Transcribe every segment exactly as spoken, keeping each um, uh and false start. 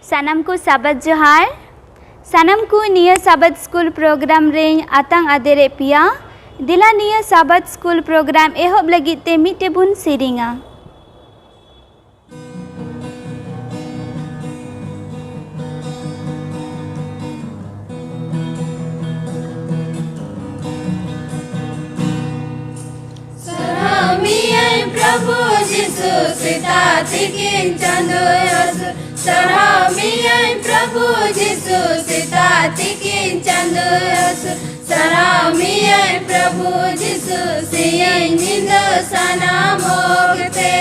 ᱥᱟᱱᱟᱢ ᱠᱚ ᱥᱟᱵᱟᱫ ᱡᱚᱦᱟᱨ᱾ ᱥᱟᱱᱟᱢ ᱠᱚ ᱱᱤᱭᱟᱹ ᱥᱟᱵᱟᱫ ᱥᱠᱩᱞ ᱯᱨᱳᱜᱨᱟᱢ ᱨᱮᱧ ᱟᱛᱟᱝ ᱟᱫᱮᱨᱮᱫ ᱯᱮᱭᱟ᱾ ᱫᱮᱞᱟ ᱱᱤᱭᱟᱹ ᱥᱟᱵᱟᱫ ᱥᱠᱩᱞ ᱯᱨᱳᱜᱨᱟᱢ ᱮᱦᱚᱵ ᱞᱟᱹᱜᱤᱫ ᱛᱮ ᱢᱤᱫᱴᱮᱡ ᱵᱚᱱ ᱥᱮᱨᱮᱧᱟ᱾ ᱥᱟᱨᱦᱟᱣ ᱢᱮᱭᱟᱭ ᱯᱨᱚᱵᱷᱩ ᱡᱤᱥᱩ, ᱥᱮᱛᱟᱜ ᱛᱤᱠᱤᱱ ᱪᱟᱸᱫᱳ ᱦᱟᱹᱥᱩᱨ᱾ ᱥᱟᱨᱦᱟᱣ ᱢᱮᱭᱟᱭ ᱯᱨᱚᱵᱷᱩ ᱡᱤᱥᱩ, ᱥᱮᱛᱟᱜ ᱛᱤᱠᱤᱱ ᱪᱟᱸᱫᱳ ᱦᱟᱹᱥᱩᱨ᱾ ᱥᱟᱨᱦᱟᱣ ᱢᱮᱭᱟᱭ ᱯᱨᱚᱵᱷᱩ ᱡᱤᱥᱩ, ᱥᱤᱧ ᱧᱤᱫᱟᱹ ᱥᱟᱱᱟᱢ ᱚᱠᱛᱮ᱾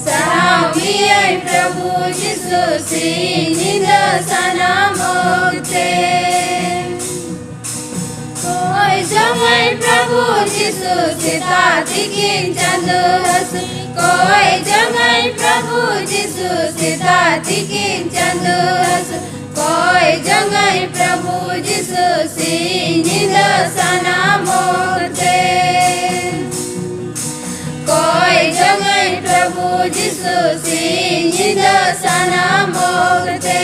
ᱥᱟᱨᱦᱟᱣ ᱢᱮᱭᱟᱭ ᱯᱨᱚᱵᱷᱩ ᱡᱤᱥᱩ, ᱥᱤᱧ ᱧᱤᱫᱟᱹ ᱥᱟᱱᱟᱢ ᱚᱠᱛᱮ᱾ ᱠᱚᱭ ᱡᱚᱝᱟᱭ ᱯᱨᱚᱵᱷᱩ ᱡᱤᱥᱩ, ᱥᱮᱛᱟᱜ ᱛᱤᱠᱤᱱ ᱪᱟᱸᱫᱳ ᱦᱟᱹᱥᱩᱨ᱾ ᱠᱚᱭ ᱡᱚᱝᱟᱭ ᱯᱨᱚᱵᱷᱩ ᱡᱤᱥᱩ, ᱥᱮᱛᱟᱜ ᱛᱤᱠᱤᱱ ᱪᱟᱸᱫᱳ ᱦᱟᱹᱥᱩᱨ᱾ ᱠᱚᱭ ᱡᱚᱝᱟᱭ ᱯᱨᱚᱵᱷᱩ ᱡᱤᱥᱩ, ᱥᱤᱧ ᱧᱤᱫᱟᱹ ᱥᱟᱱᱟᱢ ᱚᱠᱛᱮ᱾ ᱠᱚᱭ ᱡᱚᱝᱟᱭ ᱯᱨᱚᱵᱷᱩ ᱡᱤᱥᱩ, ᱥᱤᱧ ᱧᱤᱫᱟᱹ ᱥᱟᱱᱟᱢ ᱚᱠᱛᱮ᱾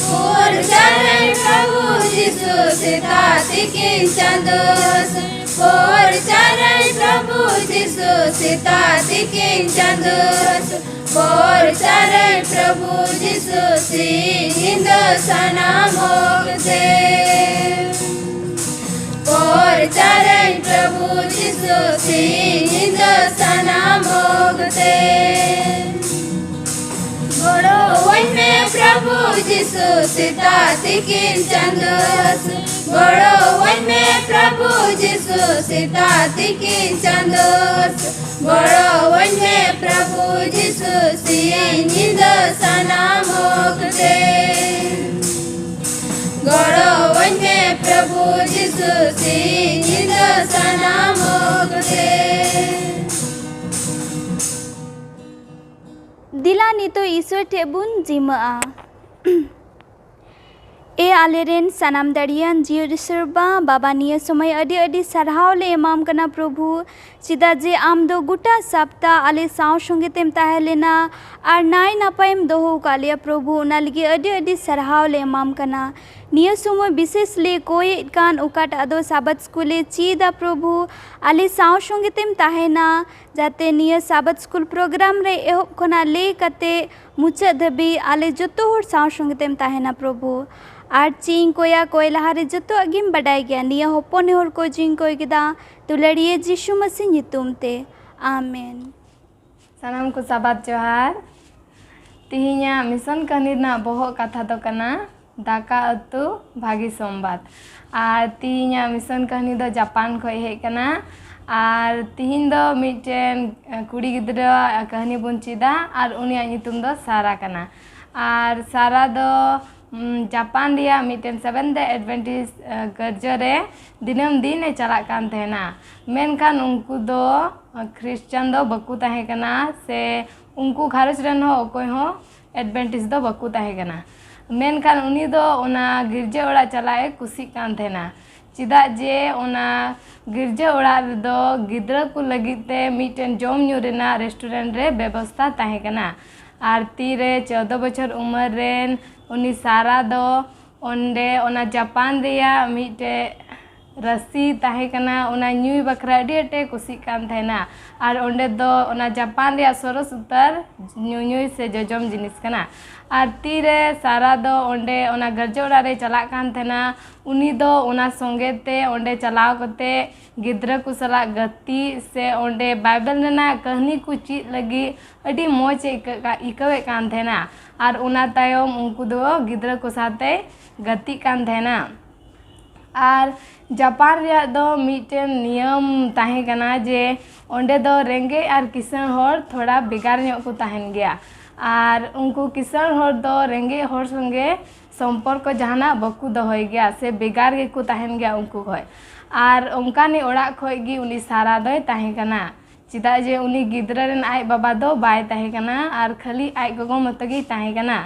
ᱯᱨᱚᱪᱟᱨᱟᱭ ᱯᱨᱚᱵᱷᱩ ᱡᱤᱥᱩ, ᱥᱮᱛᱟᱜ ᱛᱤᱠᱤᱱ ᱪᱟᱸᱫᱳ ᱦᱟᱹᱥᱩᱨ᱾ ᱯᱨᱚᱪᱟᱨᱟᱭ ᱯᱨᱚᱵᱷᱩ ᱡᱤᱥᱩ, ᱥᱮᱛᱟᱜ ᱛᱤᱠᱤᱱ ᱪᱟᱸᱫᱳ ᱦᱟᱹᱥᱩᱨ᱾ ᱯᱨᱚᱪᱟᱨᱟᱭ ᱯᱨᱚᱵᱷᱩ ᱡᱤᱥᱩ, ᱥᱤᱧ ᱧᱤᱫᱟᱹ ᱥᱟᱱᱟᱢ ᱚᱠᱛᱮ᱾ ᱯᱨᱚᱪᱟᱨᱟᱭ ᱯᱨᱚᱵᱷᱩ ᱡᱤᱥᱩ, ᱥᱤᱧ ᱧᱤᱫᱟᱹ ᱥᱟᱱᱟᱢ ᱚᱠᱛᱮ᱾ ᱜᱚᱲᱚᱣᱟᱹᱧ ᱢᱮ ᱯᱨᱚᱵᱷᱩ ᱡᱤᱥᱩ, ᱥᱮᱛᱟᱜ ᱛᱤᱠᱤᱱ ᱪᱟᱸᱫᱳ ᱦᱟᱹᱥᱩᱨ᱾ ᱜᱚᱲᱚᱣᱟᱹᱧ ᱢᱮ ᱯᱨᱚᱵᱷᱩ ᱡᱤᱥᱩ, ᱥᱮᱛᱟᱜ ᱛᱤᱠᱤᱱ ᱪᱟᱸᱫᱳ ᱦᱟᱹᱥᱩᱨ᱾ ᱜᱚᱲᱚᱣᱟᱹᱧ ᱢᱮ ᱯᱨᱚᱵᱷᱩ ᱡᱤᱥᱩ, ᱥᱤᱧ ᱧᱤᱫᱟᱹ ᱥᱟᱱᱟᱢ ᱚᱠᱛᱮ᱾ ᱜᱚᱲᱚᱣᱟᱹᱧ ᱢᱮ ᱯᱨᱚᱵᱷᱩ ᱡᱤᱥᱩ, ᱥᱤᱧ ᱧᱤᱫᱟᱹ ᱥᱟᱱᱟᱢ ᱚᱠᱛᱮ᱾ ᱫᱮᱞᱟ ᱱᱤᱛᱚᱜ ᱤᱥᱚᱨ ᱴᱷᱮᱡ ᱵᱚᱱ ᱡᱤᱢᱟᱹᱜᱼᱟ᱾ ᱮ ᱟᱞᱮᱨᱮᱱ ᱥᱟᱱᱟᱢ ᱫᱟᱲᱮᱭᱟᱱ ᱡᱤᱣᱤ ᱤᱥᱚᱨ ᱵᱟ, ᱵᱟᱵᱟ, ᱱᱤᱭᱟᱹ ᱥᱚᱢᱚᱭ ᱟᱹᱰᱤ ᱟᱹᱰᱤ ᱥᱟᱨᱦᱟᱣ ᱞᱮ ᱮᱢᱟᱢ ᱠᱟᱱᱟ ᱯᱨᱚᱵᱷᱩ, ᱪᱮᱫᱟᱜ ᱡᱮ ᱟᱢ ᱫᱚ ᱜᱚᱴᱟ ᱥᱟᱯᱛᱟ ᱟᱞᱮ ᱥᱟᱶ ᱥᱚᱸᱜᱮ ᱛᱮᱢ ᱛᱟᱦᱮᱸ ᱞᱮᱱᱟ ᱟᱨ ᱱᱟᱭ ᱱᱟᱯᱟᱭᱮᱢ ᱫᱚᱦᱚ ᱟᱠᱟᱫ ᱞᱮᱭᱟ ᱯᱨᱚᱵᱷᱩ, ᱚᱱᱟ ᱞᱟᱹᱜᱤᱫ ᱟᱹᱰᱤ ᱟᱹᱰᱤ ᱥᱟᱨᱦᱟᱣ ᱞᱮ ᱮᱢᱟᱢ ᱠᱟᱱᱟ᱾ ᱱᱤᱭᱟᱹ ᱥᱚᱢᱚᱭ ᱵᱤᱥᱮᱥ ᱞᱮ ᱠᱚᱭᱮᱫ ᱠᱟᱱ ᱚᱠᱟᱴᱟᱜ ᱫᱚ ᱥᱟᱵᱟᱛ ᱥᱠᱩᱞ ᱞᱮ ᱪᱮᱫᱟ ᱯᱨᱚᱵᱷᱩ, ᱟᱞᱮ ᱥᱟᱶ ᱥᱚᱸᱜᱮ ᱛᱮᱢ ᱛᱟᱦᱮᱱᱟ, ᱡᱟᱛᱮ ᱱᱤᱭᱟᱹ ᱥᱟᱵᱟᱛ ᱥᱠᱩᱞ ᱯᱨᱳᱜᱨᱟᱢ ᱨᱮ ᱮᱦᱚᱵ ᱠᱷᱚᱱᱟᱜ ᱞᱟᱹᱭ ᱠᱟᱛᱮ ᱢᱩᱪᱟᱹᱫ ᱫᱷᱟᱹᱵᱤᱡ ᱟᱞᱮ ᱡᱚᱛᱚ ᱦᱚᱲ ᱥᱟᱶ ᱥᱚᱸᱜᱮ ᱛᱮᱢ ᱛᱟᱦᱮᱱᱟ ᱯᱨᱚᱵᱷᱩ᱾ ᱟᱨ ᱪᱮᱫ ᱤᱧ ᱠᱚᱭᱟ, ᱠᱚᱭ ᱞᱟᱦᱟᱨᱮ ᱡᱚᱛᱚᱣᱟᱜ ᱜᱮᱢ ᱵᱟᱰᱟᱭ ᱜᱮᱭᱟ᱾ ᱱᱤᱭᱟᱹ ᱦᱚᱯᱚᱱ ᱦᱚᱲ ᱠᱚ ᱡᱤᱧ ᱠᱚᱭ ᱠᱮᱫᱟ ᱫᱩᱞᱟᱹᱲᱤᱭᱟᱹ ᱡᱤᱥᱩ ᱢᱟᱹᱥᱤ ᱧᱩᱛᱩᱢ ᱛᱮ, ᱟᱢᱮᱱ᱾ ᱥᱟᱱᱟᱢ ᱠᱚ ᱥᱟᱵᱟᱛ ᱡᱚᱦᱟᱨ᱾ ᱛᱤᱦᱤᱧᱟᱜ ᱢᱤᱥᱚᱱ ᱠᱟᱹᱦᱱᱤ ᱨᱮᱱᱟᱜ ᱵᱚᱦᱚᱜ ᱠᱟᱛᱷᱟ ᱫᱚ ᱠᱟᱱᱟ ᱫᱟᱠᱟ ᱩᱛᱩ ᱵᱷᱟᱹᱜᱤ ᱥᱚᱢᱵᱟᱫ᱾ ᱟᱨ ᱛᱤᱦᱤᱧᱟᱜ ᱢᱤᱥᱚᱱ ᱠᱟᱹᱦᱱᱤ ᱫᱚ ᱡᱟᱯᱟᱱ ᱠᱷᱚᱱ ᱦᱮᱡ ᱠᱟᱱᱟ᱾ ᱟᱨ ᱛᱤᱦᱤᱧ ᱫᱚ ᱢᱤᱫᱴᱮᱱ ᱠᱩᱲᱤ ᱜᱤᱫᱽᱨᱟᱹᱣᱟᱜ ᱠᱟᱹᱦᱱᱤ ᱵᱚᱱ ᱪᱮᱫᱟ᱾ ᱟᱨ ᱩᱱᱤᱭᱟᱜ ᱧᱩᱛᱩᱢ ᱫᱚ ᱥᱟᱨᱟ ᱠᱟᱱᱟ᱾ ᱟᱨ ᱥᱟᱨᱟ ᱫᱚ ᱩᱢ, ᱡᱟᱯᱟᱱ ᱨᱮᱭᱟᱜ ᱢᱤᱫᱴᱮᱱ Seventh Day Adventist ᱜᱤᱨᱡᱟᱹ ᱨᱮ ᱫᱤᱱᱟᱹᱢ ᱫᱤᱱ ᱮ ᱪᱟᱞᱟᱜ ᱠᱟᱱ ᱛᱟᱦᱮᱱᱟ᱾ ᱢᱮᱱᱠᱷᱟᱱ ᱩᱱᱠᱩ ᱫᱚ ᱠᱷᱨᱤᱥᱪᱟᱱ ᱫᱚ ᱵᱟᱠᱚ ᱛᱟᱦᱮᱸ ᱠᱟᱱᱟ, ᱥᱮ ᱩᱱᱠᱩ ᱜᱷᱟᱨᱚᱸᱡᱽ ᱨᱮᱱ ᱦᱚᱸ ᱚᱠᱚᱭ ᱦᱚᱸ Adventist ᱫᱚ ᱵᱟᱠᱚ ᱛᱟᱦᱮᱸ ᱠᱟᱱᱟ᱾ ᱢᱮᱱᱠᱷᱟᱱ ᱩᱱᱤ ᱫᱚ ᱚᱱᱟ ᱜᱤᱨᱡᱟᱹ ᱚᱲᱟᱜ ᱪᱟᱞᱟᱜ ᱮ ᱠᱩᱥᱤᱜ ᱠᱟᱱ ᱛᱟᱦᱮᱱᱟ, ᱪᱮᱫᱟᱜ ᱡᱮ ᱚᱱᱟ ᱜᱤᱨᱡᱟᱹ ᱚᱲᱟᱜ ᱨᱮᱫᱚ ᱜᱤᱫᱽᱨᱟᱹ ᱠᱚ ᱞᱟᱹᱜᱤᱫ ᱛᱮ ᱢᱤᱫᱴᱮᱱ ᱡᱚᱢ ᱧᱩ ᱨᱮᱱᱟᱜ restaurant ᱨᱮ ᱵᱮᱵᱚᱥᱛᱟ ᱛᱟᱦᱮᱸ ᱠᱟᱱᱟ᱾ ᱟᱨ ᱛᱤᱨᱮ ᱪᱳᱫᱫᱳ ᱵᱚᱪᱷᱚᱨ ᱩᱢᱮᱨ ᱨᱮᱱ ᱩᱱᱤ ᱥᱟᱨᱟ ᱫᱚ ᱚᱸᱰᱮ ᱚᱱᱟ ᱡᱟᱯᱟᱱ ᱨᱮᱭᱟᱜ ᱢᱤᱫᱴᱮᱡ ᱨᱟᱥᱤ ᱛᱟᱦᱮᱸ ᱠᱟᱱᱟ, ᱚᱱᱟ ᱧᱩᱭ ᱵᱟᱠᱷᱨᱟ ᱟᱹᱰᱤ ᱟᱸᱴᱮ ᱠᱩᱥᱤᱜ ᱠᱟᱱ ᱛᱟᱦᱮᱱᱟ᱾ ᱟᱨ ᱚᱸᱰᱮ ᱫᱚ ᱚᱱᱟ ᱡᱟᱯᱟᱱ ᱨᱮᱭᱟᱜ ᱥᱚᱨᱚᱥ ᱩᱛᱟᱹᱨ ᱧᱩᱧᱩᱭ ᱥᱮ ᱡᱚᱡᱚᱢ ᱡᱤᱱᱤᱥ ᱠᱟᱱᱟ᱾ ᱟᱨ ᱛᱤᱨᱮ ᱥᱟᱨᱟ ᱫᱚ ᱚᱸᱰᱮ ᱚᱱᱟ ᱜᱤᱨᱡᱟᱹ ᱚᱲᱟᱜ ᱨᱮ ᱪᱟᱞᱟᱜ ᱠᱟᱱ ᱛᱟᱦᱮᱱᱟ, ᱩᱱᱤ ᱫᱚ ᱚᱱᱟ ᱥᱚᱸᱜᱮ ᱛᱮ ᱚᱸᱰᱮ ᱪᱟᱞᱟᱣ ᱠᱟᱛᱮ ᱜᱤᱫᱽᱨᱟᱹ ᱠᱚ ᱥᱟᱞᱟᱜ ᱜᱟᱛᱮᱜ ᱥᱮ ᱚᱸᱰᱮ ᱵᱟᱭᱵᱮᱞ ᱨᱮᱱᱟᱜ ᱠᱟᱹᱦᱱᱤ ᱠᱚ ᱪᱮᱫ ᱞᱟᱹᱜᱤᱫ ᱟᱹᱰᱤ ᱢᱚᱡᱽ ᱮ ᱟᱹᱭᱠᱟᱹᱜ ᱠᱟ-, ᱟᱹᱭᱠᱟᱹᱣᱮᱫ ᱠᱟᱱ ᱛᱟᱦᱮᱱᱟ᱾ ᱟᱨ ᱚᱱᱟ ᱛᱟᱭᱚᱢ ᱩᱱᱠᱩ ᱫᱚ ᱜᱤᱫᱽᱨᱟᱹ ᱠᱚ ᱥᱟᱶᱛᱮ ᱜᱟᱛᱮᱜ ᱠᱟᱱ ᱛᱟᱦᱮᱱᱟ᱾ ᱟᱨ ᱡᱟᱯᱟᱱ ᱨᱮᱭᱟᱜ ᱫᱚ ᱢᱤᱫᱴᱮᱱ ᱱᱤᱭᱚᱢ ᱛᱟᱦᱮᱸ ᱠᱟᱱᱟ ᱡᱮ ᱚᱸᱰᱮ ᱫᱚ ᱨᱮᱸᱜᱮᱡ ᱟᱨ ᱠᱤᱥᱟᱹᱬ ᱦᱚᱲ ᱛᱷᱚᱲᱟ ᱵᱷᱮᱜᱟᱨ ᱧᱚᱜ ᱠᱚ ᱛᱟᱦᱮᱱ ᱜᱮᱭᱟ᱾ ᱟᱨ ᱩᱱᱠᱩ ᱠᱤᱥᱟᱹᱬ ᱦᱚᱲ ᱫᱚ ᱨᱮᱸᱜᱮᱡ ᱦᱚᱲ ᱥᱚᱸᱜᱮ ᱥᱚᱢᱯᱚᱨᱠᱚ ᱡᱟᱦᱟᱱᱟᱜ ᱵᱟᱠᱚ ᱫᱚᱦᱚᱭ ᱜᱮᱭᱟ, ᱥᱮ ᱵᱷᱮᱜᱟᱨ ᱜᱮᱠᱚ ᱛᱟᱦᱮᱱ ᱜᱮᱭᱟ ᱩᱱᱠᱩ ᱠᱷᱚᱡ᱾ ᱟᱨ ᱚᱱᱠᱟᱱᱤᱡ ᱚᱲᱟᱜ ᱠᱷᱚᱡ ᱜᱮ ᱩᱱᱤ ᱥᱟᱨᱟ ᱫᱚᱭ ᱛᱟᱦᱮᱸ ᱠᱟᱱᱟ, ᱪᱮᱫᱟᱜ ᱡᱮ ᱩᱱᱤ ᱜᱤᱫᱽᱨᱟᱹ ᱨᱮᱱ ᱟᱡ ᱵᱟᱵᱟ ᱫᱚ ᱵᱟᱭ ᱛᱟᱦᱮᱸ ᱠᱟᱱᱟ ᱟᱨ ᱠᱷᱟᱹᱞᱤ ᱟᱡ ᱜᱚᱜᱚ ᱢᱚᱛᱚ ᱜᱮᱭ ᱛᱟᱦᱮᱸ ᱠᱟᱱᱟ᱾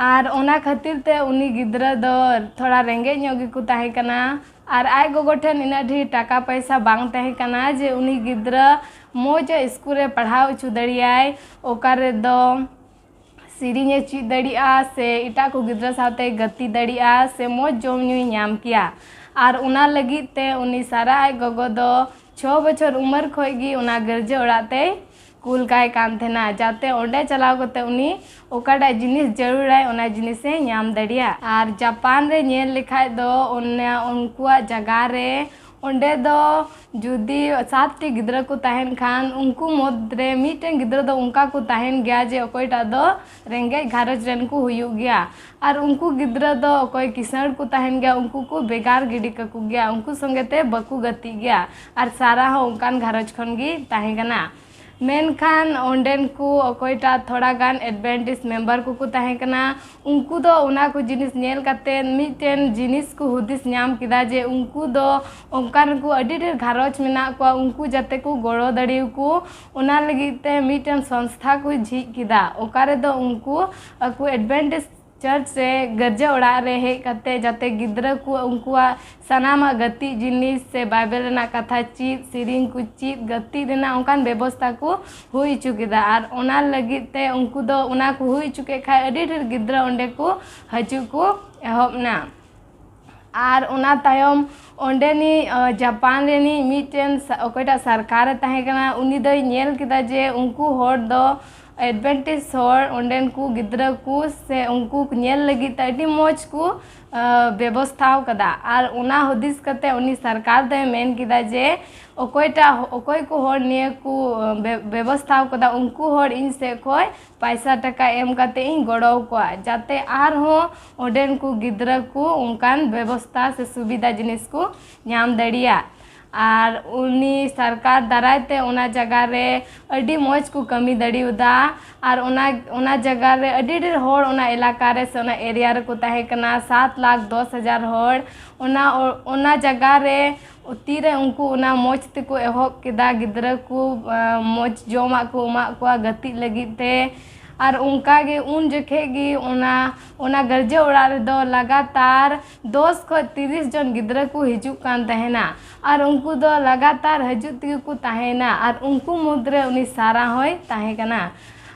ᱟᱨ ᱚᱱᱟ ᱠᱷᱟᱹᱛᱤᱨ ᱛᱮ ᱩᱱᱤ ᱜᱤᱫᱽᱨᱟᱹ ᱫᱚ ᱛᱷᱚᱲᱟ ᱨᱮᱸᱜᱮᱡ ᱧᱚᱜ ᱜᱮᱠᱚ ᱛᱟᱦᱮᱸ ᱠᱟᱱᱟ᱾ ᱟᱨ ᱟᱡ ᱜᱚᱜᱚ ᱴᱷᱮᱱ ᱤᱱᱟᱹᱜ ᱰᱷᱮᱨ ᱴᱟᱠᱟ ᱯᱚᱭᱥᱟ ᱵᱟᱝ ᱛᱟᱦᱮᱸ ᱠᱟᱱᱟ ᱡᱮ ᱩᱱᱤ ᱜᱤᱫᱽᱨᱟᱹ ᱢᱚᱡᱽ ᱥᱠᱩᱞ ᱨᱮ ᱯᱟᱲᱦᱟᱣ ᱦᱚᱪᱚ ᱫᱟᱲᱮᱭᱟᱭ, ᱚᱠᱟ ᱨᱮᱫᱚ ᱥᱮᱨᱮᱧ ᱮ ᱪᱮᱫ ᱫᱟᱲᱮᱭᱟᱜᱼᱟ ᱥᱮ ᱮᱴᱟᱜ ᱠᱚ ᱜᱤᱫᱽᱨᱟᱹ ᱥᱟᱶᱛᱮ ᱜᱟᱛᱮ ᱫᱟᱲᱮᱭᱟᱜᱼᱟ ᱥᱮ ᱢᱚᱡᱽ ᱡᱚᱢ ᱧᱩᱭ ᱧᱟᱢ ᱠᱮᱭᱟ᱾ ᱟᱨ ᱚᱱᱟ ᱞᱟᱹᱜᱤᱫ ᱛᱮ ᱩᱱᱤ ᱥᱟᱨᱟ ᱟᱡ ᱜᱚᱜᱚ ᱫᱚ ᱪᱷᱚ ᱵᱚᱪᱷᱚᱨ ᱩᱢᱮᱨ ᱠᱷᱚᱱ ᱜᱮ ᱚᱱᱟ ᱜᱤᱨᱡᱟᱹ ᱚᱲᱟᱜ ᱛᱮᱭ ᱠᱩᱞ ᱠᱟᱭ ᱠᱟᱱ ᱛᱟᱦᱮᱱᱟ, ᱡᱟᱛᱮ ᱚᱸᱰᱮ ᱪᱟᱞᱟᱣ ᱠᱟᱛᱮ ᱩᱱᱤ ᱚᱠᱟᱴᱟᱜ ᱡᱤᱱᱤᱥ ᱡᱟᱹᱨᱩᱲᱟᱭ, ᱚᱱᱟ ᱡᱤᱱᱤᱥᱮ ᱧᱟᱢ ᱫᱟᱲᱮᱭᱟᱜ᱾ ᱟᱨ ᱡᱟᱯᱟᱱ ᱨᱮ ᱧᱮᱞ ᱞᱮᱠᱷᱟᱡ ᱫᱚ ᱚᱱᱟ ᱩᱱᱠᱩᱣᱟᱜ ᱡᱟᱭᱜᱟ ᱨᱮ ᱚᱸᱰᱮ ᱫᱚ ᱡᱩᱫᱤ ᱥᱟᱛ ᱴᱤ ᱜᱤᱫᱽᱨᱟᱹ ᱠᱚ ᱛᱟᱦᱮᱱ ᱠᱷᱟᱱ, ᱩᱱᱠᱩ ᱢᱩᱫᱽᱨᱮ ᱢᱤᱫᱴᱮᱱ ᱜᱤᱫᱽᱨᱟᱹ ᱫᱚ ᱚᱱᱠᱟ ᱠᱚ ᱛᱟᱦᱮᱱ ᱜᱮᱭᱟ ᱡᱮ ᱚᱠᱚᱭᱴᱟᱜ ᱫᱚ ᱨᱮᱸᱜᱮᱡ ᱜᱷᱟᱨᱚᱸᱡᱽ ᱨᱮᱱ ᱠᱚ ᱦᱩᱭᱩᱜ ᱜᱮᱭᱟ᱾ ᱟᱨ ᱩᱱᱠᱩ ᱜᱤᱫᱽᱨᱟᱹ ᱫᱚ ᱚᱠᱚᱭ ᱠᱤᱥᱟᱹᱬ ᱠᱚ ᱛᱟᱦᱮᱱ ᱜᱮᱭᱟ, ᱩᱱᱠᱩ ᱠᱚ ᱵᱷᱮᱜᱟᱨ ᱜᱤᱰᱤ ᱠᱟᱠᱚ ᱜᱮᱭᱟ, ᱩᱱᱠᱩ ᱥᱚᱸᱜᱮ ᱛᱮ ᱵᱟᱠᱚ ᱜᱟᱛᱮᱜ ᱜᱮᱭᱟ᱾ ᱟᱨ ᱥᱟᱨᱟ ᱦᱚᱸ ᱚᱱᱠᱟᱱ ᱜᱷᱟᱨᱚᱸᱡᱽ ᱠᱷᱚᱱ ᱜᱮ ᱛᱟᱦᱮᱸ ᱠᱟᱱᱟ᱾ ᱢᱮᱱᱠᱷᱟᱱ ᱚᱸᱰᱮᱱ ᱠᱚ ᱚᱠᱚᱭᱴᱟᱜ ᱛᱷᱚᱲᱟ ᱜᱟᱱ advantaged member ᱠᱚᱠᱚ ᱛᱟᱦᱮᱸ ᱠᱟᱱᱟ, ᱩᱱᱠᱩ ᱫᱚ ᱚᱱᱟ ᱠᱚ ᱡᱤᱱᱤᱥ ᱧᱮᱞ ᱠᱟᱛᱮ ᱢᱤᱫᱴᱮᱱ ᱡᱤᱱᱤᱥ ᱠᱚ ᱦᱩᱫᱤᱥ ᱧᱟᱢ ᱠᱮᱫᱟ ᱡᱮ ᱩᱱᱠᱩ ᱫᱚ ᱚᱱᱠᱟᱱ ᱠᱚ ᱟᱹᱰᱤ ᱰᱷᱮᱨ ᱜᱷᱟᱨᱚᱸᱡᱽ ᱢᱮᱱᱟᱜ ᱠᱚᱣᱟ, ᱩᱱᱠᱩ ᱡᱟᱛᱮ ᱠᱚ ᱜᱚᱲᱚ ᱫᱟᱲᱮᱭᱟᱠᱚ᱾ ᱚᱱᱟ ᱞᱟᱹᱜᱤᱫ ᱛᱮ ᱢᱤᱫᱴᱮᱱ ᱥᱚᱝᱥᱛᱷᱟ ᱠᱚ ᱡᱷᱤᱡ ᱠᱮᱫᱟ, ᱚᱠᱟ ᱨᱮᱫᱚ ᱩᱱᱠᱩ ᱟᱠᱚ advantaged church ᱨᱮ, ᱜᱤᱨᱡᱟᱹ ᱚᱲᱟᱜ ᱨᱮ ᱦᱮᱡ ᱠᱟᱛᱮ ᱡᱟᱛᱮ ᱜᱤᱫᱽᱨᱟᱹ ᱠᱚ ᱩᱱᱠᱩᱣᱟᱜ ᱥᱟᱱᱟᱢᱟᱜ ᱜᱟᱛᱮᱜ ᱡᱤᱱᱤᱥ ᱥᱮ ᱵᱟᱭᱵᱮᱞ ᱨᱮᱱᱟᱜ ᱠᱟᱛᱷᱟ ᱪᱮᱫ, ᱥᱮᱨᱮᱧ ᱠᱚ ᱪᱮᱫ, ᱜᱟᱛᱮᱜ ᱨᱮᱱᱟᱜ ᱚᱱᱠᱟᱱ ᱵᱮᱵᱚᱥᱛᱟ ᱠᱚ ᱦᱩᱭ ᱦᱚᱪᱚ ᱠᱮᱫᱟ᱾ ᱟᱨ ᱚᱱᱟ ᱞᱟᱹᱜᱤᱫ ᱛᱮ ᱩᱱᱠᱩ ᱫᱚ ᱚᱱᱟ ᱠᱚ ᱦᱩᱭ ᱦᱚᱪᱚ ᱠᱮᱫ ᱠᱷᱟᱡ ᱟᱹᱰᱤ ᱰᱷᱮᱨ ᱜᱤᱫᱽᱨᱟᱹ ᱚᱸᱰᱮ ᱠᱚ ᱦᱤᱡᱩᱜ ᱠᱚ ᱮᱦᱚᱵ ᱮᱱᱟ᱾ ᱟᱨ ᱚᱱᱟ ᱛᱟᱭᱚᱢ ᱚᱸᱰᱮᱱᱤᱡ, ᱟᱸ, ᱡᱟᱯᱟᱱ ᱨᱤᱱᱤᱡ ᱢᱤᱫᱴᱮᱱ ᱥᱟ-, ᱚᱠᱚᱭᱴᱟᱜ ᱥᱚᱨᱠᱟᱨᱮ ᱛᱟᱦᱮᱸ ᱠᱟᱱᱟ, ᱩᱱᱤ ᱫᱚᱭ ᱧᱮᱞ ᱠᱮᱫᱟ ᱡᱮ ᱩᱱᱠᱩ ᱦᱚᱲ ᱫᱚ advantaged ᱦᱚᱲ, ᱚᱸᱰᱮᱱ ᱠᱚ ᱜᱤᱫᱽᱨᱟᱹ ᱠᱚ ᱥᱮ ᱩᱱᱠᱩ ᱧᱮᱞ ᱞᱟᱹᱜᱤᱫ ᱛᱮ ᱟᱹᱰᱤ ᱢᱚᱡᱽ ᱠᱚ, ᱟᱸ, ᱵᱮᱵᱚᱥᱛᱷᱟᱣ ᱠᱟᱫᱟ᱾ ᱟᱨ ᱚᱱᱟ ᱦᱩᱫᱤᱥ ᱠᱟᱛᱮ ᱩᱱᱤ ᱥᱚᱨᱠᱟᱨ ᱫᱚᱭ ᱢᱮᱱ ᱠᱮᱫᱟ ᱡᱮ ᱚᱠᱚᱭᱴᱟᱜ, ᱚᱠᱚᱭ ᱠᱚ ᱦᱚᱲ ᱱᱤᱭᱟᱹ ᱠᱚ, ᱟᱸ, ᱵᱮ-, ᱵᱮᱵᱚᱥᱛᱷᱟᱣ ᱠᱟᱫᱟ, ᱩᱱᱠᱩ ᱦᱚᱲ ᱤᱧ ᱥᱮᱫ ᱠᱷᱚᱡ ᱯᱟᱭᱥᱟ ᱴᱟᱠᱟ ᱮᱢ ᱠᱟᱛᱮ ᱤᱧ ᱜᱚᱲᱚ ᱟᱠᱚᱣᱟ, ᱡᱟᱛᱮ ᱟᱨᱦᱚᱸ ᱚᱸᱰᱮᱱ ᱠᱚ ᱜᱤᱫᱽᱨᱟᱹ ᱠᱚ ᱚᱱᱠᱟᱱ ᱵᱮᱵᱚᱥᱛᱷᱟ ᱥᱮ ᱥᱩᱵᱤᱫᱷᱟ ᱡᱤᱱᱤᱥ ᱠᱚ ᱧᱟᱢ ᱫᱟᱲᱮᱭᱟᱜ᱾ ᱟᱨ ᱩᱱᱤ ᱥᱚᱨᱠᱟᱨ ᱫᱟᱨᱟᱭ ᱛᱮ ᱚᱱᱟ ᱡᱟᱭᱜᱟ ᱨᱮ ᱟᱹᱰᱤ ᱢᱚᱡᱽ ᱠᱚ ᱠᱟᱹᱢᱤ ᱫᱟᱲᱮᱭᱟᱫᱟ᱾ ᱟᱨ ᱚᱱᱟ, ᱚᱱᱟ ᱡᱟᱭᱜᱟ ᱨᱮ ᱟᱹᱰᱤ ᱰᱷᱮᱨ ᱦᱚᱲ ᱚᱱᱟ ᱮᱞᱟᱠᱟ ᱨᱮ ᱥᱮ ᱚᱱᱟ area ᱨᱮᱠᱚ ᱛᱟᱦᱮᱸ ᱠᱟᱱᱟ, ᱥᱟᱛ ᱞᱟᱠᱷ ᱫᱚᱥ ᱦᱟᱡᱟᱨ ᱦᱚᱲ᱾ ᱚᱱᱟ, ᱚᱱᱟ ᱡᱟᱭᱜᱟ ᱨᱮ ᱛᱤᱨᱮ ᱩᱱᱠᱩ ᱚᱱᱟ ᱢᱚᱡᱽ ᱛᱮᱠᱚ ᱮᱦᱚᱵ ᱠᱮᱫᱟ, ᱜᱤᱫᱽᱨᱟᱹ ᱠᱚ, ᱟᱸ, ᱢᱚᱡᱽ ᱡᱚᱢᱟᱜ ᱠᱚ ᱮᱢᱟᱜ ᱠᱚᱣᱟ ᱜᱟᱛᱮᱜ ᱞᱟᱹᱜᱤᱫ ᱛᱮ, ᱟᱨ ᱚᱱᱠᱟ ᱜᱮ ᱩᱱ ᱡᱚᱠᱷᱮᱡ ᱜᱮ ᱚᱱᱟ ᱚᱱᱟ ᱜᱤᱨᱡᱟᱹ ᱚᱲᱟᱜ ᱨᱮᱫᱚ ᱞᱟᱜᱟᱛᱟᱨ ᱫᱚᱥ ᱠᱷᱚᱱ ᱛᱤᱨᱤᱥ ᱡᱚᱱ ᱜᱤᱫᱽᱨᱟᱹ ᱠᱚ ᱦᱤᱡᱩᱜ ᱠᱟᱱ ᱛᱟᱦᱮᱱᱟ᱾ ᱟᱨ ᱩᱱᱠᱩ ᱫᱚ ᱞᱟᱜᱟᱛᱟᱨ ᱦᱤᱡᱩᱜ ᱛᱮᱜᱮ ᱠᱚ ᱛᱟᱦᱮᱸᱭᱮᱱᱟ᱾ ᱟᱨ ᱩᱱᱠᱩ ᱢᱩᱫᱽᱨᱮ ᱩᱱᱤ ᱥᱟᱨᱟ ᱦᱚᱸᱭ ᱛᱟᱦᱮᱸ ᱠᱟᱱᱟ᱾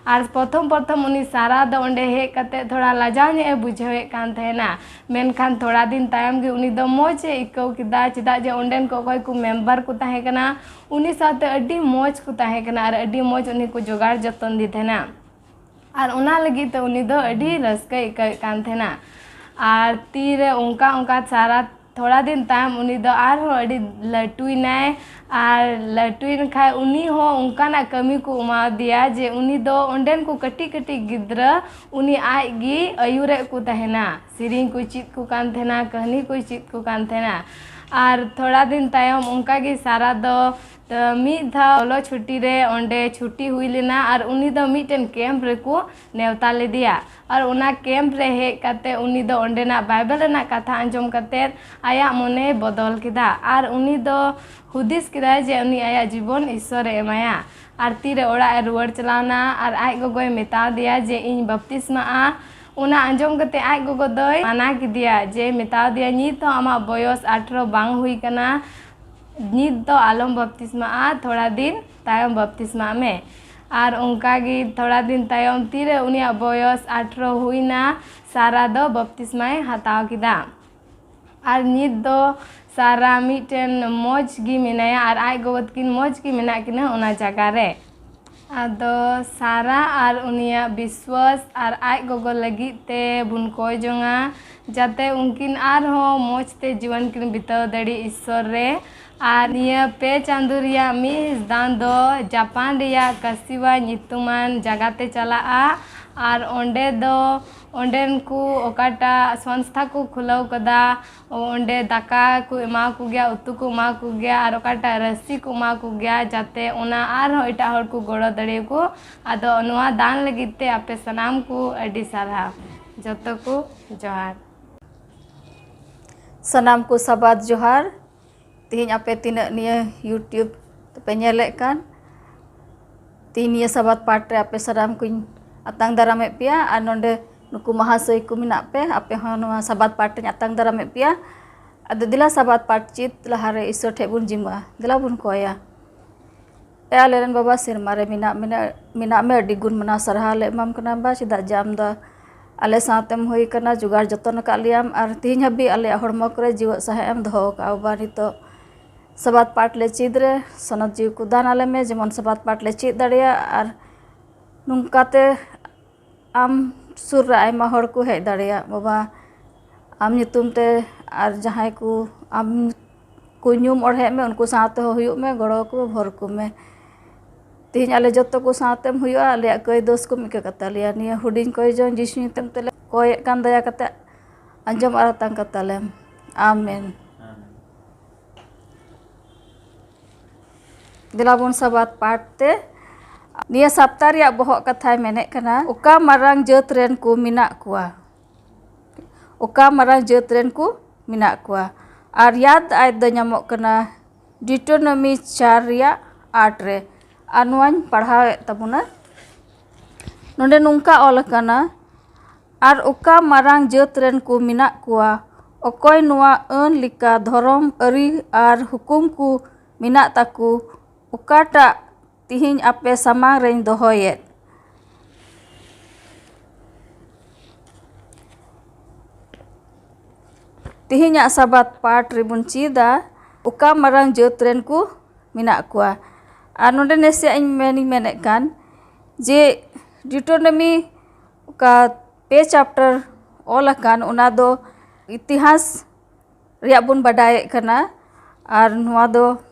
ᱟᱨ ᱯᱨᱚᱛᱷᱚᱢ ᱯᱨᱚᱛᱷᱚᱢ ᱩᱱᱤ ᱥᱟᱨᱟ ᱫᱚ ᱚᱸᱰᱮ ᱦᱮᱡ ᱠᱟᱛᱮ ᱛᱷᱚᱲᱟ ᱞᱟᱡᱟᱣ ᱧᱚᱜ ᱮ ᱵᱩᱡᱷᱟᱹᱣᱮᱫ ᱠᱟᱱ ᱛᱟᱦᱮᱱᱟ᱾ ᱢᱮᱱᱠᱷᱟᱱ ᱛᱷᱚᱲᱟ ᱫᱤᱱ ᱛᱟᱭᱚᱢ ᱜᱮ ᱩᱱᱤ ᱫᱚ ᱢᱚᱡᱽ ᱮ ᱟᱹᱭᱠᱟᱹᱣ ᱠᱮᱫᱟ, ᱪᱮᱫᱟᱜ ᱡᱮ ᱚᱸᱰᱮᱱ ᱠᱚ ᱚᱠᱚᱭ ᱠᱚ ᱢᱮᱢᱵᱟᱨ ᱠᱚ ᱛᱟᱦᱮᱸ ᱠᱟᱱᱟ, ᱩᱱᱤ ᱥᱟᱶᱛᱮ ᱟᱹᱰᱤ ᱢᱚᱡᱽ ᱠᱚ ᱛᱟᱦᱮᱸ ᱠᱟᱱᱟ ᱟᱨ ᱟᱹᱰᱤ ᱢᱚᱡᱽ ᱩᱱᱤ ᱠᱚ ᱡᱚᱜᱟᱲ ᱡᱚᱛᱚᱱ ᱫᱤ ᱛᱟᱦᱮᱱᱟ᱾ ᱟᱨ ᱚᱱᱟ ᱞᱟᱹᱜᱤᱫ ᱛᱮ ᱩᱱᱤ ᱫᱚ ᱟᱹᱰᱤ ᱨᱟᱹᱥᱠᱟᱹᱭ ᱟᱹᱭᱠᱟᱹᱣᱮᱫ ᱠᱟᱱ ᱛᱟᱦᱮᱱᱟ᱾ ᱟᱨ ᱛᱤᱨᱮ ᱚᱱᱠᱟ ᱚᱱᱠᱟ ᱥᱟᱨᱟ ᱛᱷᱚᱲᱟ ᱫᱤᱱ ᱛᱟᱭᱚᱢ ᱩᱱᱤ ᱫᱚ ᱟᱨᱦᱚᱸ ᱟᱹᱰᱤ ᱞᱟᱹᱴᱩᱭᱮᱱᱟᱭ᱾ ᱟᱨ ᱞᱟᱹᱴᱩᱭᱮᱱ ᱠᱷᱟᱡ ᱩᱱᱤ ᱦᱚᱸ ᱚᱱᱠᱟᱱᱟᱜ ᱠᱟᱹᱢᱤ ᱠᱚ ᱮᱢᱟᱣᱟᱫᱮᱭᱟ ᱡᱮ ᱩᱱᱤ ᱫᱚ ᱚᱸᱰᱮᱱ ᱠᱚ ᱠᱟᱹᱴᱤᱡ ᱠᱟᱹᱴᱤᱡ ᱜᱤᱫᱽᱨᱟᱹ ᱩᱱᱤ ᱟᱡ ᱜᱮ ᱟᱹᱭᱩᱨᱮᱫ ᱠᱚ ᱛᱟᱦᱮᱱᱟ᱾ ᱥᱮᱨᱮᱧ ᱠᱚ ᱪᱮᱫ ᱠᱚ ᱠᱟᱱ ᱛᱟᱦᱮᱱᱟ, ᱠᱟᱹᱦᱱᱤ ᱠᱚᱭ ᱪᱮᱫ ᱠᱚ ᱠᱟᱱ ᱛᱟᱦᱮᱱᱟ᱾ ᱟᱨ ᱛᱷᱚᱲᱟ ᱫᱤᱱ ᱛᱟᱭᱚᱢ ᱚᱱᱠᱟ ᱜᱮ ᱥᱟᱨᱟ ᱫᱚ ᱛᱚ, ᱢᱤᱫ ᱫᱷᱟᱣ ᱚᱞᱚᱜ ᱪᱷᱩᱴᱤ ᱨᱮ ᱚᱸᱰᱮ ᱪᱷᱩᱴᱤ ᱦᱩᱭ ᱞᱮᱱᱟ ᱟᱨ ᱩᱱᱤ ᱫᱚ ᱢᱤᱫᱴᱮᱱ ᱠᱮᱢᱯ ᱨᱮᱠᱚ ᱱᱮᱣᱛᱟ ᱞᱮᱫᱮᱭᱟ᱾ ᱟᱨ ᱚᱱᱟ ᱠᱮᱢᱯ ᱨᱮ ᱦᱮᱡ ᱠᱟᱛᱮ ᱩᱱᱤ ᱫᱚ ᱚᱸᱰᱮᱱᱟᱜ ᱵᱟᱭᱵᱮᱞ ᱨᱮᱱᱟᱜ ᱠᱟᱛᱷᱟ ᱟᱸᱡᱚᱢ ᱠᱟᱛᱮ ᱟᱭᱟᱜ ᱢᱚᱱᱮᱭ ᱵᱚᱫᱚᱞ ᱠᱮᱫᱟ᱾ ᱟᱨ ᱩᱱᱤ ᱫᱚ ᱦᱩᱫᱤᱥ ᱠᱮᱫᱟᱭ ᱡᱮ ᱩᱱᱤ ᱟᱭᱟᱜ ᱡᱤᱵᱚᱱ ᱤᱥᱥᱚᱨᱮ ᱮᱢᱟᱭᱟ᱾ ᱟᱨ ᱛᱤᱨᱮ ᱚᱲᱟᱜ ᱮ ᱨᱩᱣᱟᱹᱲ ᱪᱟᱞᱟᱣᱱᱟ ᱟᱨ ᱟᱡ ᱜᱚᱜᱚᱭ ᱢᱮᱛᱟᱣ ᱫᱮᱭᱟ ᱡᱮ, "ᱤᱧ ᱵᱟᱯᱛᱤᱥᱢᱟᱜᱼᱟ", ᱚᱱᱟ ᱟᱸᱡᱚᱢ ᱠᱟᱛᱮ ᱟᱡ ᱜᱚᱜᱚ ᱫᱚᱭ ᱢᱟᱱᱟ ᱠᱮᱫᱮᱭᱟ ᱡᱮ, ᱢᱮᱛᱟᱣ ᱫᱮᱭᱟ, "ᱱᱤᱛ ᱦᱚᱸ ᱟᱢᱟᱜ ᱵᱚᱭᱚᱥ ᱟᱴᱷᱨᱚ ᱵᱟᱝ ᱦᱩᱭ ᱠᱟᱱᱟ, ᱱᱤᱛ ᱫᱚ ᱟᱞᱚᱢ ᱵᱟᱯᱛᱤᱥᱢᱟᱜᱼᱟ, ᱛᱷᱚᱲᱟ ᱫᱤᱱ ᱛᱟᱭᱚᱢ ᱵᱟᱯᱛᱤᱥᱢᱟᱜ ᱢᱮ᱾" ᱟᱨ ᱚᱱᱠᱟ ᱜᱮ ᱛᱷᱚᱲᱟ ᱫᱤᱱ ᱛᱟᱭᱚᱢ ᱛᱤᱨᱮ ᱩᱱᱤᱭᱟᱜ ᱵᱚᱭᱚᱥ ᱟᱴᱷᱨᱚ ᱦᱩᱭᱱᱟ, ᱥᱟᱨᱟ ᱫᱚ ᱵᱟᱯᱛᱤᱥᱢᱟᱭ ᱦᱟᱛᱟᱣ ᱠᱮᱫᱟ᱾ ᱟᱨ ᱱᱤᱛ ᱫᱚ ᱥᱟᱨᱟ ᱢᱤᱫᱴᱮᱱ ᱢᱚᱡᱽ ᱜᱮ ᱢᱮᱱᱟᱭᱟ ᱟᱨ ᱟᱡ ᱜᱚᱜᱚ ᱛᱟᱹᱠᱤᱱ ᱢᱚᱡᱽ ᱜᱮ ᱢᱮᱱᱟᱜ ᱠᱤᱱᱟᱹ ᱚᱱᱟ ᱡᱟᱭᱜᱟ ᱨᱮ᱾ ᱟᱫᱚ ᱥᱟᱨᱟ ᱟᱨ ᱩᱱᱤᱭᱟᱜ ᱵᱤᱥᱣᱟᱥ ᱟᱨ ᱟᱡ ᱜᱚᱜᱚ ᱞᱟᱹᱜᱤᱫ ᱛᱮ ᱵᱚᱱ ᱠᱚᱭ ᱡᱚᱝᱟ, ᱡᱟᱛᱮ ᱩᱱᱠᱤᱱ ᱟᱨᱦᱚᱸ ᱢᱚᱡᱽ ᱛᱮ ᱡᱤᱭᱚᱱ ᱠᱤᱱ ᱵᱤᱛᱟᱹᱣ ᱫᱟᱲᱮ ᱤᱥᱥᱚᱨ ᱨᱮ᱾ ᱟᱨ ᱱᱤᱭᱟᱹ ᱯᱮ ᱪᱟᱸᱫᱳ ᱨᱮᱭᱟᱜ ᱢᱤᱫ ᱦᱤᱸᱥ ᱫᱟᱱ ᱫᱚ ᱡᱟᱯᱟᱱ ᱨᱮᱭᱟᱜ ᱠᱟᱥᱤᱣᱟ ᱧᱩᱛᱩᱢᱟᱱ ᱡᱟᱭᱜᱟ ᱛᱮ ᱪᱟᱞᱟᱜᱼᱟ᱾ ᱟᱨ ᱚᱸᱰᱮ ᱫᱚ ᱚᱸᱰᱮᱱ ᱠᱚ ᱚᱠᱟᱴᱟᱜ ᱥᱚᱝᱥᱛᱷᱟ ᱠᱚ ᱠᱷᱩᱞᱟᱹᱣ ᱠᱟᱫᱟ, ᱚᱸᱰᱮ ᱫᱟᱠᱟ ᱠᱚ ᱮᱢᱟ ᱠᱚ ᱜᱮᱭᱟ, ᱩᱛᱩ ᱠᱚ ᱮᱢᱟ ᱠᱚ ᱜᱮᱭᱟ, ᱟᱨ ᱚᱠᱟᱴᱟᱜ ᱨᱟᱹᱥᱤ ᱠᱚ ᱮᱢᱟ ᱠᱚ ᱜᱮᱭᱟ, ᱡᱟᱛᱮ ᱚᱱᱟ ᱟᱨᱦᱚᱸ ᱮᱴᱟᱜ ᱦᱚᱲ ᱠᱚ ᱜᱚᱲᱚ ᱫᱟᱲᱮᱭᱟᱠᱚ᱾ ᱟᱫᱚ ᱱᱚᱣᱟ ᱫᱟᱱ ᱞᱟᱹᱜᱤᱫ ᱛᱮ ᱟᱯᱮ ᱥᱟᱱᱟᱢ ᱠᱚ ᱟᱹᱰᱤ ᱥᱟᱨᱦᱟᱣ᱾ ᱡᱚᱛᱚ ᱠᱚ ᱡᱚᱦᱟᱨ᱾ ᱥᱟᱱᱟᱢ ᱠᱚ ᱥᱟᱵᱟᱫ ᱡᱚᱦᱟᱨ᱾ ᱛᱮᱦᱮᱧ ᱟᱯᱮ ᱛᱤᱱᱟᱹᱜ ᱱᱤᱭᱟᱹ YouTube ᱛᱮᱯᱮ ᱧᱮᱞᱮᱫ ᱠᱟᱱ, ᱛᱮᱦᱮᱧ ᱱᱤᱭᱟᱹ ᱥᱟᱵᱟᱫ ᱯᱟᱴ ᱨᱮ ᱟᱯᱮ ᱥᱟᱱᱟᱢ ᱠᱚᱧ ᱟᱛᱟᱝ ᱫᱟᱨᱟᱢᱮᱫ ᱯᱮᱭᱟ, ᱟᱨ ᱱᱚᱰᱮ ᱱᱩᱠᱩ ᱢᱟᱦᱟᱥᱚᱭ ᱠᱚ ᱢᱮᱱᱟᱜ ᱯᱮ, ᱟᱯᱮ ᱦᱚᱸ ᱱᱚᱣᱟ ᱥᱟᱵᱟᱫ ᱯᱟᱴ ᱨᱮᱧ ᱟᱛᱟᱝ ᱫᱟᱨᱟᱢᱮᱫ ᱯᱮᱭᱟ᱾ ᱟᱫᱚ ᱫᱮᱞᱟ ᱥᱟᱵᱟᱫ ᱯᱟᱴ ᱪᱮᱫ ᱞᱟᱦᱟᱨᱮ ᱤᱥᱚᱨ ᱴᱷᱮᱡ ᱵᱚᱱ ᱡᱤᱢᱟᱹᱜᱼᱟ, ᱫᱮᱞᱟ ᱵᱚᱱ ᱠᱚᱭᱟ᱾ ᱮ ᱟᱞᱮᱨᱮᱱ ᱵᱟᱵᱟ, ᱥᱮᱨᱢᱟ ᱨᱮ ᱢᱮᱱᱟᱜ, ᱢᱮᱱᱟᱜ, ᱢᱮᱱᱟᱜ ᱢᱮ, ᱟᱹᱰᱤ ᱜᱩᱱ ᱢᱟᱱᱟᱣ ᱥᱟᱨᱦᱟᱣ ᱞᱮ ᱮᱢᱟᱢ ᱠᱟᱱᱟ ᱵᱟ, ᱪᱮᱫᱟᱜ ᱡᱮ ᱟᱢ ᱫᱚ ᱟᱞᱮ ᱥᱟᱶᱛᱮᱢ ᱦᱩᱭ ᱠᱟᱱᱟ, ᱡᱚᱜᱟᱲ ᱡᱚᱛᱚᱱ ᱟᱠᱟᱫ ᱞᱮᱭᱟᱢ, ᱟᱨ ᱛᱤᱦᱤᱧ ᱦᱟᱹᱵᱤᱡ ᱟᱞᱮᱭᱟᱜ ᱦᱚᱲᱢᱚ ᱠᱚᱨᱮ ᱡᱤᱣᱮᱫ ᱥᱟᱦᱮᱫ ᱮᱢ ᱫᱚᱦᱚ ᱟᱠᱟᱫᱼᱟ ᱵᱟ᱾ ᱱᱤᱛᱚᱜ ᱥᱟᱵᱟᱫ ᱯᱟᱴ ᱞᱮ ᱪᱮᱫ ᱨᱮ ᱥᱚᱱᱚᱛ ᱡᱤᱣᱤ ᱠᱚ ᱫᱟᱱ ᱟᱞᱮ ᱢᱮ, ᱡᱮᱢᱚᱱ ᱥᱟᱵᱟᱫ ᱯᱟᱴ ᱞᱮ ᱪᱮᱫ ᱫᱟᱲᱮᱭᱟᱜ, ᱟᱨ ᱱᱚᱝᱠᱟᱛᱮ ᱟᱢ ᱥᱩᱨ ᱨᱮ ᱟᱭᱢᱟ ᱦᱚᱲ ᱠᱚ ᱦᱮᱡ ᱫᱟᱲᱮᱭᱟᱜ ᱵᱟᱵᱟ, ᱟᱢ ᱧᱩᱛᱩᱢ ᱛᱮ, ᱟᱨ ᱡᱟᱦᱟᱸᱭ ᱠᱚ ᱟᱢ ᱠᱚ ᱧᱩᱢ ᱚᱲᱦᱮᱫ ᱢᱮ, ᱩᱱᱠᱩ ᱥᱟᱶ ᱛᱮᱦᱚᱸ ᱦᱩᱭᱩᱜ ᱢᱮ, ᱜᱚᱲᱚ ᱠᱚ ᱵᱷᱚᱨ ᱠᱚ ᱢᱮ᱾ ᱛᱮᱦᱮᱧ ᱟᱞᱮ ᱡᱚᱛᱚ ᱠᱚ ᱥᱟᱶᱛᱮᱢ ᱦᱩᱭᱩᱜᱼᱟ, ᱟᱞᱮᱭᱟᱜ ᱠᱟᱹᱭ ᱫᱳᱥ ᱠᱚᱢ ᱤᱠᱟᱹ ᱠᱟᱛᱟ ᱞᱮᱭᱟ᱾ ᱱᱤᱭᱟᱹ ᱦᱩᱰᱤᱧ ᱠᱚᱭ ᱡᱚᱝ ᱡᱤᱥᱩ ᱧᱩᱛᱩᱢ ᱛᱮᱞᱮ ᱠᱚᱭᱮᱫ ᱠᱟᱱ, ᱫᱟᱭᱟ ᱠᱟᱛᱮ ᱟᱸᱡᱚᱢ ᱟᱨ ᱟᱛᱟᱝ ᱠᱟᱛᱟ ᱞᱮᱢ᱾ ᱟᱢᱮᱱ᱾ ᱫᱮᱞᱟ ᱵᱚᱱ ᱥᱟᱵᱟᱫ ᱯᱟᱴ ᱛᱮ᱾ ᱱᱤᱭᱟᱹ ᱥᱟᱯᱛᱟ ᱨᱮᱭᱟᱜ ᱵᱚᱦᱚᱜ ᱠᱟᱛᱷᱟᱭ ᱢᱮᱱᱮᱫ ᱠᱟᱱᱟ, ᱚᱠᱟ ᱢᱟᱨᱟᱝ ᱡᱟᱹᱛ ᱨᱮᱱ ᱠᱚ ᱢᱮᱱᱟᱜ ᱠᱚᱣᱟ? ᱚᱠᱟ ᱢᱟᱨᱟᱝ ᱡᱟᱹᱛ ᱨᱮᱱ ᱠᱚ ᱢᱮᱱᱟᱜ ᱠᱚᱣᱟ? ᱟᱨ ᱭᱟᱫ ᱟᱭ ᱫᱚ ᱧᱟᱢᱚᱜ ᱠᱟᱱᱟ ᱰᱤᱴᱳᱱᱚᱢᱤ ᱪᱟᱨ ᱨᱮᱭᱟᱜ ᱟᱴ ᱨᱮ᱾ ᱟᱨ ᱱᱚᱣᱟᱧ ᱯᱟᱲᱦᱟᱣᱮᱫ ᱛᱟᱵᱚᱱᱟ᱾ ᱱᱚᱰᱮ ᱱᱚᱝᱠᱟ ᱚᱞ ᱟᱠᱟᱱᱟ, ᱟᱨ ᱚᱠᱟ ᱢᱟᱨᱟᱝ ᱡᱟᱹᱛ ᱨᱮᱱ ᱠᱚ ᱢᱮᱱᱟᱜ ᱠᱚᱣᱟ, ᱚᱠᱚᱭ ᱱᱚᱣᱟ ᱟᱹᱱ ᱞᱮᱠᱟ ᱫᱷᱚᱨᱚᱢ ᱟᱹᱨᱤ ᱟᱨ ᱦᱩᱠᱩᱢ ᱠᱚ ᱢᱮᱱᱟᱜ ᱛᱟᱠᱚ, ᱚᱠᱟᱴᱟᱜ ᱛᱤᱦᱤᱧ ᱟᱯᱮ ᱥᱟᱢᱟᱝ ᱨᱮᱧ ᱫᱚᱦᱚᱭᱮᱫ? ᱛᱤᱦᱤᱧᱟᱜ ᱥᱟᱵᱟᱫ ᱯᱟᱴ ᱨᱮᱵᱚᱱ ᱪᱮᱫᱟ, ᱚᱠᱟ ᱢᱟᱨᱟᱝ ᱡᱟᱹᱛ ᱨᱮᱱ ᱠᱚ ᱢᱮᱱᱟᱜ ᱠᱚᱣᱟ᱾ ᱟᱨ ᱱᱚᱰᱮ ᱱᱟᱥᱮᱭᱟᱜ ᱤᱧ ᱢᱮᱱᱤᱧ ᱢᱮᱱᱮᱫ ᱠᱟᱱ ᱡᱮ ᱰᱤᱴᱳᱱᱚᱢᱤ ᱚᱠᱟ ᱯᱮ ᱪᱟᱯᱴᱟᱨ ᱚᱞ ᱟᱠᱟᱱ, ᱚᱱᱟ ᱫᱚ ᱤᱛᱤᱦᱟᱥ ᱨᱮᱭᱟᱜ ᱵᱚᱱ ᱵᱟᱰᱟᱭᱮᱫ ᱠᱟᱱᱟ᱾ ᱟᱨ ᱱᱚᱣᱟ ᱫᱚ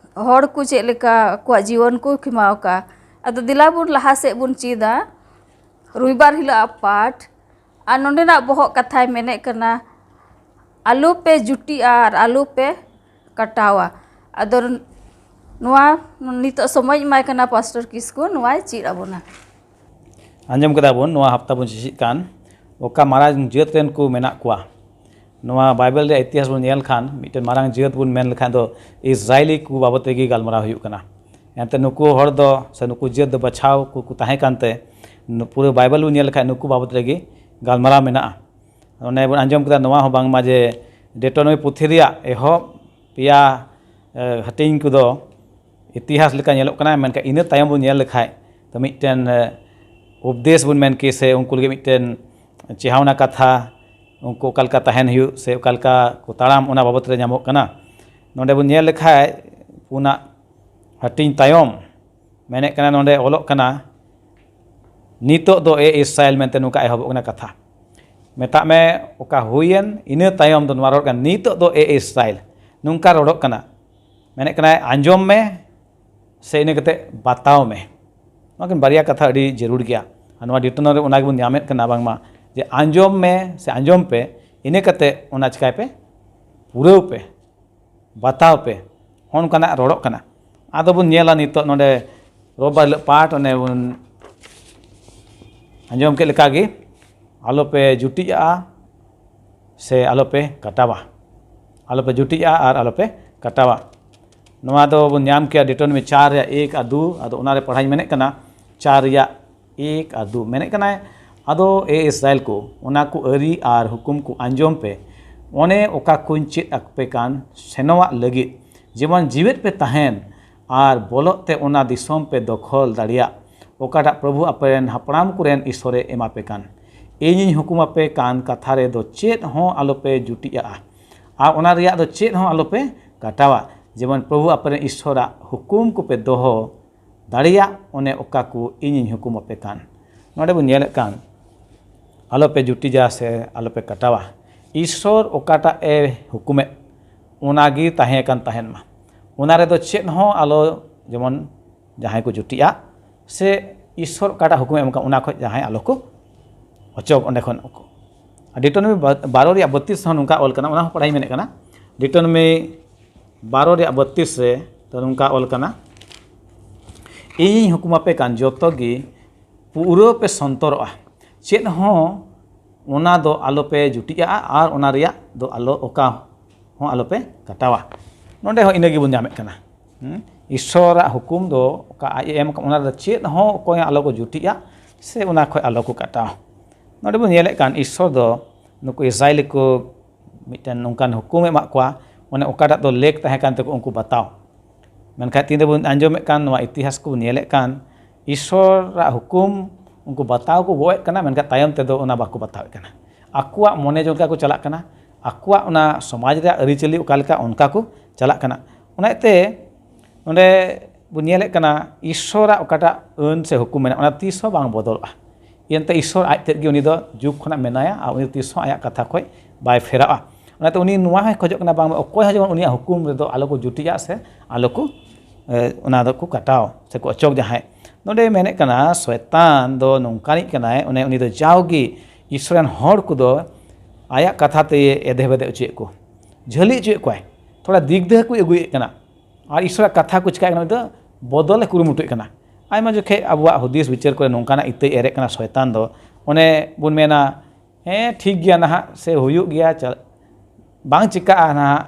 ᱦᱚᱲ ᱠᱚ ᱪᱮᱫ ᱞᱮᱠᱟ ᱟᱠᱚᱣᱟᱜ ᱡᱤᱭᱚᱱ ᱠᱚ ᱠᱷᱮᱢᱟᱣ ᱟᱠᱟᱫᱼᱟ᱾ ᱟᱫᱚ ᱫᱮᱞᱟ ᱵᱚᱱ ᱞᱟᱦᱟ ᱥᱮᱫ ᱵᱚᱱ ᱪᱮᱫᱟ ᱨᱚᱵᱤᱵᱟᱨ ᱦᱤᱞᱳᱜ ᱟᱜ ᱯᱟᱴ᱾ ᱟᱨ ᱱᱚᱰᱮᱱᱟᱜ ᱵᱚᱦᱚᱜ ᱠᱟᱛᱷᱟᱭ ᱢᱮᱱᱮᱫ ᱠᱟᱱᱟ, ᱟᱞᱚ ᱯᱮ ᱡᱩᱴᱤᱜᱼᱟ ᱟᱨ ᱟᱞᱚ ᱯᱮ ᱠᱟᱴᱟᱣᱟ᱾ ᱟᱫᱚ ᱱᱚᱣᱟ ᱱᱤᱛᱚᱜ ᱥᱚᱢᱚᱭ ᱮᱢᱟᱭ ᱠᱟᱱᱟ ᱯᱟᱥᱴᱚᱨ ᱠᱤᱥᱠᱩ, ᱱᱚᱣᱟᱭ ᱪᱮᱫ ᱟᱵᱚᱱᱟ᱾ ᱟᱸᱡᱚᱢ ᱠᱮᱫᱟ ᱵᱚᱱ, ᱱᱚᱣᱟ ᱦᱟᱯᱛᱟ ᱵᱚᱱ ᱪᱮᱪᱮᱫ ᱠᱟᱱ, ᱚᱠᱟ ᱢᱟᱨᱟᱝ ᱡᱟᱹᱛ ᱨᱮᱱ ᱠᱚ ᱢᱮᱱᱟᱜ ᱠᱚᱣᱟ᱾ ᱱᱚᱣᱟ ᱵᱟᱭᱵᱮᱞ ᱨᱮᱭᱟᱜ ᱤᱛᱤᱦᱟᱥ ᱵᱚᱱ ᱧᱮᱞ ᱠᱷᱟᱱ, ᱢᱤᱫᱴᱮᱱ ᱢᱟᱨᱟᱝ ᱡᱟᱹᱛ ᱵᱚᱱ ᱢᱮᱱ ᱞᱮᱠᱷᱟᱱ ᱫᱚ ᱤᱥᱨᱟᱭᱞᱤ ᱠᱚ ᱵᱟᱵᱚᱫ ᱛᱮᱜᱮ ᱜᱟᱞᱢᱟᱨᱟᱣ ᱦᱩᱭᱩᱜ ᱠᱟᱱᱟ᱾ ᱮᱱᱛᱮ ᱱᱩᱠᱩ ᱦᱚᱲ ᱫᱚ ᱥᱮ ᱱᱩᱠᱩ ᱡᱟᱹᱛ ᱫᱚ ᱵᱟᱪᱷᱟᱣ ᱠᱚ ᱠᱚ ᱛᱟᱦᱮᱸ ᱠᱟᱱᱛᱮ, ᱱᱩ- ᱯᱩᱨᱟᱹ ᱵᱟᱭᱵᱮᱞ ᱵᱚᱱ ᱧᱮᱞ ᱞᱮᱠᱷᱟᱡ ᱱᱩᱠᱩ ᱵᱟᱵᱚᱫ ᱨᱮᱜᱮ ᱜᱟᱞᱢᱟᱨᱟᱣ ᱢᱮᱱᱟᱜᱼᱟ᱾ ᱚᱱᱮ ᱵᱚᱱ ᱟᱸᱡᱚᱢ ᱠᱮᱫᱟ ᱱᱚᱣᱟ ᱦᱚᱸ ᱵᱟᱝᱢᱟ ᱡᱮ ᱰᱮᱴᱳᱱᱚᱢᱤ ᱯᱩᱛᱷᱤ ᱨᱮᱭᱟᱜ ᱮᱦᱚᱵ ᱯᱮᱭᱟ ᱮ, ᱦᱟᱹᱴᱤᱧ ᱠᱚᱫᱚ ᱤᱛᱤᱦᱟᱥ ᱞᱮᱠᱟ ᱧᱮᱞᱚᱜ ᱠᱟᱱᱟ, ᱢᱮᱱᱠᱷᱟᱱ ᱤᱱᱟᱹ ᱛᱟᱭᱚᱢ ᱵᱚᱱ ᱧᱮᱞ ᱞᱮᱠᱷᱟᱡ ᱛᱚ ᱢᱤᱫᱴᱮᱱ ᱮ, ᱩᱯᱫᱮᱥ ᱵᱚᱱ ᱢᱮᱱ ᱠᱮ ᱥᱮ ᱩᱱᱠᱩ ᱞᱟᱹᱜᱤᱫ ᱢᱤᱫᱴᱮᱱ ᱪᱮᱦᱟᱣᱱᱟ ᱠᱟᱛᱷᱟ, ᱩᱱᱠᱩ ᱚᱠᱟ ᱞᱮᱠᱟ ᱛᱟᱦᱮᱱ ᱦᱩᱭᱩᱜ ᱥᱮ ᱚᱠᱟ ᱞᱮᱠᱟ ᱠᱚ ᱛᱟᱲᱟᱢ, ᱚᱱᱟ ᱵᱟᱵᱚᱛ ᱨᱮ ᱧᱟᱢᱚᱜ ᱠᱟᱱᱟ᱾ ᱱᱚᱰᱮ ᱵᱚᱱ ᱧᱮᱞ ᱞᱮᱠᱷᱟᱡ ᱯᱩᱱᱟᱜ ᱦᱟᱹᱴᱤᱧ ᱛᱟᱭᱚᱢ ᱢᱮᱱᱮᱫ ᱠᱟᱱᱟ, ᱱᱚᱰᱮ ᱚᱞᱚᱜ ᱠᱟᱱᱟ, "ᱱᱤᱛᱚᱜ ᱫᱚ ᱮ ᱤᱥᱨᱟᱭᱮᱞ" ᱢᱮᱱᱛᱮ ᱱᱚᱝᱠᱟ ᱮᱦᱚᱵᱚᱜ ᱠᱟᱱᱟ ᱠᱟᱛᱷᱟ᱾ ᱢᱮᱛᱟᱜ ᱢᱮ ᱚᱠᱟ ᱦᱩᱭᱮᱱ, ᱤᱱᱟᱹ ᱛᱟᱭᱚᱢ ᱫᱚ ᱱᱚᱣᱟ ᱨᱚᱲ ᱠᱟᱱᱟ, "ᱱᱤᱛᱚᱜ ᱫᱚ ᱮ ᱤᱥᱨᱟᱭᱮᱞ" ᱱᱚᱝᱠᱟ ᱨᱚᱲᱚᱜ ᱠᱟᱱᱟ᱾ ᱢᱮᱱᱮᱫ ᱠᱟᱱᱟᱭ, "ᱟᱸᱡᱚᱢ ᱢᱮ ᱥᱮ ᱤᱱᱟᱹ ᱠᱟᱛᱮ ᱵᱟᱛᱟᱣ ᱢᱮ᱾" ᱱᱚᱣᱟ ᱠᱤᱱ ᱵᱟᱨᱭᱟ ᱠᱟᱛᱷᱟ ᱟᱹᱰᱤ ᱡᱟᱹᱨᱩᱲ ᱜᱮᱭᱟ᱾ ᱟᱨ ᱱᱚᱣᱟ ᱰᱤᱴᱳᱱᱚᱢᱤ ᱨᱮ ᱚᱱᱟ ᱜᱮᱵᱚᱱ ᱧᱟᱢᱮᱫ ᱠᱟᱱᱟ ᱵᱟᱝᱢᱟ, ᱡᱮ ᱟᱸᱡᱚᱢ ᱢᱮ ᱥᱮ ᱟᱸᱡᱚᱢ ᱯᱮ, ᱤᱱᱟᱹ ᱠᱟᱛᱮ ᱚᱱᱟ ᱪᱤᱠᱟᱭ ᱯᱮ, ᱯᱩᱨᱟᱹᱣ ᱯᱮ, ᱵᱟᱛᱟᱣ ᱯᱮ, ᱦᱚᱸ ᱱᱚᱝᱠᱟᱱᱟᱜ ᱨᱚᱲᱚᱜ ᱠᱟᱱᱟ᱾ ᱟᱫᱚ ᱵᱚᱱ ᱧᱮᱞᱟ ᱱᱤᱛᱚᱜ ᱱᱚᱰᱮ ᱨᱳᱵᱵᱟᱨ ᱦᱤᱞᱳᱜ ᱯᱟᱴ, ᱚᱱᱮ ᱵᱚᱱ ᱟᱸᱡᱚᱢ ᱠᱮᱫ ᱞᱮᱠᱟᱜᱮ, "ᱟᱞᱚᱯᱮ ᱡᱩᱴᱤᱡᱟᱜᱼᱟ ᱥᱮ ᱟᱞᱚᱯᱮ ᱠᱟᱴᱟᱣᱟ, ᱟᱞᱚᱯᱮ ᱡᱩᱴᱤᱡᱟᱜᱼᱟ ᱟᱨ ᱟᱞᱚᱯᱮ ᱠᱟᱴᱟᱣᱟ᱾" ᱱᱚᱣᱟ ᱫᱚ ᱵᱚᱱ ᱧᱟᱢ ᱠᱮᱭᱟ ᱰᱤᱴᱳᱱᱚᱢᱤ ᱪᱟᱨ ᱨᱮᱭᱟᱜ ᱮᱠ ᱟᱨ ᱫᱩ, ᱟᱫᱚ ᱚᱱᱟᱨᱮ ᱯᱟᱲᱦᱟᱣ ᱤᱧ ᱢᱮᱱᱮᱫ ᱠᱟᱱᱟ, ᱪᱟᱨ ᱨᱮᱭᱟᱜ ᱮᱠ ᱟᱨ ᱫᱩ ᱢᱮᱱᱮᱫ ᱠᱟᱱᱟᱭ, "ᱟᱫᱚ ᱮ ᱤᱥᱨᱟᱭᱮᱞ ᱠᱚ, ᱚᱱᱟ ᱠᱚ ᱟᱹᱨᱤ ᱟᱨ ᱦᱩᱠᱩᱢ ᱠᱚ ᱟᱸᱡᱚᱢ ᱯᱮ, ᱚᱱᱮ ᱚᱠᱟ ᱠᱚᱧ ᱪᱮᱫ ᱟᱯᱮ ᱠᱟᱱ ᱥᱮᱱᱚᱣᱟᱜ ᱞᱟᱹᱜᱤᱫ, ᱡᱮᱢᱚᱱ ᱡᱤᱣᱮᱫ ᱯᱮ ᱛᱟᱦᱮᱱ ᱟᱨ ᱵᱚᱞᱚᱜ ᱛᱮ ᱚᱱᱟ ᱫᱤᱥᱚᱢ ᱯᱮ ᱫᱚᱠᱷᱚᱞ ᱫᱟᱲᱮᱭᱟᱜ, ᱚᱠᱟᱴᱟᱜ ᱯᱨᱚᱵᱷᱩ ᱟᱯᱮ ᱨᱮᱱ ᱦᱟᱯᱲᱟᱢ ᱠᱚᱨᱮᱱ ᱤᱥᱚᱨᱮ ᱮᱢᱟ ᱯᱮ ᱠᱟᱱ᱾ ᱤᱧᱤᱧ ᱦᱩᱠᱩᱢ ᱟᱯᱮ ᱠᱟᱱ ᱠᱟᱛᱷᱟ ᱨᱮᱫᱚ ᱪᱮᱫ ᱦᱚᱸ ᱟᱞᱚᱯᱮ ᱡᱩᱴᱤᱡᱟᱜᱼᱟ ᱟᱨ ᱚᱱᱟ ᱨᱮᱭᱟᱜ ᱫᱚ ᱪᱮᱫ ᱦᱚᱸ ᱟᱞᱚᱯᱮ ᱠᱟᱴᱟᱣᱟ, ᱡᱮᱢᱚᱱ ᱯᱨᱚᱵᱷᱩ ᱟᱯᱮ ᱨᱮᱱ ᱤᱥᱚᱨᱟᱜ ᱦᱩᱠᱩᱢ ᱠᱚᱯᱮ ᱫᱚᱦᱚ ᱫᱟᱲᱮᱭᱟᱜ, ᱚᱱᱮ ᱚᱠᱟ ᱠᱚ ᱤᱧᱤᱧ ᱦᱩᱠᱩᱢ ᱟᱯᱮ ᱠᱟᱱ᱾" ᱱᱚᱰᱮ ᱵᱚᱱ ᱧᱮᱞᱮᱫ ᱠᱟᱱ, ᱟᱞᱚᱯᱮ ᱡᱩᱴᱤᱡᱟ ᱥᱮ ᱟᱞᱚᱯᱮ ᱠᱟᱴᱟᱣᱟ᱾ ᱤᱥᱚᱨ ᱚᱠᱟᱴᱟᱜ ᱮ ᱦᱩᱠᱩᱢᱮᱫ, ᱚᱱᱟᱜᱮ ᱛᱟᱦᱮᱸ ᱠᱟᱱ ᱛᱟᱦᱮᱱ ᱢᱟ᱾ ᱚᱱᱟ ᱨᱮᱫᱚ ᱪᱮᱫ ᱦᱚᱸ ᱟᱞᱚ, ᱡᱮᱢᱚᱱ ᱡᱟᱦᱟᱸᱭ ᱠᱚ ᱡᱩᱴᱤᱜᱼᱟ ᱥᱮ ᱤᱥᱚᱨ ᱚᱠᱟᱴᱟᱜ ᱦᱩᱠᱩᱢᱮ ᱮᱢ ᱠᱟᱜ, ᱚᱱᱟ ᱠᱷᱚᱱ ᱡᱟᱦᱟᱸᱭ ᱟᱞᱚ ᱠᱚ ᱚᱪᱚᱜ ᱚᱸᱰᱮ ᱠᱷᱚᱱ᱾ ᱟᱨ ᱰᱤᱴᱳᱱᱚᱢᱤ ᱵᱟ-, ᱵᱟᱨᱚ ᱨᱮᱭᱟᱜ ᱵᱚᱛᱤᱥ ᱦᱚᱸ ᱱᱚᱝᱠᱟ ᱚᱞ ᱠᱟᱱᱟ, ᱚᱱᱟ ᱦᱚᱸ ᱯᱟᱲᱦᱟᱣ ᱤᱧ ᱢᱮᱱᱮᱫ ᱠᱟᱱᱟ᱾ ᱰᱤᱴᱳᱱᱚᱢᱤ ᱵᱟᱨᱚ ᱨᱮᱭᱟᱜ ᱵᱚᱛᱤᱥ ᱨᱮ ᱫᱚ ᱱᱚᱝᱠᱟ ᱚᱞ ᱠᱟᱱᱟ, "ᱤᱧᱤᱧ ᱦᱩᱠᱩᱢ ᱟᱯᱮ ᱠᱟᱱ ᱡᱚᱛᱚ ᱜᱮ ᱯᱩᱨᱟᱹ ᱯᱮ ᱥᱚᱱᱛᱚᱨᱚᱜᱼᱟ, ᱪᱮᱫ ᱦᱚᱸ ᱚᱱᱟ ᱫᱚ ᱟᱞᱚᱯᱮ ᱡᱩᱴᱤᱡᱟᱜᱼᱟ ᱟᱨ ᱚᱱᱟ ᱨᱮᱭᱟᱜ ᱫᱚ ᱟᱞᱚ, ᱚᱠᱟ ᱦᱚᱸ ᱟᱞᱚᱯᱮ ᱠᱟᱴᱟᱣᱟ᱾" ᱱᱚᱰᱮ ᱦᱚᱸ ᱤᱱᱟᱹ ᱜᱮᱵᱚᱱ ᱧᱟᱢᱮᱫ ᱠᱟᱱᱟ᱾ ᱦᱩᱸ? ᱤᱥᱥᱚᱨᱟᱜ ᱦᱩᱠᱩᱢ ᱫᱚ ᱚᱠᱟ ᱟᱡ ᱮ ᱮᱢ ᱟᱠᱟᱫ, ᱚᱱᱟ ᱨᱮᱫᱚ ᱪᱮᱫ ᱦᱚᱸ ᱚᱠᱚᱭ ᱦᱚᱸ ᱟᱞᱚ ᱠᱚ ᱡᱩᱴᱤᱜᱼᱟ ᱥᱮ ᱚᱱᱟ ᱠᱷᱚᱱ ᱟᱞᱚ ᱠᱚ ᱠᱟᱴᱟᱣ᱾ ᱱᱚᱰᱮ ᱵᱚᱱ ᱧᱮᱞᱮᱫ ᱠᱟᱱ, ᱤᱥᱥᱚᱨ ᱫᱚ ᱱᱩᱠᱩ ᱤᱥᱨᱟᱭᱮᱞᱤ ᱠᱚ ᱢᱤᱫᱴᱮᱱ ᱱᱚᱝᱠᱟᱱ ᱦᱩᱠᱩᱢ ᱮ ᱮᱢᱟᱜ ᱠᱚᱣᱟ, ᱚᱱᱮ ᱚᱠᱟᱴᱟᱜ ᱫᱚ ᱞᱮᱠ ᱛᱟᱦᱮᱸ ᱠᱟᱱ ᱛᱟᱠᱚ ᱩᱱᱠᱩ ᱵᱟᱛᱟᱣ᱾ ᱢᱮᱱᱠᱷᱟᱱ ᱛᱤᱦᱤᱧ ᱫᱚᱵᱚᱱ ᱟᱸᱡᱚᱢᱮᱫ ᱠᱟᱱ, ᱱᱚᱣᱟ ᱤᱛᱤᱦᱟᱥ ᱠᱚᱵᱚᱱ ᱧᱮᱞᱮᱫ ᱠᱟᱱ, ᱤᱥᱥᱚᱨᱟᱜ ᱦᱩᱠᱩᱢ ᱩᱱᱠᱩ ᱵᱟᱛᱟᱣ ᱠᱚ ᱜᱚᱜ ᱮᱫ ᱠᱟᱱᱟ, ᱢᱮᱱᱠᱷᱟᱱ ᱛᱟᱭᱚᱢ ᱛᱮᱫᱚ ᱚᱱᱟ ᱵᱟᱠᱚ ᱵᱟᱛᱟᱣᱮᱫ ᱠᱟᱱᱟ᱾ ᱟᱠᱚᱣᱟᱜ ᱢᱚᱱᱮ ᱡᱚᱝ ᱞᱮᱠᱟ ᱠᱚ ᱪᱟᱞᱟᱜ ᱠᱟᱱᱟ, ᱟᱠᱚᱣᱟᱜ ᱚᱱᱟ ᱥᱚᱢᱟᱡᱽ ᱨᱮᱭᱟᱜ ᱟᱹᱨᱤᱪᱟᱹᱞᱤ ᱚᱠᱟ ᱞᱮᱠᱟ, ᱚᱱᱠᱟ ᱠᱚ ᱪᱟᱞᱟᱜ ᱠᱟᱱᱟ᱾ ᱚᱱᱟᱛᱮ ᱱᱚᱰᱮ ᱵᱚᱱ ᱧᱮᱞᱮᱫ ᱠᱟᱱᱟ, ᱤᱥᱥᱚᱨᱟᱜ ᱚᱠᱟᱴᱟᱜ ᱟᱹᱱ ᱥᱮ ᱦᱩᱠᱩᱢ ᱢᱮᱱᱟᱜᱼᱟ, ᱚᱱᱟ ᱛᱤᱥ ᱦᱚᱸ ᱵᱟᱝ ᱵᱚᱫᱚᱞᱚᱜᱼᱟ᱾ ᱮᱱᱛᱮ ᱤᱥᱥᱚᱨ ᱟᱡ ᱛᱮᱫ ᱜᱮ ᱩᱱᱤ ᱫᱚ ᱡᱩᱜᱽ ᱠᱷᱚᱱᱟᱜ ᱢᱮᱱᱟᱭᱟ ᱟᱨ ᱩᱱᱤ ᱫᱚ ᱛᱤᱥ ᱦᱚᱸ ᱟᱭᱟᱜ ᱠᱟᱛᱷᱟ ᱠᱷᱚᱱ ᱵᱟᱭ ᱯᱷᱮᱨᱟᱜᱼᱟ᱾ ᱚᱱᱟᱛᱮ ᱩᱱᱤ ᱱᱚᱣᱟ ᱦᱚᱸᱭ ᱠᱷᱚᱡᱚᱜ ᱠᱟᱱᱟ, ᱵᱟᱝᱢᱟ ᱚᱠᱚᱭ ᱦᱚᱸ ᱡᱮᱢᱚᱱ ᱩᱱᱤᱭᱟᱜ ᱦᱩᱠᱩᱢ ᱨᱮᱫᱚ ᱟᱞᱚ ᱠᱚ ᱡᱩᱴᱤᱜᱼᱟ ᱥᱮ ᱟᱞᱚ ᱠᱚ, ᱮ, ᱚᱱᱟ ᱫᱚᱠᱚ ᱠᱟᱴᱟᱣ ᱥᱮ ᱠᱚ ᱚᱪᱚᱜ ᱡᱟᱦᱟᱸᱭ᱾ ᱱᱚᱰᱮ ᱢᱮᱱᱮᱫ ᱠᱟᱱᱟ, ᱥᱚᱭᱛᱟᱱ ᱫᱚ ᱱᱚᱝᱠᱟᱱᱤᱡ ᱠᱟᱱᱟᱭ, ᱚᱱᱮ ᱩᱱᱤ ᱫᱚ ᱡᱟᱣᱜᱮ ᱤᱥᱥᱚᱨ ᱨᱮᱱ ᱦᱚᱲ ᱠᱚᱫᱚ ᱟᱭᱟᱜ ᱠᱟᱛᱷᱟ ᱛᱮ ᱮᱫᱷᱮ ᱵᱮᱫᱷᱮ ᱚᱪᱚᱭᱮᱫ ᱠᱚ, ᱡᱷᱟᱹᱞᱤ ᱚᱪᱚᱭᱮᱫ ᱠᱚᱣᱟᱭ, ᱛᱷᱚᱲᱟ ᱫᱤᱜᱽᱫᱷᱟᱹ ᱠᱚ ᱟᱹᱜᱩᱭᱮᱫ ᱠᱟᱱᱟ᱾ ᱟᱨ ᱤᱥᱥᱚᱨᱟᱜ ᱠᱟᱛᱷᱟ ᱠᱚ ᱪᱤᱠᱟᱹᱭᱮᱫ ᱠᱟᱱᱟ, ᱩᱱᱤ ᱫᱚ ᱵᱚᱫᱚᱞᱮ ᱠᱩᱨᱩᱢᱩᱴᱩᱭᱮᱫ ᱠᱟᱱᱟ᱾ ᱟᱭᱢᱟ ᱡᱚᱠᱷᱮᱡ ᱟᱵᱚᱣᱟᱜ ᱦᱩᱫᱤᱥ ᱵᱤᱪᱟᱹᱨ ᱠᱚᱨᱮ ᱱᱚᱝᱠᱟᱱᱟᱜ ᱤᱛᱟᱹᱭ ᱮᱨᱮᱫ ᱠᱟᱱᱟ ᱥᱚᱭᱛᱟᱱ ᱫᱚ, ᱚᱱᱮ ᱵᱚᱱ ᱢᱮᱱᱟ, ᱦᱮᱸ, ᱴᱷᱤᱠ ᱜᱮᱭᱟ ᱱᱟᱦᱟᱜ, ᱥᱮ ᱦᱩᱭᱩᱜ ᱜᱮᱭᱟ, ᱪᱟ-, ᱵᱟᱝ ᱪᱤᱠᱟᱹᱜᱼᱟ ᱱᱟᱦᱟᱜ,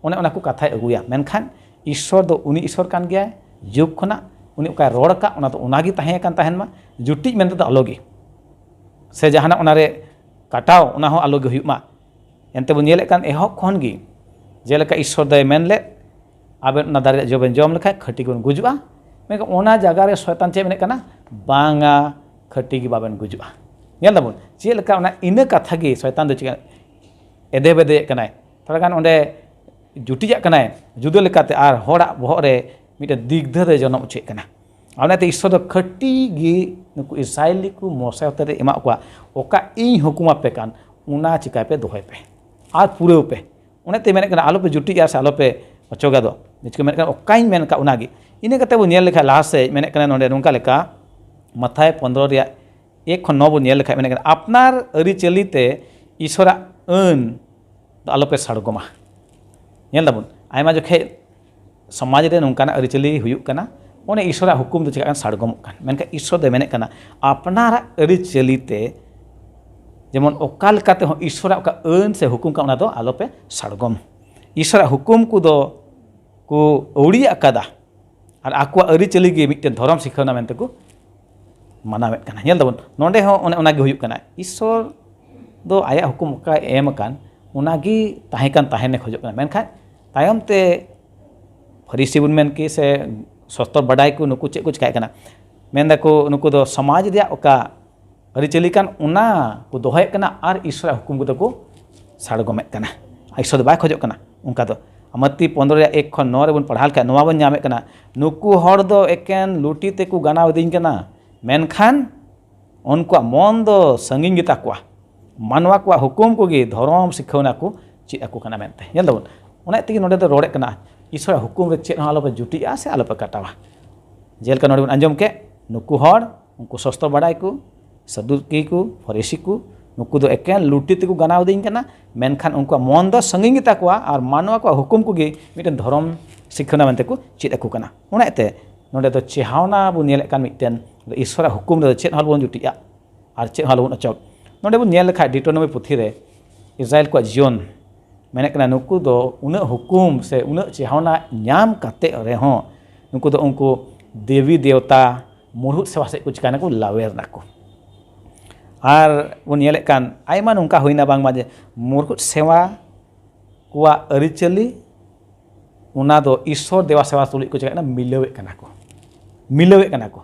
ᱚᱱᱮ ᱚᱱᱟ ᱠᱚ ᱠᱟᱛᱷᱟᱭ ᱟᱹᱜᱩᱭᱟ᱾ ᱢᱮᱱᱠᱷᱟᱱ ᱤᱥᱥᱚᱨ ᱫᱚ ᱩᱱᱤ ᱤᱥᱥᱚᱨ ᱠᱟᱱ ᱜᱮᱭᱟᱭ, ᱡᱩᱜᱽ ᱠᱷᱚᱱᱟᱜ ᱩᱱᱤ ᱚᱠᱟᱭ ᱨᱚᱲ ᱟᱠᱟᱫ, ᱚᱱᱟ ᱫᱚ ᱚᱱᱟᱜᱮ ᱛᱟᱦᱮᱸ ᱟᱠᱟᱱ ᱛᱟᱦᱮᱱ ᱢᱟ, ᱡᱩᱴᱤᱡ ᱢᱮᱱᱛᱮ ᱫᱚ ᱟᱞᱚᱜᱮ, ᱥᱮ ᱡᱟᱦᱟᱱᱟᱜ ᱚᱱᱟᱨᱮ ᱠᱟᱴᱟᱣ, ᱚᱱᱟ ᱦᱚᱸ ᱟᱞᱚᱜᱮ ᱦᱩᱭᱩᱜ ᱢᱟ᱾ ᱮᱱᱛᱮ ᱵᱚᱱ ᱧᱮᱞᱮᱫ ᱠᱟᱱ, ᱮᱦᱚᱵ ᱠᱷᱚᱱ ᱜᱮ ᱡᱮᱞᱮᱠᱟ ᱤᱥᱥᱚᱨ ᱫᱚᱭ ᱢᱮᱱ ᱞᱮᱫ, ᱟᱵᱮᱱ ᱚᱱᱟ ᱫᱟᱨᱮ ᱨᱮᱭᱟᱜ ᱡᱚ ᱵᱮᱱ ᱡᱚᱢ ᱞᱮᱠᱷᱟᱱ ᱠᱷᱟᱹᱴᱤ ᱜᱮᱵᱚᱱ ᱜᱩᱡᱩᱜᱼᱟ᱾ ᱢᱮᱱᱠᱷᱟᱱ ᱚᱱᱟ ᱡᱟᱭᱜᱟ ᱨᱮ ᱥᱚᱭᱛᱟᱱ ᱪᱮᱫ ᱢᱮᱱᱮᱫ ᱠᱟᱱᱟ? ᱵᱟᱝᱟ, ᱠᱷᱟᱹᱴᱤ ᱜᱮ ᱵᱟᱵᱮᱱ ᱜᱩᱡᱩᱜᱼᱟ᱾ ᱧᱮᱞ ᱫᱟᱵᱚᱱ ᱪᱮᱫ ᱞᱮᱠᱟ ᱚᱱᱟ ᱤᱱᱟᱹ ᱠᱟᱛᱷᱟ ᱜᱮ ᱥᱚᱭᱛᱟᱱ ᱫᱚ ᱪᱤᱠᱟᱹ ᱮᱫᱮ ᱵᱮᱫᱮᱭᱮᱫ ᱠᱟᱱᱟᱭ, ᱛᱷᱚᱲᱟ ᱜᱟᱱ ᱚᱸᱰᱮ ᱡᱩᱴᱤᱡᱟᱜ ᱠᱟᱱᱟᱭ ᱡᱩᱫᱟᱹ ᱞᱮᱠᱟᱛᱮ, ᱟᱨ ᱦᱚᱲᱟᱜ ᱵᱚᱦᱚᱜ ᱨᱮ ᱢᱤᱫᱴᱮᱱ ᱫᱤᱜᱽᱫᱷᱟᱹ ᱫᱚᱭ ᱡᱚᱱᱚᱢ ᱚᱪᱚᱭᱮᱫ ᱠᱟᱱᱟ᱾ ᱟᱨ ᱚᱱᱟᱛᱮ ᱤᱥᱥᱚᱨ ᱫᱚ ᱠᱷᱟᱹᱴᱤ ᱜᱮ ᱱᱩᱠᱩ ᱤᱥᱨᱟᱭᱮᱞᱤ ᱠᱚ ᱢᱚᱥᱮ ᱦᱚᱛᱮ ᱛᱮ ᱮᱢᱟᱜ ᱠᱚᱣᱟ, ᱚᱠᱟ ᱤᱧ ᱦᱩᱠᱩᱢ ᱟᱯᱮ ᱠᱟᱱ, ᱚᱱᱟ ᱪᱤᱠᱟᱭ ᱯᱮ, ᱫᱚᱦᱚᱭ ᱯᱮ ᱟᱨ ᱯᱩᱨᱟᱹᱣ ᱯᱮ᱾ ᱚᱱᱟᱛᱮ ᱢᱮᱱᱮᱫ ᱠᱟᱱᱟ, ᱟᱞᱚᱯᱮ ᱡᱩᱴᱤᱡᱼᱟ ᱥᱮ ᱟᱞᱚᱯᱮ ᱚᱪᱚᱜᱟ ᱫᱚ᱾ ᱱᱤᱪᱠᱚ ᱢᱮᱱᱮᱫ ᱠᱟᱱᱟ, ᱚᱠᱟᱧ ᱢᱮᱱ ᱠᱟᱜ ᱚᱱᱟᱜᱮ᱾ ᱤᱱᱟᱹ ᱠᱟᱛᱮ ᱵᱚᱱ ᱧᱮᱞ ᱞᱮᱠᱷᱟᱱ ᱞᱟᱦᱟ ᱥᱮᱫ ᱢᱮᱱᱮᱫ ᱠᱟᱱᱟ ᱱᱚᱰᱮ ᱱᱚᱝᱠᱟ ᱞᱮᱠᱟ, ᱢᱟᱛᱷᱟᱭ ᱯᱚᱱᱫᱽᱨᱚ ᱨᱮᱭᱟᱜ ᱮᱠ ᱠᱷᱚᱱ ᱱᱚ ᱵᱚᱱ ᱧᱮᱞ ᱞᱮᱠᱷᱟᱱ ᱢᱮᱱᱮᱫ ᱠᱟᱱᱟ, ᱟᱯᱱᱟᱨ ᱟᱹᱨᱤᱪᱟᱹᱞᱤ ᱛᱮ ᱤᱥᱚᱨᱟᱜ ᱟᱹᱱ ᱫᱚ ᱟᱞᱚᱯᱮ ᱥᱟᱲᱜᱚᱢᱟ᱾ ᱧᱮᱞ ᱫᱟᱵᱚᱱ, ᱟᱭᱢᱟ ᱡᱚᱠᱷᱮᱡ ᱥᱚᱢᱟᱡᱽ ᱨᱮ ᱱᱚᱝᱠᱟᱱᱟᱜ ᱟᱹᱨᱤᱪᱟᱹᱞᱤ ᱦᱩᱭᱩᱜ ᱠᱟᱱᱟ, ᱚᱱᱮ ᱤᱥᱚᱨᱟᱜ ᱦᱩᱠᱩᱢ ᱫᱚ ᱪᱮᱠᱟᱜ ᱠᱟᱱᱟ? ᱥᱟᱲᱜᱚᱢᱚᱜ ᱠᱟᱱ᱾ ᱢᱮᱱᱠᱷᱟᱱ ᱤᱥᱚᱨ ᱫᱚᱭ ᱢᱮᱱᱮᱫ ᱠᱟᱱᱟ, ᱟᱯᱱᱟᱨᱟᱜ ᱟᱹᱨᱤᱪᱟᱹᱞᱤ ᱛᱮ, ᱡᱮᱢᱚᱱ ᱚᱠᱟ ᱞᱮᱠᱟᱛᱮ ᱦᱚᱸ ᱤᱥᱚᱨᱟᱜ ᱚᱠᱟ ᱟᱹᱱ ᱥᱮ ᱦᱩᱠᱩᱢ ᱠᱟᱱᱟ, ᱚᱱᱟ ᱫᱚ ᱟᱞᱚᱯᱮ ᱥᱟᱲᱜᱚᱢ᱾ ᱤᱥᱚᱨᱟᱜ ᱦᱩᱠᱩᱢ ᱠᱚᱫᱚ ᱠᱚ ᱟᱹᱣᱲᱤ ᱟᱠᱟᱫᱟ ᱟᱨ ᱟᱠᱚᱣᱟᱜ ᱟᱹᱨᱤᱪᱟᱹᱞᱤ ᱜᱮ ᱢᱤᱫᱴᱮᱱ ᱫᱷᱚᱨᱚᱢ ᱥᱤᱠᱷᱟᱹᱣᱱᱟ ᱢᱮᱱᱛᱮ ᱠᱚ ᱢᱟᱱᱟᱣᱮᱫ ᱠᱟᱱᱟ᱾ ᱧᱮᱞ ᱫᱟᱵᱚᱱ, ᱱᱚᱰᱮ ᱦᱚᱸ ᱚᱱᱮ ᱚᱱᱟ ᱜᱮ ᱦᱩᱭᱩᱜ ᱠᱟᱱᱟ᱾ ᱤᱥᱥᱚᱨ ᱫᱚ ᱟᱭᱟᱜ ᱦᱩᱠᱩᱢ ᱚᱠᱟᱭ ᱮᱢ ᱟᱠᱟᱱ, ᱚᱱᱟ ᱜᱮ ᱛᱟᱦᱮᱸ ᱠᱟᱱ ᱛᱟᱦᱮᱱᱮ ᱠᱷᱚᱡᱚᱜ ᱠᱟᱱᱟ᱾ ᱢᱮᱱᱠᱷᱟᱱ ᱛᱟᱭᱚᱢ ᱛᱮ ᱯᱷᱟᱹᱨᱤᱥᱤ ᱵᱚᱱ ᱢᱮᱱ ᱠᱮ ᱥᱮ ᱥᱚᱥᱛᱚᱨ ᱵᱟᱰᱟᱭ ᱠᱚ, ᱱᱩᱠᱩ ᱪᱮᱫ ᱠᱚ ᱪᱤᱠᱟᱭᱮᱫ ᱠᱟᱱᱟ? ᱢᱮᱱ ᱫᱟᱠᱚ ᱱᱩᱠᱩ ᱫᱚ ᱥᱚᱢᱟᱡᱽ ᱨᱮᱭᱟᱜ ᱚᱠᱟ ᱟᱹᱨᱤᱪᱟᱹᱞᱤ ᱠᱟᱱ, ᱚᱱᱟ ᱠᱚ ᱫᱚᱦᱚᱭᱮᱫ ᱠᱟᱱᱟ ᱟᱨ ᱤᱥᱥᱚᱨᱟᱜ ᱦᱩᱠᱩᱢ ᱠᱚᱫᱚ ᱠᱚ ᱥᱟᱲᱜᱚᱢᱮᱫ ᱠᱟᱱᱟ᱾ ᱤᱥᱥᱚᱨ ᱫᱚ ᱵᱟᱭ ᱠᱷᱚᱡᱚᱜ ᱠᱟᱱᱟ ᱚᱱᱠᱟ ᱫᱚ᱾ ᱢᱟᱛᱤ ᱯᱚᱱᱫᱽᱨᱚ ᱨᱮᱭᱟᱜ ᱮᱠ ᱠᱷᱚᱱ ᱱᱚ ᱨᱮᱵᱚᱱ ᱯᱟᱲᱦᱟᱣ ᱞᱮᱠᱷᱟᱱ ᱱᱚᱣᱟ ᱵᱚᱱ ᱧᱟᱢᱮᱫ ᱠᱟᱱᱟ, ᱱᱩᱠᱩ ᱦᱚᱲ ᱫᱚ ᱮᱠᱮᱱ ᱞᱩᱴᱤ ᱛᱮᱠᱚ ᱜᱟᱱᱟᱣ ᱤᱫᱤᱧ ᱠᱟᱱᱟ, ᱢᱮᱱᱠᱷᱟᱱ ᱩᱱᱠᱩᱣᱟᱜ ᱢᱚᱱ ᱫᱚ ᱥᱟᱺᱜᱤᱧ ᱜᱮᱛᱟ ᱠᱚᱣᱟ᱾ ᱢᱟᱱᱣᱟ ᱠᱚᱣᱟᱜ ᱦᱩᱠᱩᱢ ᱠᱚᱜᱮ ᱫᱷᱚᱨᱚᱢ ᱥᱤᱠᱷᱟᱹᱣᱱᱟ ᱠᱚ ᱪᱮᱫ ᱟᱠᱚ ᱠᱟᱱᱟ ᱢᱮᱱᱛᱮ᱾ ᱧᱮᱞ ᱫᱟᱵᱚᱱ, ᱚᱱᱟ ᱛᱮᱜᱮ ᱱᱚᱰᱮ ᱫᱚ ᱨᱚᱲᱮᱫ ᱠᱟᱱᱟ, ᱤᱥᱥᱚᱨᱟᱜ ᱦᱩᱠᱩᱢ ᱨᱮ ᱪᱮᱫ ᱦᱚᱸ ᱟᱞᱚᱯᱮ ᱡᱩᱴᱤᱜᱼᱟ ᱥᱮ ᱟᱞᱚᱯᱮ ᱠᱟᱴᱟᱣᱟ᱾ ᱡᱮᱞᱮᱠᱟ ᱱᱚᱰᱮ ᱵᱚᱱ ᱟᱸᱡᱚᱢ ᱠᱮᱫ, ᱱᱩᱠᱩ ᱦᱚᱲ, ᱩᱱᱠᱩ ᱥᱚᱥᱛᱚ ᱵᱟᱲᱟᱭ ᱠᱚ, ᱥᱟᱫᱩᱠᱤ ᱠᱚ, ᱯᱷᱚᱨᱤᱥᱤ ᱠᱚ, ᱱᱩᱠᱩ ᱫᱚ ᱮᱠᱮᱱ ᱞᱩᱴᱤ ᱛᱮᱠᱚ ᱜᱟᱱᱟᱣ ᱤᱫᱤᱧ ᱠᱟᱱᱟ, ᱢᱮᱱᱠᱷᱟᱱ ᱩᱱᱠᱩᱣᱟᱜ ᱢᱚᱱ ᱫᱚ ᱥᱟᱺᱜᱤᱧ ᱜᱮᱛᱟ ᱠᱚᱣᱟ ᱟᱨ ᱢᱟᱱᱣᱟ ᱠᱚᱣᱟᱜ ᱦᱩᱠᱩᱢ ᱠᱚᱜᱮ ᱢᱤᱫᱴᱮᱱ ᱫᱷᱚᱨᱚᱢ ᱥᱤᱠᱷᱟᱹᱣᱱᱟ ᱢᱮᱱᱛᱮ ᱠᱚ ᱪᱮᱫ ᱟᱠᱚ ᱠᱟᱱᱟ᱾ ᱚᱱᱟ ᱤᱭᱟᱹᱛᱮ ᱱᱚᱰᱮ ᱫᱚ ᱪᱮᱦᱟᱣᱱᱟ ᱵᱚᱱ ᱧᱮᱞᱮᱫ ᱠᱟᱱ ᱢᱤᱫᱴᱮᱱ, ᱤᱥᱥᱚᱨᱟᱜ ᱦᱩᱠᱩᱢ ᱨᱮᱫᱚ ᱪᱮᱫ ᱦᱚᱸ ᱟᱞᱚᱵᱚᱱ ᱡᱩᱴᱤᱜᱼᱟ ᱟᱨ ᱪᱮᱫ ᱦᱚᱸ ᱟᱞᱚᱵᱚᱱ ᱚᱪᱚᱜ᱾ ᱱᱚᱰᱮ ᱵᱚᱱ ᱧᱮᱞ ᱞᱮᱠᱷᱟᱡ ᱰᱤᱴᱨᱳᱱᱚᱢᱤ ᱯᱩᱛᱷᱤ ᱨᱮ ᱤᱥᱨᱟᱭᱮᱞ ᱠᱚᱣᱟᱜ ᱡᱤᱭᱚᱱ ᱢᱮᱱᱮᱫ ᱠᱟᱱᱟ, ᱱᱩᱠᱩ ᱫᱚ ᱩᱱᱟᱹᱜ ᱦᱩᱠᱩᱢ ᱥᱮ ᱩᱱᱟᱹᱜ ᱪᱮᱦᱟᱣᱱᱟ ᱧᱟᱢ ᱠᱟᱛᱮ ᱨᱮᱦᱚᱸ ᱱᱩᱠᱩ ᱫᱚ ᱩᱱᱠᱩ ᱫᱮᱵᱤ ᱫᱮᱣᱛᱟ ᱢᱩᱲᱦᱩᱫ ᱥᱮᱣᱟ ᱥᱮᱫ ᱠᱚ ᱪᱤᱠᱟᱹᱭᱱᱟ, ᱠᱚ ᱞᱟᱣᱮᱨ ᱱᱟᱠᱚ᱾ ᱟᱨ ᱵᱚᱱ ᱧᱮᱞᱮᱫ ᱠᱟᱱ ᱟᱭᱢᱟ ᱱᱚᱝᱠᱟ ᱦᱩᱭᱱᱟ ᱵᱟᱝᱢᱟ ᱡᱮ ᱢᱩᱲᱦᱩᱫ ᱥᱮᱣᱟ ᱠᱚᱣᱟᱜ ᱟᱹᱨᱤᱪᱟᱹᱞᱤ, ᱚᱱᱟ ᱫᱚ ᱤᱥᱥᱚᱨ ᱫᱮᱵᱟ ᱥᱮᱵᱟ ᱛᱩᱞᱩᱡ ᱠᱚ ᱪᱤᱠᱟᱹᱭᱮᱫ ᱠᱟᱱᱟ, ᱢᱤᱞᱟᱹᱣᱮᱫ ᱠᱟᱱᱟ ᱠᱚ, ᱢᱤᱞᱟᱹᱣᱮᱫ ᱠᱟᱱᱟ ᱠᱚ᱾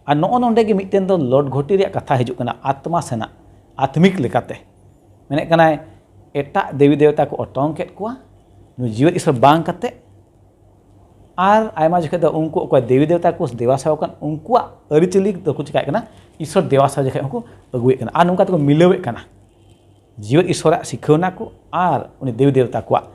ᱟᱨ ᱱᱚᱜᱼᱚ ᱱᱚᱰᱮ ᱜᱮ ᱢᱤᱫᱴᱮᱱ ᱫᱚ ᱞᱚᱴ ᱜᱷᱚᱴᱤ ᱨᱮᱭᱟᱜ ᱠᱟᱛᱷᱟ ᱦᱤᱡᱩᱜ ᱠᱟᱱᱟ, ᱟᱛᱢᱟ ᱥᱮᱱᱟᱜ, ᱟᱛᱢᱤᱠ ᱞᱮᱠᱟᱛᱮ᱾ ᱢᱮᱱᱮᱫ ᱠᱟᱱᱟᱭ, ᱮᱴᱟᱜ ᱫᱮᱵᱤ ᱫᱮᱣᱛᱟ ᱠᱚ ᱚᱴᱚᱝ ᱠᱮᱫ ᱠᱚᱣᱟ, ᱱᱩᱭ ᱡᱤᱣᱮᱫ ᱤᱥᱥᱚᱨ ᱵᱟᱝ ᱠᱟᱛᱮ᱾ ᱟᱨ ᱟᱭᱢᱟ ᱡᱚᱠᱷᱮᱡ ᱫᱚ ᱩᱱᱠᱩ ᱚᱠᱚᱭ ᱫᱮᱵᱤ ᱫᱮᱣᱛᱟ ᱠᱚ ᱫᱮᱵᱟ ᱥᱮᱵᱟ ᱠᱟᱱ, ᱩᱱᱠᱩᱣᱟᱜ ᱟᱹᱨᱤᱪᱟᱹᱞᱤ ᱫᱚᱠᱚ ᱪᱤᱠᱟᱹᱭᱮᱫ ᱠᱟᱱᱟ, ᱤᱥᱥᱚᱨ ᱫᱮᱵᱟ ᱥᱮᱵᱟ ᱡᱚᱠᱷᱮᱡ ᱦᱚᱸᱠᱚ ᱟᱹᱜᱩᱭᱮᱫ ᱠᱟᱱᱟ᱾ ᱟᱨ ᱱᱚᱝᱠᱟ ᱛᱮᱠᱚ ᱢᱤᱞᱟᱹᱣᱮᱫ ᱠᱟᱱᱟ᱾ ᱡᱤᱣᱮᱫ ᱤᱥᱥᱚᱨᱟᱜ ᱥᱤᱠᱷᱟᱹᱣᱱᱟ ᱠᱚ ᱟᱨ ᱩᱱᱤ ᱫᱮᱵᱤ ᱫᱮᱵᱛᱟ ᱠᱚᱣᱟᱜ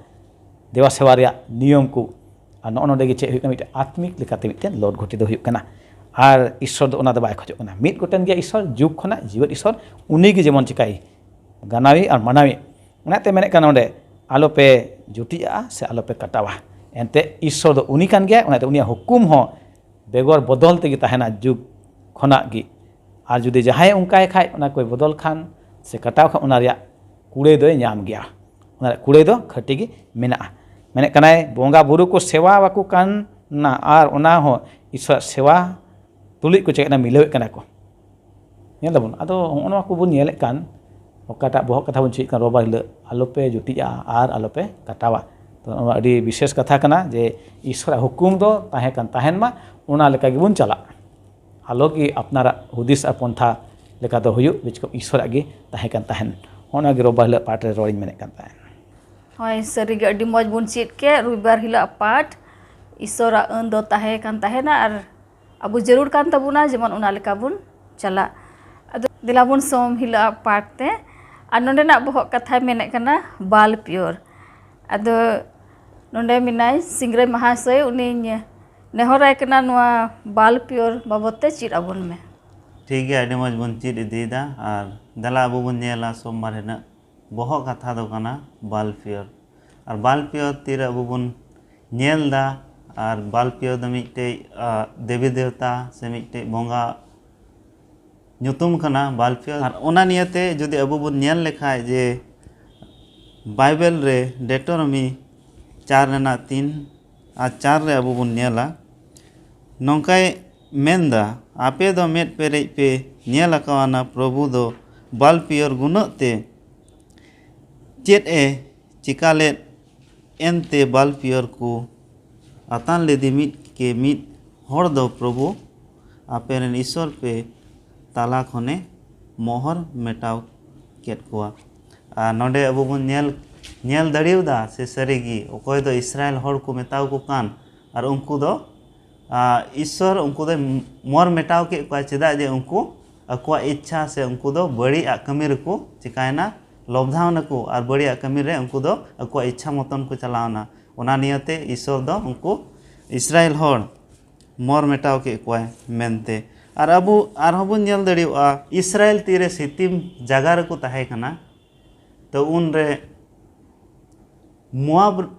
ᱫᱮᱵᱟ ᱥᱮᱵᱟ ᱨᱮᱭᱟᱜ ᱱᱤᱭᱚᱢ ᱠᱚ᱾ ᱟᱨ ᱱᱚᱜᱼᱚ ᱱᱚᱰᱮ ᱜᱮ ᱪᱮᱫ ᱦᱩᱭᱩᱜ ᱠᱟᱱᱟ, ᱢᱤᱫᱴᱮᱱ ᱟᱛᱢᱤᱠ ᱞᱮᱠᱟᱛᱮ ᱢᱤᱫᱴᱮᱱ ᱞᱚᱴ ᱜᱷᱚᱴᱤ ᱫᱚ ᱦᱩᱭᱩᱜ ᱠᱟᱱᱟ᱾ ᱟᱨ ᱤᱥᱥᱚᱨ ᱫᱚ ᱚᱱᱟ ᱫᱚ ᱵᱟᱭ ᱠᱷᱚᱡᱚᱜ ᱠᱟᱱᱟ᱾ ᱢᱤᱫ ᱜᱚᱴᱮᱱ ᱜᱮᱭᱟ ᱤᱥᱥᱚᱨ, ᱡᱩᱜᱽ ᱠᱷᱚᱱᱟᱜ ᱡᱤᱣᱮᱫ ᱤᱥᱥᱚᱨ, ᱩᱱᱤ ᱜᱮ ᱡᱮᱢᱚᱱ ᱪᱤᱠᱟᱹᱭ ᱜᱟᱱᱟᱣᱤ ᱟᱨ ᱢᱟᱱᱟᱣᱤ᱾ ᱚᱱᱟᱛᱮ ᱢᱮᱱᱮᱫ ᱠᱟᱱᱟ ᱱᱚᱰᱮ, ᱟᱞᱚᱯᱮ ᱡᱩᱴᱤᱜᱼᱟ ᱥᱮ ᱟᱞᱚᱯᱮ ᱠᱟᱴᱟᱣᱟ᱾ ᱮᱱᱛᱮ ᱤᱥᱥᱚᱨ ᱫᱚ ᱩᱱᱤ ᱠᱟᱱ ᱜᱮᱭᱟᱭ, ᱚᱱᱟᱛᱮ ᱩᱱᱤᱭᱟᱜ ᱦᱩᱠᱩᱢ ᱦᱚᱸ ᱵᱮᱜᱚᱨ ᱵᱚᱫᱚᱞ ᱛᱮᱜᱮ ᱛᱟᱦᱮᱱᱟ ᱡᱩᱜᱽ ᱠᱷᱚᱱᱟᱜ ᱜᱮ᱾ ᱟᱨ ᱡᱩᱫᱤ ᱡᱟᱦᱟᱸᱭ ᱚᱱᱠᱟᱭ ᱠᱷᱟᱡ, ᱚᱱᱟ ᱠᱚᱭ ᱵᱚᱫᱚᱞ ᱠᱷᱟᱱ ᱥᱮ ᱠᱟᱴᱟᱣ ᱠᱷᱟᱱ, ᱚᱱᱟ ᱨᱮᱭᱟᱜ ᱠᱩᱲᱟᱹᱭ ᱫᱚᱭ ᱧᱟᱢ ᱜᱮᱭᱟ᱾ ᱚᱱᱟ ᱨᱮᱭᱟᱜ ᱠᱩᱲᱟᱹᱭ ᱫᱚ ᱠᱷᱟᱹᱴᱤ ᱜᱮ ᱢᱮᱱᱟᱜᱼᱟ᱾ ᱢᱮᱱᱮᱫ ᱠᱟᱱᱟᱭ, ᱵᱚᱸᱜᱟ ᱵᱩᱨᱩ ᱠᱚ ᱥᱮᱵᱟ ᱟᱠᱚ ᱠᱟᱱᱟ ᱟᱨ ᱚᱱᱟ ᱦᱚᱸ ᱤᱥᱚᱨᱟᱜ ᱥᱮᱵᱟ ᱛᱩᱞᱩᱡ ᱠᱚ ᱪᱮᱫ ᱠᱟᱱᱟ, ᱢᱤᱞᱟᱹᱣᱮᱫ ᱠᱟᱱᱟ ᱠᱚ᱾ ᱧᱮᱞ ᱫᱟᱵᱚᱱ, ᱟᱫᱚ ᱦᱚᱸᱜᱼᱚ ᱱᱚᱣᱟ ᱠᱚᱵᱚᱱ ᱧᱮᱞᱮᱫ ᱠᱟᱱ, ᱚᱠᱟᱴᱟᱜ ᱵᱚᱦᱚᱜ ᱠᱟᱛᱷᱟ ᱵᱚᱱ ᱪᱮᱫ ᱠᱟᱱ, ᱨᱳᱵᱟᱨ ᱦᱤᱞᱳᱜ ᱟᱞᱚᱯᱮ ᱡᱩᱴᱤᱡᱼᱟ ᱟᱨ ᱟᱞᱚᱯᱮ ᱠᱟᱴᱟᱣᱟ᱾ ᱛᱚ ᱱᱚᱣᱟ ᱟᱹᱰᱤ ᱵᱤᱥᱮᱥ ᱠᱟᱛᱷᱟ ᱠᱟᱱᱟ ᱡᱮ ᱤᱥᱚᱨᱟᱜ ᱦᱩᱠᱩᱢ ᱫᱚ ᱛᱟᱦᱮᱸ ᱠᱟᱱ ᱛᱟᱦᱮᱱ ᱢᱟ, ᱚᱱᱟ ᱞᱮᱠᱟ ᱜᱮᱵᱚᱱ ᱪᱟᱞᱟᱜ᱾ ᱟᱞᱚ ᱜᱮ ᱟᱯᱱᱟᱨᱟᱜ ᱦᱩᱫᱤᱥ ᱟᱨ ᱯᱚᱱᱛᱷᱟ ᱞᱮᱠᱟ ᱫᱚ ᱦᱩᱭᱩᱜ, ᱵᱤᱪᱠᱚᱢ ᱤᱥᱚᱨᱟᱜ ᱜᱮ ᱛᱟᱦᱮᱸ ᱠᱟᱱ ᱛᱟᱦᱮᱱ᱾ ᱦᱚᱸᱜᱼᱚ ᱱᱚᱣᱟ ᱜᱮ ᱨᱳᱵᱟᱨ ᱦᱤᱞᱳᱜ ᱯᱟᱴ ᱨᱮ ᱨᱚᱲᱤᱧ ᱢᱮᱱᱮᱫ ᱠᱟᱱ ᱛᱟᱦᱮᱱ᱾ ᱦᱳᱭ, ᱥᱟᱹᱨᱤᱜᱮ ᱟᱹᱰᱤ ᱢᱚᱡᱽ ᱵᱚᱱ ᱪᱮᱫ ᱠᱮᱫ ᱨᱚᱵᱤᱵᱟᱨ ᱦᱤᱞᱳᱜ ᱟᱜ ᱯᱟᱴ᱾ ᱤᱥᱚᱨᱟᱜ ᱟᱹᱱ ᱫᱚ ᱛᱟᱦᱮᱸ ᱠᱟᱱ ᱛᱟᱦᱮᱱᱟ ᱟᱨ ᱟᱵᱚ ᱡᱟᱹᱨᱩᱲ ᱠᱟᱱ ᱛᱟᱵᱚᱱᱟ ᱡᱮᱢᱚᱱ ᱚᱱᱟ ᱞᱮᱠᱟ ᱵᱚᱱ ᱪᱟᱞᱟᱜ᱾ ᱟᱫᱚ ᱫᱮᱞᱟ ᱵᱚᱱ ᱥᱳᱢ ᱦᱤᱞᱳᱜ ᱟᱜ ᱯᱟᱴ ᱛᱮ᱾ ᱟᱨ ᱱᱚᱸᱰᱮᱱᱟᱜ ᱵᱚᱦᱚᱜ ᱠᱟᱛᱷᱟᱭ ᱢᱮᱱᱮᱫ ᱠᱟᱱᱟ ᱵᱟᱞ ᱯᱤᱭᱳᱨ᱾ ᱟᱫᱚ ᱱᱚᱸᱰᱮ ᱢᱮᱱᱟᱭ ᱥᱤᱝᱨᱟᱹᱭ ᱢᱟᱦᱟᱥᱚᱭ, ᱩᱱᱤᱧ ᱱᱮᱦᱚᱨᱟᱭ ᱠᱟᱱᱟ ᱱᱚᱣᱟ ᱵᱟᱞ ᱯᱤᱭᱳᱨ ᱵᱟᱵᱚᱫ ᱛᱮ ᱪᱮᱫ ᱟᱵᱚᱱ ᱢᱮ᱾ ᱴᱷᱤᱠ ᱜᱮᱭᱟ, ᱟᱹᱰᱤ ᱢᱚᱡᱽ ᱵᱚᱱ ᱪᱮᱫ ᱤᱫᱤᱭᱮᱫᱟ᱾ ᱟᱨ ᱫᱮᱞᱟ ᱟᱵᱚ ᱵᱚᱱ ᱧᱮᱞᱟ ᱥᱳᱢᱵᱟᱨ ᱦᱤᱞᱳᱜ ᱵᱚᱦᱚᱜ ᱠᱟᱛᱷᱟ ᱫᱚ ᱠᱟᱱᱟ ᱵᱟᱞ ᱯᱤᱭᱳᱨ᱾ ᱟᱨ ᱵᱟᱞ ᱯᱤᱭᱳᱨ ᱛᱤᱨᱮ ᱟᱵᱚ ᱵᱚᱱ ᱧᱮᱞ ᱮᱫᱟ, ᱟᱨ ᱵᱟᱞ ᱯᱤᱭᱳᱨ ᱫᱚ ᱢᱤᱫᱴᱮᱡ, ᱟ, ᱫᱮᱵᱤ ᱫᱮᱣᱛᱟ ᱥᱮ ᱢᱤᱫᱴᱮᱡ ᱵᱚᱸᱜᱟ ᱧᱩᱛᱩᱢ ᱠᱟᱱᱟ ᱵᱟᱞ ᱯᱤᱭᱳᱨ᱾ ᱟᱨ ᱚᱱᱟ ᱱᱤᱭᱮᱛᱮ ᱡᱩᱫᱤ ᱟᱵᱚ ᱵᱚᱱ ᱧᱮᱞ ᱞᱮᱠᱷᱟᱡ ᱡᱮ ᱵᱟᱭᱵᱮᱞ ᱨᱮ ᱰᱮᱴᱳᱱᱚᱢᱤ ᱪᱟᱨ ᱨᱮᱱᱟᱜ ᱛᱤᱱ ᱟᱨ ᱪᱟᱨ ᱨᱮ ᱟᱵᱚ ᱵᱚᱱ ᱧᱮᱞᱟ, ᱱᱚᱝᱠᱟᱭ ᱢᱮᱱᱫᱟ, ᱟᱯᱮ ᱫᱚ ᱢᱮᱫ ᱯᱮᱨᱮᱡ ᱯᱮ ᱧᱮᱞ ᱟᱠᱟᱣᱟᱱᱟ, ᱯᱨᱚᱵᱷᱩ ᱫᱚ ᱵᱟᱞ ᱯᱤᱭᱳᱨ ᱜᱩᱱᱟᱹᱜ ᱛᱮ ᱪᱮᱫ ᱮ ᱪᱤᱠᱟ ᱞᱮᱫ? ᱮᱱᱛᱮ ᱵᱟᱞ ᱯᱤᱭᱳᱨ ᱠᱚ ᱟᱛᱟᱱ ᱞᱮᱫᱮ ᱢᱤᱫ ᱠᱮ ᱢᱤᱫ ᱦᱚᱲ ᱫᱚ ᱯᱨᱚᱵᱷᱩ ᱟᱯᱮ ᱨᱮᱱ ᱤᱥᱚᱨ ᱯᱮ ᱛᱟᱞᱟ ᱠᱷᱚᱱᱮ ᱢᱚᱦᱚᱨ ᱢᱮᱴᱟᱣ ᱠᱮᱫ ᱠᱚᱣᱟ᱾ ᱟᱨ ᱱᱚᱰᱮ ᱟᱵᱚ ᱵᱚᱱ ᱧᱮᱞ, ᱧᱮᱞ ᱫᱟᱲᱮᱭᱟᱫᱟ ᱥᱮ ᱥᱟᱹᱨᱤᱜᱮ ᱚᱠᱚᱭ ᱫᱚ ᱤᱥᱨᱟᱭᱮᱞ ᱦᱚᱲ ᱠᱚ ᱢᱮᱛᱟᱣ ᱠᱚ ᱠᱟᱱ, ᱟᱨ ᱩᱱᱠᱩ ᱫᱚ ᱟᱨ ᱤᱥᱥᱚᱨ ᱩᱱᱠᱩ ᱫᱚᱭ ᱢᱚᱨ ᱢᱮᱴᱟᱣ ᱠᱮᱫ ᱠᱚᱣᱟ᱾ ᱪᱮᱫᱟᱜ ᱡᱮ ᱩᱱᱠᱩ ᱟᱠᱚᱣᱟᱜ ᱤᱪᱪᱷᱟ ᱥᱮ ᱩᱱᱠᱩ ᱫᱚ ᱵᱟᱹᱲᱤᱡ ᱟᱜ ᱠᱟᱹᱢᱤ ᱨᱮᱠᱚ ᱪᱤᱠᱟᱭᱮᱱᱟ, ᱞᱚᱵᱫᱷᱟᱣ ᱱᱟᱠᱚ, ᱟᱨ ᱵᱟᱹᱲᱤᱡ ᱟᱜ ᱠᱟᱹᱢᱤ ᱨᱮ ᱩᱱᱠᱩ ᱫᱚ ᱟᱠᱚᱣᱟᱜ ᱤᱪᱪᱷᱟ ᱢᱚᱛᱚᱱ ᱠᱚ ᱪᱟᱞᱟᱣᱱᱟ᱾ ᱚᱱᱟ ᱱᱤᱭᱟᱹᱛᱮ ᱤᱥᱥᱚᱨ ᱫᱚ ᱩᱱᱠᱩ ᱤᱥᱨᱟᱭᱮᱞ ᱦᱚᱲ ᱢᱚᱨ ᱢᱮᱴᱟᱣ ᱠᱮᱫ ᱠᱚᱣᱟᱭ ᱢᱮᱱᱛᱮ᱾ ᱟᱨ ᱟᱵᱚ ᱟᱨᱦᱚᱸ ᱵᱚᱱ ᱧᱮᱞ ᱫᱟᱲᱮᱭᱟᱜᱼᱟ, ᱤᱥᱨᱟᱭᱮᱞ ᱛᱤᱨᱮ ᱥᱤᱛᱤᱢ ᱡᱟᱭᱜᱟ ᱨᱮᱠᱚ ᱛᱟᱦᱮᱸ ᱠᱟᱱᱟ, ᱛᱚ ᱩᱱᱨᱮ ᱢᱳᱣᱟᱵ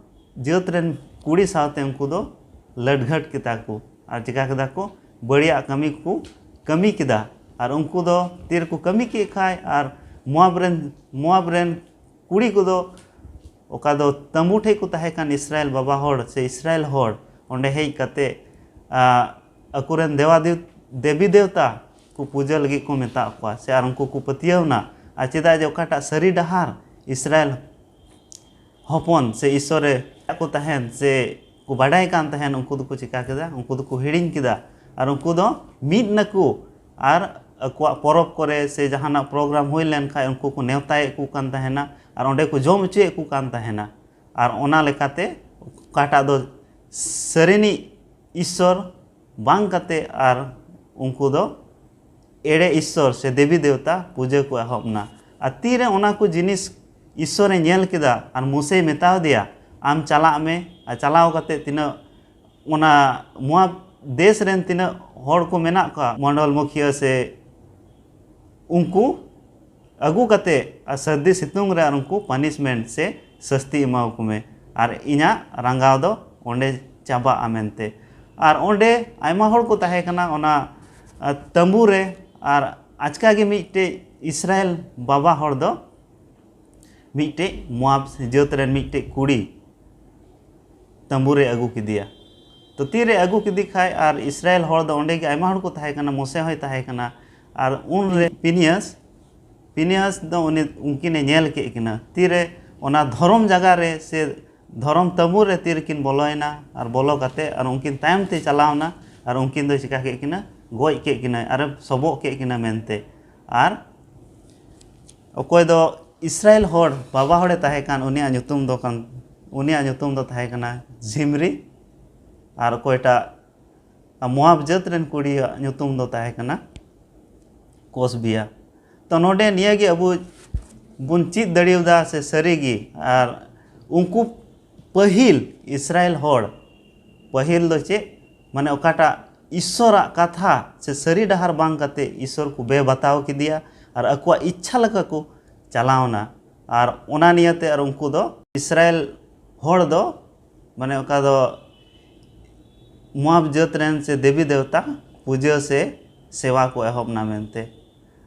ᱡᱟᱹᱛ ᱨᱮᱱ ᱠᱩᱲᱤ ᱥᱟᱶᱛᱮ ᱩᱱᱠᱩ ᱫᱚ ᱞᱟᱹᱰᱜᱷᱟᱹᱴ ᱠᱮᱫᱟ ᱠᱚ ᱟᱨ ᱪᱤᱠᱟ ᱠᱮᱫᱟ ᱠᱚ, ᱵᱟᱹᱲᱤᱡᱟᱜ ᱠᱟᱹᱢᱤ ᱠᱚ ᱠᱟᱹᱢᱤ ᱠᱮᱫᱟ᱾ ᱟᱨ ᱩᱱᱠᱩ ᱫᱚ ᱛᱤ ᱨᱮᱠᱚ ᱠᱟᱹᱢᱤ ᱠᱮᱫ ᱠᱷᱟᱡ, ᱟᱨ ᱢᱳᱣᱟᱵ ᱨᱮᱱ, ᱢᱳᱣᱟᱵ ᱨᱮᱱ ᱠᱩᱲᱤ ᱠᱚᱫᱚ ᱚᱠᱟ ᱫᱚ ᱛᱟᱹᱢᱵᱩ ᱴᱷᱮᱡ ᱠᱚ ᱛᱟᱦᱮᱸ ᱠᱟᱱ ᱤᱥᱨᱟᱭᱮᱞ ᱵᱟᱵᱟ ᱦᱚᱲ ᱥᱮ ᱤᱥᱨᱟᱭᱮᱞ ᱦᱚᱲ, ᱚᱸᱰᱮ ᱦᱮᱡ ᱠᱟᱛᱮ, ᱟ, ᱟᱠᱚᱨᱮᱱ ᱫᱮᱣᱟ ᱫᱮᱣ-, ᱫᱮᱵᱤ ᱫᱮᱣᱛᱟ ᱠᱚ ᱯᱩᱡᱟᱹ ᱞᱟᱹᱜᱤᱫ ᱠᱚ ᱢᱮᱛᱟᱜ ᱠᱚᱣᱟ ᱥᱮ ᱟᱨ ᱩᱱᱠᱩ ᱠᱚ ᱯᱟᱹᱛᱭᱟᱹᱣ ᱮᱱᱟ᱾ ᱟᱨ ᱪᱮᱫᱟᱜ ᱡᱮ ᱚᱠᱟᱴᱟᱜ ᱥᱟᱹᱨᱤ ᱰᱟᱦᱟᱨ ᱤᱥᱨᱟᱭᱮᱞ ᱦᱚᱯᱚᱱ ᱥᱮ ᱤᱥᱥᱚᱨ ᱨᱮ ᱠᱚ ᱛᱟᱦᱮᱱ ᱥᱮ ᱠᱚ ᱵᱟᱰᱟᱭ ᱠᱟᱱ ᱛᱟᱦᱮᱱ, ᱩᱱᱠᱩ ᱫᱚᱠᱚ ᱪᱤᱠᱟ ᱠᱮᱫᱟ? ᱩᱱᱠᱩ ᱫᱚᱠᱚ ᱦᱤᱲᱤᱧ ᱠᱮᱫᱟ᱾ ᱟᱨ ᱩᱱᱠᱩ ᱫᱚ ᱢᱤᱫ ᱱᱟᱠᱚ ᱟᱨ ᱟᱠᱚᱣᱟᱜ ᱯᱚᱨᱚᱵᱽ ᱠᱚᱨᱮ ᱥᱮ ᱡᱟᱦᱟᱱᱟᱜ ᱯᱨᱳᱜᱨᱟᱢ ᱦᱩᱭ ᱞᱮᱱ ᱠᱷᱟᱡ ᱩᱱᱠᱩ ᱠᱚ ᱱᱮᱣᱛᱟᱭᱮᱫ ᱠᱚ ᱠᱟᱱ ᱛᱟᱦᱮᱱᱟ ᱟᱨ ᱚᱸᱰᱮ ᱠᱚ ᱡᱚᱢ ᱦᱚᱪᱚᱭᱮᱫ ᱠᱚ ᱠᱟᱱ ᱛᱟᱦᱮᱱᱟ᱾ ᱟᱨ ᱚᱱᱟ ᱞᱮᱠᱟᱛᱮ ᱚᱠᱟᱴᱟᱜ ᱫᱚ ᱥᱟᱹᱨᱤᱱᱤᱡ ᱤᱥᱥᱚᱨ ᱵᱟᱝ ᱠᱟᱛᱮ ᱟᱨ ᱩᱱᱠᱩ ᱫᱚ ᱮᱲᱮ ᱤᱥᱥᱚᱨ ᱥᱮ ᱫᱮᱵᱤ ᱫᱮᱣᱛᱟ ᱯᱩᱡᱟᱹ ᱠᱚ ᱮᱦᱚᱵ ᱮᱱᱟ᱾ ᱟᱨ ᱛᱤᱨᱮ ᱚᱱᱟ ᱠᱚ ᱡᱤᱱᱤᱥ ᱤᱥᱥᱚᱨᱮ ᱧᱮᱞ ᱠᱮᱫᱟ ᱟᱨ ᱢᱳᱥᱮᱭ ᱢᱮᱛᱟᱣ ᱫᱮᱭᱟ, "ᱟᱢ ᱪᱟᱞᱟᱜ ᱢᱮ, ᱟᱨ ᱪᱟᱞᱟᱣ ᱠᱟᱛᱮ ᱛᱤᱱᱟᱹᱜ ᱚᱱᱟ ᱢᱳᱣᱟᱵ ᱫᱮᱥ ᱨᱮᱱ ᱛᱤᱱᱟᱹᱜ ᱦᱚᱲ ᱠᱚ ᱢᱮᱱᱟᱜ ᱠᱚᱣᱟ, ᱢᱚᱱᱰᱚᱞ ᱢᱩᱠᱷᱤᱭᱟᱹ ᱥᱮ ᱩᱱᱠᱩ ᱟᱹᱜᱩ ᱠᱟᱛᱮ ᱟᱨ ᱥᱟᱹᱨᱫᱤ ᱥᱤᱛᱩᱝ ᱨᱮ ᱟᱨ ᱩᱱᱠᱩ ᱯᱟᱱᱤᱥᱢᱮᱱᱴ ᱥᱮ ᱥᱟᱹᱥᱛᱤ ᱮᱢᱟᱣᱟᱠᱚ ᱢᱮ, ᱟᱨ ᱤᱧᱟᱹᱜ ᱨᱟᱸᱜᱟᱣ ᱫᱚ ᱚᱸᱰᱮ ᱪᱟᱵᱟᱜᱼᱟ" ᱢᱮᱱᱛᱮ᱾ ᱟᱨ ᱚᱸᱰᱮ ᱟᱭᱢᱟ ᱦᱚᱲ ᱠᱚ ᱛᱟᱦᱮᱸ ᱠᱟᱱᱟ ᱚᱱᱟ, ᱟ, ᱛᱟᱹᱢᱵᱩ ᱨᱮ, ᱟᱨ ᱟᱪᱠᱟ ᱜᱮ ᱢᱤᱫᱴᱮᱡ ᱤᱥᱨᱟᱭᱮᱞ ᱵᱟᱵᱟ ᱦᱚᱲ ᱫᱚ ᱢᱤᱫᱴᱮᱡ ᱢᱳᱣᱟᱵ ᱡᱟᱹᱛ ᱨᱮᱱ ᱢᱤᱫᱴᱮᱡ ᱠᱩᱲᱤ ᱛᱟᱹᱢᱵᱩ ᱨᱮ ᱟᱹᱜᱩ ᱠᱮᱫᱮᱭᱟ᱾ ᱛᱚ ᱛᱤᱨᱮ ᱟᱹᱜᱩ ᱠᱮᱫᱮ ᱠᱷᱟᱡ, ᱟᱨ ᱤᱥᱨᱟᱭᱮᱞ ᱦᱚᱲ ᱫᱚ ᱚᱸᱰᱮ ᱜᱮ ᱟᱭᱢᱟ ᱦᱚᱲ ᱠᱚ ᱛᱟᱦᱮᱸ ᱠᱟᱱᱟ, ᱢᱳᱥᱮ ᱦᱚᱸᱭ ᱛᱟᱦᱮᱸ ᱠᱟᱱᱟ, ᱟᱨ ᱩᱱᱨᱮ ᱯᱤᱱᱤᱭᱟᱥ, ᱯᱤᱱᱤᱭᱟᱥ ᱫᱚ ᱩᱱᱤ, ᱩᱱᱠᱤᱱᱮ ᱧᱮᱞ ᱠᱮᱫ ᱠᱤᱱᱟ᱾ ᱛᱤᱨᱮ ᱚᱱᱟ ᱫᱷᱚᱨᱚᱢ ᱡᱟᱭᱜᱟ ᱨᱮ ᱥᱮ ᱫᱷᱚᱨᱚᱢ ᱛᱟᱹᱢᱵᱩ ᱨᱮ ᱛᱤᱨᱮᱠᱤᱱ ᱵᱚᱞᱚᱭᱮᱱᱟ, ᱟᱨ ᱵᱚᱞᱚ ᱠᱟᱛᱮ ᱟᱨ ᱩᱱᱠᱤᱱ ᱛᱟᱭᱚᱢ ᱛᱮ ᱪᱟᱞᱟᱣᱱᱟ, ᱟᱨ ᱩᱱᱠᱤᱱ ᱫᱚᱭ ᱪᱤᱠᱟ ᱠᱮᱫ ᱠᱤᱱᱟ? ᱜᱚᱡ ᱠᱮᱫ ᱠᱤᱱᱟᱭ ᱟᱨᱮ ᱥᱚᱵᱚᱜ ᱠᱮᱫ ᱠᱤᱱᱟ ᱢᱮᱱᱛᱮ᱾ ᱟᱨ ᱚᱠᱚᱭ ᱫᱚ ᱤᱥᱨᱟᱭᱮᱞ ᱦᱚᱲ ᱵᱟᱵᱟ ᱦᱚᱲᱮ ᱛᱟᱦᱮᱸ ᱠᱟᱱ, ᱩᱱᱤᱭᱟᱜ ᱧᱩᱛᱩᱢ ᱫᱚ ᱠᱟᱱ, ᱩᱱᱤᱭᱟᱜ ᱧᱩᱛᱩᱢ ᱫᱚ ᱛᱟᱦᱮᱸ ᱠᱟᱱᱟ ᱡᱤᱢᱨᱤ, ᱟᱨ ᱚᱠᱚᱭᱴᱟᱜ ᱢᱳᱣᱟᱵ ᱡᱟᱹᱛ ᱨᱮᱱ ᱠᱩᱲᱤᱭᱟᱜ ᱧᱩᱛᱩᱢ ᱫᱚ ᱛᱟᱦᱮᱸ ᱠᱟᱱᱟ ᱠᱚᱥᱵᱤᱭᱟ᱾ ᱛᱚ ᱱᱚᱰᱮ ᱱᱤᱭᱟᱹ ᱜᱮ ᱟᱵᱚ ᱵᱚᱱ ᱪᱮᱫ ᱫᱟᱲᱮᱭᱟᱫᱟ ᱥᱮ ᱥᱟᱹᱨᱤ ᱜᱮ, ᱟᱨ ᱩᱱᱠᱩ ᱯᱟᱹᱦᱤᱞ ᱤᱥᱨᱟᱭᱮᱞ ᱦᱚᱲ, ᱯᱟᱹᱦᱤᱞ ᱫᱚ ᱪᱮᱫ, ᱢᱟᱱᱮ ᱚᱠᱟᱴᱟᱜ ᱤᱥᱥᱚᱨᱟᱜ ᱠᱟᱛᱷᱟ ᱥᱮ ᱥᱟᱹᱨᱤ ᱰᱟᱦᱟᱨ ᱵᱟᱝ ᱠᱟᱛᱮ ᱤᱥᱥᱚᱨ ᱠᱚ ᱵᱮᱵᱟᱛᱟᱣ ᱠᱮᱫᱮᱭᱟ ᱟᱨ ᱟᱠᱚᱣᱟᱜ ᱤᱪᱪᱷᱟ ᱞᱮᱠᱟ ᱠᱚ ᱪᱟᱞᱟᱣᱱᱟ᱾ ᱟᱨ ᱚᱱᱟ ᱱᱤᱭᱟᱹᱛᱮ ᱟᱨ ᱩᱱᱠᱩ ᱫᱚ ᱤᱥᱨᱟᱭᱮᱞ ᱦᱚᱲ ᱫᱚ, ᱢᱟᱱᱮ ᱚᱠᱟ ᱫᱚ ᱢᱳᱣᱟᱵ ᱡᱟᱹᱛ ᱨᱮᱱ ᱥᱮ ᱫᱮᱵᱤ ᱫᱮᱣᱛᱟ ᱯᱩᱡᱟᱹ ᱥᱮ ᱥᱮᱣᱟ ᱠᱚ ᱮᱦᱚᱵ ᱮᱱᱟ ᱢᱮᱱᱛᱮ᱾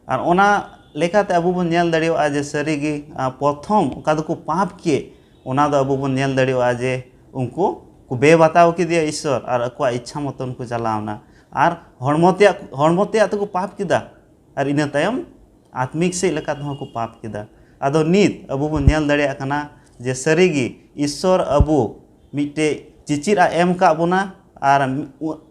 ᱟᱨ ᱚᱱᱟ ᱞᱮᱠᱟᱛᱮ ᱟᱵᱚ ᱵᱚᱱ ᱧᱮᱞ ᱫᱟᱲᱮᱭᱟᱜᱼᱟ ᱡᱮ ᱥᱟᱹᱨᱤᱜᱮ, ᱟᱨ ᱯᱨᱚᱛᱷᱚᱢ ᱚᱠᱟ ᱫᱚᱠᱚ ᱯᱟᱯ ᱠᱮᱫ, ᱚᱱᱟ ᱫᱚ ᱟᱵᱚ ᱵᱚᱱ ᱧᱮᱞ ᱫᱟᱲᱮᱭᱟᱜᱼᱟ ᱡᱮ ᱩᱱᱠᱩ ᱠᱚ ᱵᱮᱵᱟᱛᱟᱣ ᱠᱮᱫᱮᱭᱟ ᱤᱥᱥᱚᱨ ᱟᱨ ᱟᱠᱚᱣᱟᱜ ᱤᱪᱪᱷᱟ ᱢᱚᱛᱚᱱ ᱠᱚ ᱪᱟᱞᱟᱣᱱᱟ᱾ ᱟᱨ ᱦᱚᱲᱢᱚ ᱛᱮᱭᱟᱜ, ᱦᱚᱲᱢᱚ ᱛᱮᱭᱟᱜ ᱛᱮᱠᱚ ᱯᱟᱯ ᱠᱮᱫᱟ ᱟᱨ ᱤᱱᱟᱹ ᱛᱟᱭᱚᱢ ᱟᱛᱢᱤᱠ ᱥᱮᱫ ᱞᱮᱠᱟ ᱛᱮᱦᱚᱸ ᱠᱚ ᱯᱟᱯ ᱠᱮᱫᱟ᱾ ᱟᱫᱚ ᱱᱤᱛ ᱟᱵᱚ ᱵᱚᱱ ᱧᱮᱞ ᱫᱟᱲᱮᱭᱟᱜ ᱠᱟᱱᱟ ᱡᱮ ᱥᱟᱹᱨᱤᱜᱮ ᱤᱥᱥᱚᱨ ᱟᱵᱚ ᱢᱤᱫᱴᱮᱡ ᱪᱤᱪᱤᱫ ᱟᱜ ᱮᱢ ᱠᱟᱜ ᱵᱚᱱᱟ, ᱟᱨ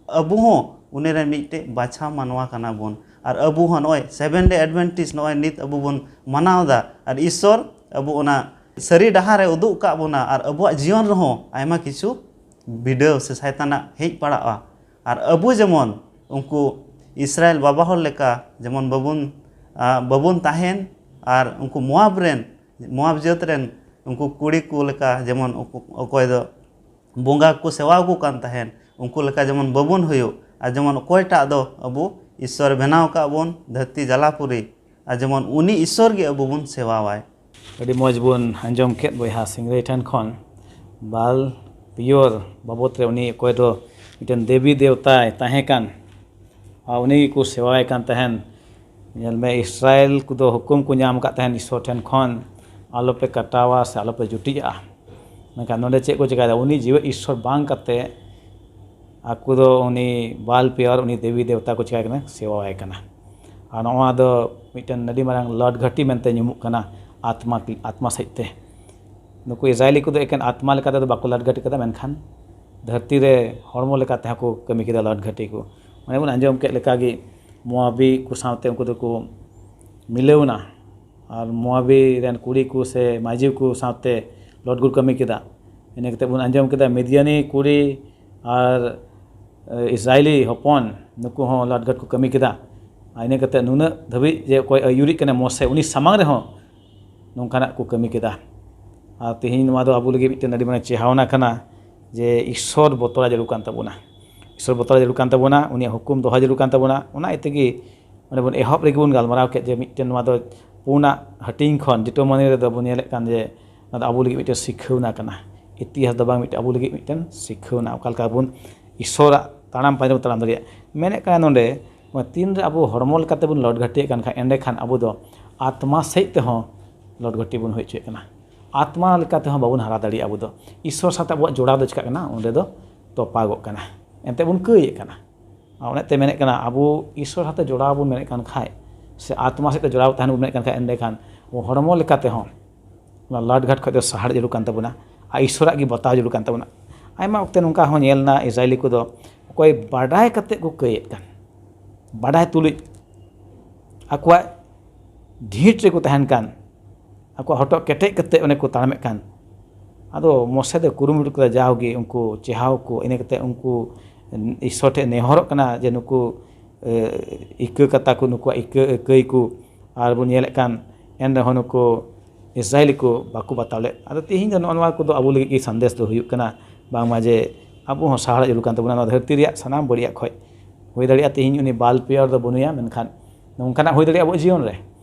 ᱟᱵᱚ ᱦᱚᱸ ᱩᱱᱤ ᱨᱮᱱ ᱢᱤᱫᱴᱮᱡ ᱵᱟᱪᱷᱟᱣ ᱢᱟᱱᱣᱟ ᱠᱟᱱᱟ ᱵᱚᱱ᱾ ᱟᱨ ᱟᱵᱚ ᱦᱚᱸ ᱱᱚᱜᱼᱚᱭ ᱥᱮᱵᱷᱮᱱ ᱰᱮ ᱮᱰᱵᱷᱮᱱᱴᱤᱥ ᱱᱚᱜᱼᱚᱭ ᱱᱤᱛ ᱟᱵᱚ ᱵᱚᱱ ᱢᱟᱱᱟᱣ ᱮᱫᱟ, ᱟᱨ ᱤᱥᱥᱚᱨ ᱟᱵᱚ ᱚᱱᱟ ᱥᱟᱹᱨᱤ ᱰᱟᱦᱟᱨ ᱨᱮ ᱩᱫᱩᱜ ᱠᱟᱜ ᱵᱚᱱᱟ, ᱟᱨ ᱟᱵᱚᱣᱟᱜ ᱡᱤᱭᱚᱱ ᱨᱮᱦᱚᱸ ᱟᱭᱢᱟ ᱠᱤᱪᱷᱩ ᱵᱤᱰᱟᱹᱣ ᱥᱮ ᱥᱟᱭᱛᱟᱱᱟᱜ ᱦᱮᱡ ᱯᱟᱲᱟᱜᱼᱟ᱾ ᱟᱨ ᱟᱵᱚ ᱡᱮᱢᱚᱱ ᱩᱱᱠᱩ ᱤᱥᱨᱟᱭᱮᱞ ᱵᱟᱵᱟ ᱦᱚᱲ ᱞᱮᱠᱟ ᱡᱮᱢᱚᱱ ᱵᱟᱵᱚᱱ, ᱟ, ᱵᱟᱵᱚᱱ ᱛᱟᱦᱮᱱ, ᱟᱨ ᱩᱱᱠᱩ ᱢᱳᱣᱟᱵ ᱨᱮᱱ, ᱢᱳᱣᱟᱵ ᱡᱟᱹᱛ ᱨᱮᱱ ᱩᱱᱠᱩ ᱠᱩᱲᱤ ᱠᱚ ᱞᱮᱠᱟ ᱡᱮᱢᱚᱱ ᱩᱱᱠᱩ, ᱚᱠᱚᱭ ᱫᱚ ᱵᱚᱸᱜᱟ ᱠᱚ ᱥᱮᱣᱟ ᱟᱠᱚ ᱠᱟᱱ ᱛᱟᱦᱮᱱ, ᱩᱱᱠᱩ ᱞᱮᱠᱟ ᱡᱮᱢᱚᱱ ᱵᱟᱵᱚᱱ ᱦᱩᱭᱩᱜ, ᱟᱨ ᱡᱮᱢᱚᱱ ᱚᱠᱚᱭᱴᱟᱜ ᱫᱚ ᱟᱵᱚ ᱤᱥᱥᱚᱨ ᱵᱮᱱᱟᱣ ᱟᱠᱟᱫ ᱵᱚᱱ ᱫᱷᱟᱹᱨᱛᱤ ᱡᱟᱞᱟᱯᱩᱨᱤ, ᱟᱨ ᱡᱮᱢᱚᱱ ᱩᱱᱤ ᱤᱥᱥᱚᱨ ᱜᱮ ᱟᱵᱚ ᱵᱚᱱ ᱥᱮᱣᱟᱣᱟᱭ᱾ ᱟᱹᱰᱤ ᱢᱚᱡᱽ ᱵᱚᱱ ᱟᱸᱡᱚᱢ ᱠᱮᱫ ᱵᱚᱭᱦᱟ ᱥᱤᱝᱨᱟᱹᱭ ᱴᱷᱮᱱ ᱠᱷᱚᱱ ᱵᱟᱞ ᱯᱤᱭᱳᱨ ᱵᱟᱵᱚᱫ ᱨᱮ, ᱩᱱᱤ ᱚᱠᱚᱭ ᱫᱚ ᱢᱤᱫᱴᱮᱱ ᱫᱮᱵᱤ ᱫᱮᱣᱛᱟᱭ ᱛᱟᱦᱮᱸ ᱠᱟᱱ, ᱟᱨ ᱩᱱᱤ ᱜᱮᱠᱚ ᱥᱮᱣᱟᱭ ᱠᱟᱱ ᱛᱟᱦᱮᱱ᱾ ᱧᱮᱞ ᱢᱮ, ᱤᱥᱨᱟᱭᱮᱞ ᱠᱚᱫᱚ ᱦᱩᱠᱩᱢ ᱠᱚ ᱧᱟᱢ ᱟᱠᱟᱫ ᱛᱟᱦᱮᱱ ᱤᱥᱥᱚᱨ ᱴᱷᱮᱱ ᱠᱷᱚᱱ, "ᱟᱞᱚᱯᱮ ᱠᱟᱴᱟᱣᱟ ᱥᱮ ᱟᱞᱚᱯᱮ ᱡᱩᱴᱤᱡᱟᱜᱼᱟ᱾" ᱢᱮᱱᱠᱷᱟᱱ ᱱᱚᱰᱮ ᱪᱮᱫ ᱠᱚ ᱪᱮᱠᱟᱭᱮᱫᱟ? ᱩᱱᱤ ᱡᱤᱣᱮᱫ ᱤᱥᱥᱚᱨ ᱵᱟᱝ ᱠᱟᱛᱮ ᱟᱠᱚ ᱫᱚ ᱩᱱᱤ ᱵᱟᱞ ᱯᱤᱭᱳᱨ, ᱩᱱᱤ ᱫᱮᱵᱤ ᱫᱮᱣᱛᱟ ᱠᱚ ᱪᱮᱠᱟᱭ ᱠᱟᱱᱟ? ᱥᱮᱣᱟᱭ ᱠᱟᱱᱟ᱾ ᱟᱨ ᱱᱚᱣᱟ ᱫᱚ ᱢᱤᱫᱴᱮᱱ ᱟᱹᱰᱤ ᱢᱟᱨᱟᱝ ᱞᱟᱴ ᱜᱷᱟᱹᱴᱤ ᱢᱮᱱᱛᱮ ᱧᱩᱢᱩᱜ ᱠᱟᱱᱟ ᱟᱛᱢᱟ, ᱟᱛᱢᱟ ᱥᱮᱫ ᱛᱮ᱾ ᱱᱩᱠᱩ ᱤᱥᱨᱟᱭᱮᱞᱤ ᱠᱚᱫᱚ ᱮᱠᱮᱱ ᱟᱛᱢᱟ ᱞᱮᱠᱟ ᱛᱮᱫᱚ ᱵᱟᱠᱚ ᱞᱟᱴ ᱜᱷᱟᱹᱴᱤ ᱠᱟᱫᱟ, ᱢᱮᱱᱠᱷᱟᱱ ᱫᱷᱟᱹᱨᱛᱤ ᱨᱮ ᱦᱚᱲᱢᱚ ᱞᱮᱠᱟ ᱛᱮᱦᱚᱸ ᱠᱚ ᱠᱟᱹᱢᱤ ᱠᱮᱫᱟ ᱞᱟᱴ ᱜᱷᱟᱹᱴᱤ ᱠᱚ᱾ ᱚᱱᱮ ᱵᱚᱱ ᱟᱸᱡᱚᱢ ᱠᱮᱫ ᱞᱮᱠᱟ ᱜᱮ, ᱢᱳᱣᱟᱵᱤ ᱠᱚ ᱥᱟᱶᱛᱮ ᱩᱱᱠᱩ ᱫᱚᱠᱚ ᱢᱤᱞᱟᱹᱣ ᱮᱱᱟ᱾ ᱟᱨ ᱢᱳᱣᱟᱵᱤ ᱨᱮᱱ ᱠᱩᱲᱤ ᱠᱚ ᱥᱮ ᱢᱟᱹᱡᱷᱤ ᱠᱚ ᱥᱟᱶᱛᱮ ᱞᱚᱴ ᱜᱷᱟᱹᱴᱤ ᱠᱟᱹᱢᱤ ᱠᱮᱫᱟ᱾ ᱤᱱᱟᱹ ᱠᱟᱛᱮ ᱵᱚᱱ ᱟᱸᱡᱚᱢ ᱠᱮᱫᱟ, ᱢᱤᱫᱤᱭᱟᱱᱤ ᱠᱩᱲᱤ ᱟᱨ, ᱮ, ᱤᱥᱨᱟᱭᱮᱞᱤ ᱦᱚᱯᱚᱱ, ᱱᱩᱠᱩ ᱦᱚᱸ ᱞᱟᱴ ᱜᱷᱟᱹᱴᱤ ᱠᱚ ᱠᱟᱹᱢᱤ ᱠᱮᱫᱟ᱾ ᱟᱨ ᱤᱱᱟᱹ ᱠᱟᱛᱮ ᱱᱩᱱᱟᱹᱜ ᱫᱷᱟᱹᱵᱤᱡ ᱡᱮ ᱚᱠᱚᱭ ᱟᱹᱭᱩᱨᱤᱡ ᱠᱟᱱᱟᱭ ᱢᱳᱥᱮ, ᱩᱱᱤ ᱥᱟᱢᱟᱝ ᱨᱮᱦᱚᱸ ᱱᱚᱝᱠᱟᱱᱟᱜ ᱠᱚ ᱠᱟᱹᱢᱤ ᱠᱮᱫᱟ᱾ ᱟᱨ ᱛᱮᱦᱮᱧ ᱱᱚᱣᱟ ᱫᱚ ᱟᱵᱚ ᱞᱟᱹᱜᱤᱫ ᱢᱤᱫᱴᱮᱱ ᱟᱹᱰᱤ ᱢᱟᱨᱟᱝ ᱪᱮᱦᱟᱣᱱᱟ ᱠᱟᱱᱟ ᱡᱮ ᱤᱥᱥᱚᱨ ᱵᱚᱛᱚᱨ ᱡᱟᱹᱨᱩᱲ ᱠᱟᱱ ᱛᱟᱵᱚᱱᱟ᱾ ᱤᱥᱥᱚᱨ ᱵᱚᱛᱚᱨ ᱡᱟᱹᱨᱩᱲ ᱠᱟᱱ ᱛᱟᱵᱚᱱᱟ, ᱩᱱᱤᱭᱟᱜ ᱦᱩᱠᱩᱢ ᱫᱚᱦᱚ ᱡᱟᱹᱨᱩᱲ ᱠᱟᱱ ᱛᱟᱵᱚᱱᱟ᱾ ᱚᱱᱟ ᱤᱭᱟᱹ ᱛᱮᱜᱮ ᱚᱸᱰᱮ ᱵᱚᱱ ᱮᱦᱚᱵ ᱨᱮᱜᱮ ᱵᱚᱱ ᱜᱟᱞᱢᱟᱨᱟᱣ ᱠᱮᱫ ᱡᱮ ᱢᱤᱫᱴᱮᱱ ᱱᱚᱣᱟ ᱫᱚ ᱯᱩᱱᱟᱜ ᱦᱟᱹᱴᱤᱧ ᱠᱷᱚᱱ ᱡᱮᱴᱩ ᱢᱟᱹᱱᱤ ᱨᱮᱫᱚ ᱵᱚᱱ ᱧᱮᱞᱮᱫ ᱠᱟᱱ ᱡᱮ ᱱᱚᱣᱟ ᱫᱚ ᱟᱵᱚ ᱞᱟᱹᱜᱤᱫ ᱢᱤᱫᱴᱮᱱ ᱥᱤᱠᱷᱟᱹᱣᱱᱟ ᱠᱟᱱᱟ᱾ ᱤᱛᱤᱦᱟᱥ ᱫᱚ ᱵᱟᱝ, ᱢᱤᱫᱴᱮᱱ ᱟᱵᱚ ᱞᱟᱹᱜᱤᱫ ᱢᱤᱫᱴᱮᱱ ᱥᱤᱠᱷᱟᱹᱣᱱᱟ, ᱚᱠᱟ ᱞᱮᱠᱟ ᱵᱚᱱ ᱤᱥᱥᱚᱨᱟᱜ ᱛᱟᱲᱟᱢ ᱯᱟᱸᱡᱟ ᱵᱚᱱ ᱛᱟᱲᱟᱢ ᱫᱟᱲᱮᱭᱟᱜ᱾ ᱢᱮᱱᱮᱫ ᱠᱟᱱᱟ ᱱᱚᱰᱮ, ᱛᱤᱱᱨᱮ ᱟᱵᱚ ᱦᱚᱲᱢᱚ ᱞᱮᱠᱟᱛᱮ ᱵᱚᱱ ᱞᱚᱴ ᱜᱷᱟᱹᱴᱤᱭᱮᱫ ᱠᱟᱱ ᱠᱷᱟᱱ, ᱮᱸᱰᱮᱠᱷᱟᱱ ᱟᱵᱚ ᱫᱚ ᱟᱛᱢᱟ ᱥᱮᱫ ᱛᱮᱦᱚᱸ ᱞᱚᱴ ᱜᱷᱟᱹᱴᱤ ᱵᱚᱱ ᱦᱩᱭ ᱦᱚᱪᱚᱭᱮᱫ ᱠᱟᱱᱟ᱾ ᱟᱛᱢᱟ ᱞᱮᱠᱟ ᱛᱮᱦᱚᱸ ᱵᱟᱵᱚᱱ ᱦᱟᱨᱟ ᱫᱟᱲᱮᱭᱟᱜᱼᱟ᱾ ᱟᱵᱚ ᱫᱚ ᱤᱥᱥᱚᱨ ᱥᱟᱶᱛᱮ ᱟᱵᱚᱣᱟᱜ ᱡᱚᱲᱟᱣ ᱫᱚ ᱪᱤᱠᱟᱹᱜ ᱠᱟᱱᱟ? ᱚᱸᱰᱮ ᱫᱚ ᱛᱚᱯᱟᱜᱚᱜ ᱠᱟᱱᱟ᱾ ᱮᱱᱛᱮ ᱵᱚᱱ ᱠᱟᱹᱭᱮᱫ ᱠᱟᱱᱟ᱾ ᱟᱨ ᱚᱱᱮ ᱛᱮ ᱢᱮᱱᱮᱫ ᱠᱟᱱᱟ, ᱟᱵᱚ ᱤᱥᱥᱚᱨ ᱥᱟᱶᱛᱮ ᱡᱚᱲᱟᱣ ᱵᱚᱱ ᱢᱮᱱᱮᱫ ᱠᱟᱱ ᱠᱷᱟᱡ, ᱥᱮ ᱟᱛᱢᱟ ᱥᱮᱫ ᱛᱮ ᱡᱚᱲᱟᱣ ᱛᱟᱦᱮᱱ ᱵᱚᱱ ᱢᱮᱱᱮᱫ ᱠᱟᱱ ᱠᱷᱟᱡ, ᱮᱸᱰᱮᱠᱷᱟᱱ ᱦᱚᱲᱢᱚ ᱞᱮᱠᱟ ᱛᱮᱦᱚᱸ ᱚᱱᱟ ᱞᱟᱴᱜᱷᱟᱴ ᱠᱷᱚᱱ ᱫᱚ ᱥᱟᱦᱟᱲ ᱡᱟᱹᱨᱩᱲ ᱠᱟᱱ ᱛᱟᱵᱚᱱᱟ᱾ ᱟᱨ ᱤᱥᱥᱚᱨᱟᱜ ᱜᱮ ᱵᱟᱛᱟᱣ ᱡᱟᱹᱨᱩᱲ ᱠᱟᱱ ᱛᱟᱵᱚᱱᱟ᱾ ᱟᱭᱢᱟ ᱚᱠᱛᱮ ᱱᱚᱝᱠᱟ ᱦᱚᱸ ᱧᱮᱞ ᱮᱱᱟ, ᱤᱥᱨᱟᱭᱮᱞᱤ ᱠᱚᱫᱚ ᱚᱠᱚᱭ ᱵᱟᱰᱟᱭ ᱠᱟᱛᱮ ᱠᱚ ᱠᱟᱹᱭᱮᱫ ᱠᱟᱱ, ᱵᱟᱰᱟᱭ ᱛᱩᱞᱩᱡ ᱟᱠᱚᱣᱟᱜ ᱰᱷᱤᱴ ᱨᱮᱠᱚ ᱛᱟᱦᱮᱱ ᱠᱟᱱ, ᱟᱠᱚᱣᱟᱜ ᱦᱚᱴᱚᱜ ᱠᱮᱴᱮᱡ ᱠᱟᱛᱮ ᱚᱱᱮ ᱠᱚ ᱛᱟᱲᱟᱢᱮᱫ ᱠᱟᱱ᱾ ᱟᱫᱚ ᱢᱚᱥᱮ ᱫᱚ ᱠᱩᱨᱩᱢᱩᱴᱩ ᱠᱮᱫᱟ, ᱡᱟᱣᱜᱮ ᱩᱱᱠᱩ ᱪᱮᱦᱟᱣ ᱠᱚ, ᱤᱱᱟᱹ ᱠᱟᱛᱮ ᱩᱱᱠᱩ ᱤᱥᱥᱚᱨ ᱴᱷᱮᱱ ᱱᱮᱦᱚᱨᱚᱜ ᱠᱟᱱᱟ ᱡᱮ ᱱᱩᱠᱩ, ᱮ, ᱤᱠᱟᱹ ᱠᱟᱛᱟ ᱠᱚ, ᱱᱩᱠᱩᱣᱟᱜ ᱤᱠᱟᱹ ᱠᱟᱹᱭ ᱠᱚ, ᱟᱨ ᱵᱚᱱ ᱧᱮᱞᱮᱫ ᱠᱟᱱ, ᱮᱱ ᱨᱮᱦᱚᱸ ᱱᱩᱠᱩ ᱤᱥᱨᱟᱭᱮᱞᱤ ᱠᱚ ᱵᱟᱠᱚ ᱵᱟᱛᱟᱣ ᱞᱮᱫ᱾ ᱟᱫᱚ ᱛᱮᱦᱮᱧ ᱫᱚ ᱱᱚᱜᱼᱚ ᱱᱚᱣᱟ ᱠᱚᱫᱚ ᱟᱵᱚ ᱞᱟᱹᱜᱤᱫ ᱜᱮ ᱥᱟᱸᱫᱮᱥ ᱫᱚ ᱦᱩᱭᱩᱜ ᱠᱟᱱᱟ, ᱵᱟᱝᱢᱟ ᱡᱮ ᱟᱵᱚ ᱦᱚᱸ ᱥᱟᱦᱟᱲ ᱡᱟᱹᱨᱩᱲ ᱠᱟᱱ ᱛᱟᱵᱚᱱᱟ ᱱᱚᱣᱟ ᱫᱷᱟᱹᱨᱛᱤ ᱨᱮᱭᱟᱜ ᱥᱟᱱᱟᱢ ᱵᱟᱹᱲᱤᱡᱟᱜ ᱠᱷᱚᱡ᱾ ᱦᱩᱭ ᱫᱟᱲᱮᱭᱟᱜᱼᱟ ᱛᱮᱦᱮᱧ ᱩᱱᱤ ᱵᱟᱞ ᱯᱮᱭᱟᱨ ᱫᱚ ᱵᱟᱹᱱᱩᱭᱟ, ᱢᱮᱱᱠᱷᱟᱱ ᱱᱚᱝᱠᱟᱱᱟᱜ ᱦᱩᱭ ᱫᱟᱲᱮᱭᱟᱜᱼᱟ ᱟᱵᱚᱣᱟᱜ ᱡᱤᱭᱚᱱ ᱨᱮ,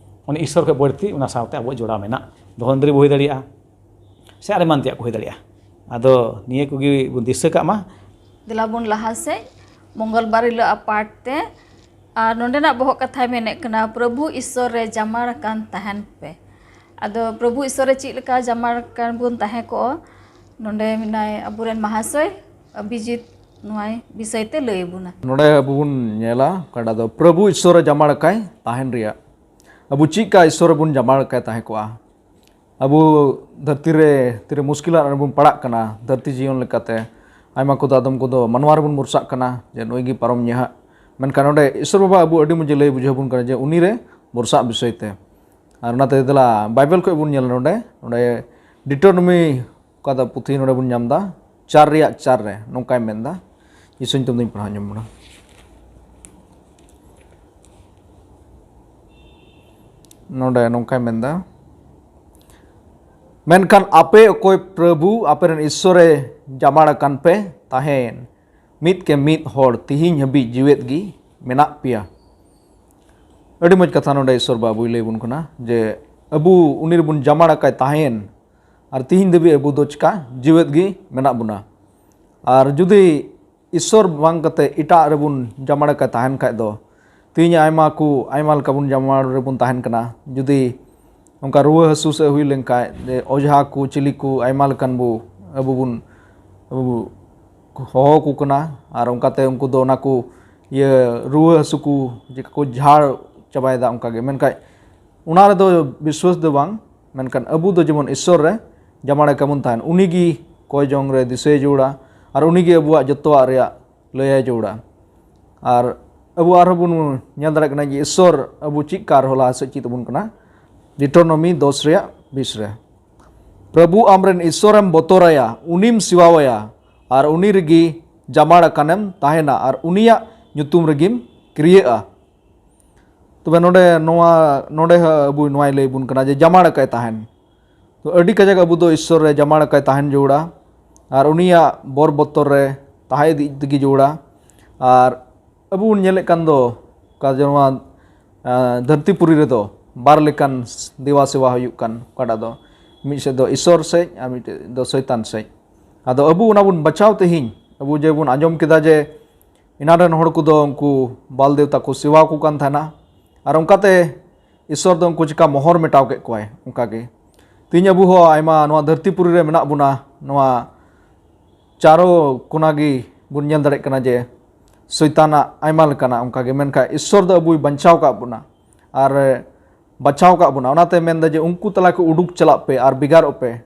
ᱩᱱᱤ ᱤᱥᱥᱚᱨ ᱠᱷᱚᱡ ᱵᱟᱹᱲᱛᱤ ᱚᱱᱟ ᱥᱟᱶᱛᱮ ᱟᱵᱚᱣᱟᱜ ᱡᱚᱲᱟᱣ ᱢᱮᱱᱟᱜ᱾ ᱫᱷᱚᱱᱫᱨᱤ ᱵᱚ ᱦᱩᱭ ᱫᱟᱲᱮᱭᱟᱜᱼᱟ, ᱥᱮ ᱟᱨ ᱮᱢᱟᱱ ᱛᱮᱭᱟᱜ ᱠᱚ ᱦᱩᱭ ᱫᱟᱲᱮᱭᱟᱜᱼᱟ᱾ ᱟᱫᱚ ᱱᱤᱭᱟᱹ ᱠᱚᱜᱮ ᱵᱚᱱ ᱫᱤᱥᱟᱹ ᱠᱟᱜ ᱢᱟ᱾ ᱫᱮᱞᱟ ᱵᱚᱱ ᱞᱟᱦᱟ ᱥᱮᱫ, ᱢᱚᱝᱜᱚᱞ ᱵᱟᱨ ᱦᱤᱞᱳᱜ ᱟᱜ ᱯᱟᱴ ᱛᱮ᱾ ᱟᱨ ᱱᱚᱸᱰᱮᱱᱟᱜ ᱵᱚᱦᱚᱜ ᱠᱟᱛᱷᱟᱭ ᱢᱮᱱᱮᱫ ᱠᱟᱱᱟ, "ᱯᱨᱚᱵᱷᱩ ᱤᱥᱥᱚᱨ ᱨᱮ ᱡᱟᱢᱟᱲ ᱟᱠᱟᱱ ᱛᱟᱦᱮᱱ ᱯᱮ᱾" ᱟᱫᱚ ᱯᱨᱚᱵᱷᱩ ᱤᱥᱥᱚᱨ ᱨᱮ ᱪᱮᱫ ᱞᱮᱠᱟ ᱡᱟᱢᱟᱲ ᱟᱠᱟᱱ ᱵᱚᱱ ᱛᱟᱦᱮᱸ ᱠᱚᱜᱼᱟ, ᱱᱚᱸᱰᱮ ᱢᱮᱱᱟᱭ ᱟᱵᱚᱨᱮᱱ ᱢᱟᱦᱟᱥᱚᱭ ᱚᱵᱷᱤᱡᱤᱛ, ᱱᱚᱣᱟᱭ ᱵᱤᱥᱚᱭ ᱛᱮ ᱞᱟᱹᱭ ᱟᱵᱚᱱᱟ᱾ ᱱᱚᱰᱮ ᱟᱵᱚ ᱵᱚᱱ ᱧᱮᱞᱟ ᱚᱠᱟᱴᱟᱜ ᱫᱚ ᱯᱨᱚᱵᱷᱩ ᱤᱥᱥᱚᱨ ᱨᱮ ᱡᱟᱢᱟᱲ ᱟᱠᱟᱭ ᱛᱟᱦᱮᱱ ᱨᱮᱭᱟᱜ᱾ ᱟᱵᱚ ᱪᱮᱫ ᱠᱟ ᱤᱥᱥᱚᱨ ᱨᱮᱵᱚᱱ ᱡᱟᱢᱟᱲ ᱟᱠᱟᱭ ᱛᱟᱦᱮᱸ ᱠᱚᱜᱼᱟ? ᱟᱵᱚ ᱫᱷᱟᱹᱨᱛᱤ ᱨᱮ ᱛᱤᱨᱮ ᱢᱩᱥᱠᱤᱞᱟᱜ ᱨᱮᱵᱚᱱ ᱯᱟᱲᱟᱜ ᱠᱟᱱᱟ, ᱫᱷᱟᱹᱨᱛᱤ ᱡᱤᱭᱚᱱ ᱞᱮᱠᱟᱛᱮ ᱟᱭᱢᱟ ᱠᱚᱫᱚ, ᱟᱫᱚᱢ ᱠᱚᱫᱚ ᱢᱟᱱᱣᱟ ᱨᱮᱵᱚᱱ ᱵᱷᱚᱨᱥᱟᱜ ᱠᱟᱱᱟ ᱡᱮ ᱱᱩᱭ ᱜᱮ ᱯᱟᱨᱚᱢ ᱧᱮᱦᱟᱜ᱾ ᱢᱮᱱᱠᱷᱟᱱ ᱱᱚᱰᱮ ᱤᱥᱥᱚᱨ ᱵᱟᱵᱟ ᱟᱵᱚ ᱟᱹᱰᱤ ᱢᱚᱡᱽ ᱮ ᱞᱟᱹᱭ ᱵᱩᱡᱷᱟᱹᱣ ᱵᱚᱱ ᱠᱟᱱᱟ ᱡᱮ ᱩᱱᱤ ᱨᱮ ᱵᱷᱚᱨᱥᱟᱜ ᱵᱤᱥᱚᱭ ᱛᱮ᱾ ᱟᱨ ᱚᱱᱟᱛᱮ ᱫᱮᱞᱟ ᱵᱟᱭᱵᱮᱞ ᱠᱷᱚᱡ ᱵᱚᱱ ᱧᱮᱞᱟ ᱱᱚᱰᱮ, ᱱᱚᱰᱮ ᱰᱤᱴᱳᱱᱚᱢᱤ ᱚᱠᱟ ᱫᱚ ᱯᱩᱛᱷᱤ ᱱᱚᱰᱮ ᱵᱚᱱ ᱧᱟᱢ ᱮᱫᱟ, ᱪᱟᱨ ᱨᱮᱭᱟᱜ ᱪᱟᱨ ᱨᱮ ᱱᱚᱝᱠᱟᱭ ᱢᱮᱱᱫᱟ, ᱡᱤᱥᱩ ᱧᱩᱛᱩᱢ ᱛᱮᱧ ᱯᱟᱲᱦᱟᱣ ᱧᱟᱢ ᱵᱚᱱᱟ᱾ ᱱᱚᱰᱮ ᱱᱚᱝᱠᱟᱭ ᱢᱮᱱᱫᱟ, "ᱢᱮᱱᱠᱷᱟᱱ ᱟᱯᱮ ᱚᱠᱚᱭ ᱯᱨᱚᱵᱷᱩ ᱟᱯᱮᱨᱮᱱ ᱤᱥᱥᱚᱨᱮ ᱡᱟᱢᱟᱲ ᱟᱠᱟᱱ ᱯᱮ ᱛᱟᱦᱮᱸᱱ, ᱢᱤᱫ ᱠᱮ ᱢᱤᱫ ᱦᱚᱲ ᱛᱤᱦᱤᱧ ᱦᱟᱹᱵᱤᱡ ᱡᱤᱣᱮᱫ ᱜᱮ ᱢᱮᱱᱟᱜ ᱯᱮᱭᱟ᱾" ᱟᱹᱰᱤ ᱢᱚᱡᱽ ᱠᱟᱛᱷᱟ ᱱᱚᱰᱮ ᱤᱥᱥᱚᱨ ᱵᱟᱵᱩᱭ ᱞᱟᱹᱭ ᱟᱵᱚᱱ ᱠᱟᱱᱟ ᱡᱮ ᱟᱵᱚ ᱩᱱᱤ ᱨᱮᱵᱚᱱ ᱡᱟᱢᱟᱲ ᱟᱠᱟᱭ ᱛᱟᱦᱮᱸᱱ, ᱟᱨ ᱛᱤᱦᱤᱧ ᱫᱷᱟᱹᱵᱤᱡ ᱟᱵᱚ ᱫᱚ ᱪᱤᱠᱟ ᱡᱤᱣᱮᱫ ᱜᱮ ᱢᱮᱱᱟᱜ ᱵᱚᱱᱟ᱾ ᱟᱨ ᱡᱩᱫᱤ ᱤᱥᱥᱚᱨ ᱵᱟᱝ ᱠᱟᱛᱮ ᱮᱴᱟᱜ ᱨᱮᱵᱚᱱ ᱡᱟᱢᱟᱲ ᱟᱠᱟᱭ ᱛᱟᱦᱮᱱ ᱠᱷᱟᱡ ᱫᱚ, ᱛᱤᱦᱤᱧ ᱟᱭᱢᱟ ᱠᱚ, ᱟᱭᱢᱟ ᱞᱮᱠᱟ ᱵᱚᱱ ᱡᱟᱢᱟᱲ ᱨᱮᱵᱚᱱ ᱛᱟᱦᱮᱱ ᱠᱟᱱᱟ᱾ ᱡᱩᱫᱤ ᱱᱚᱝᱠᱟ ᱨᱩᱣᱟᱹ ᱦᱟᱹᱥᱩ ᱥᱮ ᱦᱩᱭ ᱞᱮᱱᱠᱷᱟᱡ, ᱡᱮ ᱚᱡᱷᱟ ᱠᱚ ᱪᱤᱞᱤ ᱠᱚ ᱟᱭᱢᱟ ᱞᱮᱠᱟᱱ ᱵᱚ ᱟᱵᱚ ᱵᱚᱱ ᱟᱵᱚ ᱦᱚᱦᱚ ᱟᱠᱚ ᱠᱟᱱᱟ, ᱟᱨ ᱚᱱᱠᱟᱛᱮ ᱩᱱᱠᱩ ᱫᱚ ᱚᱱᱟ ᱠᱚ ᱤᱭᱟᱹ ᱨᱩᱣᱟᱹ ᱦᱟᱹᱥᱩ ᱠᱚ ᱪᱤᱠᱟ ᱠᱚ ᱡᱷᱟᱲ ᱪᱟᱵᱟᱭᱮᱫᱟ ᱚᱱᱠᱟ ᱜᱮ᱾ ᱢᱮᱱᱠᱷᱟᱱ ᱚᱱᱟ ᱨᱮᱫᱚ ᱵᱤᱥᱣᱟᱹᱥ ᱫᱚ ᱵᱟᱝ, ᱢᱮᱱᱠᱷᱟᱱ ᱟᱵᱚ ᱫᱚ ᱡᱮᱢᱚᱱ ᱤᱥᱥᱚᱨ ᱨᱮ ᱡᱟᱢᱟᱲ ᱟᱠᱟ ᱵᱚᱱ ᱛᱟᱦᱮᱱ, ᱩᱱᱤ ᱜᱮ ᱠᱚᱭ ᱡᱚᱝ ᱨᱮ ᱫᱤᱥᱟᱹᱭ ᱡᱟᱹᱨᱩᱲᱟ, ᱟᱨ ᱩᱱᱤ ᱜᱮ ᱟᱵᱚᱣᱟᱜ ᱡᱚᱛᱚᱣᱟᱜ ᱨᱮᱭᱟᱜ ᱞᱟᱹᱭᱟᱭ ᱡᱟᱹᱨᱩᱲᱟ᱾ ᱟᱨ ᱟᱵᱚ ᱟᱨᱦᱚᱸ ᱵᱚᱱ ᱧᱮᱞ ᱫᱟᱲᱮᱭᱟᱜ ᱠᱟᱱᱟ ᱡᱮ ᱤᱥᱥᱚᱨ ᱟᱵᱚ ᱪᱮᱫ ᱠᱟ ᱟᱨᱦᱚᱸ ᱞᱟᱦᱟ ᱥᱮᱫ ᱪᱮᱫ ᱟᱵᱚᱱ ᱠᱟᱱᱟ᱾ ᱰᱤᱴᱳᱱᱚᱢᱤ ᱫᱚᱥ ᱨᱮᱭᱟᱜ ᱵᱤᱥ ᱨᱮ, "ᱯᱨᱚᱵᱷᱩ ᱟᱢᱨᱮᱱ ᱤᱥᱥᱚᱨᱮᱢ ᱵᱚᱛᱚᱨᱟᱭᱟ, ᱩᱱᱤᱢ ᱥᱮᱵᱟᱣᱟᱭᱟ, ᱟᱨ ᱩᱱᱤ ᱨᱮᱜᱮ ᱡᱟᱢᱟᱲ ᱟᱠᱟᱱᱮᱢ ᱛᱟᱦᱮᱱᱟ, ᱟᱨ ᱩᱱᱤᱭᱟᱜ ᱧᱩᱛᱩᱢ ᱨᱮᱜᱮᱢ ᱠᱤᱨᱭᱟᱹᱜᱼᱟ᱾" ᱛᱚᱵᱮ ᱱᱚᱰᱮ ᱱᱚᱣᱟ, ᱱᱚᱰᱮ ᱦᱚᱸ ᱟᱵᱚ ᱱᱚᱣᱟᱭ ᱞᱟᱹᱭ ᱵᱚᱱ ᱠᱟᱱᱟ ᱡᱮ ᱡᱟᱢᱟᱲ ᱟᱠᱟᱭ ᱛᱟᱦᱮᱱ᱾ ᱛᱚ ᱟᱹᱰᱤ ᱠᱟᱡᱟᱠ ᱟᱵᱚ ᱫᱚ ᱤᱥᱥᱚᱨ ᱨᱮ ᱡᱟᱢᱟᱲ ᱟᱠᱟᱭ ᱛᱟᱦᱮᱱ ᱡᱟᱹᱨᱩᱲᱟ, ᱟᱨ ᱩᱱᱤᱭᱟᱜ ᱵᱚᱨ ᱵᱚᱛᱚᱨ ᱨᱮ ᱛᱟᱦᱮᱸ ᱤᱫᱤ ᱛᱮᱜᱮ ᱡᱟᱹᱨᱩᱲᱟ᱾ ᱟᱨ ᱟᱵᱚ ᱵᱚᱱ ᱧᱮᱞᱮᱫ ᱠᱟᱱ ᱫᱚ, ᱚᱠᱟ ᱡᱮ ᱱᱚᱣᱟ, ᱟᱸ, ᱫᱷᱟᱹᱨᱛᱤ ᱯᱩᱨᱤ ᱨᱮᱫᱚ ᱵᱟᱨ ᱞᱮᱠᱟᱱ ᱫᱮᱵᱟ ᱥᱮᱵᱟ ᱦᱩᱭᱩᱜ ᱠᱟᱱ, ᱚᱠᱟᱴᱟᱜ ᱫᱚ ᱢᱤᱫ ᱥᱮᱫ ᱫᱚ ᱤᱥᱥᱚᱨ ᱥᱮᱫ ᱟᱨ ᱢᱤᱫᱴᱮᱡ ᱫᱚ ᱥᱚᱭᱛᱟᱱ ᱥᱮᱫ᱾ ᱟᱫᱚ ᱟᱵᱚ ᱚᱱᱟ ᱵᱚᱱ ᱵᱟᱪᱷᱟᱣ ᱛᱮᱦᱮᱧ, ᱟᱵᱚ ᱡᱮ ᱵᱚᱱ ᱟᱸᱡᱚᱢ ᱠᱮᱫᱟ ᱡᱮ ᱮᱱᱟᱱ ᱨᱮᱱ ᱦᱚᱲ ᱠᱚᱫᱚ ᱩᱱᱠᱩ ᱵᱟᱞ ᱫᱮᱵᱛᱟ ᱠᱚ ᱥᱮᱵᱟ ᱟᱠᱚ ᱠᱟᱱ ᱛᱟᱦᱮᱱᱟ, ᱟᱨ ᱚᱱᱠᱟᱛᱮ ᱤᱥᱥᱚᱨ ᱫᱚ ᱩᱱᱠᱩ ᱪᱤᱠᱟ ᱢᱚᱦᱚᱨ ᱢᱮᱴᱟᱣ ᱠᱮᱫ ᱠᱚᱣᱟᱭ᱾ ᱚᱱᱠᱟᱜᱮ ᱛᱮᱦᱮᱧ ᱟᱵᱚ ᱦᱚᱸ ᱟᱭᱢᱟ ᱱᱚᱣᱟ ᱫᱷᱟᱹᱨᱛᱤ ᱯᱩᱨᱤ ᱨᱮ ᱢᱮᱱᱟᱜ ᱵᱚᱱᱟ, ᱱᱚᱣᱟ ᱪᱟᱨᱚ ᱠᱚᱱᱟ ᱜᱮ ᱵᱚᱱ ᱧᱮᱞ ᱫᱟᱲᱮᱭᱟᱜ ᱠᱟᱱᱟ ᱡᱮ ᱥᱚᱭᱛᱟᱱᱟᱜ ᱟᱭᱢᱟ ᱞᱮᱠᱟᱱᱟᱜ ᱚᱱᱠᱟᱜᱮ, ᱢᱮᱱᱠᱷᱟᱱ ᱤᱥᱥᱚᱨ ᱫᱚ ᱟᱵᱚᱭ ᱵᱟᱧᱪᱟᱣ ᱠᱟᱜ ᱵᱚᱱᱟ ᱟᱨ ᱵᱟᱪᱷᱟᱣ ᱠᱟᱜ ᱵᱚᱱᱟ᱾ ᱚᱱᱟᱛᱮ ᱢᱮᱱᱫᱟ ᱡᱮ ᱩᱱᱠᱩ ᱛᱟᱞᱟ ᱠᱚ ᱩᱰᱩᱠ ᱪᱟᱞᱟᱜ ᱯᱮ ᱟᱨ ᱵᱷᱮᱜᱟᱨᱚᱜ ᱯᱮ,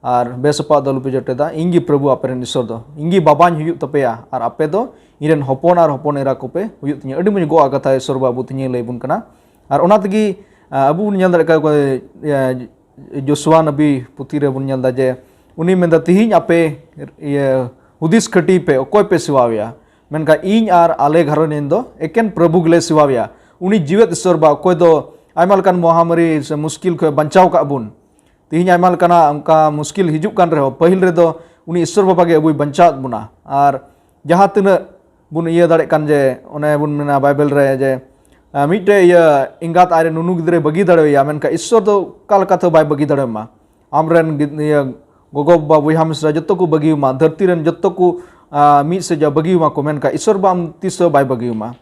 ᱟᱨ ᱵᱮᱥᱟᱯᱟᱜ ᱫᱚ ᱟᱞᱚᱯᱮ ᱡᱚᱴᱮᱫᱟ᱾ ᱤᱧ ᱜᱮ ᱯᱨᱚᱵᱷᱩ ᱟᱯᱮ ᱨᱮᱱ ᱤᱥᱥᱚᱨ ᱫᱚ, ᱤᱧ ᱜᱮ ᱵᱟᱵᱟᱧ ᱦᱩᱭᱩᱜ ᱛᱟᱯᱮᱭᱟ, ᱟᱨ ᱟᱯᱮ ᱫᱚ ᱤᱧ ᱨᱮᱱ ᱦᱚᱯᱚᱱ ᱟᱨ ᱦᱚᱯᱚᱱ ᱮᱨᱟ ᱠᱚᱯᱮ ᱦᱩᱭᱩᱜ ᱛᱤᱧᱟᱹ᱾ ᱟᱹᱰᱤ ᱢᱚᱡᱽ ᱜᱚᱜ ᱠᱟᱛᱷᱟ ᱤᱥᱥᱚᱨ ᱵᱟᱵᱩ ᱛᱮᱦᱮᱧᱮ ᱞᱟᱹᱭ ᱵᱚᱱ ᱠᱟᱱᱟ᱾ ᱟᱨ ᱚᱱᱟ ᱛᱮᱜᱮ, ᱟ, ᱟᱵᱚ ᱵᱚᱱ ᱧᱮᱞ ᱫᱟᱲᱮᱭᱟᱜ ᱠᱟᱱᱟ, ᱮ, ᱡᱳᱥᱩᱣᱟ ᱱᱟᱵᱤ ᱯᱩᱛᱷᱤ ᱨᱮᱵᱚᱱ ᱧᱮᱞ ᱮᱫᱟ ᱡᱮ ᱩᱱᱤ ᱢᱮᱱᱫᱟ, "ᱛᱮᱦᱮᱧ ᱟᱯᱮ, ᱤᱭᱟᱹ, ᱦᱩᱫᱤᱥ ᱠᱷᱟᱹᱴᱤ ᱯᱮ, ᱚᱠᱚᱭ ᱯᱮ ᱥᱮᱵᱟᱣᱮᱭᱟ?" ᱢᱮᱱᱠᱷᱟᱱ ᱤᱧ ᱟᱨ ᱟᱞᱮ ᱜᱷᱟᱨᱚᱸᱡᱽ ᱨᱮᱱ ᱫᱚ ᱮᱠᱮᱱ ᱯᱨᱚᱵᱷᱩ ᱜᱮᱞᱮ ᱥᱮᱵᱟᱣᱮᱭᱟ᱾ ᱩᱱᱤ ᱡᱤᱣᱮᱫ ᱤᱥᱥᱚᱨ ᱵᱟ, ᱚᱠᱚᱭ ᱫᱚ ᱟᱭᱢᱟ ᱞᱮᱠᱟᱱ ᱢᱚᱦᱟᱢᱟᱨᱤ ᱥᱮ ᱢᱩᱥᱠᱤᱞ ᱠᱷᱚᱱ ᱵᱟᱧᱪᱟᱣ ᱠᱟᱜ ᱵᱚᱱ᱾ ᱛᱮᱦᱮᱧ ᱟᱭᱢᱟ ᱞᱮᱠᱟᱱᱟᱜ ᱚᱱᱠᱟ ᱢᱩᱥᱠᱤᱞ ᱦᱤᱡᱩᱜ ᱠᱟᱱ ᱨᱮᱦᱚᱸ, ᱯᱟᱹᱦᱤᱞ ᱨᱮᱫᱚ ᱩᱱᱤ ᱤᱥᱥᱚᱨ ᱵᱟᱵᱟ ᱜᱮ ᱟᱵᱚᱭ ᱵᱟᱧᱪᱟᱣᱮᱫ ᱵᱚᱱᱟ᱾ ᱟᱨ ᱡᱟᱦᱟᱸ ᱛᱤᱱᱟᱹᱜ ᱵᱚᱱ ᱤᱭᱟᱹ ᱫᱟᱲᱮᱭᱟᱜ ᱠᱟᱱ, ᱡᱮ ᱚᱱᱮ ᱵᱚᱱ ᱢᱮᱱᱟ ᱵᱟᱭᱵᱮᱞ ᱨᱮ ᱡᱮ, ᱟ, ᱢᱤᱫᱴᱮᱡ ᱤᱭᱟᱹ ᱮᱸᱜᱟᱛ ᱟᱡᱨᱮᱱ ᱱᱩᱱᱩ ᱜᱤᱫᱽᱨᱟᱹᱭ ᱵᱟᱹᱜᱤ ᱫᱟᱲᱮᱣᱟᱭᱟ, ᱢᱮᱱᱠᱷᱟᱱ ᱤᱥᱥᱚᱨ ᱫᱚ ᱚᱠᱟ ᱞᱮᱠᱟᱛᱮ ᱵᱟᱭ ᱵᱟᱹᱜᱤ ᱫᱟᱲᱮᱣᱟᱢᱟ? ᱟᱢᱨᱮᱱ ᱜᱤᱫ-, ᱤᱭᱟᱹ ᱜᱚᱜᱚ ᱵᱟᱵᱟ, ᱵᱚᱭᱦᱟ ᱢᱤᱥᱨᱟ ᱡᱚᱛᱚ ᱠᱚ ᱵᱟᱹᱜᱤᱣᱟᱢᱟ, ᱫᱷᱟᱹᱨᱛᱤ ᱨᱮᱱ ᱡᱚᱛᱚ ᱠᱚ, ᱟ, ᱢᱤᱫ ᱥᱮᱫ ᱵᱟᱹᱜᱤᱣᱟᱢᱟ ᱠᱚ, ᱢᱮᱱᱠᱷᱟᱱ ᱤᱥᱥᱚᱨ ᱵᱟ ᱟᱢ ᱛᱤᱥ ᱦᱚᱸ ᱵᱟᱭ ᱵᱟᱹᱜᱤᱣᱟᱢᱟ᱾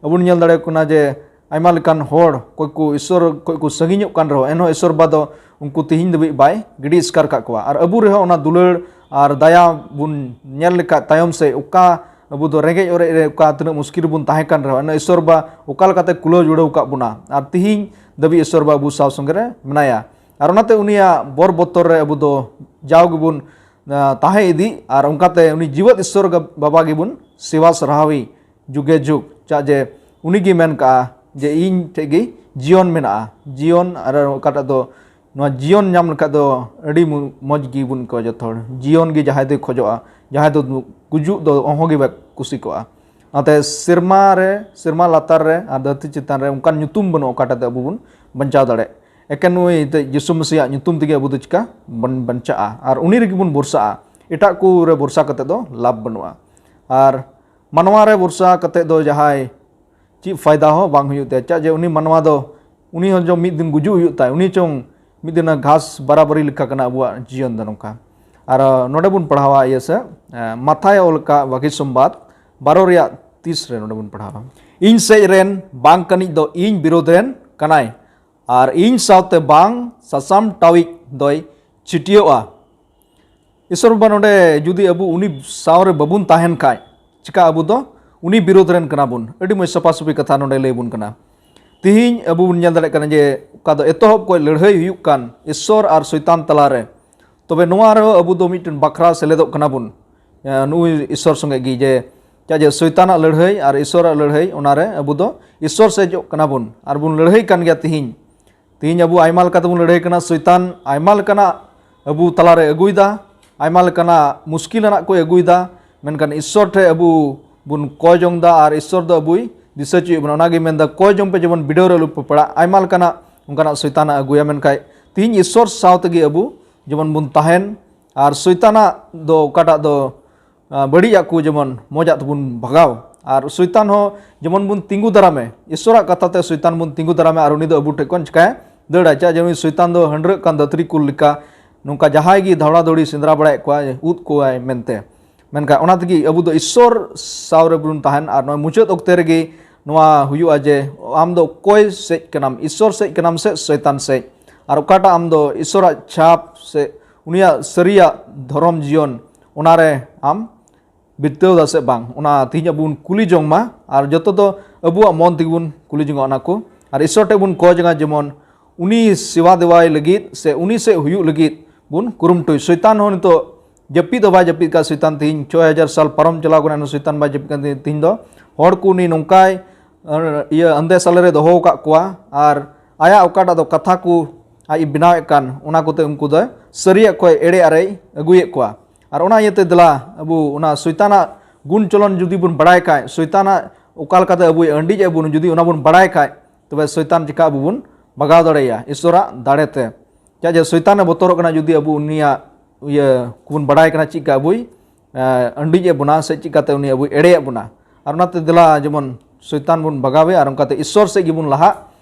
ᱟᱵᱚ ᱵᱚᱱ ᱧᱮᱞ ᱫᱟᱲᱮᱭᱟᱜ ᱠᱟᱱᱟ ᱡᱮ ᱟᱭᱢᱟ ᱞᱮᱠᱟᱱ ᱦᱚᱲ ᱚᱠᱚᱭ ᱠᱚ ᱤᱥᱥᱚᱨ ᱠᱷᱚᱱ ᱠᱚ ᱥᱟᱺᱜᱤᱧᱚᱜ ᱠᱟᱱ ᱨᱮᱦᱚᱸ, ᱮᱱᱦᱚᱸ ᱤᱥᱥᱚᱨ ᱵᱟᱵᱟ ᱫᱚ ᱩᱱᱠᱩ ᱛᱤᱦᱤᱧ ᱫᱷᱟᱹᱵᱤᱡ ᱵᱟᱭ ᱜᱤᱰᱤ ᱮᱥᱠᱟᱨ ᱠᱟᱜ ᱠᱚᱣᱟ᱾ ᱟᱨ ᱟᱵᱚ ᱨᱮᱦᱚᱸ ᱚᱱᱟ ᱫᱩᱞᱟᱹᱲ ᱟᱨ ᱫᱟᱭᱟ ᱵᱚᱱ ᱧᱮᱞ ᱞᱮᱠᱷᱟᱡ ᱛᱟᱭᱚᱢ ᱥᱮᱫ ᱚᱠᱟ ᱟᱵᱚ ᱫᱚ ᱨᱮᱸᱜᱮᱡ ᱚᱨᱮᱡ ᱨᱮ ᱚᱠᱟ ᱛᱤᱱᱟᱹᱜ ᱢᱩᱥᱠᱤᱞ ᱨᱮᱵᱚᱱ ᱛᱟᱦᱮᱸ ᱠᱟᱱ ᱨᱮᱦᱚᱸ, ᱮᱱᱦᱚᱸ ᱤᱥᱥᱚᱨ ᱵᱟᱵᱟ ᱚᱠᱟ ᱞᱮᱠᱟᱛᱮ ᱠᱩᱞᱟᱹᱣ ᱡᱩᱲᱟᱹᱣ ᱠᱟᱜ ᱵᱚᱱᱟ ᱟᱨ ᱛᱤᱦᱤᱧ ᱫᱷᱟᱹᱵᱤᱡ ᱤᱥᱥᱚᱨ ᱵᱟᱵᱟ ᱟᱵᱚ ᱥᱟᱶ ᱥᱚᱸᱜᱮ ᱨᱮ ᱢᱮᱱᱟᱭᱟ᱾ ᱟᱨ ᱚᱱᱟᱛᱮ ᱩᱱᱤᱭᱟᱜ ᱵᱚᱨ ᱵᱚᱛᱚᱨ ᱨᱮ ᱟᱵᱚ ᱫᱚ ᱡᱟᱣ ᱜᱮᱵᱚᱱ, ᱟ, ᱛᱟᱦᱮᱸ ᱤᱫᱤ ᱟᱨ ᱚᱱᱠᱟᱛᱮ ᱩᱱᱤ ᱡᱤᱣᱮᱫ ᱤᱥᱥᱚᱨ ᱜᱮ ᱵᱟᱵᱟ ᱜᱮᱵᱚᱱ ᱥᱮᱵᱟ ᱥᱟᱨᱦᱟᱣᱤ ᱡᱩᱜᱮ ᱡᱩᱜᱽ᱾ ᱪᱟᱜ ᱡᱮ ᱩᱱᱤ ᱜᱮ ᱢᱮᱱ ᱠᱟᱜᱼᱟ ᱡᱮ ᱤᱧ ᱴᱷᱮᱡ ᱜᱮ ᱡᱤᱭᱚᱱ ᱢᱮᱱᱟᱜᱼᱟ᱾ ᱡᱤᱭᱚᱱ ᱟᱨ ᱚᱠᱟᱴᱟᱜ ᱫᱚ ᱱᱚᱣᱟ ᱡᱤᱭᱚᱱ ᱧᱟᱢ ᱞᱮᱠᱷᱟᱡ ᱫᱚ ᱟᱹᱰᱤ ᱢᱚ-, ᱢᱚᱡᱽ ᱜᱮᱵᱚᱱ ᱟᱹᱭᱠᱟᱹᱣᱟ ᱡᱚᱛᱚ ᱦᱚᱲ᱾ ᱡᱤᱭᱚᱱ ᱜᱮ ᱡᱟᱦᱟᱸᱭ ᱫᱚᱭ ᱠᱷᱚᱡᱚᱜᱼᱟ, ᱡᱟᱦᱟᱸᱭ ᱫᱚ ᱜᱩᱡᱩᱜ ᱫᱚ ᱚᱦᱚᱸ ᱜᱮ ᱵᱟᱭ ᱠᱩᱥᱤ ᱠᱚᱜᱼᱟ᱾ ᱚᱱᱟᱛᱮ ᱥᱮᱨᱢᱟ ᱨᱮ, ᱥᱮᱨᱢᱟ ᱞᱟᱛᱟᱨ ᱨᱮ ᱟᱨ ᱫᱷᱟᱹᱨᱛᱤ ᱪᱮᱛᱟᱱ ᱨᱮ ᱚᱱᱠᱟᱱ ᱧᱩᱛᱩᱢ ᱵᱟᱹᱱᱩᱜᱼᱟ ᱚᱠᱟᱴᱟᱜ ᱛᱮ ᱟᱵᱚ ᱵᱚᱱ ᱵᱟᱧᱪᱟᱣ ᱫᱟᱲᱮᱭᱟᱜ᱾ ᱮᱠᱮᱱ ᱱᱩᱭ ᱛᱮ ᱡᱤᱥᱩ ᱢᱟᱹᱥᱤᱭᱟᱜ ᱧᱩᱛᱩᱢ ᱛᱮᱜᱮ ᱟᱵᱚ ᱫᱚ ᱪᱤᱠᱟ ᱵᱚᱱ ᱵᱟᱧᱪᱟᱜᱼᱟ ᱟᱨ ᱩᱱᱤ ᱨᱮᱜᱮ ᱵᱚᱱ ᱵᱷᱚᱨᱥᱟᱜᱼᱟ᱾ ᱮᱴᱟᱜ ᱠᱚ ᱨᱮ ᱵᱷᱚᱨᱥᱟ ᱠᱟᱛᱮ ᱫᱚ ᱞᱟᱵᱷ ᱵᱟᱹᱱᱩᱜᱼᱟ᱾ ᱟᱨ ᱢᱟᱱᱣᱟ ᱨᱮ ᱵᱷᱚᱨᱥᱟ ᱠᱟᱛᱮ ᱫᱚ ᱡᱟᱦᱟᱸᱭ ᱪᱮᱫ ᱯᱷᱟᱭᱫᱟ ᱦᱚᱸ ᱵᱟᱝ ᱦᱩᱭᱩᱜ ᱛᱟᱭᱟ᱾ ᱪᱮᱫᱟᱜ ᱡᱮ ᱩᱱᱤ ᱢᱟᱱᱣᱟ ᱫᱚ, ᱩᱱᱤ ᱦᱚᱸ ᱡᱚ ᱢᱤᱫ ᱫᱤᱱ ᱜᱩᱡᱩᱜ ᱦᱩᱭᱩᱜ ᱛᱟᱭ, ᱩᱱᱤ ᱪᱚᱝ ᱢᱤᱫ ᱫᱤᱱ ᱜᱷᱟᱥ ᱵᱟᱨᱟᱵᱟᱨᱤ ᱞᱮᱠᱟ ᱠᱟᱱᱟ ᱟᱵᱚᱣᱟᱜ ᱡᱤᱭᱚᱱ ᱫᱚ ᱱᱚᱝᱠᱟ᱾ ᱟᱨ, ᱟᱸ, ᱱᱚᱰᱮ ᱵᱚᱱ ᱯᱟᱲᱦᱟᱣᱟ ᱤᱭᱟᱹ ᱥᱮ, ᱟᱸ, ᱢᱟᱛᱷᱟᱭ ᱚᱞ ᱟᱠᱟᱫ ᱵᱷᱟᱹᱜᱤ ᱥᱚᱢᱵᱟᱫ ᱵᱟᱨᱚ ᱨᱮᱭᱟᱜ ᱛᱤᱥ ᱨᱮ ᱱᱚᱰᱮ ᱵᱚᱱ ᱯᱟᱲᱦᱟᱣᱟ, "ᱤᱧ ᱥᱮᱡ ᱨᱮᱱ ᱵᱟᱝ ᱠᱟᱹᱱᱤᱡ ᱫᱚ ᱤᱧ ᱵᱤᱨᱳᱫᱷ ᱨᱮᱱ ᱠᱟᱱᱟᱭ, ᱟᱨ ᱤᱧ ᱥᱟᱶᱛᱮ ᱵᱟᱝ ᱥᱟᱥᱟᱢ ᱴᱟᱣᱤᱡ ᱫᱚᱭ ᱪᱷᱤᱴᱭᱟᱹᱜᱼᱟ᱾" ᱤᱥᱚᱨ ᱵᱟᱵᱟ ᱱᱚᱰᱮ ᱡᱩᱫᱤ ᱟᱵᱚ ᱩᱱᱤ ᱥᱟᱶ ᱨᱮ ᱵᱟᱵᱚᱱ ᱛᱟᱦᱮᱱ ᱠᱷᱟᱡ, ᱪᱤᱠᱟ ᱟᱵᱚ ᱫᱚ ᱩᱱᱤ ᱵᱤᱨᱳᱫᱷ ᱨᱮᱱ ᱠᱟᱱᱟ ᱵᱚᱱ? ᱟᱹᱰᱤ ᱢᱚᱡᱽ ᱥᱟᱯᱷᱟ ᱥᱟᱹᱯᱷᱤ ᱠᱟᱛᱷᱟ ᱱᱚᱰᱮ ᱞᱟᱹᱭ ᱵᱚᱱ ᱠᱟᱱᱟ᱾ ᱛᱤᱦᱤᱧ ᱟᱵᱚ ᱵᱚᱱ ᱧᱮᱞ ᱫᱟᱲᱮᱭᱟᱜ ᱠᱟᱱᱟ ᱡᱮ ᱚᱠᱟ ᱫᱚ ᱮᱛᱚᱦᱚᱵ ᱠᱷᱚᱱ ᱞᱟᱹᱲᱦᱟᱹᱭ ᱦᱩᱭᱩᱜ ᱠᱟᱱ ᱤᱥᱚᱨ ᱟᱨ ᱥᱚᱭᱛᱟᱱ ᱛᱟᱞᱟ ᱨᱮ, ᱛᱚᱵᱮ ᱱᱚᱣᱟ ᱨᱮᱦᱚᱸ ᱟᱵᱚ ᱫᱚ ᱢᱤᱫᱴᱮᱱ ᱵᱟᱠᱷᱨᱟ ᱥᱮᱞᱮᱫᱚᱜ ᱠᱟᱱᱟ ᱵᱚᱱ, ᱮ, ᱱᱩᱭ ᱤᱥᱚᱨ ᱥᱚᱸᱜᱮ ᱜᱮ, ᱡᱮ ᱪᱮᱫᱟᱜ ᱡᱮ ᱥᱚᱭᱛᱟᱱᱟᱜ ᱞᱟᱹᱲᱦᱟᱹᱭ ᱟᱨ ᱤᱥᱚᱨᱟᱜ ᱞᱟᱹᱲᱦᱟᱹᱭ, ᱚᱱᱟ ᱨᱮ ᱟᱵᱚ ᱫᱚ ᱤᱥᱚᱨ ᱥᱮᱡᱚᱜ ᱠᱟᱱᱟ ᱵᱚᱱ ᱟᱨ ᱵᱚᱱ ᱞᱟᱹᱲᱦᱟᱹᱭ ᱠᱟᱱ ᱜᱮᱭᱟ ᱛᱤᱦᱤᱧ᱾ ᱛᱤᱦᱤᱧ ᱟᱵᱚ ᱟᱭᱢᱟ ᱞᱮᱠᱟ ᱛᱮᱵᱚᱱ ᱞᱟᱹᱲᱦᱟᱹᱭ ᱠᱟᱱᱟ᱾ ᱥᱚᱭᱛᱟᱱ ᱟᱭᱢᱟ ᱞᱮᱠᱟᱱᱟᱜ ᱟᱵᱚ ᱛᱟᱞᱟᱨᱮ ᱟᱹᱜᱩᱭᱮᱫᱟ, ᱟᱭᱢᱟ ᱞᱮᱠᱟᱱᱟᱜ ᱢᱩᱥᱠᱤᱞ ᱟᱱᱟᱜ ᱠᱚᱭ ᱟᱹᱜᱩᱭᱮᱫᱟ, ᱢᱮᱱᱠᱷᱟᱱ ᱤᱥᱥᱚᱨ ᱴᱷᱮᱱ ᱟᱵᱚ ᱵᱚᱱ ᱠᱚᱭ ᱡᱚᱝ ᱮᱫᱟ ᱟᱨ ᱤᱥᱥᱚᱨ ᱫᱚ ᱟᱵᱚᱭ ᱫᱤᱥᱟᱹ ᱦᱚᱪᱚᱭᱮᱫ ᱵᱚᱱᱟ᱾ ᱚᱱᱟᱜᱮ ᱢᱮᱱᱫᱟ, "ᱠᱚᱭ ᱡᱚᱝ ᱯᱮ ᱡᱮᱢᱚᱱ ᱵᱤᱰᱟᱹᱣ ᱨᱮ ᱟᱞᱚ ᱯᱮ ᱯᱟᱲᱟᱜ᱾" ᱟᱭᱢᱟ ᱞᱮᱠᱟᱱᱟᱜ ᱚᱱᱠᱟᱱᱟᱜ ᱥᱚᱭᱛᱟᱱᱟᱜ ᱟᱹᱜᱩᱭᱟ, ᱢᱮᱱᱠᱷᱟᱱ ᱛᱤᱦᱤᱧ ᱤᱥᱥᱚᱨ ᱥᱟᱶ ᱛᱮᱜᱮ ᱟᱵᱚ ᱡᱮᱢᱚᱱ ᱵᱚᱱ ᱛᱟᱦᱮᱱ ᱟᱨ ᱥᱚᱭᱛᱟᱱᱟᱜ ᱫᱚ ᱚᱠᱟᱴᱟᱜ ᱫᱚ ᱟᱸ, ᱵᱟᱹᱲᱤᱡᱟᱜ ᱠᱚ ᱡᱮᱢᱚᱱ ᱢᱚᱡᱟᱜ ᱛᱮᱵᱚᱱ ᱵᱷᱟᱜᱟᱣ᱾ ᱟᱨ ᱥᱚᱭᱛᱟᱱ ᱦᱚᱸ ᱡᱮᱢᱚᱱ ᱵᱚᱱ ᱛᱤᱸᱜᱩ ᱫᱟᱨᱟᱢᱮ, ᱤᱥᱚᱨᱟᱜ ᱠᱟᱛᱷᱟ ᱛᱮ ᱥᱚᱭᱛᱟᱱ ᱵᱚᱱ ᱛᱤᱸᱜᱩ ᱫᱟᱨᱟᱢᱮ, ᱟᱨ ᱩᱱᱤ ᱫᱚ ᱟᱵᱚ ᱴᱷᱮᱱ ᱠᱷᱚᱱ ᱪᱤᱠᱟᱭᱟ? ᱫᱟᱹᱲᱟ᱾ ᱪᱮᱫᱟᱜ ᱡᱮ ᱩᱱᱤ ᱥᱚᱭᱛᱟᱱ ᱫᱚ ᱦᱟᱺᱰᱨᱟᱹᱜ ᱠᱟᱱ ᱫᱟᱹᱛᱨᱤ ᱠᱩᱞ ᱞᱮᱠᱟ, ᱱᱚᱝᱠᱟ ᱡᱟᱦᱟᱸᱭ ᱜᱮ ᱫᱷᱟᱣᱲᱟ ᱫᱷᱟᱹᱣᱲᱤ ᱥᱮᱸᱫᱽᱨᱟ ᱵᱟᱲᱟᱭᱮᱫ ᱠᱚᱣᱟ, ᱩᱫ ᱠᱚᱣᱟᱭ ᱢᱮᱱᱛᱮ᱾ ᱢᱮᱱᱠᱷᱟᱱ ᱚᱱᱟ ᱛᱮᱜᱮ ᱟᱵᱚ ᱫᱚ ᱤᱥᱚᱨ ᱥᱟᱶ ᱨᱮᱵᱚᱱ ᱛᱟᱦᱮᱱ, ᱟᱨ ᱱᱚᱣᱟ ᱢᱩᱪᱟᱹᱫ ᱚᱠᱛᱮ ᱨᱮᱜᱮ ᱱᱚᱣᱟ ᱦᱩᱭᱩᱜᱼᱟ ᱡᱮ ᱟᱢ ᱫᱚ ᱚᱠᱚᱭ ᱥᱮᱡ ᱠᱟᱱᱟᱢ, ᱤᱥᱥᱚᱨ ᱥᱮᱡ ᱠᱟᱱᱟᱢ ᱥᱮ ᱥᱚᱭᱛᱟᱱ ᱥᱮᱡ? ᱟᱨ ᱚᱠᱟᱴᱟᱜ ᱟᱢ ᱫᱚ ᱤᱥᱥᱚᱨᱟᱜ ᱪᱷᱟᱯ ᱥᱮ ᱩᱱᱤᱭᱟᱜ ᱥᱟᱹᱨᱤᱭᱟᱜ ᱫᱷᱚᱨᱚᱢ ᱡᱤᱭᱚᱱ, ᱚᱱᱟᱨᱮ ᱟᱢ ᱵᱤᱛᱟᱹᱣ ᱫᱟ ᱥᱮ ᱵᱟᱝ, ᱚᱱᱟ ᱛᱤᱦᱤᱧ ᱟᱵᱚ ᱵᱚᱱ ᱠᱩᱞᱤ ᱡᱚᱝ ᱢᱟ᱾ ᱟᱨ ᱡᱚᱛᱚ ᱫᱚ ᱟᱵᱚᱣᱟᱜ ᱢᱚᱱ ᱛᱮᱜᱮ ᱵᱚᱱ ᱠᱩᱞᱤ ᱡᱚᱝᱟ ᱚᱱᱟ ᱠᱚ᱾ ᱟᱨ ᱤᱥᱥᱚᱨ ᱴᱷᱮᱱ ᱵᱚᱱ ᱠᱚᱭ ᱡᱚᱝᱟ ᱡᱮᱢᱚᱱ ᱩᱱᱤ ᱥᱮᱵᱟ ᱫᱮᱣᱟᱭ ᱞᱟᱹᱜᱤᱫ ᱥᱮ ᱩᱱᱤ ᱥᱮᱫ ᱦᱩᱭᱩᱜ ᱞᱟᱹᱜᱤᱫ ᱵᱚᱱ ᱠᱩᱨᱩᱢᱩᱴᱩᱭ᱾ ᱥᱚᱭᱛᱟᱱ ᱦᱚᱸ ᱱᱤᱛᱚᱜ ᱡᱟᱹᱯᱤᱫ ᱫᱚ ᱵᱟᱭ ᱡᱟᱹᱯᱤᱫ ᱠᱟᱜ᱾ ᱥᱚᱭᱛᱟᱱ ᱛᱤᱦᱤᱧ ᱪᱷᱚᱭ ᱦᱟᱡᱟᱨ ᱥᱟᱞ ᱯᱟᱨᱚᱢ ᱪᱟᱞᱟᱣ ᱠᱟᱱᱟ, ᱥᱚᱭᱛᱟᱱ ᱵᱟᱭ ᱡᱟᱹᱯᱤᱫ ᱠᱟᱱ᱾ ᱛᱤᱦᱤᱧ ᱫᱚ ᱦᱚᱲ ᱠᱚ ᱩᱱᱤ ᱱᱚᱝᱠᱟᱭ, ᱟᱨ ᱤᱭᱟᱹ ᱟᱸᱫᱮ ᱥᱟᱞᱮ ᱨᱮ ᱫᱚᱦᱚ ᱟᱠᱟᱫ ᱠᱚᱣᱟ, ᱟᱨ ᱟᱭᱟᱜ ᱚᱠᱟᱴᱟᱜ ᱫᱚ ᱠᱟᱛᱷᱟ ᱠᱚ ᱟᱡ ᱮ ᱵᱮᱱᱟᱣᱮᱫ ᱠᱟᱱ, ᱚᱱᱟ ᱠᱚᱛᱮ ᱩᱱᱠᱩ ᱫᱚ ᱥᱟᱹᱨᱤᱭᱟᱜ ᱠᱷᱚᱱ ᱮᱲᱮᱭᱟᱜ ᱨᱮᱭ ᱟᱹᱜᱩᱭᱮᱫ ᱠᱚᱣᱟ᱾ ᱟᱨ ᱚᱱᱟ ᱤᱭᱟᱹᱛᱮ ᱫᱮᱞᱟ ᱟᱵᱚ ᱚᱱᱟ ᱥᱚᱭᱛᱟᱱᱟᱜ ᱜᱩᱱ ᱪᱚᱞᱚᱱ ᱡᱩᱫᱤ ᱵᱚᱱ ᱵᱟᱲᱟᱭ ᱠᱷᱟᱡ, ᱥᱚᱭᱛᱟᱱᱟᱜ ᱚᱠᱟ ᱞᱮᱠᱟᱛᱮ ᱟᱵᱚᱭ ᱟᱹᱰᱤᱡ ᱮᱫ ᱵᱚᱱ, ᱡᱩᱫᱤ ᱚᱱᱟ ᱵᱚᱱ ᱵᱟᱲᱟᱭ ᱠᱷᱟᱡ, ᱛᱚᱵᱮ ᱥᱚᱭᱛᱟᱱ ᱪᱤᱠᱟ ᱟᱵᱚ ᱵᱚᱱ ᱵᱷᱟᱜᱟᱣ ᱫᱟᱲᱮᱭᱟᱭᱟ ᱤᱥᱥᱚᱨᱟᱜ ᱫᱟᱲᱮᱛᱮ᱾ ᱪᱮᱫᱟᱜ ᱡᱮ ᱥᱚᱭᱛᱟᱱᱮ ᱵᱚᱛᱚᱨᱚᱜ ᱠᱟᱱᱟ ᱡᱩᱫᱤ ᱟᱵᱚ ᱩᱱᱤᱭᱟᱜ ᱤᱭᱟᱹ ᱠᱚᱵᱚᱱ ᱵᱟᱲᱟᱭ ᱠᱟᱱᱟ, ᱪᱮᱫ ᱞᱮᱠᱟ ᱟᱵᱚᱭ ᱟᱹᱰᱤᱡ ᱮᱫ ᱵᱚᱱᱟ ᱥᱮ ᱪᱮᱫ ᱞᱮᱠᱟᱛᱮ ᱩᱱᱤ ᱟᱵᱚᱭ ᱮᱲᱮᱭᱮᱫ ᱵᱚᱱᱟ᱾ ᱟᱨ ᱚᱱᱟᱛᱮ ᱫᱮᱞᱟ ᱡᱮᱢᱚᱱ ᱥᱚᱭᱛᱟᱱ ᱵᱚᱱ ᱵᱷᱟᱜᱟᱣᱮ ᱟᱨ ᱚᱱᱠᱟᱛᱮ ᱤᱥᱥᱚᱨ ᱥᱮᱫ ᱜᱮᱵᱚᱱ ᱞᱟᱦᱟᱜ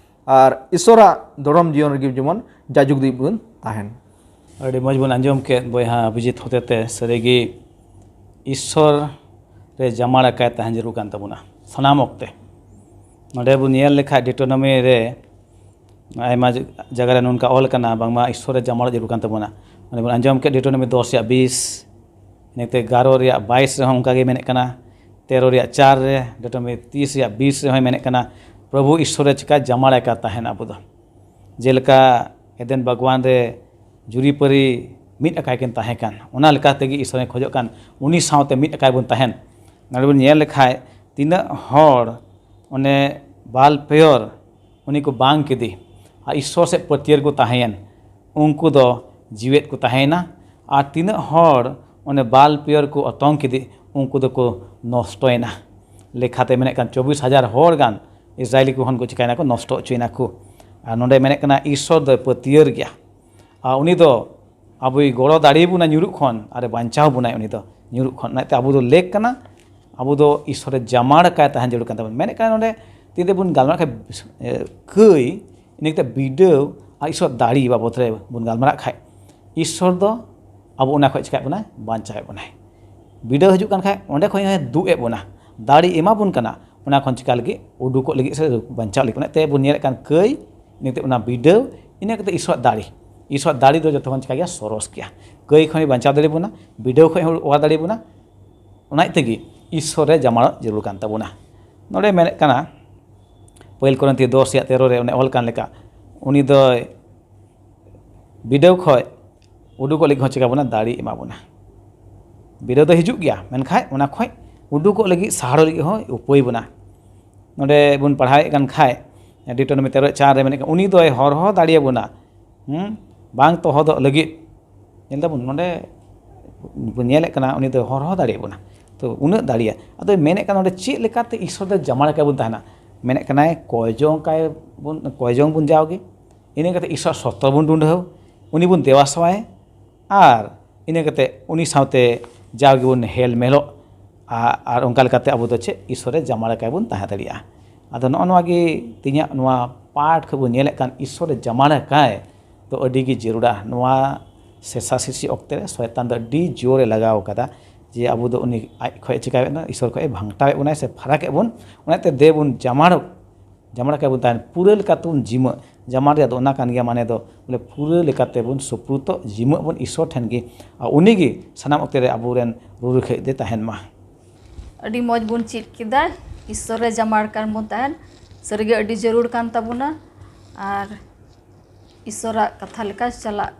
ᱟᱨ ᱤᱥᱥᱚᱨᱟᱜ ᱫᱷᱚᱨᱚᱢ ᱡᱤᱭᱚᱱ ᱨᱮᱜᱮ ᱡᱮᱢᱚᱱ ᱡᱟᱡᱩᱜᱽ ᱫᱤᱱ ᱵᱚᱱ ᱛᱟᱦᱮᱱ᱾ ᱟᱹᱰᱤ ᱢᱚᱡᱽ ᱵᱚᱱ ᱟᱸᱡᱚᱢ ᱠᱮᱫ ᱵᱚᱭᱦᱟ ᱚᱵᱷᱤᱡᱤᱛ ᱦᱚᱛᱮᱛᱮ᱾ ᱥᱟᱹᱨᱤᱜᱮ ᱤᱥᱥᱚᱨ ᱨᱮ ᱡᱟᱢᱟᱲ ᱟᱠᱟᱭ ᱛᱟᱦᱮᱸ ᱡᱟᱹᱨᱩᱲ ᱠᱟᱱ ᱛᱟᱵᱚᱱᱟ ᱥᱟᱱᱟᱢ ᱚᱠᱛᱮ᱾ ᱱᱚᱰᱮ ᱵᱚᱱ ᱧᱮᱞ ᱞᱮᱠᱷᱟᱡ ᱰᱤᱴᱳᱱᱚᱢᱤ ᱨᱮ ᱟᱭᱢᱟ ᱡᱟᱭᱜᱟ ᱨᱮ ᱱᱚᱝᱠᱟ ᱚᱞ ᱠᱟᱱᱟ, ᱵᱟᱝᱢᱟ ᱤᱥᱥᱚᱨ ᱨᱮ ᱡᱟᱢᱟᱲ ᱡᱟᱹᱨᱩᱲ ᱠᱟᱱ ᱛᱟᱵᱚᱱᱟ᱾ ᱚᱱᱮ ᱵᱚᱱ ᱟᱸᱡᱚᱢ ᱠᱮᱫ ᱰᱤᱴᱳᱱᱚᱢᱤ ᱫᱚᱥ ᱨᱮᱭᱟᱜ ᱵᱤᱥ, ᱤᱱᱟᱹᱛᱮ ᱮᱜᱟᱨᱚ ᱨᱮᱭᱟᱜ ᱵᱟᱭᱤᱥ ᱨᱮᱦᱚᱸ ᱚᱱᱠᱟ ᱜᱮ ᱢᱮᱱᱮᱫ ᱠᱟᱱᱟ, ᱛᱮᱨᱚ ᱨᱮᱭᱟᱜ ᱪᱟᱨ ᱨᱮ, ᱰᱤᱴᱳᱱᱚᱢᱤ ᱛᱤᱥ ᱨᱮᱭᱟᱜ ᱵᱤᱥ ᱨᱮᱦᱚᱸᱭ ᱢᱮᱱᱮᱫ ᱠᱟᱱᱟ, ᱯᱨᱚᱵᱷᱩ ᱤᱥᱥᱚᱨ ᱨᱮ ᱪᱤᱠᱟ ᱡᱟᱢᱟᱲ ᱟᱠᱟ ᱛᱟᱦᱮᱱ ᱟᱵᱚ ᱫᱚ᱾ ᱡᱮᱞᱮᱠᱟ ᱮᱫᱮᱱ ᱵᱟᱜᱽᱣᱟᱱ ᱨᱮ ᱡᱩᱨᱤᱯᱟᱹᱨᱤ ᱢᱤᱫ ᱟᱠᱟᱭ ᱠᱤᱱ ᱛᱟᱦᱮᱸ ᱠᱟᱱ, ᱚᱱᱟ ᱞᱮᱠᱟ ᱛᱮᱜᱮ ᱤᱥᱥᱚᱨᱮ ᱠᱷᱚᱡᱚᱜ ᱠᱟᱱ, ᱩᱱᱤ ᱥᱟᱶᱛᱮ ᱢᱤᱫ ᱟᱠᱟᱭ ᱵᱚᱱ ᱛᱟᱦᱮᱱ᱾ ᱱᱚᱰᱮ ᱵᱚᱱ ᱧᱮᱞ ᱞᱮᱠᱷᱟᱡ ᱛᱤᱱᱟᱹᱜ ᱦᱚᱲ ᱚᱱᱮ ᱵᱟᱞ ᱯᱮᱭᱚᱨ ᱩᱱᱤ ᱠᱚ ᱵᱟᱝ ᱠᱮᱫᱮ, ᱟᱨ ᱤᱥᱥᱚᱨ ᱥᱮᱫ ᱯᱟᱹᱛᱭᱟᱹᱨ ᱠᱚ ᱛᱟᱦᱮᱸᱭᱮᱱ, ᱩᱱᱠᱩ ᱫᱚ ᱡᱤᱣᱮᱫ ᱠᱚ ᱛᱟᱦᱮᱸᱭᱮᱱᱟ᱾ ᱟᱨ ᱛᱤᱱᱟᱹᱜ ᱦᱚᱲ ᱚᱱᱮ ᱵᱟᱞ ᱯᱮᱭᱚᱨ ᱠᱚ ᱚᱛᱚᱝ ᱠᱮᱫᱮ, ᱩᱱᱠᱩ ᱫᱚᱠᱚ ᱱᱚᱥᱴᱚᱭᱮᱱᱟ᱾ ᱞᱮᱠᱷᱟᱛᱮ ᱢᱮᱱᱮᱫ ᱠᱟᱱ ᱪᱚᱵᱵᱤᱥ ᱦᱟᱡᱟᱨ ᱦᱚᱲ ᱜᱟᱱ ᱤᱥᱨᱟᱭᱮᱞᱤ ᱠᱚ ᱠᱷᱚᱱ ᱠᱚ ᱪᱤᱠᱟᱭᱱᱟ ᱠᱚ, ᱱᱚᱥᱴᱚ ᱦᱚᱪᱚᱭᱮᱱᱟ ᱠᱚ᱾ ᱟᱨ ᱱᱚᱰᱮ ᱢᱮᱱᱮᱫ ᱠᱟᱱᱟ ᱤᱥᱥᱚᱨ ᱫᱚᱭ ᱯᱟᱹᱛᱭᱟᱹᱨ ᱜᱮᱭᱟ᱾ ᱟᱨ ᱩᱱᱤ ᱫᱚ ᱟᱵᱚᱭ ᱜᱚᱲᱚ ᱫᱟᱲᱮᱭᱟᱵᱚᱱᱟ ᱧᱩᱨᱩᱜ ᱠᱷᱚᱱ, ᱟᱨᱮ ᱵᱟᱧᱪᱟᱣ ᱵᱚᱱᱟᱭ ᱩᱱᱤ ᱫᱚ ᱧᱩᱨᱩᱜ ᱠᱷᱚᱱ᱾ ᱚᱱᱟᱛᱮ ᱟᱵᱚ ᱫᱚ ᱞᱮᱠ ᱠᱟᱱᱟ, ᱟᱵᱚ ᱫᱚ ᱤᱥᱥᱚᱨᱮ ᱡᱟᱢᱟᱲ ᱠᱟᱭ ᱛᱟᱦᱮᱸ ᱡᱟᱹᱨᱩᱲ ᱠᱟᱱ ᱛᱟᱵᱚᱱᱟ᱾ ᱢᱮᱱᱮᱫ ᱠᱟᱱᱟ ᱱᱚᱰᱮ ᱛᱤᱱ ᱨᱮᱵᱚᱱ ᱜᱟᱞᱢᱟᱨᱟᱜ ᱠᱷᱟᱱ ᱠᱟᱹᱭ, ᱤᱱᱟᱹ ᱠᱟᱛᱮ ᱵᱤᱰᱟᱹᱣ ᱟᱨ ᱤᱥᱥᱚᱨ ᱫᱟᱲᱮ ᱵᱟᱵᱚᱫ ᱨᱮ ᱵᱚᱱ ᱜᱟᱞᱢᱟᱨᱟᱜ ᱠᱷᱟᱡ, ᱤᱥᱥᱚᱨ ᱫᱚ ᱟᱵᱚ ᱚᱱᱟ ᱠᱷᱚᱡ ᱪᱤᱠᱟᱹᱭᱮᱫ ᱵᱚᱱᱟᱭ? ᱵᱟᱧᱪᱟᱣᱮᱫ ᱵᱚᱱᱟᱭ᱾ ᱵᱤᱰᱟᱹᱣ ᱦᱤᱡᱩᱜ ᱠᱟᱱ ᱠᱷᱟᱡ ᱚᱸᱰᱮ ᱠᱷᱚᱡ ᱦᱚᱸᱭ ᱫᱩᱜ ᱮᱫ ᱵᱚᱱᱟ, ᱫᱟᱲᱮ ᱮᱢᱟ ᱵᱚᱱ ᱠᱟᱱᱟ᱾ ᱚᱱᱟ ᱠᱷᱚᱱ ᱪᱤᱠᱟ ᱞᱟᱹᱜᱤᱫ, ᱩᱰᱩᱠᱚᱜ ᱞᱟᱹᱜᱤᱫ ᱥᱮ ᱵᱟᱧᱪᱟᱣ ᱞᱟᱹᱜᱤᱫ᱾ ᱚᱱᱟᱛᱮ ᱵᱚᱱ ᱧᱮᱞᱮᱫ ᱠᱟᱱ ᱠᱟᱹᱭ, ᱤᱱᱟᱹ ᱠᱟᱛᱮ ᱚᱱᱟ ᱵᱤᱰᱟᱹᱣ, ᱤᱱᱟᱹ ᱠᱟᱛᱮ ᱤᱥᱚᱨᱟᱜ ᱫᱟᱲᱮ᱾ ᱤᱥᱚᱨᱟᱜ ᱫᱟᱲᱮ ᱫᱚ ᱡᱚᱛᱚ ᱠᱷᱚᱱ ᱪᱤᱠᱟ ᱜᱮᱭᱟ? ᱥᱚᱨᱚᱥ ᱜᱮᱭᱟ᱾ ᱠᱟᱹᱭ ᱠᱷᱚᱱ ᱵᱟᱧᱪᱟᱣ ᱫᱟᱲᱮ ᱵᱚᱱᱟ, ᱵᱤᱰᱟᱹᱣ ᱠᱷᱚᱱ ᱦᱚᱸ ᱚᱣᱟᱨ ᱫᱟᱲᱮ ᱵᱚᱱᱟ᱾ ᱚᱱᱟ ᱛᱮᱜᱮ ᱤᱥᱚᱨ ᱨᱮ ᱡᱟᱢᱟᱲᱚᱜ ᱡᱟᱹᱨᱩᱲ ᱠᱟᱱ ᱛᱟᱵᱚᱱᱟ᱾ ᱱᱚᱰᱮ ᱢᱮᱱᱮᱫ ᱠᱟᱱᱟ, ᱯᱟᱹᱦᱤᱞ ᱠᱚᱨᱤᱱᱛᱷᱤᱭᱚ ᱫᱚᱥ ᱨᱮᱭᱟᱜ ᱛᱮᱨᱚ ᱨᱮ ᱚᱱᱮ ᱚᱞ ᱠᱟᱱ ᱞᱮᱠᱟ, ᱩᱱᱤ ᱫᱚᱭ ᱵᱤᱰᱟᱹᱣ ᱠᱷᱚᱱ ᱩᱰᱩᱠᱚᱜ ᱞᱟᱹᱜᱤᱫ ᱦᱚᱸ ᱪᱤᱠᱟ ᱵᱚᱱᱟ? ᱫᱟᱲᱮ ᱮᱢᱟ ᱵᱚᱱᱟ᱾ ᱵᱤᱰᱟᱹᱣ ᱫᱚ ᱦᱤᱡᱩᱜ ᱜᱮᱭᱟ, ᱢᱮᱱᱠᱷᱟᱱ ᱚᱱᱟ ᱠᱷᱚᱱ ᱩᱰᱩᱠᱚᱜ ᱞᱟᱹᱜᱤᱫ, ᱥᱟᱦᱟᱲᱚᱜ ᱞᱟᱹᱜᱤᱫ ᱦᱚᱸ ᱩᱯᱟᱹᱭ ᱵᱚᱱᱟ᱾ ᱱᱚᱰᱮ ᱵᱚᱱ ᱯᱟᱲᱦᱟᱣᱮᱫ ᱠᱟᱱ ᱠᱷᱟᱡ, ᱰᱤᱴᱳᱱᱚᱢᱤ ᱛᱮᱨᱚ ᱪᱟᱨ ᱨᱮ ᱢᱮᱱᱮᱫ ᱠᱟᱱᱟ, ᱩᱱᱤ ᱫᱚᱭ ᱦᱚᱨᱦᱚ ᱫᱟᱲᱮᱭᱟᱵᱚᱱᱟ, ᱦᱩᱸ, ᱵᱟᱝ ᱛᱚᱦᱚᱫᱚᱜ ᱞᱟᱹᱜᱤᱫ᱾ ᱧᱮᱞ ᱫᱟᱵᱚᱱ ᱱᱚᱰᱮ ᱵᱚᱱ ᱧᱮᱞᱮᱫ ᱠᱟᱱᱟ, ᱩᱱᱤ ᱫᱚᱭ ᱦᱚᱨᱦᱚ ᱫᱟᱲᱮᱭᱟᱵᱚᱱᱟ᱾ ᱛᱚ ᱩᱱᱟᱹᱜ ᱫᱟᱲᱮᱭᱟᱜ, ᱟᱫᱚᱭ ᱢᱮᱱᱮᱫ ᱠᱟᱱᱟ ᱱᱚᱰᱮ ᱪᱮᱫ ᱞᱮᱠᱟᱛᱮ ᱤᱥᱚᱨ ᱫᱚ ᱡᱟᱢᱟᱲ ᱠᱟᱭ ᱵᱚᱱ ᱛᱟᱦᱮᱱᱟ? ᱢᱮᱱᱮᱫ ᱠᱟᱱᱟᱭ ᱠᱚᱭ ᱡᱚᱝ ᱠᱟᱭ ᱵᱚᱱ, ᱠᱚᱭ ᱡᱚᱝ ᱵᱚᱱ ᱡᱟᱣᱜᱮ, ᱤᱱᱟᱹ ᱠᱟᱛᱮ ᱤᱥᱚᱨ ᱥᱚᱛᱚ ᱵᱚᱱ ᱰᱩᱸᱰᱷᱟᱹᱣ, ᱩᱱᱤ ᱵᱚᱱ ᱫᱮᱵᱟ ᱥᱮᱵᱟᱭᱟ, ᱟᱨ ᱤᱱᱟᱹ ᱠᱟᱛᱮ ᱩᱱᱤ ᱥᱟᱶᱛᱮ ᱡᱟᱣ ᱜᱮᱵᱚᱱ ᱦᱮᱞ ᱢᱮᱞᱚᱜ, ᱟ-, ᱟᱨ ᱚᱱᱠᱟ ᱞᱮᱠᱟᱛᱮ ᱟᱵᱚ ᱫᱚ ᱪᱮᱫ? ᱤᱥᱚᱨ ᱨᱮ ᱡᱟᱢᱟᱲ ᱟᱠᱟᱭ ᱵᱚᱱ ᱛᱟᱦᱮᱸ ᱫᱟᱲᱮᱭᱟᱜᱼᱟ᱾ ᱟᱫᱚ ᱱᱚᱜᱼᱚ ᱱᱚᱣᱟ ᱜᱮ ᱛᱮᱦᱮᱧᱟᱜ ᱱᱚᱣᱟ ᱯᱟᱴ ᱠᱷᱚᱱ ᱵᱚᱱ ᱧᱮᱞᱮᱫ ᱠᱟᱱ ᱤᱥᱚᱨ ᱨᱮ ᱡᱟᱢᱟᱲ ᱟᱠᱟᱭ ᱫᱚ ᱟᱹᱰᱤ ᱜᱮ ᱡᱟᱹᱨᱩᱲᱟ᱾ ᱱᱚᱣᱟ ᱥᱮᱥᱟ ᱥᱤᱥᱤ ᱚᱠᱛᱮ ᱨᱮ ᱥᱚᱭᱛᱟᱱ ᱫᱚ ᱟᱹᱰᱤ ᱡᱳᱨᱮ ᱞᱟᱜᱟᱣ ᱠᱟᱫᱟ ᱡᱮ ᱟᱵᱚ ᱫᱚ ᱩᱱᱤ ᱟᱡ ᱠᱷᱚᱱ ᱮ ᱪᱤᱠᱟᱹᱭᱮᱫ ᱵᱚᱱᱟ, ᱤᱥᱚᱨ ᱠᱷᱚᱱ ᱮ ᱵᱷᱟᱝᱴᱟᱣᱮᱫ ᱵᱚᱱᱟᱭ ᱥᱮ ᱯᱷᱟᱨᱟᱠᱮᱫ ᱵᱚᱱ᱾ ᱚᱱᱟᱛᱮ ᱫᱮ ᱵᱚᱱ ᱡᱟᱢᱟᱲᱚᱜ, ᱡᱟᱢᱟᱲ ᱟᱠᱟᱭ ᱵᱚᱱ ᱛᱟᱦᱮᱱ, ᱯᱩᱨᱟᱹ ᱞᱮᱠᱟ ᱛᱮᱵᱚᱱ ᱡᱤᱢᱟᱹᱜ᱾ ᱡᱟᱢᱟᱲ ᱨᱮᱭᱟᱜ ᱫᱚ ᱚᱱᱟ ᱠᱟᱱ ᱜᱮᱭᱟ, ᱢᱟᱱᱮ ᱫᱚ ᱵᱚᱞᱮ ᱯᱩᱨᱟᱹ ᱞᱮᱠᱟ ᱛᱮᱵᱚᱱ ᱥᱩᱯᱨᱩᱛᱚᱜ, ᱡᱤᱢᱟᱹᱜ ᱵᱚᱱ ᱤᱥᱚᱨ ᱴᱷᱮᱱ ᱜᱮ, ᱟᱨ ᱩᱱᱤ ᱜᱮ ᱥᱟᱱᱟᱢ ᱚᱠᱛᱮ ᱨᱮ ᱟᱵᱚᱨᱮᱱ ᱨᱩᱨᱩᱠᱷᱤᱭᱟᱹ ᱫᱮ ᱛᱟᱦᱮᱱ ᱢᱟ᱾ ᱟᱹᱰᱤ ᱢᱚᱡᱽ ᱵᱚᱱ ᱪᱮᱫ ᱠᱮᱫᱟ, ᱤᱥᱚᱨ ᱨᱮ ᱡᱟᱢᱟᱲ ᱠᱟᱱ ᱵᱚᱱ ᱛᱟᱦᱮᱱ ᱥᱟᱹᱨᱤᱜᱮ ᱟᱹᱰᱤ ᱡᱟᱹᱨᱩᱲ ᱠᱟᱱ ᱛᱟᱵᱚᱱᱟ, ᱟᱨ ᱤᱥᱚᱨᱟᱜ ᱠᱟᱛᱷᱟ ᱞᱮᱠᱟ ᱪᱟᱞᱟᱜ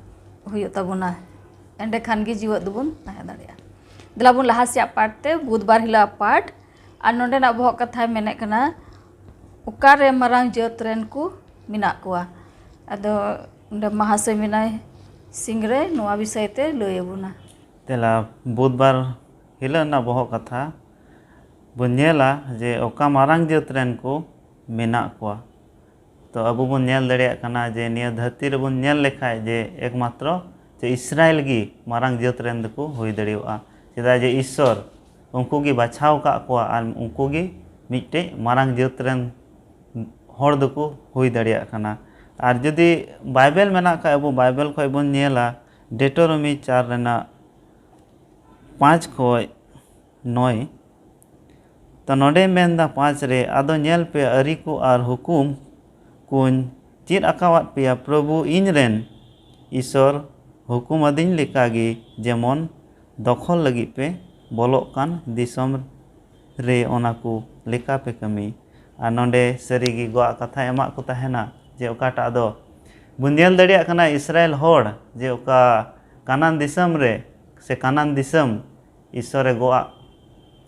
ᱦᱩᱭᱩᱜ ᱛᱟᱵᱚᱱᱟ, ᱮᱸᱰᱮᱠᱷᱟᱱ ᱜᱮ ᱡᱤᱣᱮᱫ ᱫᱚᱵᱚᱱ ᱛᱟᱦᱮᱸ ᱫᱟᱲᱮᱭᱟᱜᱼᱟ᱾ ᱫᱮᱞᱟ ᱵᱚᱱ ᱞᱟᱦᱟ ᱥᱮᱭᱟᱜ ᱯᱟᱴ ᱛᱮ, ᱵᱩᱫᱷᱵᱟᱨ ᱦᱤᱞᱳᱜ ᱯᱟᱴ᱾ ᱟᱨ ᱱᱚᱰᱮᱱᱟᱜ ᱵᱚᱦᱚᱜ ᱠᱟᱛᱷᱟᱭ ᱢᱮᱱᱮᱫ ᱠᱟᱱᱟ, ᱚᱠᱟᱨᱮ ᱢᱟᱨᱟᱝ ᱡᱟᱹᱛ ᱨᱮᱱ ᱠᱚ ᱢᱮᱱᱟᱜ ᱠᱚᱣᱟ? ᱟᱫᱚ ᱚᱸᱰᱮ ᱢᱟᱦᱟᱥᱚᱭ ᱢᱮᱱᱟᱭ ᱥᱤᱝᱨᱟᱹᱭ ᱱᱚᱣᱟ ᱵᱤᱥᱚᱭ ᱛᱮ ᱞᱟᱹᱭ ᱟᱵᱚᱱᱟ᱾ ᱛᱮᱞᱟ, ᱵᱩᱫᱷᱵᱟᱨ ᱦᱤᱞᱳᱜ ᱨᱮᱱᱟᱜ ᱵᱚᱦᱚᱜ ᱠᱟᱛᱷᱟ ᱵᱚᱱ ᱧᱮᱞᱟ ᱡᱮ ᱚᱠᱟ ᱢᱟᱨᱟᱝ ᱡᱟᱹᱛ ᱨᱮᱱ ᱠᱚ ᱢᱮᱱᱟᱜ ᱠᱚᱣᱟ᱾ ᱛᱚ ᱟᱵᱚ ᱵᱚᱱ ᱧᱮᱞ ᱫᱟᱲᱮᱭᱟᱜ ᱠᱟᱱᱟ ᱡᱮ ᱱᱤᱭᱟᱹ ᱫᱷᱟᱹᱨᱛᱤ ᱨᱮᱵᱚᱱ ᱧᱮᱞ ᱞᱮᱠᱷᱟᱡ ᱡᱮ ᱮᱠᱢᱟᱛᱨᱚ ᱡᱮ ᱤᱥᱨᱟᱭᱮᱞ ᱜᱮ ᱢᱟᱨᱟᱝ ᱡᱟᱹᱛ ᱨᱮᱱ ᱫᱚᱠᱚ ᱦᱩᱭ ᱫᱟᱲᱮᱭᱟᱜᱼᱟ᱾ ᱪᱮᱫᱟᱜ ᱡᱮ ᱤᱥᱥᱚᱨ ᱩᱱᱠᱩ ᱜᱮ ᱵᱟᱪᱷᱟᱣ ᱟᱠᱟᱫ ᱠᱚᱣᱟ ᱟᱨ ᱩᱱᱠᱩ ᱜᱮ ᱢᱤᱫᱴᱮᱡ ᱢᱟᱨᱟᱝ ᱡᱟᱹᱛ ᱨᱮᱱ ᱦᱚᱲ ᱫᱚᱠᱚ ᱦᱩᱭ ᱫᱟᱲᱮᱭᱟᱜ ᱠᱟᱱᱟ᱾ ᱟᱨ ᱡᱩᱫᱤ ᱵᱟᱭᱵᱮᱞ ᱢᱮᱱᱟᱜ ᱠᱷᱟᱡ, ᱟᱵᱚ ᱵᱟᱭᱵᱮᱞ ᱠᱷᱚᱡ ᱵᱚᱱ ᱧᱮᱞᱟ, ᱰᱮᱴᱳᱨᱚᱢᱤ ᱪᱟᱨ ᱨᱮᱱᱟᱜ ᱯᱟᱸᱪ ᱠᱷᱚᱡ ᱱᱚᱭ, ᱛᱚ ᱱᱚᱰᱮ ᱢᱮᱱᱫᱟ ᱯᱟᱸᱪ ᱨᱮ, ᱟᱫᱚ ᱧᱮᱞ ᱯᱮ, ᱟᱹᱨᱤ ᱠᱚ ᱟᱨ ᱦᱩᱠᱩᱢ ᱠᱚᱧ ᱪᱮᱫ ᱟᱠᱟᱣᱟᱫ ᱯᱮᱭᱟ, ᱯᱨᱚᱵᱷᱩ ᱤᱧ ᱨᱮᱱ ᱤᱥᱚᱨ ᱦᱩᱠᱩᱢ ᱟᱹᱫᱤᱧ ᱞᱮᱠᱟᱜᱮ, ᱡᱮᱢᱚᱱ ᱫᱚᱠᱷᱚᱞ ᱞᱟᱹᱜᱤᱫ ᱯᱮ ᱵᱚᱞᱚᱜ ᱠᱟᱱ ᱫᱤᱥᱚᱢ ᱨᱮ ᱚᱱᱟ ᱠᱚ ᱞᱮᱠᱟ ᱯᱮ ᱠᱟᱹᱢᱤ᱾ ᱟᱨ ᱱᱚᱰᱮ ᱥᱟᱹᱨᱤᱜᱮ ᱜᱚᱣᱟᱜ ᱠᱟᱛᱷᱟ ᱮᱢᱟᱜ ᱠᱚ ᱛᱟᱦᱮᱱᱟ ᱡᱮ ᱚᱠᱟᱴᱟᱜ ᱫᱚ ᱵᱚᱱ ᱧᱮᱞ ᱫᱟᱲᱮᱭᱟᱜ ᱠᱟᱱᱟ ᱤᱥᱨᱟᱭᱮᱞ ᱦᱚᱲ ᱡᱮ ᱚᱠᱟ ᱠᱟᱱᱟᱱ ᱫᱤᱥᱚᱢ ᱨᱮ ᱥᱮ ᱠᱟᱱᱟᱱ ᱫᱤᱥᱚᱢ ᱤᱥᱚᱨᱮ ᱜᱚᱣᱟᱜ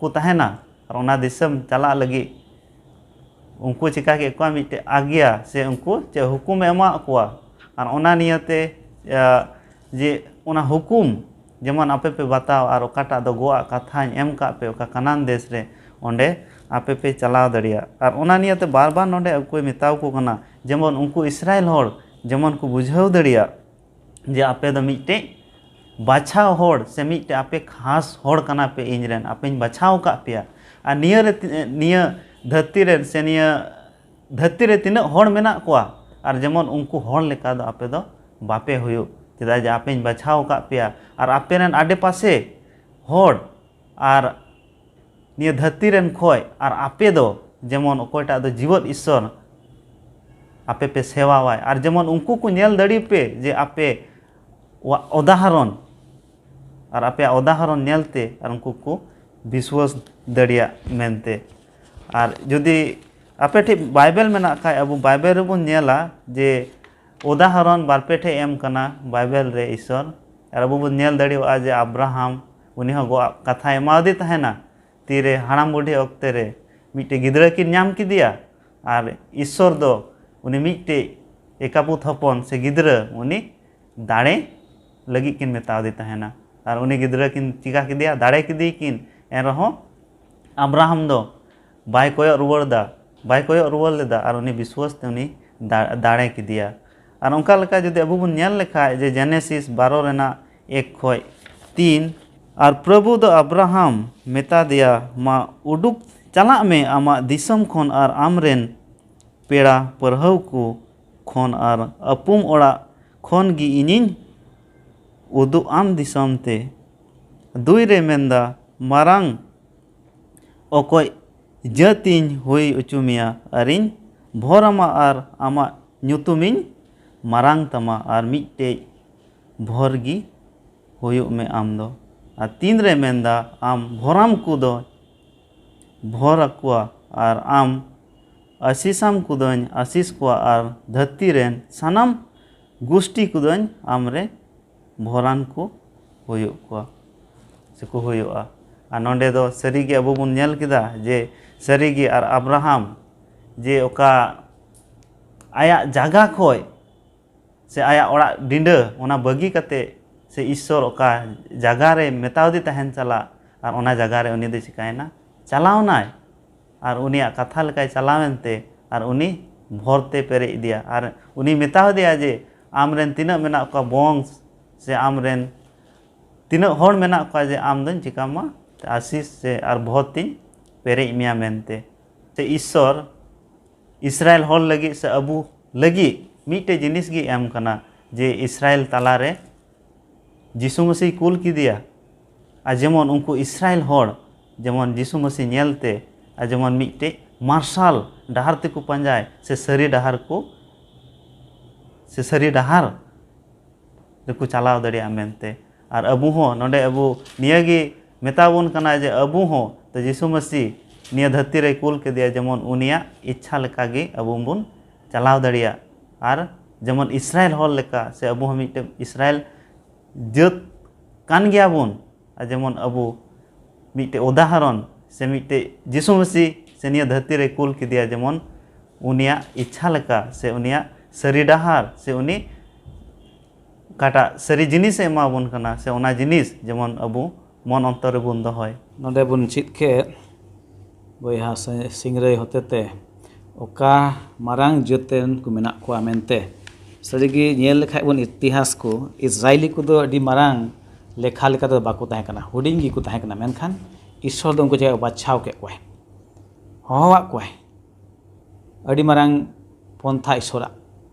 ᱠᱚ ᱛᱟᱦᱮᱱᱟ᱾ ᱟᱨ ᱚᱱᱟ ᱫᱤᱥᱚᱢ ᱪᱟᱞᱟᱜ ᱞᱟᱹᱜᱤᱫ ᱩᱱᱠᱩ ᱪᱤᱠᱟ ᱠᱮᱫ ᱠᱚᱣᱟ, ᱢᱤᱫᱴᱮᱡ ᱟᱜᱽᱭᱟ ᱥᱮ ᱩᱱᱠᱩ ᱪᱮᱫ ᱦᱩᱠᱩᱢᱮ ᱮᱢᱟᱜ ᱠᱚᱣᱟ᱾ ᱟᱨ ᱚᱱᱟ ᱱᱤᱭᱟᱹᱛᱮ, ᱟ, ᱡᱮ ᱚᱱᱟ ᱦᱩᱠᱩᱢ ᱡᱮᱢᱚᱱ ᱟᱯᱮ ᱯᱮ ᱵᱟᱛᱟᱣ ᱟᱨ ᱚᱠᱟᱴᱟᱜ ᱫᱚ ᱜᱚᱣᱟᱜ ᱠᱟᱛᱷᱟᱧ ᱮᱢ ᱠᱟᱜ ᱯᱮ ᱚᱠᱟ ᱠᱟᱱᱟᱱ ᱫᱮᱥ ᱨᱮ, ᱚᱸᱰᱮ ᱟᱯᱮ ᱯᱮ ᱪᱟᱞᱟᱣ ᱫᱟᱲᱮᱭᱟᱜ᱾ ᱟᱨ ᱚᱱᱟ ᱱᱤᱭᱟᱹᱛᱮ ᱵᱟᱨ ᱵᱟᱨ ᱱᱚᱰᱮ ᱩᱱᱠᱩᱭ ᱢᱮᱛᱟᱣ ᱠᱚ ᱠᱟᱱᱟ, ᱡᱮᱢᱚᱱ ᱩᱱᱠᱩ ᱤᱥᱨᱟᱭᱮᱞ ᱦᱚᱲ ᱡᱮᱢᱚᱱ ᱠᱚ ᱵᱩᱡᱷᱟᱹᱣ ᱫᱟᱲᱮᱭᱟᱜ ᱡᱮ ᱟᱯᱮ ᱫᱚ ᱢᱤᱫᱴᱮᱡ ᱵᱟᱪᱷᱟᱣ ᱦᱚᱲ ᱥᱮ ᱢᱤᱫᱴᱮᱡ ᱟᱯᱮ ᱠᱷᱟᱥ ᱦᱚᱲ ᱠᱟᱱᱟ ᱯᱮ, ᱤᱧ ᱨᱮᱱ, ᱟᱯᱮᱧ ᱵᱟᱪᱷᱟᱣ ᱟᱠᱟᱫ ᱯᱮᱭᱟ᱾ ᱟᱨ ᱱᱤᱭᱟᱹ ᱨᱮ ᱛᱤ-, ᱱᱤᱭᱟᱹ ᱫᱷᱟᱹᱨᱛᱤ ᱨᱮᱱ ᱥᱮ ᱱᱤᱭᱟᱹ ᱫᱷᱟᱹᱨᱛᱤ ᱨᱮ ᱛᱤᱱᱟᱹᱜ ᱦᱚᱲ ᱢᱮᱱᱟᱜ ᱠᱚᱣᱟ, ᱟᱨ ᱡᱮᱢᱚᱱ ᱩᱱᱠᱩ ᱦᱚᱲ ᱞᱮᱠᱟ ᱫᱚ ᱟᱯᱮ ᱫᱚ ᱵᱟᱯᱮ ᱦᱩᱭᱩᱜ, ᱪᱮᱫᱟᱜ ᱡᱮ ᱟᱯᱮᱧ ᱵᱟᱪᱷᱟᱣ ᱟᱠᱟᱫ ᱯᱮᱭᱟ᱾ ᱟᱨ ᱟᱯᱮ ᱨᱮᱱ ᱟᱰᱮ ᱯᱟᱥᱮ ᱦᱚᱲ ᱟᱨ ᱱᱤᱭᱟᱹ ᱫᱷᱟᱹᱨᱛᱤ ᱨᱮᱱ ᱠᱷᱚᱡ ᱟᱨ ᱟᱯᱮ ᱫᱚ ᱡᱮᱢᱚᱱ ᱚᱠᱚᱭᱴᱟᱜ ᱫᱚ ᱡᱤᱣᱮᱫ ᱤᱥᱥᱚᱨ ᱟᱯᱮ ᱯᱮ ᱥᱮᱣᱟᱣᱟᱭ, ᱟᱨ ᱡᱮᱢᱚᱱ ᱩᱱᱠᱩ ᱠᱚ ᱧᱮᱞ ᱫᱟᱲᱮ ᱯᱮ ᱡᱮ ᱟᱯᱮ ᱣᱟ-, ᱩᱫᱟᱦᱚᱨᱚᱱ, ᱟᱨ ᱟᱯᱮᱭᱟᱜ ᱩᱫᱟᱦᱚᱨᱚᱱ ᱧᱮᱞᱛᱮ ᱟᱨ ᱩᱱᱠᱩ ᱠᱚ ᱵᱤᱥᱣᱟᱥ ᱫᱟᱲᱮᱭᱟᱜ ᱢᱮᱱᱛᱮ᱾ ᱟᱨ ᱡᱩᱫᱤ ᱟᱯᱮ ᱴᱷᱮᱡ ᱵᱟᱭᱵᱮᱞ ᱢᱮᱱᱟᱜ ᱠᱷᱟᱡ, ᱟᱵᱚ ᱵᱟᱭᱵᱮᱞ ᱨᱮᱵᱚᱱ ᱧᱮᱞᱟ ᱡᱮ ᱩᱫᱟᱦᱚᱨᱚᱱ ᱵᱟᱨ ᱯᱮ ᱴᱷᱮᱡ ᱮᱢ ᱠᱟᱱᱟ ᱵᱟᱭᱵᱮᱞ ᱨᱮ ᱤᱥᱥᱚᱨ᱾ ᱟᱨ ᱟᱵᱚ ᱵᱚᱱ ᱧᱮᱞ ᱫᱟᱲᱮᱭᱟᱜᱼᱟ ᱡᱮ ᱟᱵᱨᱟᱦᱟᱢ, ᱩᱱᱤ ᱦᱚᱸ ᱜᱚ-, ᱠᱟᱛᱷᱟᱭ ᱮᱢᱟᱣᱟᱫᱮ ᱛᱟᱦᱮᱱᱟ᱾ ᱛᱤᱨᱮ ᱦᱟᱲᱟᱢ ᱵᱩᱰᱷᱤ ᱚᱠᱛᱮ ᱨᱮ ᱢᱤᱫᱴᱮᱡ ᱜᱤᱫᱽᱨᱟᱹ ᱠᱤᱱ ᱧᱟᱢ ᱠᱮᱫᱮᱭᱟ, ᱟᱨ ᱤᱥᱥᱚᱨ ᱫᱚ ᱩᱱᱤ ᱢᱤᱫᱴᱮᱡ ᱮᱠᱟᱯᱩᱛ ᱦᱚᱯᱚᱱ ᱥᱮ ᱜᱤᱫᱽᱨᱟᱹ ᱩᱱᱤ ᱫᱟᱲᱮ ᱞᱟᱹᱜᱤᱫ ᱠᱤᱱ ᱢᱮᱛᱟᱣᱟᱫᱮ ᱛᱟᱦᱮᱱᱟ᱾ ᱟᱨ ᱩᱱᱤ ᱜᱤᱫᱽᱨᱟᱹ ᱠᱤᱱ ᱪᱤᱠᱟ ᱠᱮᱫᱮᱭᱟ? ᱫᱟᱲᱮ ᱠᱮᱫᱮᱭᱟ ᱠᱤᱱ᱾ ᱮᱱᱨᱮᱦᱚᱸ ᱟᱵᱨᱟᱦᱟᱢ ᱫᱚ ᱵᱟᱭ ᱠᱚᱭᱚᱜ ᱨᱩᱣᱟᱹᱲ ᱫᱟ, ᱵᱟᱭ ᱠᱚᱭᱚᱜ ᱨᱩᱣᱟᱹᱲ ᱞᱮᱫᱟ, ᱟᱨ ᱩᱱᱤ ᱵᱤᱥᱣᱟᱥ ᱛᱮ ᱩᱱᱤ ᱫᱟ-, ᱫᱟᱲᱮ ᱠᱮᱫᱮᱭᱟ᱾ ᱟᱨ ᱚᱱᱠᱟ ᱞᱮᱠᱟ ᱡᱩᱫᱤ ᱟᱵᱚ ᱵᱚᱱ ᱧᱮᱞ ᱞᱮᱠᱷᱟᱡ ᱡᱮ ᱡᱮᱱᱮᱥᱤᱥ ᱵᱟᱨᱚ ᱨᱮᱱᱟᱜ ᱮᱠ ᱠᱷᱚᱡ ᱛᱤᱱ, ᱟᱨ ᱯᱨᱚᱵᱷᱩ ᱫᱚ ᱟᱵᱨᱟᱦᱟᱢ ᱢᱮᱛᱟ ᱫᱮᱭᱟ, ᱢᱟ ᱩᱰᱩᱠ ᱪᱟᱞᱟᱜ ᱢᱮ ᱟᱢᱟᱜ ᱫᱤᱥᱚᱢ ᱠᱷᱚᱱ ᱟᱨ ᱟᱢᱨᱮᱱ ᱯᱮᱲᱟ ᱯᱟᱹᱨᱦᱟᱹᱣ ᱠᱚ ᱠᱷᱚᱱ ᱟᱨ ᱟᱹᱯᱩᱢ ᱚᱲᱟᱜ ᱠᱷᱚᱱ ᱜᱮ ᱤᱧᱤᱧ ᱩᱫᱩᱜ ᱟᱢ ᱫᱤᱥᱚᱢ ᱛᱮ᱾ ᱫᱩᱭ ᱨᱮ ᱢᱮᱱᱫᱟ, ᱢᱟᱨᱟᱝ ᱚᱠᱚᱡ ᱡᱟᱹᱛᱤᱧ ᱦᱩᱭ ᱦᱚᱪᱚ ᱢᱮᱭᱟ ᱟᱨᱤᱧ ᱵᱷᱚᱨ ᱟᱢᱟ ᱟᱨ ᱟᱢᱟᱜ ᱧᱩᱛᱩᱢᱤᱧ ᱢᱟᱨᱟᱝ ᱛᱟᱢᱟ ᱟᱨ ᱢᱤᱫᱴᱮᱡ ᱵᱷᱚᱨ ᱜᱮ ᱦᱩᱭᱩᱜ ᱢᱮ ᱟᱢ ᱫᱚ᱾ ᱟᱨ ᱛᱤᱱᱨᱮ ᱢᱮᱱᱫᱟ ᱟᱢ ᱵᱷᱚᱨᱟᱢ ᱠᱚᱫᱚ ᱵᱷᱚᱨ ᱟᱠᱚᱣᱟ ᱟᱨ ᱟᱢ ᱟᱥᱤᱥᱟᱢ ᱠᱚᱫᱚᱧ ᱟᱥᱤᱥ ᱠᱚᱣᱟ ᱟᱨ ᱫᱷᱟᱹᱨᱛᱤ ᱨᱮᱱ ᱥᱟᱱᱟᱢ ᱜᱩᱥᱴᱤ ᱠᱚᱫᱚᱧ ᱟᱢᱨᱮ ᱵᱷᱚᱨᱟᱱ ᱠᱚ ᱦᱩᱭᱩᱜ ᱠᱚᱣᱟ ᱥᱮᱠᱚ ᱦᱩᱭᱩᱜᱼᱟ᱾ ᱟᱨ ᱱᱚᱰᱮ ᱫᱚ ᱥᱟᱹᱨᱤᱜᱮ ᱟᱵᱚ ᱵᱚᱱ ᱧᱮᱞ ᱠᱮᱫᱟ ᱡᱮ ᱥᱟᱹᱨᱤᱜᱮ ᱟᱨ ᱟᱵᱨᱟᱦᱟᱢ ᱡᱮ ᱚᱠᱟ ᱟᱭᱟᱜ ᱡᱟᱭᱜᱟ ᱠᱷᱚᱡ ᱥᱮ ᱟᱭᱟᱜ ᱚᱲᱟᱜ ᱰᱤᱸᱰᱟᱹ ᱚᱱᱟ ᱵᱟᱹᱜᱤ ᱠᱟᱛᱮ ᱥᱮ ᱤᱥᱥᱚᱨ ᱚᱠᱟ ᱡᱟᱭᱜᱟ ᱨᱮ ᱢᱮᱛᱟᱣᱫᱮ ᱛᱟᱦᱮᱱ ᱪᱟᱞᱟᱜ, ᱟᱨ ᱚᱱᱟ ᱡᱟᱭᱜᱟ ᱨᱮ ᱩᱱᱤ ᱫᱚ ᱪᱤᱠᱟᱭᱮᱱᱟ? ᱪᱟᱞᱟᱣᱱᱟᱭ᱾ ᱟᱨ ᱩᱱᱤᱭᱟᱜ ᱠᱟᱛᱷᱟ ᱞᱮᱠᱟᱭ ᱪᱟᱞᱟᱣᱮᱱ ᱛᱮ ᱟᱨ ᱩᱱᱤ ᱵᱷᱚᱨ ᱛᱮ ᱯᱮᱨᱮᱡ ᱤᱫᱤᱭᱟ᱾ ᱟᱨ ᱩᱱᱤ ᱢᱮᱛᱟᱣ ᱫᱮᱭᱟ ᱡᱮ ᱟᱢᱨᱮᱱ ᱛᱤᱱᱟᱹᱜ ᱢᱮᱱᱟᱜ ᱠᱚᱣᱟ ᱵᱚᱝᱥ ᱥᱮ ᱟᱢᱨᱮᱱ ᱛᱤᱱᱟᱹᱜ ᱦᱚᱲ ᱢᱮᱱᱟᱜ ᱠᱚᱣᱟ ᱡᱮ ᱟᱢ ᱫᱚᱧ ᱪᱤᱠᱟᱢᱟ ᱟᱥᱤᱥ ᱥᱮ ᱟᱨ ᱵᱷᱚᱨ ᱛᱤᱧ ᱯᱮᱨᱮᱡ ᱢᱮᱭᱟ ᱢᱮᱱᱛᱮ᱾ ᱥᱮ ᱤᱥᱥᱚᱨ ᱤᱥᱨᱟᱭᱮᱞ ᱦᱚᱲ ᱞᱟᱹᱜᱤᱫ ᱥᱮ ᱟᱵᱚ ᱞᱟᱹᱜᱤᱫ ᱢᱤᱫᱴᱮᱡ ᱡᱤᱱᱤᱥ ᱜᱮ ᱮᱢ ᱠᱟᱱᱟ ᱡᱮ ᱤᱥᱨᱟᱭᱮᱞ ᱛᱟᱞᱟᱨᱮ ᱡᱤᱥᱩ ᱢᱟᱹᱥᱤ ᱠᱩᱞ ᱠᱮᱫᱮᱭᱟ᱾ ᱟᱨ ᱡᱮᱢᱚᱱ ᱩᱱᱠᱩ ᱤᱥᱨᱟᱭᱮᱞ ᱦᱚᱲ ᱡᱮᱢᱚᱱ ᱡᱤᱥᱩ ᱢᱟᱹᱥᱤ ᱧᱮᱞᱛᱮ ᱟᱨ ᱡᱮᱢᱚᱱ ᱢᱤᱫᱴᱮᱡ ᱢᱟᱨᱥᱟᱞ ᱰᱟᱦᱟᱨ ᱛᱮᱠᱚ ᱯᱟᱸᱡᱟᱭ ᱥᱮ ᱥᱟᱹᱨᱤ ᱰᱟᱦᱟᱨ ᱠᱚ ᱥᱮ ᱥᱟᱹᱨᱤ ᱰᱟᱦᱟᱨ ᱨᱮᱠᱚ ᱪᱟᱞᱟᱣ ᱫᱟᱲᱮᱭᱟᱜᱼᱟ ᱢᱮᱱᱛᱮ᱾ ᱟᱨ ᱟᱵᱚ ᱦᱚᱸ ᱱᱚᱰᱮ ᱟᱵᱚ ᱱᱤᱭᱟᱹ ᱜᱮ ᱢᱮᱛᱟ ᱵᱚᱱ ᱠᱟᱱᱟ ᱡᱮ ᱟᱵᱚ ᱦᱚᱸ ᱛᱚ ᱡᱤᱥᱩ ᱢᱟᱹᱥᱤ ᱱᱤᱭᱟᱹ ᱫᱷᱟᱹᱨᱛᱤ ᱨᱮᱭ ᱠᱩᱞ ᱠᱮᱫᱮᱭᱟ ᱡᱮᱢᱚᱱ ᱩᱱᱤᱭᱟᱜ ᱤᱪᱪᱷᱟ ᱞᱮᱠᱟ ᱜᱮ ᱟᱵᱚ ᱵᱚᱱ ᱪᱟᱞᱟᱣ ᱫᱟᱲᱮᱭᱟᱜ᱾ ᱟᱨ ᱡᱮᱢᱚᱱ ᱤᱥᱨᱟᱭᱮᱞ ᱦᱚᱲ ᱞᱮᱠᱟ ᱥᱮ ᱟᱵᱚ ᱦᱚᱸ ᱢᱤᱫᱴᱮᱱ ᱤᱥᱨᱟᱭᱮᱞ ᱡᱟᱹᱛ ᱠᱟᱱ ᱜᱮᱭᱟ ᱵᱚᱱ᱾ ᱟᱨ ᱡᱮᱢᱚᱱ ᱟᱵᱚ ᱢᱤᱫᱴᱮᱡ ᱩᱫᱟᱦᱚᱨᱚᱱ ᱥᱮ ᱢᱤᱫᱴᱮᱡ ᱡᱤᱥᱩ ᱢᱟᱹᱥᱤ ᱥᱮ ᱱᱤᱭᱟᱹ ᱫᱷᱟᱹᱨᱛᱤ ᱨᱮᱭ ᱠᱩᱞ ᱠᱮᱫᱮᱭᱟ ᱡᱮᱢᱚᱱ ᱩᱱᱤᱭᱟᱜ ᱤᱪᱪᱷᱟ ᱞᱮᱠᱟ ᱥᱮ ᱩᱱᱤᱭᱟᱜ ᱥᱟᱹᱨᱤ ᱰᱟᱦᱟᱨ ᱥᱮ ᱩᱱᱤ ᱚᱠᱟᱴᱟᱜ ᱥᱟᱹᱨᱤ ᱡᱤᱱᱤᱥᱮ ᱮᱢᱟ ᱵᱚᱱ ᱠᱟᱱᱟ ᱥᱮ ᱚᱱᱟ ᱡᱤᱱᱤᱥ ᱡᱮᱢᱚᱱ ᱟᱵᱚ ᱢᱚᱱ ᱚᱱᱛᱚᱨ ᱨᱮᱵᱚᱱ ᱫᱚᱦᱚᱭ᱾ ᱱᱚᱰᱮ ᱵᱚᱱ ᱪᱮᱫ ᱠᱮᱫ ᱵᱚᱭᱦᱟ ᱥᱮ ᱥᱤᱝᱨᱟᱹᱭ ᱦᱚᱛᱮᱛᱮ ᱚᱠᱟ ᱢᱟᱨᱟᱝ ᱡᱟᱹᱛ ᱨᱮᱱ ᱠᱚ ᱢᱮᱱᱟᱜ ᱠᱚᱣᱟ ᱢᱮᱱᱛᱮ᱾ ᱥᱟᱹᱨᱤᱜᱮ ᱧᱮᱞ ᱞᱮᱠᱷᱟᱡ ᱵᱚᱱ ᱤᱛᱤᱦᱟᱥ ᱠᱚ, ᱤᱥᱨᱟᱭᱞᱤ ᱠᱚᱫᱚ ᱟᱹᱰᱤ ᱢᱟᱨᱟᱝ ᱞᱮᱠᱷᱟ ᱞᱮᱠᱟ ᱛᱮᱫᱚ ᱵᱟᱠᱚ ᱛᱟᱦᱮᱸ ᱠᱟᱱᱟ, ᱦᱩᱰᱤᱧ ᱜᱮᱠᱚ ᱛᱟᱦᱮᱸ ᱠᱟᱱᱟ᱾ ᱢᱮᱱᱠᱷᱟᱱ ᱤᱥᱥᱚᱨ ᱫᱚ ᱩᱱᱠᱩ ᱡᱟᱭᱜᱟ ᱵᱟᱪᱷᱟᱣ ᱠᱮᱫ ᱠᱚᱣᱟᱭ, ᱦᱚᱦᱚᱣᱟᱫ ᱠᱚᱣᱟᱭ᱾ ᱟᱹᱰᱤ ᱢᱟᱨᱟᱝ ᱯᱚᱱᱛᱷᱟ ᱤᱥᱥᱚᱨᱟᱜ᱾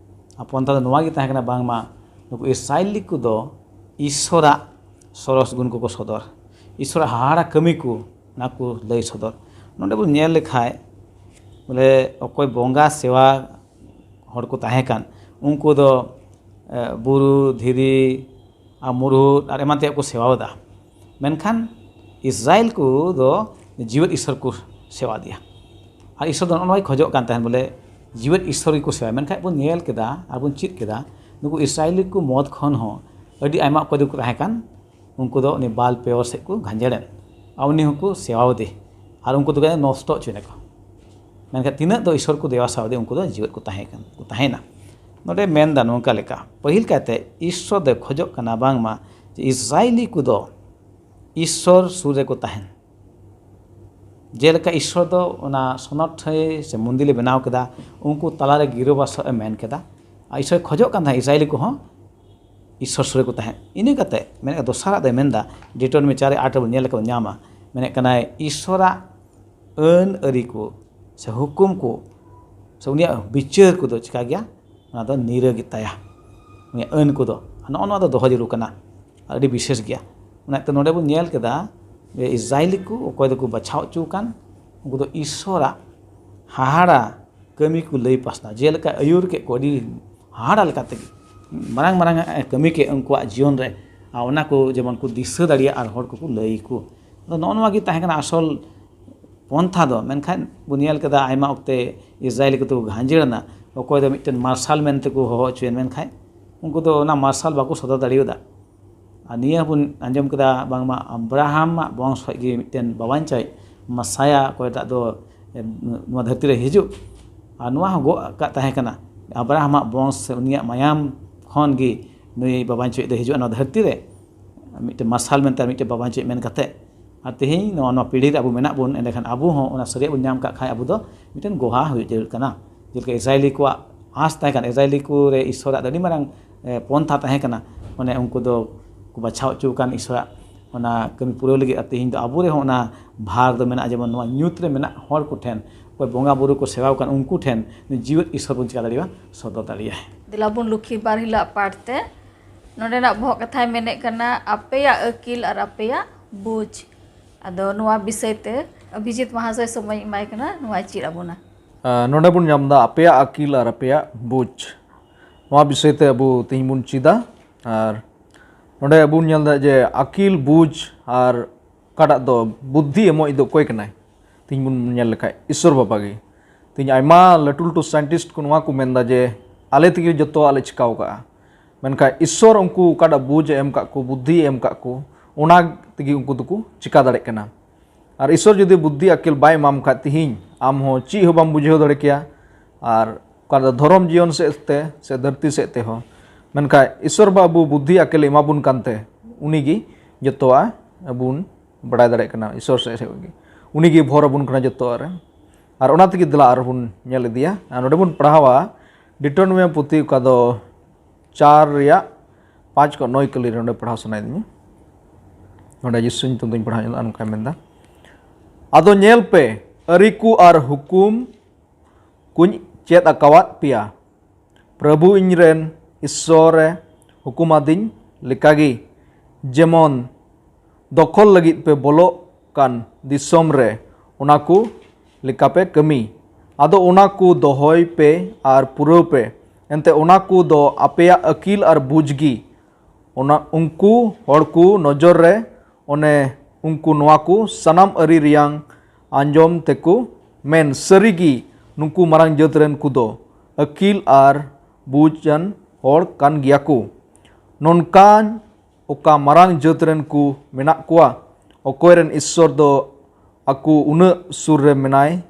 ᱟᱨ ᱯᱚᱱᱛᱷᱟ ᱫᱚ ᱱᱚᱣᱟ ᱜᱮ ᱛᱟᱦᱮᱸ ᱠᱟᱱᱟ, ᱵᱟᱝᱢᱟ ᱱᱩᱠᱩ ᱤᱥᱨᱟᱭᱞᱤ ᱠᱚᱫᱚ ᱤᱥᱥᱚᱨᱟᱜ ᱥᱚᱨᱚᱥ ᱜᱩᱱ ᱠᱚᱠᱚ ᱥᱚᱫᱚᱨ, ᱤᱥᱥᱚᱨᱟᱜ ᱦᱟᱦᱟᱲᱟ ᱠᱟᱹᱢᱤ ᱠᱚ ᱚᱱᱟ ᱠᱚ ᱞᱟᱹᱭ ᱥᱚᱫᱚᱨ᱾ ᱱᱚᱰᱮ ᱵᱚᱱ ᱧᱮᱞ ᱞᱮᱠᱷᱟᱡ, ᱵᱚᱞᱮ, ᱚᱠᱚᱭ ᱵᱚᱸᱜᱟ ᱥᱮᱵᱟ ᱦᱚᱲ ᱠᱚ ᱛᱟᱦᱮᱸ ᱠᱟᱱ, ᱩᱱᱠᱩ ᱫᱚ ᱮ, ᱵᱩᱨᱩ, ᱫᱷᱤᱨᱤ ᱟᱨ ᱢᱩᱨᱦᱩᱫ ᱟᱨ ᱮᱢᱟᱱ ᱛᱮᱭᱟᱜ ᱠᱚ ᱥᱮᱵᱟᱣᱫᱟ᱾ ᱢᱮᱱᱠᱷᱟᱱ ᱤᱥᱨᱟᱭᱮᱞ ᱠᱚ ᱫᱚ ᱡᱤᱣᱮᱫ ᱤᱥᱥᱚᱨ ᱠᱚ ᱥᱮᱵᱟ ᱫᱮᱭᱟ᱾ ᱟᱨ ᱤᱥᱥᱚᱨ ᱫᱚ ᱱᱚᱜᱼᱚ ᱱᱚᱣᱟᱭ ᱠᱷᱚᱡᱚᱜ ᱠᱟᱱ ᱛᱟᱦᱮᱱ, ᱵᱚᱞᱮ, ᱡᱤᱣᱮᱫ ᱤᱥᱥᱚᱨ ᱜᱮᱠᱚ ᱥᱮᱵᱟᱭᱟ᱾ ᱢᱮᱱᱠᱷᱟᱱ ᱵᱚᱱ ᱧᱮᱞ ᱠᱮᱫᱟ ᱟᱨ ᱵᱚᱱ ᱪᱮᱫ ᱠᱮᱫᱟ, ᱱᱩᱠᱩ ᱤᱥᱨᱟᱭᱮᱞᱤ ᱠᱚ ᱢᱚᱫᱽ ᱠᱷᱚᱱ ᱦᱚᱸ ᱟᱹᱰᱤ ᱟᱭᱢᱟ ᱚᱠᱚᱭ ᱫᱚᱠᱚ ᱛᱟᱦᱮᱸ ᱠᱟᱱ, ᱩᱱᱠᱩ ᱫᱚ ᱩᱱᱤ ᱵᱟᱞ ᱯᱮᱭᱚᱨ ᱥᱮᱫ ᱠᱚ ᱜᱷᱟᱸᱡᱮᱲᱮᱱ᱾ ᱟᱨ ᱩᱱᱤ ᱦᱚᱸᱠᱚ ᱥᱮᱵᱟᱣᱫᱮ, ᱟᱨ ᱩᱱᱠᱩ ᱫᱚᱠᱚ ᱱᱚᱥᱴᱚ ᱦᱚᱪᱚᱭᱮᱱᱟ ᱠᱚ᱾ ᱢᱮᱱᱠᱷᱟᱱ ᱛᱤᱱᱟᱹᱜ ᱫᱚ ᱤᱥᱥᱚᱨ ᱠᱚ ᱫᱮᱵᱟ ᱥᱮᱵᱟᱣᱫᱮ, ᱩᱱᱠᱩ ᱫᱚ ᱡᱤᱣᱮᱫ ᱠᱚ ᱛᱟᱦᱮᱸ ᱠᱟᱱ, ᱠᱚ ᱛᱟᱦᱮᱸᱭᱮᱱᱟ᱾ ᱱᱚᱰᱮ ᱢᱮᱱᱫᱟ ᱱᱚᱝᱠᱟ ᱞᱮᱠᱟ, ᱯᱟᱹᱦᱤᱞ ᱠᱟᱭᱛᱮ ᱤᱥᱥᱚᱨ ᱫᱚᱭ ᱠᱷᱚᱡᱚᱜ ᱠᱟᱱᱟ ᱵᱟᱝᱢᱟ ᱡᱮ ᱤᱥᱨᱟᱭᱮᱞᱤ ᱠᱚᱫᱚ ᱤᱥᱥᱚᱨ ᱥᱩᱨ ᱨᱮᱠᱚ ᱛᱟᱦᱮᱱ᱾ ᱡᱮᱞᱮᱠᱟ ᱤᱥᱥᱚᱨ ᱫᱚ ᱚᱱᱟ ᱥᱚᱱᱚᱛ ᱴᱷᱟᱹᱭ ᱥᱮ ᱢᱚᱱᱫᱤᱨ ᱮ ᱵᱮᱱᱟᱣ ᱠᱮᱫᱟ, ᱩᱱᱠᱩ ᱛᱟᱞᱟᱨᱮ ᱜᱤᱨᱟᱹᱵᱟᱥᱚᱜ ᱮ ᱢᱮᱱ ᱠᱮᱫᱟ᱾ ᱟᱨ ᱤᱥᱥᱚᱨ ᱠᱷᱚᱡᱚᱜ ᱠᱟᱱ ᱛᱟᱦᱮᱸᱫ ᱤᱥᱨᱟᱭᱮᱞᱤ ᱠᱚᱦᱚᱸ ᱤᱥᱥᱚᱨ ᱥᱩᱨ ᱨᱮᱠᱚ ᱛᱟᱦᱮᱸᱫ᱾ ᱤᱱᱟᱹ ᱠᱟᱛᱮ ᱢᱮᱱᱮᱫ, ᱫᱚᱥᱟᱨᱟᱜ ᱫᱚᱭ ᱢᱮᱱᱫᱟ, ᱰᱤᱴᱳᱱᱚᱢᱤ ᱪᱟᱨ ᱟᱴ ᱨᱮᱵᱚᱱ ᱧᱮᱞ ᱞᱮᱠᱷᱟᱱ ᱵᱚᱱ ᱧᱟᱢᱟ, ᱢᱮᱱᱮᱫ ᱠᱟᱱᱟᱭ, ᱤᱥᱥᱚᱨᱟᱜ ᱟᱹᱱ ᱟᱹᱨᱤ ᱠᱚ ᱥᱮ ᱦᱩᱠᱩᱢ ᱠᱚ ᱥᱮ ᱩᱱᱤᱭᱟᱜ ᱵᱤᱪᱟᱹᱨ ᱠᱚᱫᱚ ᱪᱤᱠᱟ ᱜᱮᱭᱟ? ᱚᱱᱟ ᱫᱚ ᱱᱤᱨᱟᱹ ᱜᱮᱛᱟᱭᱟ, ᱩᱱᱤᱭᱟᱜ ᱟᱹᱱ ᱠᱚᱫᱚ᱾ ᱱᱚᱜᱼᱚ ᱱᱚᱣᱟ ᱫᱚ ᱫᱚᱦᱚ ᱡᱟᱹᱨᱩᱲ ᱠᱟᱱᱟ, ᱟᱹᱰᱤ ᱵᱤᱥᱮᱥ ᱜᱮᱭᱟ᱾ ᱚᱱᱟᱛᱮ ᱱᱚᱰᱮ ᱵᱚᱱ ᱧᱮᱞ ᱠᱮᱫᱟ ᱡᱮ ᱤᱥᱨᱟᱭᱮᱞᱤ ᱠᱚ ᱚᱠᱚᱭ ᱫᱚᱠᱚ ᱵᱟᱪᱷᱟᱣ ᱦᱚᱪᱚ ᱟᱠᱟᱱ, ᱩᱱᱠᱩ ᱫᱚ ᱤᱥᱥᱚᱨᱟᱜ ᱦᱟᱦᱟᱲᱟ ᱠᱟᱹᱢᱤ ᱠᱚ ᱞᱟᱹᱭ ᱯᱟᱥᱱᱟᱣ, ᱡᱮᱞᱮᱠᱟ ᱟᱹᱭᱩᱨ ᱠᱮᱫ ᱠᱚ ᱟᱹᱰᱤ ᱦᱟᱦᱟᱲᱟ ᱞᱮᱠᱟ ᱛᱮᱜᱮ, ᱢᱟᱨᱟᱝ ᱢᱟᱨᱟᱝ ᱟᱜ ᱮ ᱠᱟᱹᱢᱤ ᱠᱮᱫ ᱩᱱᱠᱩᱣᱟᱜ ᱡᱤᱭᱚᱱ ᱨᱮ, ᱟᱨ ᱚᱱᱟ ᱠᱚ ᱡᱮᱢᱚᱱ ᱠᱚ ᱫᱤᱥᱟᱹ ᱫᱟᱲᱮᱭᱟᱜ ᱟᱨ ᱦᱚᱲ ᱠᱚᱠᱚ ᱞᱟᱹᱭ ᱟᱠᱚ᱾ ᱟᱫᱚ ᱱᱚᱜᱼᱚ ᱱᱚᱣᱟ ᱜᱮ ᱛᱟᱦᱮᱸ ᱠᱟᱱᱟ ᱟᱥᱚᱞ ᱯᱚᱱᱛᱷᱟ ᱫᱚ᱾ ᱢᱮᱱᱠᱷᱟᱱ ᱵᱚᱱ ᱧᱮᱞ ᱠᱮᱫᱟ ᱟᱭᱢᱟ ᱚᱠᱛᱮ ᱤᱥᱨᱟᱭᱮᱞᱤ ᱠᱚᱫᱚ ᱠᱚ ᱜᱷᱟᱸᱡᱮᱲ ᱮᱱᱟ, ᱚᱠᱚᱭ ᱫᱚ ᱢᱤᱫᱴᱮᱱ ᱢᱟᱨᱥᱟᱞ ᱢᱮᱱᱛᱮ ᱠᱚ ᱦᱚᱦᱚ ᱦᱚᱪᱚᱭᱮᱱ, ᱢᱮᱱᱠᱷᱟᱱ ᱩᱱᱠᱩ ᱫᱚ ᱚᱱᱟ ᱢᱟᱨᱥᱟᱞ ᱵᱟᱠᱚ ᱥᱚᱫᱚᱨ ᱫᱟᱲᱮᱭᱟᱫᱟ᱾ ᱟᱨ ᱱᱤᱭᱟᱹ ᱦᱚᱸᱵᱚᱱ ᱟᱸᱡᱚᱢ ᱠᱮᱫᱟ ᱵᱟᱝᱢᱟ ᱟᱵᱨᱟᱦᱟᱢᱟᱜ ᱵᱚᱝᱥ ᱠᱷᱚᱱ ᱜᱮ ᱢᱤᱫᱴᱮᱱ ᱵᱟᱵᱟᱧᱪᱟᱭ ᱢᱟᱥᱟᱭᱟ ᱚᱠᱚᱭᱴᱟᱜ ᱫᱚ, ᱮ, ᱱᱚᱣᱟ ᱫᱷᱟᱹᱨᱛᱤ ᱨᱮ ᱦᱤᱡᱩᱜ, ᱟᱨ ᱱᱚᱣᱟ ᱦᱚᱸ ᱜᱚᱜ ᱟᱠᱟᱫ ᱛᱟᱦᱮᱸ ᱠᱟᱱᱟ᱾ ᱟᱵᱨᱟᱦᱟᱢᱟᱜ ᱵᱚᱝᱥ ᱥᱮ ᱩᱱᱤᱭᱟᱜ ᱢᱟᱭᱟᱢ ᱠᱷᱚᱱ ᱜᱮ ᱱᱩᱭ ᱵᱟᱵᱟᱧᱪᱟᱭ ᱫᱚ ᱦᱤᱡᱩᱜᱼᱟ ᱱᱚᱣᱟ ᱫᱷᱟᱹᱨᱛᱤ ᱨᱮ, ᱢᱤᱫᱴᱮᱱ ᱢᱟᱨᱥᱟᱞ ᱢᱮᱱᱛᱮ ᱟᱨ ᱢᱤᱫᱴᱮᱱ ᱵᱟᱵᱟᱧᱪᱟᱭ ᱢᱮᱱ ᱠᱟᱛᱮ᱾ ᱟᱨ ᱛᱮᱦᱮᱧ ᱱᱚᱣᱟ, ᱱᱚᱣᱟ ᱯᱤᱲᱦᱤ ᱨᱮ ᱟᱵᱚ ᱢᱮᱱᱟᱜ ᱵᱚᱱ, ᱮᱸᱰᱮᱠᱷᱟᱱ ᱟᱵᱚ ᱦᱚᱸ ᱚᱱᱟ ᱥᱟᱹᱨᱤᱭᱟᱜ ᱵᱚᱱ ᱧᱟᱢ ᱠᱟᱜ ᱠᱷᱟᱱ ᱟᱵᱚ ᱫᱚ ᱢᱤᱫᱴᱮᱱ ᱜᱚᱦᱟ ᱦᱩᱭᱩᱜ ᱡᱟᱹᱨᱩᱲ ᱠᱟᱱᱟ᱾ ᱡᱮᱞᱮᱠᱟ ᱤᱥᱨᱟᱭᱮᱞᱤ ᱠᱚᱣᱟᱜ ᱟᱸᱥ ᱛᱟᱦᱮᱸ ᱠᱟᱱᱟ, ᱤᱥᱨᱟᱭᱮᱞᱤ ᱠᱚ ᱨᱮ ᱤᱥᱥᱚᱨᱟᱜ ᱫᱚ ᱟᱹᱰᱤ ᱢᱟᱨᱟᱝ, ᱮ, ᱯᱚᱱᱛᱷᱟ ᱛᱟᱦᱮᱸ ᱠᱟᱱᱟ, ᱢᱟᱱᱮ ᱩᱱᱠᱩ ᱫᱚ ᱠᱚ ᱵᱟᱪᱷᱟᱣ ᱦᱚᱪᱚ ᱟᱠᱟᱱ ᱤᱥᱥᱚᱨᱟᱜ ᱚᱱᱟ ᱠᱟᱹᱢᱤ ᱯᱩᱨᱟᱹᱣ ᱞᱟᱹᱜᱤᱫ᱾ ᱟᱨ ᱛᱮᱦᱮᱧ ᱫᱚ ᱟᱵᱚ ᱨᱮᱦᱚᱸ ᱚᱱᱟ ᱵᱷᱟᱨ ᱫᱚ ᱢᱮᱱᱟᱜᱼᱟ, ᱡᱮᱢᱚᱱ ᱱᱚᱣᱟ ᱧᱩᱛ ᱨᱮ ᱢᱮᱱᱟᱜ ᱦᱚᱲ ᱠᱚᱴᱷᱮᱱ, ᱚᱠᱚᱭ ᱵᱚᱸᱜᱟ ᱵᱩᱨᱩ ᱠᱚ ᱥᱮᱵᱟᱣ ᱠᱟᱱ ᱩᱱᱠᱩ ᱴᱷᱮᱱ ᱱᱩᱭ ᱡᱤᱣᱮᱫ ᱤᱥᱥᱚᱨ ᱵᱚᱱ ᱪᱤᱠᱟ ᱫᱟᱲᱮᱭᱟᱜᱼᱟ, ᱥᱚᱫᱚᱨ ᱫᱟᱲᱮᱭᱟᱜᱼᱟ᱾ ᱫᱮᱞᱟ ᱵᱚᱱ ᱞᱩᱠᱷᱤ ᱵᱟᱨ ᱦᱤᱞᱳᱜ ᱯᱟᱴ ᱛᱮ᱾ ᱱᱚᱰᱮᱱᱟᱜ ᱵᱚᱦᱚᱜ ᱠᱟᱛᱷᱟᱭ ᱢᱮᱱᱮᱫ ᱠᱟᱱᱟ, ᱟᱯᱮᱭᱟᱜ ᱟᱹᱠᱤᱞ ᱟᱨ ᱟᱯᱮᱭᱟᱜ ᱵᱩᱡᱽ᱾ ᱟᱫᱚ ᱱᱚᱣᱟ ᱵᱤᱥᱚᱭ ᱛᱮ ᱚᱵᱷᱤᱡᱤᱛ ᱢᱟᱦᱟᱥᱚᱭ ᱥᱚᱢᱚᱭ ᱮᱢᱟᱭ ᱠᱟᱱᱟ, ᱱᱚᱣᱟᱭ ᱪᱮᱫ ᱟᱵᱚᱱᱟ᱾ ᱟᱨ ᱱᱚᱰᱮ ᱵᱚᱱ ᱧᱟᱢ ᱮᱫᱟ ᱟᱯᱮᱭᱟᱜ ᱟᱹᱠᱤᱞ ᱟᱨ ᱟᱯᱮᱭᱟᱜ ᱵᱩᱡᱽ᱾ ᱱᱚᱣᱟ ᱵᱤᱥᱚᱭ ᱛᱮ ᱟᱵᱚ ᱛᱮᱦᱮᱧ ᱵᱚᱱ ᱪᱮᱫᱟ᱾ ᱟᱨ ᱱᱚᱰᱮ ᱟᱵᱚ ᱵᱚᱱ ᱧᱮᱞ ᱮᱫᱟ ᱡᱮ ᱟᱹᱠᱤᱞ ᱵᱩᱡᱽ ᱟᱨ ᱚᱠᱟᱴᱟᱜ ᱫᱚ ᱵᱩᱫᱽᱫᱷᱤ ᱮᱢᱚᱜ ᱫᱚ ᱚᱠᱚᱭ ᱠᱟᱱᱟᱭ? ᱛᱮᱦᱮᱧ ᱵᱚᱱ ᱧᱮᱞ ᱞᱮᱠᱷᱟᱡ ᱤᱥᱥᱚᱨ ᱵᱟᱵᱟ ᱜᱮ᱾ ᱛᱮᱦᱮᱧ ᱟᱭᱢᱟ ᱞᱟᱹᱴᱩ ᱞᱟᱹᱴᱩ ᱥᱟᱭᱮᱱᱴᱤᱥᱴ ᱠᱚ ᱱᱚᱣᱟ ᱠᱚ ᱢᱮᱱᱫᱟ ᱡᱮ ᱟᱞᱮ ᱛᱮᱜᱮ ᱡᱚᱛᱚᱣᱟᱜ ᱞᱮ ᱪᱤᱠᱟᱹᱣ ᱠᱟᱜᱼᱟ᱾ ᱢᱮᱱᱠᱷᱟᱱ ᱤᱥᱥᱚᱨ ᱩᱱᱠᱩ ᱚᱠᱟᱴᱟᱜ ᱵᱩᱡᱽ ᱮ ᱮᱢ ᱠᱟᱜ ᱠᱚ, ᱵᱩᱫᱽᱫᱷᱤ ᱮ ᱮᱢ ᱠᱟᱜ ᱠᱚ, ᱚᱱᱟ ᱛᱮᱜᱮ ᱩᱱᱠᱩ ᱫᱚᱠᱚ ᱪᱤᱠᱟ ᱫᱟᱲᱮᱭᱟᱜ ᱠᱟᱱᱟ᱾ ᱟᱨ ᱤᱥᱥᱚᱨ ᱡᱩᱫᱤ ᱵᱩᱫᱽᱫᱷᱤ ᱟᱹᱠᱤᱞ ᱵᱟᱭ ᱮᱢᱟᱢ ᱠᱷᱟᱡ, ᱛᱤᱦᱤᱧ ᱟᱢ ᱦᱚᱸ ᱪᱮᱫ ᱦᱚᱸ ᱵᱟᱢ ᱵᱩᱡᱷᱟᱹᱣ ᱫᱟᱲᱮ ᱠᱮᱭᱟ᱾ ᱟᱨ ᱚᱠᱟ ᱫᱚ ᱫᱷᱚᱨᱚᱢ ᱡᱤᱭᱚᱱ ᱥᱮᱫ ᱛᱮ ᱥᱮ ᱫᱷᱟᱹᱨᱛᱤ ᱥᱮᱫ ᱛᱮᱦᱚᱸ᱾ ᱢᱮᱱᱠᱷᱟᱡ ᱤᱥᱥᱚᱨ ᱵᱟ ᱟᱵᱚ ᱵᱩᱫᱽᱫᱷᱤ ᱟᱹᱠᱤᱞ ᱮ ᱮᱢᱟ ᱵᱚᱱ ᱠᱟᱱᱛᱮ, ᱩᱱᱤ ᱜᱮ ᱡᱚᱛᱚᱣᱟᱜ ᱟᱵᱚ ᱵᱚᱱ ᱵᱟᱲᱟᱭ ᱫᱟᱲᱮᱭᱟᱜ ᱠᱟᱱᱟ᱾ ᱤᱥᱥᱚᱨ ᱥᱮᱫ ᱠᱷᱚᱱ ᱜᱮ ᱩᱱᱤ ᱜᱮ ᱵᱷᱚᱨ ᱟᱵᱚᱱ ᱠᱟᱱᱟ ᱡᱚᱛᱚᱣᱟᱜ ᱨᱮ᱾ ᱟᱨ ᱚᱱᱟ ᱛᱮᱜᱮ ᱫᱮᱞᱟ ᱟᱨ ᱵᱚᱱ ᱧᱮᱞ ᱤᱫᱤᱭᱟ᱾ ᱟᱨ ᱱᱚᱰᱮ ᱵᱚᱱ ᱯᱟᱲᱦᱟᱣᱟ ᱰᱤᱴᱚᱱᱚᱢᱤ ᱯᱩᱛᱷᱤ, ᱚᱠᱟ ᱫᱚ ᱪᱟᱨ ᱨᱮᱭᱟᱜ ᱯᱟᱸᱪ ᱠᱷᱚᱱ ᱱᱚᱭ ᱠᱟᱹᱞᱤ ᱨᱮ ᱱᱚᱰᱮ ᱯᱟᱲᱦᱟᱣ ᱥᱟᱱᱟᱭᱮᱫᱤᱧᱟ᱾ ᱱᱚᱰᱮ ᱡᱤᱥᱩ ᱧᱩᱛᱩᱢ ᱛᱮᱧ ᱯᱟᱲᱦᱟᱣ ᱧᱚᱜᱼᱟ, ᱱᱚᱝᱠᱟᱭ ᱢᱮᱱᱫᱟ, "ᱟᱫᱚ ᱧᱮᱞ ᱯᱮ, ᱟᱹᱨᱤ ᱠᱚ ᱟᱨ ᱦᱩᱠᱩᱢ ᱠᱚᱧ ᱪᱮᱫ ᱟᱠᱟᱣᱟᱫ ᱯᱮᱭᱟ, ᱯᱨᱚᱵᱷᱩ ᱤᱧᱨᱮᱱ ᱤᱥᱥᱚᱨᱮ ᱦᱩᱠᱩᱢᱟᱫᱤᱧ ᱞᱮᱠᱟᱜᱮ, ᱡᱮᱢᱚᱱ ᱫᱚᱠᱷᱚᱞ ᱞᱟᱹᱜᱤᱫ ᱯᱮ ᱵᱚᱞᱚᱜ ᱠᱟᱱ ᱫᱤᱥᱚᱢ ᱨᱮ ᱚᱱᱟ ᱠᱚ ᱞᱮᱠᱟᱯᱮ ᱠᱟᱹᱢᱤ᱾ ᱟᱫᱚ ᱚᱱᱟ ᱠᱚ ᱫᱚᱦᱚᱭ ᱯᱮ ᱟᱨ ᱯᱩᱨᱟᱹᱣ ᱯᱮ, ᱮᱱᱛᱮ ᱚᱱᱟ ᱠᱚ ᱫᱚ ᱟᱯᱮᱭᱟᱜ ᱟᱹᱠᱤᱞ ᱟᱨ ᱵᱩᱡᱽ ᱜᱮ᱾ ᱚᱱᱟ ᱩᱱᱠᱩ ᱦᱚᱲ ᱠᱚ ᱱᱚᱡᱚᱨ ᱨᱮ ᱚᱱᱮ ᱩᱱᱠᱩ ᱱᱚᱣᱟ ᱠᱚ ᱥᱟᱱᱟᱢ ᱟᱹᱨᱤ ᱨᱮᱭᱟᱝ ᱟᱸᱡᱚᱢ ᱛᱮᱠᱚ ᱢᱮᱱ, ᱥᱟᱹᱨᱤ ᱜᱮ ᱱᱩᱠᱩ ᱢᱟᱨᱟᱝ ᱡᱟᱹᱛ ᱨᱮᱱ ᱠᱚᱫᱚ ᱟᱹᱠᱤᱞ ᱟᱨ ᱵᱩᱡᱽ ᱟᱱ ᱦᱚᱲ ᱠᱟᱱ ᱜᱮᱭᱟ ᱠᱚ᱾ ᱱᱚᱝᱠᱟᱱ ᱚᱠᱟ ᱢᱟᱨᱟᱝ ᱡᱟᱹᱛ ᱨᱮᱱ ᱠᱚ ᱢᱮᱱᱟᱜ ᱠᱚᱣᱟ, ᱚᱠᱚᱭ ᱨᱮᱱ ᱤᱥᱥᱚᱨ ᱫᱚ ᱟᱠᱚ ᱩᱱᱟᱹᱜ ᱥᱩᱨ ᱨᱮ ᱢᱮᱱᱟᱭ,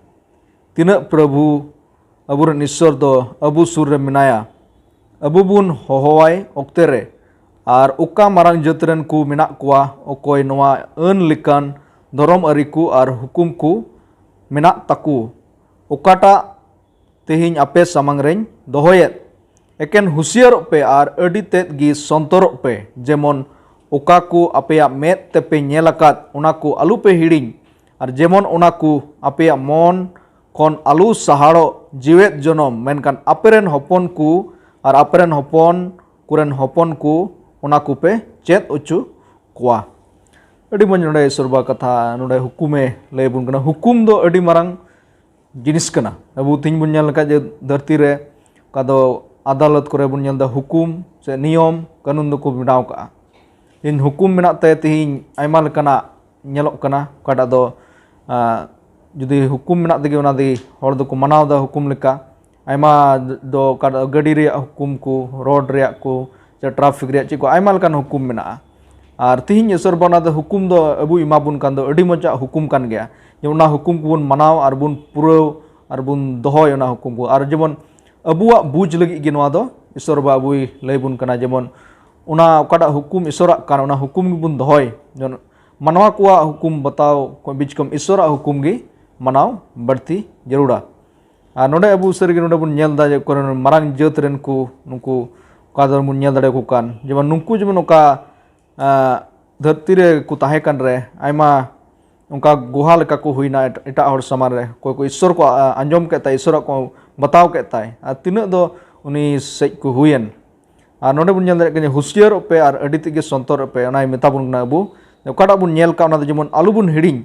ᱛᱤᱱᱟᱹᱜ ᱯᱨᱚᱵᱷᱩ ᱟᱵᱚᱨᱮᱱ ᱤᱥᱥᱚᱨ ᱫᱚ ᱟᱵᱚ ᱥᱩᱨ ᱨᱮ ᱢᱮᱱᱟᱭᱟ, ᱟᱵᱚ ᱵᱚᱱ ᱦᱚᱦᱚᱣᱟᱭ ᱚᱠᱛᱮ ᱨᱮ᱾ ᱟᱨ ᱚᱠᱟ ᱢᱟᱨᱟᱝ ᱡᱟᱹᱛ ᱨᱮᱱ ᱠᱚ ᱢᱮᱱᱟᱜ ᱠᱚᱣᱟ, ᱚᱠᱚᱭ ᱱᱚᱣᱟ ᱟᱹᱱ ᱞᱮᱠᱟᱱ ᱫᱷᱚᱨᱚᱢ ᱟᱹᱨᱤ ᱠᱚ ᱟᱨ ᱦᱩᱠᱩᱢ ᱠᱚ ᱢᱮᱱᱟᱜ ᱛᱟᱠᱚ, ᱚᱠᱟᱴᱟᱜ ᱛᱮᱦᱮᱧ ᱟᱯᱮ ᱥᱟᱢᱟᱝ ᱨᱮᱧ ᱫᱚᱦᱚᱭᱮᱫ? ᱮᱠᱮᱱ ᱦᱩᱥᱤᱭᱟᱹᱨᱚᱜ ᱯᱮ ᱟᱨ ᱟᱹᱰᱤ ᱛᱮᱫ ᱜᱮ ᱥᱚᱱᱛᱚᱨᱚᱜ ᱯᱮ, ᱡᱮᱢᱚᱱ ᱚᱠᱟ ᱠᱚ ᱟᱯᱮᱭᱟᱜ ᱢᱮᱫ ᱛᱮᱯᱮ ᱧᱮᱞ ᱟᱠᱟᱫ, ᱚᱱᱟ ᱠᱚ ᱟᱞᱚᱯᱮ ᱦᱤᱲᱤᱧ, ᱟᱨ ᱡᱮᱢᱚᱱ ᱚᱱᱟ ᱠᱚ ᱟᱯᱮᱭᱟᱜ ᱢᱚᱱ ᱠᱷᱚᱱ ᱟᱞᱚ ᱥᱟᱦᱟᱲᱚᱜ ᱡᱤᱣᱮᱫ ᱡᱚᱱᱚᱢ, ᱢᱮᱱᱠᱷᱟᱱ ᱟᱯᱮᱨᱮᱱ ᱦᱚᱯᱚᱱ ᱠᱚ ᱟᱨ ᱟᱯᱮᱨᱮᱱ ᱦᱚᱯᱚᱱ ᱠᱚᱨᱮᱱ ᱦᱚᱯᱚᱱ ᱠᱚ ᱚᱱᱟ ᱠᱚᱯᱮ ᱪᱮᱫ ᱦᱚᱪᱚ ᱠᱚᱣᱟ᱾ ᱟᱹᱰᱤ ᱢᱚᱡᱽ ᱱᱚᱰᱮ ᱤᱥᱚᱨ ᱵᱟ ᱠᱟᱛᱷᱟ, ᱱᱚᱰᱮ ᱦᱩᱠᱩᱢᱮ ᱞᱟᱹᱭ ᱟᱵᱚᱱ ᱠᱟᱱᱟ᱾ ᱦᱩᱠᱩᱢ ᱫᱚ ᱟᱹᱰᱤ ᱢᱟᱨᱟᱝ ᱡᱤᱱᱤᱥ ᱠᱟᱱᱟ᱾ ᱟᱵᱚ ᱛᱮᱦᱮᱧ ᱵᱚᱱ ᱧᱮᱞ ᱞᱮᱠᱷᱟᱡ ᱡᱮ ᱫᱷᱟᱹᱨᱛᱤ ᱨᱮ ᱚᱠᱟ ᱫᱚ ᱟᱫᱟᱞᱚᱛ ᱠᱚᱨᱮ ᱵᱚᱱ ᱧᱮᱞ ᱮᱫᱟ, ᱦᱩᱠᱩᱢ ᱥᱮ ᱱᱤᱭᱚᱢ ᱠᱟᱹᱱᱩᱱ ᱫᱚᱠᱚ ᱵᱮᱱᱟᱣ ᱠᱟᱜᱼᱟ᱾ ᱛᱮᱦᱮᱧ ᱦᱩᱠᱩᱢ ᱢᱮᱱᱟᱜ ᱛᱮ ᱛᱮᱦᱮᱧ ᱟᱭᱢᱟ ᱞᱮᱠᱟᱱᱟᱜ ᱧᱮᱞᱚᱜ ᱠᱟᱱᱟ, ᱚᱠᱟᱴᱟᱜ ᱫᱚ, ᱟᱸ, ᱡᱩᱫᱤ ᱦᱩᱠᱩᱢ ᱢᱮᱱᱟᱜ ᱛᱮᱜᱮ ᱚᱱᱟ ᱛᱮᱜᱮ ᱦᱚᱲ ᱫᱚᱠᱚ ᱢᱟᱱᱟᱣ ᱮᱫᱟ ᱦᱩᱠᱩᱢ ᱞᱮᱠᱟ᱾ ᱟᱭᱢᱟ ᱫᱚ ᱚᱠᱟᱴᱟᱜ ᱜᱟᱹᱰᱤ ᱨᱮᱭᱟᱜ ᱦᱩᱠᱩᱢ ᱠᱚ, ᱨᱳᱰ ᱨᱮᱭᱟᱜ ᱠᱚ, ᱥᱮ ᱴᱨᱟᱯᱷᱤᱠ ᱨᱮᱭᱟᱜ ᱪᱮᱫ ᱠᱚ, ᱟᱭᱢᱟ ᱞᱮᱠᱟᱱ ᱦᱩᱠᱩᱢ ᱢᱮᱱᱟᱜᱼᱟ᱾ ᱟᱨ ᱛᱤᱦᱤᱧ ᱤᱥᱚᱨ ᱵᱟ ᱚᱱᱟ ᱫᱚ ᱦᱩᱠᱩᱢ ᱫᱚ ᱟᱵᱚᱭ ᱮᱢᱟ ᱵᱚᱱ ᱠᱟᱱ ᱫᱚ ᱟᱹᱰᱤ ᱢᱚᱡᱟᱜ ᱦᱩᱠᱩᱢ ᱠᱟᱱ ᱜᱮᱭᱟ, ᱡᱮ ᱚᱱᱟ ᱦᱩᱠᱩᱢ ᱠᱚᱵᱚᱱ ᱢᱟᱱᱟᱣ ᱟᱨ ᱵᱚᱱ ᱯᱩᱨᱟᱹᱣ ᱟᱨ ᱵᱚᱱ ᱫᱚᱦᱚᱭ ᱚᱱᱟ ᱦᱩᱠᱩᱢ ᱠᱚ᱾ ᱟᱨ ᱡᱮᱢᱚᱱ ᱟᱵᱚᱣᱟᱜ ᱵᱩᱡᱽ ᱞᱟᱹᱜᱤᱫ ᱜᱮ ᱱᱚᱣᱟ ᱫᱚ ᱤᱥᱚᱨ ᱵᱟ ᱟᱵᱚᱭ ᱞᱟᱹᱭ ᱵᱚᱱ ᱠᱟᱱᱟ, ᱡᱮᱢᱚᱱ ᱚᱱᱟ ᱚᱠᱟᱴᱟᱜ ᱦᱩᱠᱩᱢ ᱤᱥᱚᱨᱟᱜ ᱠᱟᱱ, ᱚᱱᱟ ᱦᱩᱠᱩᱢ ᱜᱮᱵᱚᱱ ᱫᱚᱦᱚᱭ᱾ ᱡᱮᱢᱚᱱ ᱢᱟᱱᱣᱟ ᱠᱚᱣᱟᱜ ᱦᱩᱠᱩᱢ ᱵᱟᱛᱟᱣ ᱠᱷᱚᱱ ᱵᱤᱪᱠᱚᱢ ᱤᱥᱚᱨᱟᱜ ᱦᱩᱠᱩᱢ ᱜᱮ ᱢᱟᱱᱟᱣ ᱵᱟᱹᱲᱛᱤ ᱡᱟᱹᱨᱩᱲᱟ᱾ ᱟᱨ ᱱᱚᱰᱮ ᱟᱵᱚ ᱥᱟᱹᱨᱤᱜᱮ ᱱᱚᱰᱮ ᱵᱚᱱ ᱧᱮᱞ ᱮᱫᱟ ᱡᱮ ᱚᱠᱚᱭ ᱢᱟᱨᱟᱝ ᱡᱟᱹᱛ ᱨᱮᱱ ᱠᱚ ᱱᱩᱠᱩ ᱚᱠᱟ ᱫᱚ ᱵᱚᱱ ᱧᱮᱞ ᱫᱟᱲᱮᱭᱟᱠᱚ ᱠᱟᱱ, ᱡᱮᱢᱚᱱ ᱱᱩᱠᱩ ᱡᱮᱢᱚᱱ ᱚᱠᱟ, ᱟᱸ, ᱫᱷᱟᱹᱨᱛᱤ ᱨᱮ ᱠᱚ ᱛᱟᱦᱮᱸ ᱠᱟᱱ ᱨᱮ ᱟᱭᱢᱟ ᱚᱱᱠᱟ ᱜᱩᱦᱟ ᱞᱮᱠᱟ ᱠᱚ ᱦᱩᱭᱱᱟ ᱮᱴ-, ᱮᱴᱟᱜ ᱦᱚᱲ ᱥᱟᱢᱟᱝ ᱨᱮ᱾ ᱚᱠᱚᱭ ᱠᱚ ᱤᱥᱚᱨ ᱠᱚ, ᱟ-, ᱟᱸᱡᱚᱢ ᱠᱮᱫ ᱛᱟᱭ, ᱤᱥᱚᱨᱟᱜ ᱠᱚ ᱵᱟᱛᱟᱣ ᱠᱮᱫ ᱛᱟᱭ, ᱟᱨ ᱛᱤᱱᱟᱹᱜ ᱫᱚ ᱩᱱᱤ ᱥᱮᱡ ᱠᱚ ᱦᱩᱭᱮᱱ᱾ ᱟᱨ ᱱᱚᱰᱮ ᱵᱚᱱ ᱧᱮᱞ ᱫᱟᱲᱮᱭᱟᱜ ᱠᱟᱱᱟ ᱡᱮ, "ᱦᱩᱥᱭᱟᱹᱨᱚᱜ ᱯᱮ ᱟᱨ ᱟᱹᱰᱤ ᱛᱮᱫ ᱜᱮ ᱥᱚᱱᱛᱚᱨᱚᱜ ᱯᱮ", ᱚᱱᱟᱭ ᱢᱮᱛᱟ ᱵᱚᱱ ᱠᱟᱱᱟ ᱟᱵᱚ᱾ ᱚᱠᱟᱴᱟᱜ ᱵᱚᱱ ᱧᱮᱞ ᱠᱟᱜ, ᱚᱱᱟ ᱫᱚ ᱡᱮᱢᱚᱱ ᱟᱞᱚ ᱵᱚᱱ ᱦᱤᱲᱤᱧ᱾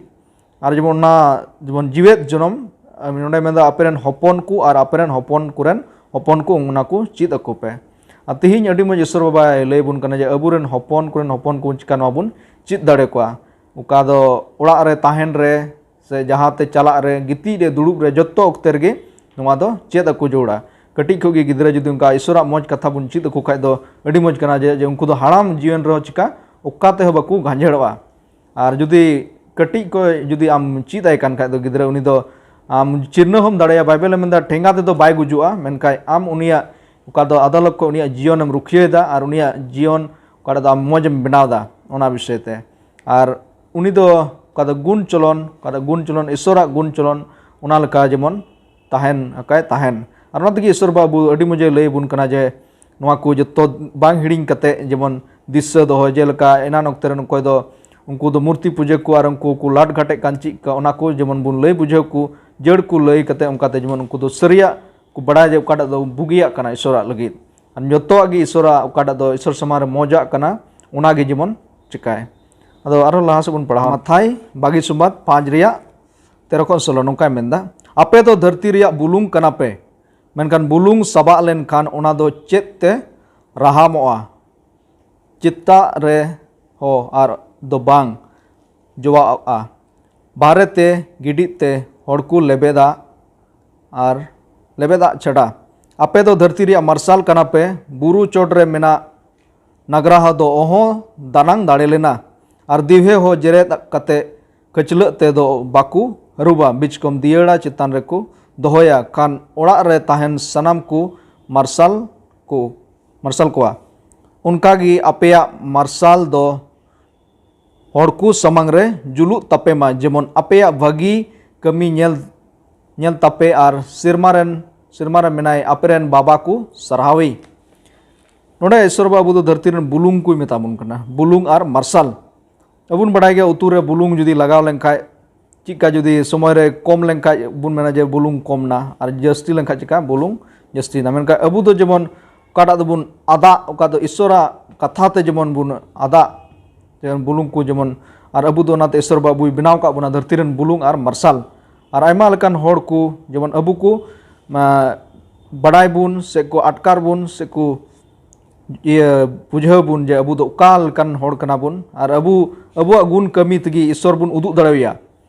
ᱟᱨ ᱡᱮᱢᱚᱱ ᱚᱱᱟ ᱡᱮᱢᱚᱱ ᱡᱤᱣᱮᱫ ᱡᱚᱱᱚᱢ, ᱟᱨ ᱱᱚᱰᱮ ᱢᱮᱱᱫᱟ, "ᱟᱯᱮ ᱨᱮᱱ ᱦᱚᱯᱚᱱ ᱠᱚ ᱟᱨ ᱟᱯᱮ ᱨᱮᱱ ᱦᱚᱯᱚᱱ ᱠᱚᱨᱮᱱ ᱦᱚᱯᱚᱱ ᱠᱚ ᱚᱱᱟ ᱠᱚ ᱪᱮᱫ ᱟᱠᱚ ᱯᱮ᱾" ᱟᱨ ᱛᱮᱦᱮᱧ ᱟᱹᱰᱤ ᱢᱚᱡᱽ ᱤᱥᱚᱨ ᱵᱟᱵᱟᱭ ᱞᱟᱹᱭ ᱟᱵᱚᱱ ᱠᱟᱱᱟ ᱡᱮ ᱟᱵᱚᱨᱮᱱ ᱦᱚᱯᱚᱱ ᱠᱚᱨᱮᱱ ᱦᱚᱯᱚᱱ ᱠᱚ ᱪᱤᱠᱟ ᱱᱚᱣᱟ ᱵᱚᱱ ᱪᱮᱫ ᱫᱟᱲᱮ ᱠᱚᱣᱟ᱾ ᱚᱠᱟ ᱫᱚ ᱚᱲᱟᱜ ᱨᱮ ᱛᱟᱦᱮᱱ ᱨᱮ ᱥᱮ ᱡᱟᱦᱟᱸ ᱛᱮ ᱪᱟᱞᱟᱜ ᱨᱮ, ᱜᱤᱛᱤᱡ ᱨᱮ, ᱫᱩᱲᱩᱵ ᱨᱮ, ᱡᱚᱛᱚ ᱚᱠᱛᱮ ᱨᱮᱜᱮ ᱱᱚᱣᱟ ᱫᱚ ᱪᱮᱫ ᱟᱠᱚ ᱡᱟᱹᱨᱩᱲᱟ᱾ ᱠᱟᱹᱴᱤᱡ ᱠᱷᱚᱡ ᱜᱮ ᱜᱤᱫᱽᱨᱟᱹ ᱡᱩᱫᱤ ᱚᱱᱠᱟ ᱤᱥᱚᱨᱟᱜ ᱢᱚᱡᱽ ᱠᱟᱛᱷᱟ ᱵᱚᱱ ᱪᱮᱫ ᱟᱠᱚ ᱠᱷᱟᱡ ᱫᱚ ᱟᱹᱰᱤ ᱢᱚᱡᱽ ᱠᱟᱱᱟ, ᱡᱮ, ᱡᱮ ᱩᱱᱠᱩ ᱫᱚ ᱦᱟᱲᱟᱢ ᱡᱤᱭᱚᱱ ᱨᱮᱦᱚᱸ ᱪᱤᱠᱟ ᱚᱠᱟ ᱛᱮᱦᱚᱸ ᱵᱟᱠᱚ ᱜᱟᱸᱡᱷᱮᱲᱚᱜᱼᱟ᱾ ᱟᱨ ᱡᱩᱫᱤ ᱠᱟᱹᱴᱤᱡ ᱠᱷᱚᱡ ᱡᱩᱫᱤ ᱟᱢ ᱪᱮᱫ ᱟᱭ ᱠᱟᱱ ᱠᱷᱟᱡ ᱫᱚ ᱜᱤᱫᱽᱨᱟᱹ, ᱩᱱᱤ ᱫᱚ ᱟᱢ ᱪᱤᱨᱱᱟᱹ ᱦᱚᱸᱢ ᱫᱟᱲᱮᱭᱟᱜᱼᱟ᱾ ᱵᱟᱭᱵᱮᱞᱮ ᱢᱮᱱᱫᱟ, "ᱴᱷᱮᱸᱜᱟ ᱛᱮᱫᱚ ᱵᱟᱭ ᱜᱩᱡᱩᱜᱼᱟ", ᱢᱮᱱᱠᱷᱟᱱ ᱟᱢ ᱩᱱᱤᱭᱟᱜ ᱚᱠᱟ ᱫᱚ ᱟᱫᱟᱞᱚᱛ ᱠᱷᱚᱡ ᱩᱱᱤᱭᱟᱜ ᱡᱤᱭᱚᱱᱮᱢ ᱨᱩᱠᱷᱤᱭᱟᱹᱭᱮᱫᱟ ᱟᱨ ᱩᱱᱤᱭᱟᱜ ᱡᱤᱭᱚᱱ ᱚᱠᱟᱴᱟᱜ ᱫᱚ ᱟᱢ ᱢᱚᱡᱽ ᱮᱢ ᱵᱮᱱᱟᱣ ᱮᱫᱟ, ᱚᱱᱟ ᱵᱤᱥᱚᱭ ᱛᱮ᱾ ᱟᱨ ᱩᱱᱤ ᱫᱚ ᱚᱠᱟ ᱫᱚ ᱜᱩᱱ ᱪᱚᱞᱚᱱ, ᱚᱠᱟ ᱫᱚ ᱜᱩᱱ ᱪᱚᱞᱚᱱ, ᱤᱥᱚᱨᱟᱜ ᱜᱩᱱ ᱪᱚᱞᱚᱱ, ᱚᱱᱟ ᱞᱮᱠᱟ ᱡᱮᱢᱚᱱ ᱛᱟᱦᱮᱱ ᱟᱠᱟᱭ ᱛᱟᱦᱮᱱ᱾ ᱟᱨ ᱚᱱᱟ ᱛᱮᱜᱮ ᱤᱥᱚᱨ ᱵᱟᱵᱟ ᱟᱵᱚ ᱟᱹᱰᱤ ᱢᱚᱡᱮ ᱞᱟᱹᱭ ᱟᱵᱚᱱ ᱠᱟᱱᱟ ᱡᱮ ᱱᱚᱣᱟ ᱠᱚ ᱡᱚᱛᱚ ᱵᱟᱝ ᱦᱤᱲᱤᱧ ᱠᱟᱛᱮ ᱡᱮᱢᱚᱱ ᱫᱤᱥᱟᱹ ᱫᱚᱦᱚᱭ, ᱡᱮᱞᱮᱠᱟ ᱮᱱᱟᱱ ᱚᱠᱛᱮ ᱨᱮᱱ ᱚᱠᱚᱭ ᱫᱚ ᱩᱱᱠᱩ ᱫᱚ ᱢᱩᱨᱛᱤ ᱯᱩᱡᱟᱹ ᱠᱚ ᱟᱨ ᱩᱱᱠᱩ ᱠᱚ ᱞᱟᱴ ᱜᱷᱟᱴᱮᱜ ᱠᱟᱱ ᱪᱮᱫ ᱠᱟ, ᱚᱱᱟ ᱠᱚ ᱡᱮᱢᱚᱱ ᱵᱚᱱ ᱞᱟᱹᱭ ᱵᱩᱡᱷᱟᱹᱣ ᱠᱚ, ᱡᱟᱹᱲ ᱠᱚ ᱞᱟᱹᱭ ᱠᱟᱛᱮ ᱚᱱᱠᱟᱛᱮ ᱡᱮᱢᱚᱱ ᱩᱱᱠᱩ ᱫᱚ ᱥᱟᱹᱨᱤᱭᱟᱜ ᱠᱚ ᱵᱟᱲᱟᱭᱟ ᱡᱮ ᱚᱠᱟᱴᱟᱜ ᱫᱚ ᱵᱩᱜᱤᱭᱟᱜ ᱠᱟᱱᱟ ᱤᱥᱚᱨᱟᱜ ᱞᱟᱹᱜᱤᱫ᱾ ᱟᱨ ᱡᱚᱛᱚᱣᱟᱜ ᱜᱮ ᱤᱥᱚᱨᱟᱜ ᱚᱠᱟᱴᱟᱜ ᱫᱚ ᱤᱥᱚᱨ ᱥᱟᱢᱟᱝ ᱨᱮ ᱢᱚᱡᱟᱜ ᱠᱟᱱᱟ, ᱚᱱᱟ ᱜᱮ ᱡᱮᱢᱚᱱ ᱪᱤᱠᱟᱭ᱾ ᱟᱫᱚ ᱟᱨᱦᱚᱸ ᱞᱟᱦᱟ ᱥᱮᱫ ᱵᱚᱱ ᱯᱟᱲᱦᱟᱣᱟ᱾ ᱢᱟᱛᱷᱟᱭ ᱵᱟᱜᱮ ᱥᱚᱢᱵᱟᱫ ᱯᱟᱸᱪ ᱨᱮᱭᱟᱜ ᱛᱮᱨᱚ ᱠᱷᱚᱱ ᱥᱳᱞᱳ ᱱᱚᱝᱠᱟᱭ ᱢᱮᱱᱫᱟ, "ᱟᱯᱮ ᱫᱚ ᱫᱷᱟᱹᱨᱛᱤ ᱨᱮᱭᱟᱜ ᱵᱩᱞᱩᱝ ᱠᱟᱱᱟ ᱯᱮ, ᱢᱮᱱᱠᱷᱟᱱ ᱵᱩᱞᱩᱝ ᱥᱟᱵᱟᱜ ᱞᱮᱱᱠᱷᱟᱱ ᱚᱱᱟ ᱫᱚ ᱪᱮᱫ ᱛᱮ ᱨᱟᱦᱟᱢᱚᱜᱼᱟ? ᱪᱮᱛᱟᱜ ᱨᱮ ᱦᱚᱸ ᱟᱨ ᱫᱚ ᱵᱟᱝ ᱡᱚᱣᱟᱜᱼᱟ, ᱵᱟᱦᱨᱮ ᱛᱮ ᱜᱤᱰᱤᱜ ᱛᱮ ᱦᱚᱲ ᱠᱚ ᱞᱮᱵᱮᱫᱟ ᱟᱨ ᱞᱮᱵᱮᱫᱟᱜ ᱪᱷᱟᱰᱟ᱾ ᱟᱯᱮ ᱫᱚ ᱫᱷᱟᱹᱨᱛᱤ ᱨᱮᱭᱟᱜ ᱢᱟᱨᱥᱟᱞ ᱠᱟᱱᱟ ᱯᱮ, ᱵᱩᱨᱩ ᱪᱚᱴ ᱨᱮ ᱢᱮᱱᱟᱜ ᱱᱟᱜᱽᱨᱟᱦᱟ ᱫᱚ ᱚᱦᱚ ᱫᱟᱱᱟᱝ ᱫᱟᱲᱮ ᱞᱮᱱᱟ, ᱟᱨ ᱫᱤᱣᱦᱮ ᱦᱚᱸ ᱡᱮᱨᱮᱫ ᱠᱟᱛᱮ ᱠᱷᱟᱹᱪᱞᱟᱹᱜ ᱛᱮ ᱫᱚ ᱵᱟᱠᱚ ᱦᱟᱹᱨᱩᱵᱟ, ᱵᱤᱪᱠᱚᱢ ᱫᱤᱭᱟᱹᱲᱟ ᱪᱮᱛᱟᱱ ᱨᱮᱠᱚ ᱫᱚᱦᱚᱭᱟ, ᱠᱷᱟᱱ ᱚᱲᱟᱜ ᱨᱮ ᱛᱟᱦᱮᱱ ᱥᱟᱱᱟᱢ ᱠᱚ ᱢᱟᱨᱥᱟᱞ ᱠᱚ ᱢᱟᱨᱥᱟᱞ ᱠᱚᱣᱟ᱾ ᱚᱱᱠᱟ ᱜᱮ ᱟᱯᱮᱭᱟᱜ ᱢᱟᱨᱥᱟᱞ ᱫᱚ ᱦᱚᱲ ᱠᱚ ᱥᱟᱢᱟᱝ ᱨᱮ ᱡᱩᱞᱩᱜ ᱛᱟᱯᱮ ᱢᱟ, ᱡᱮᱢᱚᱱ ᱟᱯᱮᱭᱟᱜ ᱵᱷᱟᱹᱜᱤ ᱠᱟᱹᱢᱤ ᱧᱮᱞ ᱧᱮᱞ ᱛᱟᱯᱮ, ᱟᱨ ᱥᱮᱨᱢᱟ ᱨᱮᱱ ᱥᱮᱨᱢᱟ ᱨᱮ ᱢᱮᱱᱟᱭ ᱟᱯᱮ ᱨᱮᱱ ᱵᱟᱵᱟ ᱠᱚ ᱥᱟᱨᱦᱟᱣᱮ᱾" ᱱᱚᱰᱮ ᱤᱥᱚᱨ ᱵᱟ ᱟᱵᱚ ᱫᱚ ᱫᱷᱟᱹᱨᱛᱤ ᱨᱮᱱ ᱵᱩᱞᱩᱝ ᱠᱚᱭ ᱢᱮᱛᱟ ᱵᱚᱱ ᱠᱟᱱᱟ, ᱵᱩᱞᱩᱝ ᱟᱨ ᱢᱟᱨᱥᱟᱞ᱾ ᱟᱵᱚ ᱵᱚᱱ ᱵᱟᱲᱟᱭ ᱜᱮᱭᱟ, ᱩᱛᱩ ᱨᱮ ᱵᱩᱞᱩᱝ ᱡᱩᱫᱤ ᱞᱟᱜᱟᱣ ᱞᱮᱱᱠᱷᱟᱡ, ᱪᱮᱫᱠᱟ ᱡᱩᱫᱤ ᱥᱚᱢᱚᱭ ᱨᱮ ᱠᱚᱢ ᱞᱮᱱᱠᱷᱟᱡ ᱵᱚᱱ ᱢᱮᱱᱟ ᱡᱮ ᱵᱩᱞᱩᱝ ᱠᱚᱢ ᱱᱟ, ᱟᱨ ᱡᱟᱹᱥᱛᱤ ᱞᱮᱱᱠᱷᱟᱡ ᱪᱮᱠᱟ? ᱵᱩᱞᱩᱝ ᱡᱟᱹᱥᱛᱤ ᱱᱟ᱾ ᱢᱮᱱᱠᱷᱟᱱ ᱟᱵᱚ ᱫᱚ ᱡᱮᱢᱚᱱ ᱚᱠᱟᱴᱟᱜ ᱫᱚᱵᱚᱱ ᱟᱫᱟᱜ, ᱚᱠᱟ ᱫᱚ ᱤᱥᱚᱨᱟᱜ ᱠᱟᱛᱷᱟ ᱛᱮ ᱡᱮᱢᱚᱱ ᱵᱚᱱ ᱟᱫᱟᱜ, ᱡᱮᱢᱚᱱ ᱵᱩᱞᱩᱝ ᱠᱚ ᱡᱮᱢᱚᱱ, ᱟᱨ ᱟᱵᱚ ᱫᱚ ᱚᱱᱟᱛᱮ ᱤᱥᱚᱨ ᱵᱟᱵᱩᱭ ᱵᱮᱱᱟᱣ ᱠᱟᱜ ᱵᱚᱱᱟ ᱫᱷᱟᱹᱨᱛᱤ ᱨᱮᱱ ᱵᱩᱞᱩᱝ ᱟᱨ ᱢᱟᱨᱥᱟᱞ᱾ ᱟᱨ ᱟᱭᱢᱟ ᱞᱮᱠᱟᱱ ᱦᱚᱲ ᱠᱚ ᱡᱮᱢᱚᱱ ᱟᱵᱚ ᱠᱚ, ᱢᱟ, ᱵᱟᱰᱟᱭ ᱵᱚᱱ ᱥᱮ ᱠᱚ ᱟᱴᱠᱟᱨ ᱵᱚᱱ ᱥᱮ ᱠᱚ ᱤᱭᱟᱹ ᱵᱩᱡᱷᱟᱹᱣ ᱵᱚᱱ ᱡᱮ ᱟᱵᱚ ᱫᱚ ᱚᱠᱟ ᱞᱮᱠᱟᱱ ᱦᱚᱲ ᱠᱟᱱᱟ ᱵᱚᱱ, ᱟᱨ ᱟᱵᱚ ᱟᱵᱚᱣᱟᱜ ᱜᱩᱱ ᱠᱟᱹᱢᱤ ᱛᱮᱜᱮ ᱤᱥᱚᱨ ᱵᱚᱱ ᱩᱫᱩᱜ ᱫᱟᱲᱮᱣᱟᱭᱟ᱾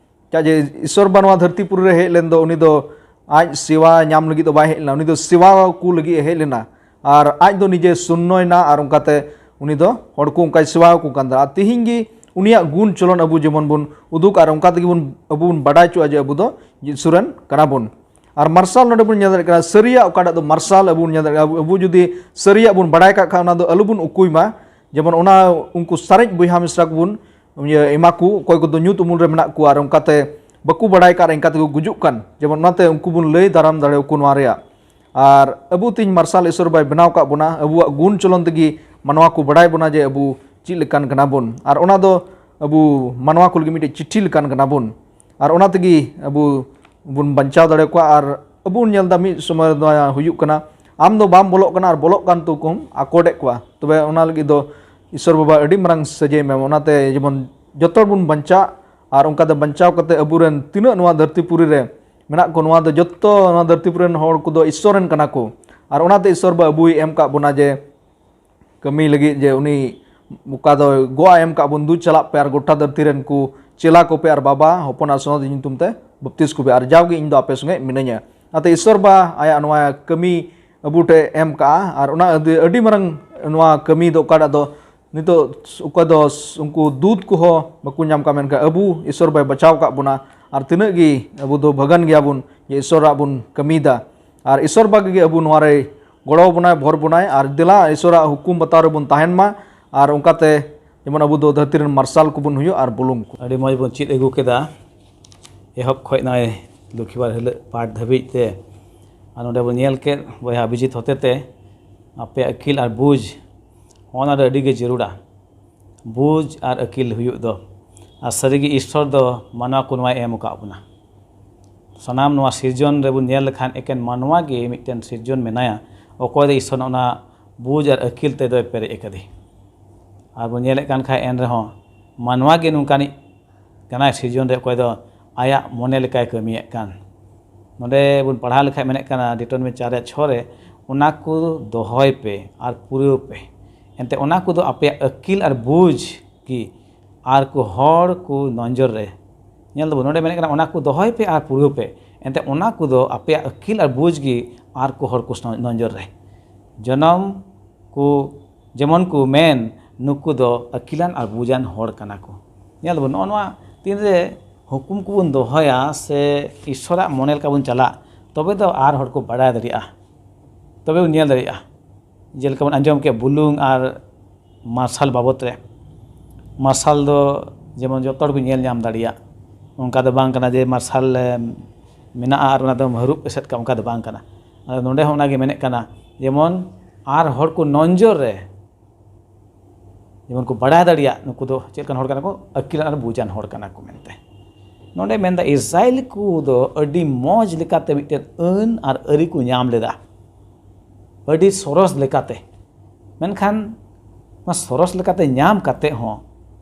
ᱪᱮᱫᱟᱜ ᱡᱮ ᱤᱥᱚᱨ ᱵᱟ ᱱᱚᱣᱟ ᱫᱷᱟᱹᱨᱛᱤ ᱯᱩᱨᱤ ᱨᱮ ᱦᱮᱡ ᱞᱮᱱ ᱫᱚ ᱩᱱᱤ ᱫᱚ ᱟᱡ ᱥᱮᱣᱟ ᱧᱟᱢ ᱞᱟᱹᱜᱤᱫ ᱫᱚ ᱵᱟᱭ ᱦᱮᱡ ᱞᱮᱱᱟ, ᱩᱱᱤ ᱫᱚ ᱥᱮᱣᱟ ᱠᱚ ᱞᱟᱹᱜᱤᱫ ᱮ ᱦᱮᱡ ᱞᱮᱱᱟ᱾ ᱟᱨ ᱟᱡ ᱫᱚ ᱱᱤᱡᱮ ᱥᱩᱱᱱᱚᱭᱱᱟ ᱟᱨ ᱚᱱᱠᱟᱛᱮ ᱩᱱᱤ ᱫᱚ ᱦᱚᱲ ᱠᱚ ᱚᱱᱠᱟᱭ ᱥᱮᱣᱟ ᱟᱠᱚ ᱠᱟᱱ ᱛᱟᱦᱮᱱᱟ᱾ ᱟᱨ ᱛᱤᱦᱤᱧ ᱜᱮ ᱩᱱᱤᱭᱟᱜ ᱜᱩᱱ ᱪᱚᱞᱚᱱ ᱟᱵᱚ ᱡᱮᱢᱚᱱ ᱵᱚᱱ ᱩᱫᱩᱜ ᱟᱨ ᱚᱱᱠᱟ ᱛᱮᱜᱮ ᱵᱚᱱ ᱟᱵᱚ ᱵᱚᱱ ᱵᱟᱰᱟᱭ ᱦᱚᱪᱚᱜᱼᱟ ᱡᱮ ᱟᱵᱚ ᱫᱚ ᱡᱤᱥᱩ ᱨᱮᱱ ᱠᱟᱱᱟ ᱵᱚᱱ᱾ ᱟᱨ ᱢᱟᱨᱥᱟᱞ ᱱᱚᱰᱮ ᱵᱚᱱ ᱧᱮᱞ ᱫᱟᱲᱮᱭᱟᱜ ᱠᱟᱱᱟ, ᱥᱟᱹᱨᱤᱭᱟᱜ ᱚᱠᱟᱴᱟᱜ ᱫᱚ ᱢᱟᱨᱥᱟᱞ ᱟᱵᱚ ᱵᱚᱱ ᱧᱮᱞ ᱫᱟᱲᱮᱭᱟᱜ ᱠᱟᱱᱟ, ᱟᱵᱚ, ᱟᱵᱚ ᱡᱩᱫᱤ ᱥᱟᱹᱨᱤᱭᱟᱜ ᱵᱚᱱ ᱵᱟᱰᱟᱭ ᱠᱟᱜ ᱠᱷᱟᱱ ᱚᱱᱟ ᱫᱚ ᱟᱞᱚ ᱵᱚᱱ ᱩᱠᱩᱭ ᱢᱟ᱾ ᱡᱮᱢᱚᱱ ᱚᱱᱟ ᱩᱱᱠᱩ ᱥᱟᱨᱮᱡ ᱵᱚᱭᱦᱟ ᱢᱤᱥᱨᱟ ᱠᱚᱵᱚᱱ ᱤᱭᱟᱹ ᱮᱢᱟ ᱠᱚ, ᱚᱠᱚᱭ ᱠᱚᱫᱚ ᱧᱩᱛ ᱩᱢᱩᱞ ᱨᱮ ᱢᱮᱱᱟᱜ ᱠᱚᱣᱟ ᱟᱨ ᱚᱱᱠᱟᱛᱮ ᱵᱟᱠᱚ ᱵᱟᱰᱟᱭ ᱠᱟᱜ ᱨᱮ ᱤᱱᱠᱟ ᱛᱮᱠᱚ ᱜᱩᱡᱩᱜ ᱠᱟᱱ, ᱡᱮᱢᱚᱱ ᱚᱱᱟᱛᱮ ᱩᱱᱠᱩ ᱵᱚᱱ ᱞᱟᱹᱭ ᱫᱟᱨᱟᱢ ᱫᱟᱲᱮᱭᱟᱠᱚ ᱱᱚᱣᱟ ᱨᱮᱭᱟᱜ᱾ ᱟᱨ ᱟᱵᱚ ᱛᱮᱦᱮᱧ ᱢᱟᱨᱥᱟᱞ ᱤᱥᱚᱨ ᱵᱟᱭ ᱵᱮᱱᱟᱣ ᱠᱟᱜ ᱵᱚᱱᱟ, ᱟᱵᱚᱣᱟᱜ ᱜᱩᱱ ᱪᱚᱞᱚᱱ ᱛᱮᱜᱮ ᱢᱟᱱᱣᱟ ᱠᱚ ᱵᱟᱰᱟᱭ ᱵᱚᱱᱟ ᱡᱮ ᱟᱵᱚ ᱪᱮᱫ ᱞᱮᱠᱟᱱ ᱠᱟᱱᱟ ᱵᱚᱱ᱾ ᱟᱨ ᱚᱱᱟ ᱫᱚ ᱟᱵᱚ ᱢᱟᱱᱣᱟ ᱠᱚ ᱞᱟᱹᱜᱤᱫ ᱢᱤᱫᱴᱮᱡ ᱪᱤᱴᱷᱤ ᱞᱮᱠᱟᱱ ᱠᱟᱱᱟ ᱵᱚᱱ᱾ ᱟᱨ ᱚᱱᱟ ᱛᱮᱜᱮ ᱟᱵᱚ ᱵᱚᱱ ᱵᱟᱧᱪᱟᱣ ᱫᱟᱲᱮ ᱠᱚᱣᱟ᱾ ᱟᱨ ᱟᱵᱚ ᱵᱚᱱ ᱧᱮᱞ ᱮᱫᱟ ᱢᱤᱫ ᱥᱚᱢᱚᱭ ᱨᱮ ᱱᱚᱣᱟ ᱦᱩᱭᱩᱜ ᱠᱟᱱᱟ, ᱟᱢ ᱫᱚ ᱵᱟᱢ ᱵᱚᱞᱚᱜ ᱠᱟᱱᱟ ᱟᱨ ᱵᱚᱞᱚᱜ ᱠᱟᱱ ᱛᱟᱠᱚᱢ ᱟᱠᱚᱴᱮᱫ ᱠᱚᱣᱟ᱾ ᱛᱚᱵᱮ ᱚᱱᱟ ᱞᱟᱹᱜᱤᱫ ᱫᱚ ᱤᱥᱚᱨ ᱵᱟᱵᱟ ᱟᱹᱰᱤ ᱢᱟᱨᱟᱝ ᱥᱟᱹᱡᱟᱹᱭ ᱮᱢᱟ᱾ ᱚᱱᱟᱛᱮ ᱡᱮᱢᱚᱱ ᱡᱚᱛᱚ ᱦᱚᱲ ᱵᱚᱱ ᱵᱟᱧᱪᱟᱜ, ᱟᱨ ᱚᱱᱠᱟᱛᱮ ᱵᱟᱧᱪᱟᱣ ᱠᱟᱛᱮ ᱟᱵᱚᱨᱮᱱ ᱛᱤᱱᱟᱹᱜ ᱱᱚᱣᱟ ᱫᱷᱟᱹᱨᱛᱤ ᱯᱩᱨᱤ ᱨᱮ ᱢᱮᱱᱟᱜ ᱠᱚ, ᱱᱚᱣᱟ ᱫᱚ ᱡᱚᱛᱚ ᱱᱚᱣᱟ ᱫᱷᱟᱹᱨᱛᱤ ᱯᱩᱨᱤ ᱨᱮᱱ ᱦᱚᱲ ᱠᱚᱫᱚ ᱤᱥᱚᱨ ᱨᱮᱱ ᱠᱟᱱᱟ ᱠᱚ᱾ ᱟᱨ ᱚᱱᱟᱛᱮ ᱤᱥᱚᱨ ᱵᱟᱵᱟ ᱟᱵᱚᱭ ᱮᱢ ᱠᱟᱜ ᱵᱚᱱᱟ ᱡᱮ ᱠᱟᱹᱢᱤ ᱞᱟᱹᱜᱤᱫ, ᱡᱮ ᱩᱱᱤ ᱚᱠᱟ ᱫᱚ ᱜᱚᱣᱟ ᱮᱢ ᱠᱟᱜ ᱵᱚᱱ, "ᱫᱩ ᱪᱟᱞᱟᱜ ᱯᱮ ᱟᱨ ᱜᱚᱴᱟ ᱫᱷᱟᱹᱨᱛᱤ ᱨᱮᱱ ᱠᱚ ᱪᱮᱞᱟ ᱠᱚᱯᱮ ᱟᱨ ᱵᱟᱵᱟ ᱦᱚᱯᱚᱱ ᱟᱨ ᱥᱚᱱᱟᱛᱚᱱ ᱧᱩᱛᱩᱢ ᱛᱮ ᱵᱟᱯᱛᱤᱥ ᱠᱚᱯᱮ, ᱟᱨ ᱡᱟᱣᱜᱮ ᱤᱧ ᱫᱚ ᱟᱯᱮ ᱥᱚᱸᱜᱮ ᱢᱤᱱᱟᱹᱧᱟ᱾" ᱚᱱᱟᱛᱮ ᱤᱥᱚᱨ ᱵᱟ ᱟᱭᱟᱜ ᱱᱚᱣᱟ ᱠᱟᱹᱢᱤ ᱟᱵᱚ ᱴᱷᱮᱱ ᱮᱢ ᱠᱟᱜᱼᱟ, ᱟᱨ ᱚᱱᱟ ᱟᱹᱰᱤ, ᱟᱹᱰᱤ ᱢᱟᱨᱟᱝ ᱱᱚᱣᱟ ᱠᱟᱹᱢᱤ ᱫᱚ ᱚᱠᱟᱴᱟᱜ ᱫᱚ ᱱᱤᱛᱚᱜ ᱚᱠᱚᱭ ᱫᱚ ᱩᱱᱠᱩ ᱫᱩᱛ ᱠᱚᱦᱚᱸ ᱵᱟᱠᱚ ᱧᱟᱢ ᱠᱟᱜ, ᱢᱮᱱᱠᱷᱟᱱ ᱟᱵᱚ ᱤᱥᱚᱨ ᱵᱟᱭ ᱵᱟᱪᱟᱣ ᱠᱟᱜ ᱵᱚᱱᱟ, ᱟᱨ ᱛᱤᱱᱟᱹᱜ ᱜᱮ ᱟᱵᱚ ᱫᱚ ᱵᱷᱟᱹᱜᱟᱹᱱ ᱜᱮᱭᱟᱵᱚᱱ ᱡᱮ ᱤᱥᱚᱨᱟᱜ ᱵᱚᱱ ᱠᱟᱹᱢᱤᱭᱮᱫᱟ᱾ ᱟᱨ ᱤᱥᱚᱨ ᱵᱟ ᱜᱮ ᱟᱵᱚ ᱱᱚᱣᱟ ᱨᱮ ᱜᱚᱲᱚ ᱵᱚᱱᱟᱭ, ᱵᱷᱚᱨ ᱵᱚᱱᱟᱭ, ᱟᱨ ᱫᱮᱞᱟ ᱤᱥᱚᱨᱟᱜ ᱦᱩᱠᱩᱢ ᱵᱟᱛᱟᱣ ᱨᱮᱵᱚᱱ ᱛᱟᱦᱮᱱ ᱢᱟ, ᱟᱨ ᱚᱱᱠᱟᱛᱮ ᱡᱮᱢᱚᱱ ᱟᱵᱚ ᱫᱚ ᱫᱷᱟᱹᱨᱛᱤ ᱨᱮᱱ ᱢᱟᱨᱥᱟᱞ ᱠᱚᱵᱚᱱ ᱦᱩᱭᱩᱜ ᱟᱨ ᱵᱩᱞᱩᱝ ᱠᱚ᱾ ᱟᱹᱰᱤ ᱢᱚᱡᱽ ᱵᱚᱱ ᱪᱮᱫ ᱟᱹᱜᱩ ᱠᱮᱫᱟ, ᱮᱦᱚᱵ ᱠᱷᱚᱡ ᱱᱚᱜᱼᱚᱭ ᱞᱚᱠᱠᱷᱤᱵᱟᱨ ᱦᱤᱞᱳᱜ ᱯᱟᱴ ᱫᱷᱟᱹᱵᱤᱡ ᱛᱮ᱾ ᱟᱨ ᱱᱚᱰᱮ ᱵᱚᱱ ᱧᱮᱞ ᱠᱮᱫ ᱵᱚᱭᱦᱟ ᱚᱵᱷᱤᱡᱤᱛ ᱦᱚᱛᱮᱛᱮ ᱟᱯᱮᱭᱟᱜ ᱟᱹᱠᱤᱞ ᱟᱨ ᱵᱩᱡᱽ, ᱚᱱᱟ ᱫᱚ ᱟᱹᱰᱤ ᱜᱮ ᱡᱟᱹᱨᱩᱲᱟ᱾ ᱵᱩᱡᱽ ᱟᱨ ᱟᱹᱠᱤᱞ ᱦᱩᱭᱩᱜ ᱫᱚ᱾ ᱟᱨ ᱥᱟᱹᱨᱤᱜᱮ ᱤᱥᱥᱚᱨ ᱫᱚ ᱢᱟᱱᱣᱟ ᱠᱚ ᱱᱚᱣᱟᱭ ᱮᱢ ᱟᱠᱟᱫ ᱵᱚᱱᱟ᱾ ᱥᱟᱱᱟᱢ ᱱᱚᱣᱟ ᱥᱤᱨᱡᱚᱱ ᱨᱮᱵᱚᱱ ᱧᱮᱞ ᱞᱮᱠᱷᱟᱱ ᱮᱠᱮᱱ ᱢᱟᱱᱣᱟ ᱜᱮ ᱢᱤᱫᱴᱮᱱ ᱥᱤᱨᱡᱚᱱ ᱢᱮᱱᱟᱭᱟ, ᱚᱠᱚᱭ ᱫᱚ ᱤᱥᱥᱚᱨ ᱚᱱᱟ ᱵᱩᱡᱽ ᱟᱨ ᱟᱹᱠᱤᱞ ᱛᱮᱫᱚᱭ ᱯᱮᱨᱮᱡ ᱟᱠᱟᱫᱮ᱾ ᱟᱨ ᱵᱚᱱ ᱧᱮᱞᱮᱫ ᱠᱟᱱ ᱠᱷᱟᱡ ᱮᱱ ᱨᱮᱦᱚᱸ ᱢᱟᱱᱣᱟ ᱜᱮ ᱱᱚᱝᱠᱟᱱᱤᱡ ᱠᱟᱱᱟᱭ ᱥᱤᱨᱡᱚᱱ ᱨᱮ, ᱚᱠᱚᱭ ᱫᱚ ᱟᱭᱟᱜ ᱢᱚᱱᱮ ᱞᱮᱠᱟᱭ ᱠᱟᱹᱢᱤᱭᱮᱫ ᱠᱟᱱ᱾ ᱱᱚᱰᱮ ᱵᱚᱱ ᱯᱟᱲᱦᱟᱣ ᱞᱮᱠᱷᱟᱡ ᱢᱮᱱᱮᱫ ᱠᱟᱱᱟ ᱰᱤᱴᱚᱱᱢᱮᱱᱴ ᱪᱟᱨ ᱨᱮᱭᱟᱜ ᱪᱷᱚ ᱨᱮ, "ᱚᱱᱟ ᱠᱚ ᱫᱚᱦᱚᱭ ᱯᱮ ᱟᱨ ᱯᱩᱨᱟᱹᱣ ᱯᱮ, ᱮᱱᱛᱮ ᱚᱱᱟ ᱠᱚᱫᱚ ᱟᱯᱮᱭᱟᱜ ᱟᱹᱠᱤᱞ ᱟᱨ ᱵᱩᱡᱽ ᱜᱮ ᱟᱨ ᱠᱚ ᱦᱚᱲ ᱠᱚ ᱱᱚᱡᱚᱨ ᱨᱮ", ᱧᱮᱞ ᱫᱟᱵᱚᱱ ᱱᱚᱰᱮ ᱢᱮᱱᱮᱫ ᱠᱟᱱᱟ, "ᱚᱱᱟ ᱠᱚ ᱫᱚᱦᱚᱭ ᱯᱮ ᱟᱨ ᱯᱩᱨᱟᱹᱣ ᱯᱮ, ᱮᱱᱛᱮ ᱚᱱᱟ ᱠᱚᱫᱚ ᱟᱯᱮᱭᱟᱜ ᱟᱹᱠᱤᱞ ᱟᱨ ᱵᱩᱡᱽ ᱜᱮ ᱟᱨ ᱠᱚ ᱦᱚᱲ ᱠᱚ ᱱᱚᱡᱚᱨ ᱨᱮ ᱡᱚᱱᱚᱢ ᱠᱚ, ᱡᱮᱢᱚᱱ ᱠᱚ ᱢᱮᱱ, ᱱᱩᱠᱩ ᱫᱚ ᱟᱹᱠᱤᱞᱟᱱ ᱟᱨ ᱵᱩᱡᱟᱱ ᱦᱚᱲ ᱠᱟᱱᱟ ᱠᱚ᱾" ᱧᱮᱞ ᱫᱟᱵᱚᱱ ᱱᱚᱜᱼᱚ ᱱᱚᱣᱟ ᱛᱤᱱᱨᱮ ᱦᱩᱠᱩᱢ ᱠᱚᱵᱚᱱ ᱫᱚᱦᱚᱭᱟ ᱥᱮ ᱤᱥᱥᱚᱨᱟᱜ ᱢᱚᱱᱮ ᱞᱮᱠᱟ ᱵᱚᱱ ᱪᱟᱞᱟᱜ, ᱛᱚᱵᱮ ᱫᱚ ᱟᱨ ᱦᱚᱲ ᱠᱚ ᱵᱟᱲᱟᱭ ᱫᱟᱲᱮᱭᱟᱜᱼᱟ, ᱛᱚᱵᱮ ᱵᱚᱱ ᱧᱮᱞ ᱫᱟᱲᱮᱭᱟᱜᱼᱟ᱾ ᱡᱮᱞᱮᱠᱟ ᱵᱚᱱ ᱟᱸᱡᱚᱢ ᱠᱮᱫ ᱵᱩᱞᱩᱝ ᱟᱨ ᱢᱟᱨᱥᱟᱞ ᱵᱟᱵᱚᱛ ᱨᱮ, ᱢᱟᱨᱥᱟᱞ ᱫᱚ ᱡᱮᱢᱚᱱ ᱡᱚᱛᱚ ᱦᱚᱲ ᱠᱚ ᱧᱮᱞ ᱧᱟᱢ ᱫᱟᱲᱮᱭᱟᱜ, ᱚᱱᱠᱟ ᱫᱚ ᱵᱟᱝ ᱠᱟᱱᱟ ᱡᱮ ᱢᱟᱨᱥᱟᱞ, ᱮ, ᱢᱮᱱᱟᱜᱼᱟ ᱟᱨ ᱚᱱᱟ ᱫᱚᱢ ᱦᱟᱹᱨᱩᱵ ᱮᱥᱮᱫ ᱠᱟᱜ, ᱚᱱᱠᱟ ᱫᱚ ᱵᱟᱝ ᱠᱟᱱᱟ᱾ ᱟᱫᱚ ᱱᱚᱰᱮ ᱦᱚᱸ ᱚᱱᱟᱜᱮ ᱢᱮᱱᱮᱫ ᱠᱟᱱᱟ, ᱡᱮᱢᱚᱱ ᱟᱨ ᱦᱚᱲ ᱠᱚ ᱱᱚᱡᱚᱨ ᱨᱮ ᱡᱮᱢᱚᱱ ᱠᱚ ᱵᱟᱲᱟᱭ ᱫᱟᱲᱮᱭᱟᱜ ᱱᱩᱠᱩ ᱫᱚ ᱪᱮᱫ ᱞᱮᱠᱟᱱ ᱦᱚᱲ ᱠᱟᱱᱟ ᱠᱚ, ᱟᱹᱠᱤᱞᱟᱱ ᱟᱨ ᱵᱩᱡᱟᱱ ᱦᱚᱲ ᱠᱟᱱᱟ ᱠᱚ ᱢᱮᱱᱛᱮ᱾ ᱱᱚᱰᱮ ᱢᱮᱱᱫᱟ ᱤᱥᱨᱟᱭᱮᱞ ᱠᱚ ᱫᱚ ᱟᱹᱰᱤ ᱢᱚᱡᱽ ᱞᱮᱠᱟᱛᱮ ᱢᱤᱫᱴᱮᱱ ᱟᱹᱱ ᱟᱨ ᱟᱹᱨᱤ ᱠᱚ ᱧᱟᱢ ᱞᱮᱫᱟ, ᱟᱹᱰᱤ ᱥᱚᱨᱚᱥ ᱞᱮᱠᱟᱛᱮ᱾ ᱢᱮᱱᱠᱷᱟᱱ ᱚᱱᱟ ᱥᱚᱨᱚᱥ ᱞᱮᱠᱟᱛᱮ ᱧᱟᱢ ᱠᱟᱛᱮ ᱦᱚᱸ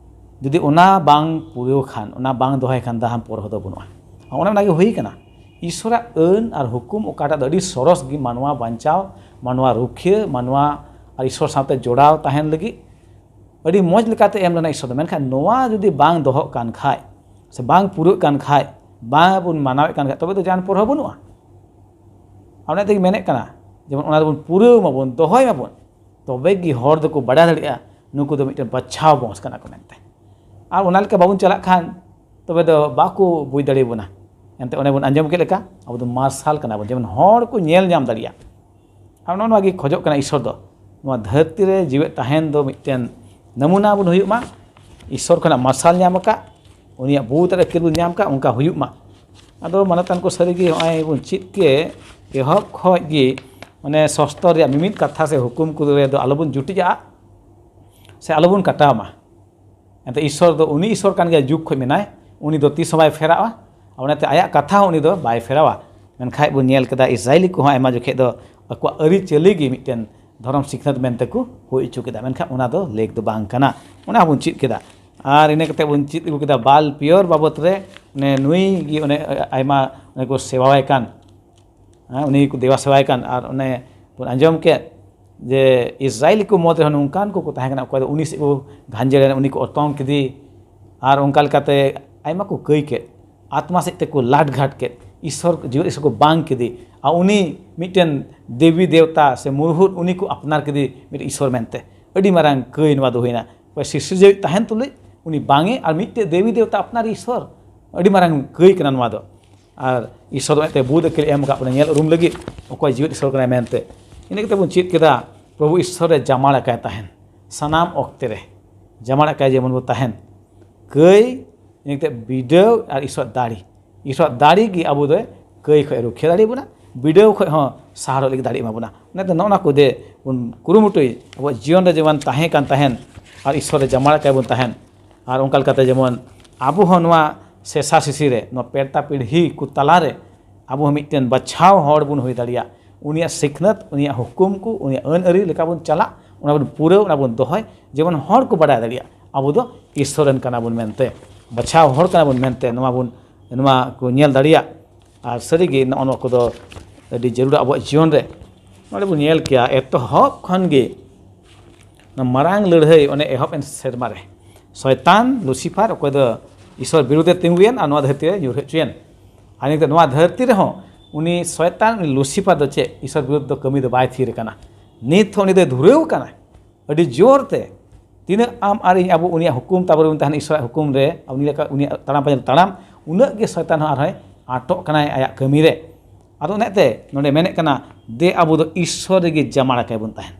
ᱡᱩᱫᱤ ᱚᱱᱟ ᱵᱟᱝ ᱯᱩᱨᱟᱹᱣ ᱠᱷᱟᱱ, ᱚᱱᱟ ᱵᱟᱝ ᱫᱚᱦᱚᱭ ᱠᱷᱟᱱ, ᱫᱟᱦᱟᱢ ᱯᱚᱨᱦᱚ ᱫᱚ ᱵᱟᱹᱱᱩᱜᱼᱟ᱾ ᱚᱱᱮ ᱚᱱᱟᱜᱮ ᱦᱩᱭ ᱠᱟᱱᱟ᱾ ᱤᱥᱚᱨᱟᱜ ᱟᱹᱱ ᱟᱨ ᱦᱩᱠᱩᱢ ᱚᱠᱟᱴᱟᱜ ᱫᱚ ᱟᱹᱰᱤ ᱥᱚᱨᱚᱥ ᱜᱮ ᱢᱟᱱᱣᱟ ᱵᱟᱧᱪᱟᱣ, ᱢᱟᱱᱣᱟ ᱨᱩᱠᱷᱤᱭᱟᱹ, ᱢᱟᱱᱣᱟ ᱟᱨ ᱤᱥᱚᱨ ᱥᱟᱶᱛᱮ ᱡᱚᱲᱟᱣ ᱛᱟᱦᱮᱱ ᱞᱟᱹᱜᱤᱫ ᱟᱹᱰᱤ ᱢᱚᱡᱽ ᱞᱮᱠᱟᱛᱮ ᱮᱢ ᱞᱮᱱᱟ ᱤᱥᱚᱨ ᱫᱚ᱾ ᱢᱮᱱᱠᱷᱟᱱ ᱱᱚᱣᱟ ᱡᱩᱫᱤ ᱵᱟᱝ ᱫᱚᱦᱚᱜ ᱠᱟᱱ ᱠᱷᱟᱡ ᱥᱮ ᱵᱟᱝ ᱯᱩᱨᱟᱹᱜ ᱠᱟᱱ ᱠᱷᱟᱡ, ᱵᱟᱝ ᱵᱚᱱ ᱢᱟᱱᱟᱣᱮᱫ ᱠᱟᱱ ᱠᱷᱟᱡ, ᱛᱚᱵᱮ ᱫᱚ ᱡᱟᱦᱟᱱ ᱯᱚᱨᱦᱚ ᱵᱟᱹᱱᱩᱜᱼᱟ᱾ ᱟᱨ ᱚᱱᱟ ᱛᱮᱜᱮ ᱢᱮᱱᱮᱫ ᱠᱟᱱᱟ, ᱡᱮᱢᱚᱱ ᱚᱱᱟ ᱫᱚᱵᱚᱱ ᱯᱩᱨᱟᱹᱣ ᱢᱟᱵᱚᱱ, ᱫᱚᱦᱚᱭ ᱢᱟᱵᱚᱱ, ᱛᱚᱵᱮ ᱜᱮ ᱦᱚᱲ ᱫᱚᱠᱚ ᱵᱟᱰᱟᱭ ᱫᱟᱲᱮᱭᱟᱜᱼᱟ ᱱᱩᱠᱩ ᱫᱚ ᱢᱤᱫᱴᱮᱱ ᱵᱟᱪᱷᱟᱣ ᱵᱚᱝᱥ ᱠᱟᱱᱟ ᱠᱚ ᱢᱮᱱᱛᱮ᱾ ᱟᱨ ᱚᱱᱟ ᱞᱮᱠᱟ ᱵᱟᱵᱚᱱ ᱪᱟᱞᱟᱜ ᱠᱷᱟᱱ ᱛᱚᱵᱮ ᱫᱚ ᱵᱟᱠᱚ ᱵᱩᱡᱽ ᱫᱟᱲᱮᱭᱟᱵᱚᱱᱟ᱾ ᱮᱱᱛᱮ ᱚᱱᱮ ᱵᱚᱱ ᱟᱸᱡᱚᱢ ᱠᱮᱫ ᱞᱮᱠᱟ, ᱟᱵᱚ ᱫᱚ ᱢᱟᱨᱥᱟᱞ ᱠᱟᱱᱟ ᱵᱚᱱ, ᱡᱮᱢᱚᱱ ᱦᱚᱲ ᱠᱚ ᱧᱮᱞ ᱧᱟᱢ ᱫᱟᱲᱮᱭᱟᱜ᱾ ᱟᱨ ᱱᱚᱜᱼᱚ ᱱᱚᱣᱟ ᱜᱮ ᱠᱷᱚᱡᱚᱜ ᱠᱟᱱᱟ ᱤᱥᱚᱨ ᱫᱚ, ᱱᱚᱣᱟ ᱫᱷᱟᱹᱨᱛᱤ ᱨᱮ ᱡᱤᱣᱮᱫ ᱛᱟᱦᱮᱱ ᱫᱚ ᱢᱤᱫᱴᱮᱱ ᱱᱟᱢᱩᱱᱟ ᱵᱚᱱ ᱦᱩᱭᱩᱜ ᱢᱟ, ᱤᱥᱚᱨ ᱠᱷᱚᱱᱟᱜ ᱢᱟᱨᱥᱟᱞ ᱧᱟᱢ ᱟᱠᱟᱫ, ᱩᱱᱤᱭᱟᱜ ᱵᱩᱫᱷ ᱨᱮ ᱟᱹᱠᱤᱞ ᱵᱚᱱ ᱧᱟᱢ ᱠᱟᱜ, ᱚᱱᱠᱟ ᱦᱩᱭᱩᱜ ᱢᱟ᱾ ᱟᱫᱚ ᱢᱟᱱᱚᱛᱟᱱ ᱠᱚ, ᱥᱟᱹᱨᱤᱜᱮ ᱱᱚᱜᱼᱚᱭ ᱵᱚᱱ ᱪᱮᱫ ᱠᱮᱫ, ᱮᱦᱚᱵ ᱠᱷᱚᱡ ᱜᱮ ᱢᱟᱱᱮ ᱥᱚᱥᱛᱚᱨ ᱨᱮᱭᱟᱜ ᱢᱤᱢᱤᱫ ᱠᱟᱛᱷᱟ ᱥᱮ ᱦᱩᱠᱩᱢ ᱠᱚᱨᱮ ᱫᱚ ᱟᱞᱚᱵᱚᱱ ᱡᱩᱴᱤᱡᱟᱜᱼᱟ ᱥᱮ ᱟᱞᱚᱵᱚᱱ ᱠᱟᱴᱟᱣ ᱢᱟ᱾ ᱮᱱᱛᱮ ᱤᱥᱚᱨ ᱫᱚ ᱩᱱᱤ ᱤᱥᱚᱨ ᱠᱟᱱ ᱜᱮᱭᱟ, ᱡᱩᱜᱽ ᱠᱷᱚᱡ ᱢᱮᱱᱟᱭ, ᱩᱱᱤ ᱫᱚ ᱛᱤᱥ ᱦᱚᱸ ᱵᱟᱭ ᱯᱷᱮᱨᱟᱜᱼᱟ᱾ ᱟᱨ ᱚᱱᱟᱛᱮ ᱟᱭᱟᱜ ᱠᱟᱛᱷᱟ ᱦᱚᱸ ᱩᱱᱤ ᱫᱚ ᱵᱟᱭ ᱯᱷᱮᱨᱟᱣᱟ᱾ ᱢᱮᱱᱠᱷᱟᱡ ᱵᱚᱱ ᱧᱮᱞ ᱠᱮᱫᱟ, ᱤᱥᱨᱟᱭᱮᱞᱤ ᱠᱚᱦᱚᱸ ᱟᱭᱢᱟ ᱡᱚᱠᱷᱮᱡ ᱫᱚ ᱟᱠᱚᱣᱟᱜ ᱟᱹᱨᱤᱪᱟᱹᱞᱤ ᱜᱮ ᱢᱤᱫᱴᱮᱱ ᱫᱷᱚᱨᱚᱢ ᱥᱤᱠᱷᱱᱟᱹᱛ ᱢᱮᱱᱛᱮ ᱠᱚ ᱦᱩᱭ ᱦᱚᱪᱚ ᱠᱮᱫᱟ, ᱢᱮᱱᱠᱷᱟᱱ ᱚᱱᱟ ᱫᱚ ᱞᱮᱠ ᱫᱚ ᱵᱟᱝ ᱠᱟᱱᱟ᱾ ᱚᱱᱟ ᱦᱚᱸᱵᱚᱱ ᱪᱮᱫ ᱠᱮᱫᱟ᱾ ᱟᱨ ᱤᱱᱟᱹ ᱠᱟᱛᱮ ᱵᱚᱱ ᱪᱮᱫ ᱟᱹᱜᱩ ᱠᱮᱫᱟ ᱵᱟᱞ ᱯᱤᱭᱚᱨ ᱵᱟᱵᱚᱛ ᱨᱮ, ᱚᱱᱮ ᱱᱩᱭ ᱜᱮ ᱚᱱᱮ ᱟᱭᱢᱟ ᱚᱱᱮ ᱠᱚ ᱥᱮᱵᱟᱣᱟᱭ ᱠᱟᱱ, ᱦᱮᱸ, ᱩᱱᱤ ᱜᱮᱠᱚ ᱫᱮᱵᱟ ᱥᱮᱵᱟᱭ ᱠᱟᱱ᱾ ᱟᱨ ᱚᱱᱮ ᱵᱚᱱ ᱟᱸᱡᱚᱢ ᱠᱮᱫ ᱡᱮ ᱤᱥᱨᱟᱭᱮᱞᱤ ᱠᱚ ᱢᱩᱫᱽ ᱨᱮᱦᱚᱸ ᱱᱚᱝᱠᱟᱱ ᱠᱚᱠᱚ ᱛᱟᱦᱮᱸ ᱠᱟᱱᱟ, ᱚᱠᱚᱭ ᱫᱚ ᱩᱱᱤ ᱥᱮᱫ ᱠᱚ ᱜᱷᱟᱸᱡᱮᱲ ᱮᱱᱟ, ᱩᱱᱤ ᱠᱚ ᱚᱨᱛᱚᱝ ᱠᱮᱫᱮ᱾ ᱟᱨ ᱚᱱᱠᱟ ᱞᱮᱠᱟᱛᱮ ᱟᱭᱢᱟ ᱠᱚ ᱠᱟᱹᱭ ᱠᱮᱫ, ᱟᱛᱢᱟ ᱥᱮᱫ ᱛᱮᱠᱚ ᱞᱟᱴᱜᱷᱟᱴ ᱠᱮᱫ, ᱤᱥᱚᱨ, ᱡᱤᱣᱮᱫ ᱤᱥᱚᱨ ᱠᱚ ᱵᱟᱝ ᱠᱮᱫᱮ᱾ ᱟᱨ ᱩᱱᱤ ᱢᱤᱫᱴᱮᱱ ᱫᱮᱵᱤ ᱫᱮᱣᱛᱟ ᱥᱮ ᱢᱩᱨᱦᱩᱫ, ᱩᱱᱤ ᱠᱚ ᱟᱯᱱᱟᱨ ᱠᱮᱫᱮ ᱢᱤᱫᱴᱮᱱ ᱤᱥᱚᱨ ᱢᱮᱱᱛᱮ᱾ ᱟᱹᱰᱤ ᱢᱟᱨᱟᱝ ᱠᱟᱹᱭ ᱱᱚᱣᱟ ᱫᱚ ᱦᱩᱭᱱᱟ᱾ ᱚᱠᱚᱭ ᱥᱤᱨᱡᱟᱹᱣᱤᱡ ᱛᱟᱦᱮᱱ ᱛᱩᱞᱩᱡ ᱩᱱᱤ ᱵᱟᱝᱮ, ᱟᱨ ᱢᱤᱫᱴᱮᱡ ᱫᱮᱵᱤ ᱫᱮᱣᱛᱟ ᱟᱯᱱᱟᱨ ᱤᱥᱚᱨ᱾ ᱟᱹᱰᱤ ᱢᱟᱨᱟᱝ ᱠᱟᱹᱭ ᱠᱟᱱᱟ ᱱᱚᱣᱟ ᱫᱚ᱾ ᱟᱨ ᱤᱥᱚᱨ ᱫᱚ ᱢᱤᱫᱴᱮᱡ ᱵᱩᱫᱷ ᱟᱹᱠᱤᱞ ᱮᱢ ᱟᱠᱟᱫ ᱵᱚᱱᱟ ᱧᱮᱞ ᱩᱨᱩᱢ ᱞᱟᱹᱜᱤᱫ, ᱚᱠᱚᱭ ᱡᱤᱣᱮᱫ ᱤᱥᱚᱨ ᱠᱟᱱᱟᱭ ᱢᱮᱱᱛᱮ᱾ ᱤᱱᱟᱹ ᱠᱟᱛᱮ ᱵᱚᱱ ᱪᱮᱫ ᱠᱮᱫᱟ, ᱯᱨᱚᱵᱷᱩ ᱤᱥᱚᱨ ᱨᱮ ᱡᱟᱢᱟᱲ ᱟᱠᱟᱭ ᱛᱟᱦᱮᱱ ᱥᱟᱱᱟᱢ ᱚᱠᱛᱮ ᱨᱮ᱾ ᱡᱟᱢᱟᱲ ᱟᱠᱟᱭ ᱡᱮᱢᱚᱱ ᱵᱚ ᱛᱟᱦᱮᱱ, ᱠᱟᱹᱭ, ᱤᱱᱟᱹ ᱠᱟᱛᱮ ᱵᱤᱰᱟᱹᱣ ᱟᱨ ᱤᱥᱚᱨ ᱫᱟᱲᱮ᱾ ᱤᱥᱚᱨ ᱫᱟᱲᱮ ᱜᱮ ᱟᱵᱚ ᱫᱚ ᱠᱟᱹᱭ ᱠᱷᱚᱡ ᱨᱩᱠᱷᱤᱭᱟᱹ ᱫᱟᱲᱮ ᱵᱚᱱᱟ, ᱵᱤᱰᱟᱹᱣ ᱠᱷᱚᱡ ᱦᱚᱸ ᱥᱟᱦᱟᱨᱚᱜ ᱞᱟᱹᱜᱤᱫ ᱫᱟᱲᱮ ᱮᱢᱟ ᱵᱚᱱᱟ᱾ ᱚᱱᱟᱛᱮ ᱱᱚᱜᱼᱚ ᱱᱚᱣᱟ ᱠᱚ ᱫᱮ ᱵᱚᱱ ᱠᱩᱨᱩᱢᱩᱴᱩᱭ, ᱟᱵᱚᱣᱟᱜ ᱡᱤᱭᱚᱱ ᱨᱮ ᱡᱮᱢᱚᱱ ᱛᱟᱦᱮᱸ ᱠᱟᱱ ᱛᱟᱦᱮᱱ ᱟᱨ ᱤᱥᱚᱨ ᱨᱮ ᱡᱟᱢᱟᱲ ᱟᱠᱟᱭ ᱵᱚᱱ ᱛᱟᱦᱮᱱ᱾ ᱟᱨ ᱚᱱᱠᱟ ᱞᱮᱠᱟᱛᱮ ᱡᱮᱢᱚᱱ ᱟᱵᱚ ᱦᱚᱸ ᱱᱚᱣᱟ ᱥᱮᱥᱟ ᱥᱤᱥᱤ ᱨᱮ, ᱱᱚᱣᱟ ᱯᱮᱲᱛᱟ ᱯᱤᱲᱦᱤ ᱠᱚ ᱛᱟᱞᱟᱨᱮ ᱟᱵᱚ ᱦᱚᱸ ᱢᱤᱫᱴᱮᱱ ᱵᱟᱪᱷᱟᱣ ᱦᱚᱲ ᱵᱚᱱ ᱦᱩᱭ ᱫᱟᱲᱮᱭᱟᱜ, ᱩᱱᱤᱭᱟᱜ ᱥᱤᱠᱷᱱᱟᱹᱛ, ᱩᱱᱤᱭᱟᱜ ᱦᱩᱠᱩᱢ ᱠᱚ, ᱩᱱᱤᱭᱟᱜ ᱟᱹᱱ ᱟᱹᱨᱤ ᱞᱮᱠᱟ ᱵᱚᱱ ᱪᱟᱞᱟᱜ, ᱚᱱᱟ ᱵᱚᱱ ᱯᱩᱨᱟᱹᱣ, ᱚᱱᱟ ᱵᱚᱱ ᱫᱚᱦᱚᱭ, ᱡᱮᱢᱚᱱ ᱦᱚᱲ ᱠᱚ ᱵᱟᱰᱟᱭ ᱫᱟᱲᱮᱭᱟᱜᱼᱟ ᱟᱵᱚ ᱫᱚ ᱤᱥᱥᱚᱨ ᱨᱮᱱ ᱠᱟᱱᱟ ᱵᱚᱱ ᱢᱮᱱᱛᱮ, ᱵᱟᱪᱷᱟᱣ ᱦᱚᱲ ᱠᱟᱱᱟ ᱵᱚᱱ ᱢᱮᱱᱛᱮ, ᱱᱚᱣᱟ ᱵᱚᱱ, ᱱᱚᱣᱟ ᱠᱚ ᱧᱮᱞ ᱫᱟᱲᱮᱭᱟᱜ᱾ ᱟᱨ ᱥᱟᱹᱨᱤᱜᱮ ᱱᱚᱜᱼᱚ ᱱᱚᱣᱟ ᱠᱚᱫᱚ ᱟᱹᱰᱤ ᱡᱟᱹᱨᱩᱲᱟ ᱟᱵᱚᱣᱟᱜ ᱡᱤᱭᱚᱱ ᱨᱮ᱾ ᱱᱚᱰᱮ ᱵᱚᱱ ᱧᱮᱞ ᱠᱮᱭᱟ, ᱮᱛᱚᱦᱚᱵ ᱠᱷᱚᱱ ᱜᱮ ᱚᱱᱟ ᱢᱟᱨᱟᱝ ᱞᱟᱹᱲᱦᱟᱹᱭ ᱚᱱᱮ ᱮᱦᱚᱵ ᱮᱱ ᱥᱮᱨᱢᱟ ᱨᱮ ᱥᱚᱭᱛᱟᱱ ᱞᱩᱥᱤᱯᱷᱟᱨ, ᱚᱠᱚᱭ ᱫᱚ ᱤᱥᱥᱚᱨ ᱵᱤᱨᱩᱫᱷ ᱮ ᱛᱤᱸᱜᱩᱭᱮᱱ ᱟᱨ ᱱᱚᱣᱟ ᱫᱷᱟᱹᱨᱛᱤ ᱨᱮ ᱧᱩᱨᱦᱟᱹ ᱦᱚᱪᱚᱭᱮᱱ᱾ ᱟᱨ ᱱᱤᱛᱚᱜ ᱱᱚᱣᱟ ᱫᱷᱟᱹᱨᱛᱤ ᱨᱮᱦᱚᱸ ᱩᱱᱤ ᱥᱚᱭᱛᱟᱱ, ᱩᱱᱤ ᱞᱩᱥᱤᱯᱷᱟᱨ ᱫᱚ ᱪᱮᱫ ᱤᱥᱥᱚᱨ ᱵᱤᱨᱩᱫᱷ ᱫᱚ ᱠᱟᱹᱢᱤ ᱫᱚ ᱵᱟᱭ ᱛᱷᱤᱨ ᱟᱠᱟᱱᱟ᱾ ᱱᱤᱛ ᱦᱚᱸ ᱩᱱᱤ ᱫᱚᱭ ᱫᱷᱩᱨᱟᱹᱣ ᱟᱠᱟᱱᱟ ᱟᱹᱰᱤ ᱡᱳᱨ ᱛᱮ᱾ ᱛᱤᱱᱟᱹᱜ ᱟᱢ ᱟᱨ ᱤᱧ ᱟᱵᱚ ᱩᱱᱤᱭᱟᱜ ᱦᱩᱠᱩᱢ ᱛᱟᱵᱚ ᱨᱮᱵᱚᱱ ᱛᱟᱦᱮᱱᱟ, ᱤᱥᱥᱚᱨᱟᱜ ᱦᱩᱠᱩᱢ ᱨᱮ, ᱩᱱᱤ ᱞᱮᱠᱟ ᱩᱱᱤᱭᱟᱜ ᱛᱟᱲᱟᱢ ᱯᱟᱸᱡᱟ ᱛᱟᱲᱟᱢ, ᱩᱱᱟᱹᱜ ᱜᱮ ᱥᱚᱭᱛᱟᱱ ᱦᱚᱸ ᱟᱨᱦᱚᱸᱭ ᱟᱴᱚᱜ ᱠᱟᱱᱟᱭ ᱟᱭᱟᱜ ᱠᱟᱹᱢᱤ ᱨᱮ᱾ ᱟᱫᱚ ᱚᱱᱟᱛᱮ ᱱᱚᱰᱮ ᱢᱮᱱᱮᱫ ᱠᱟᱱᱟ, ᱫᱮ ᱟᱵᱚ ᱫᱚ ᱤᱥᱥᱚᱨ ᱨᱮᱜᱮ ᱡᱟᱢᱟᱲ ᱟᱠᱟᱭ ᱵᱚᱱ ᱛᱟᱦᱮᱱ,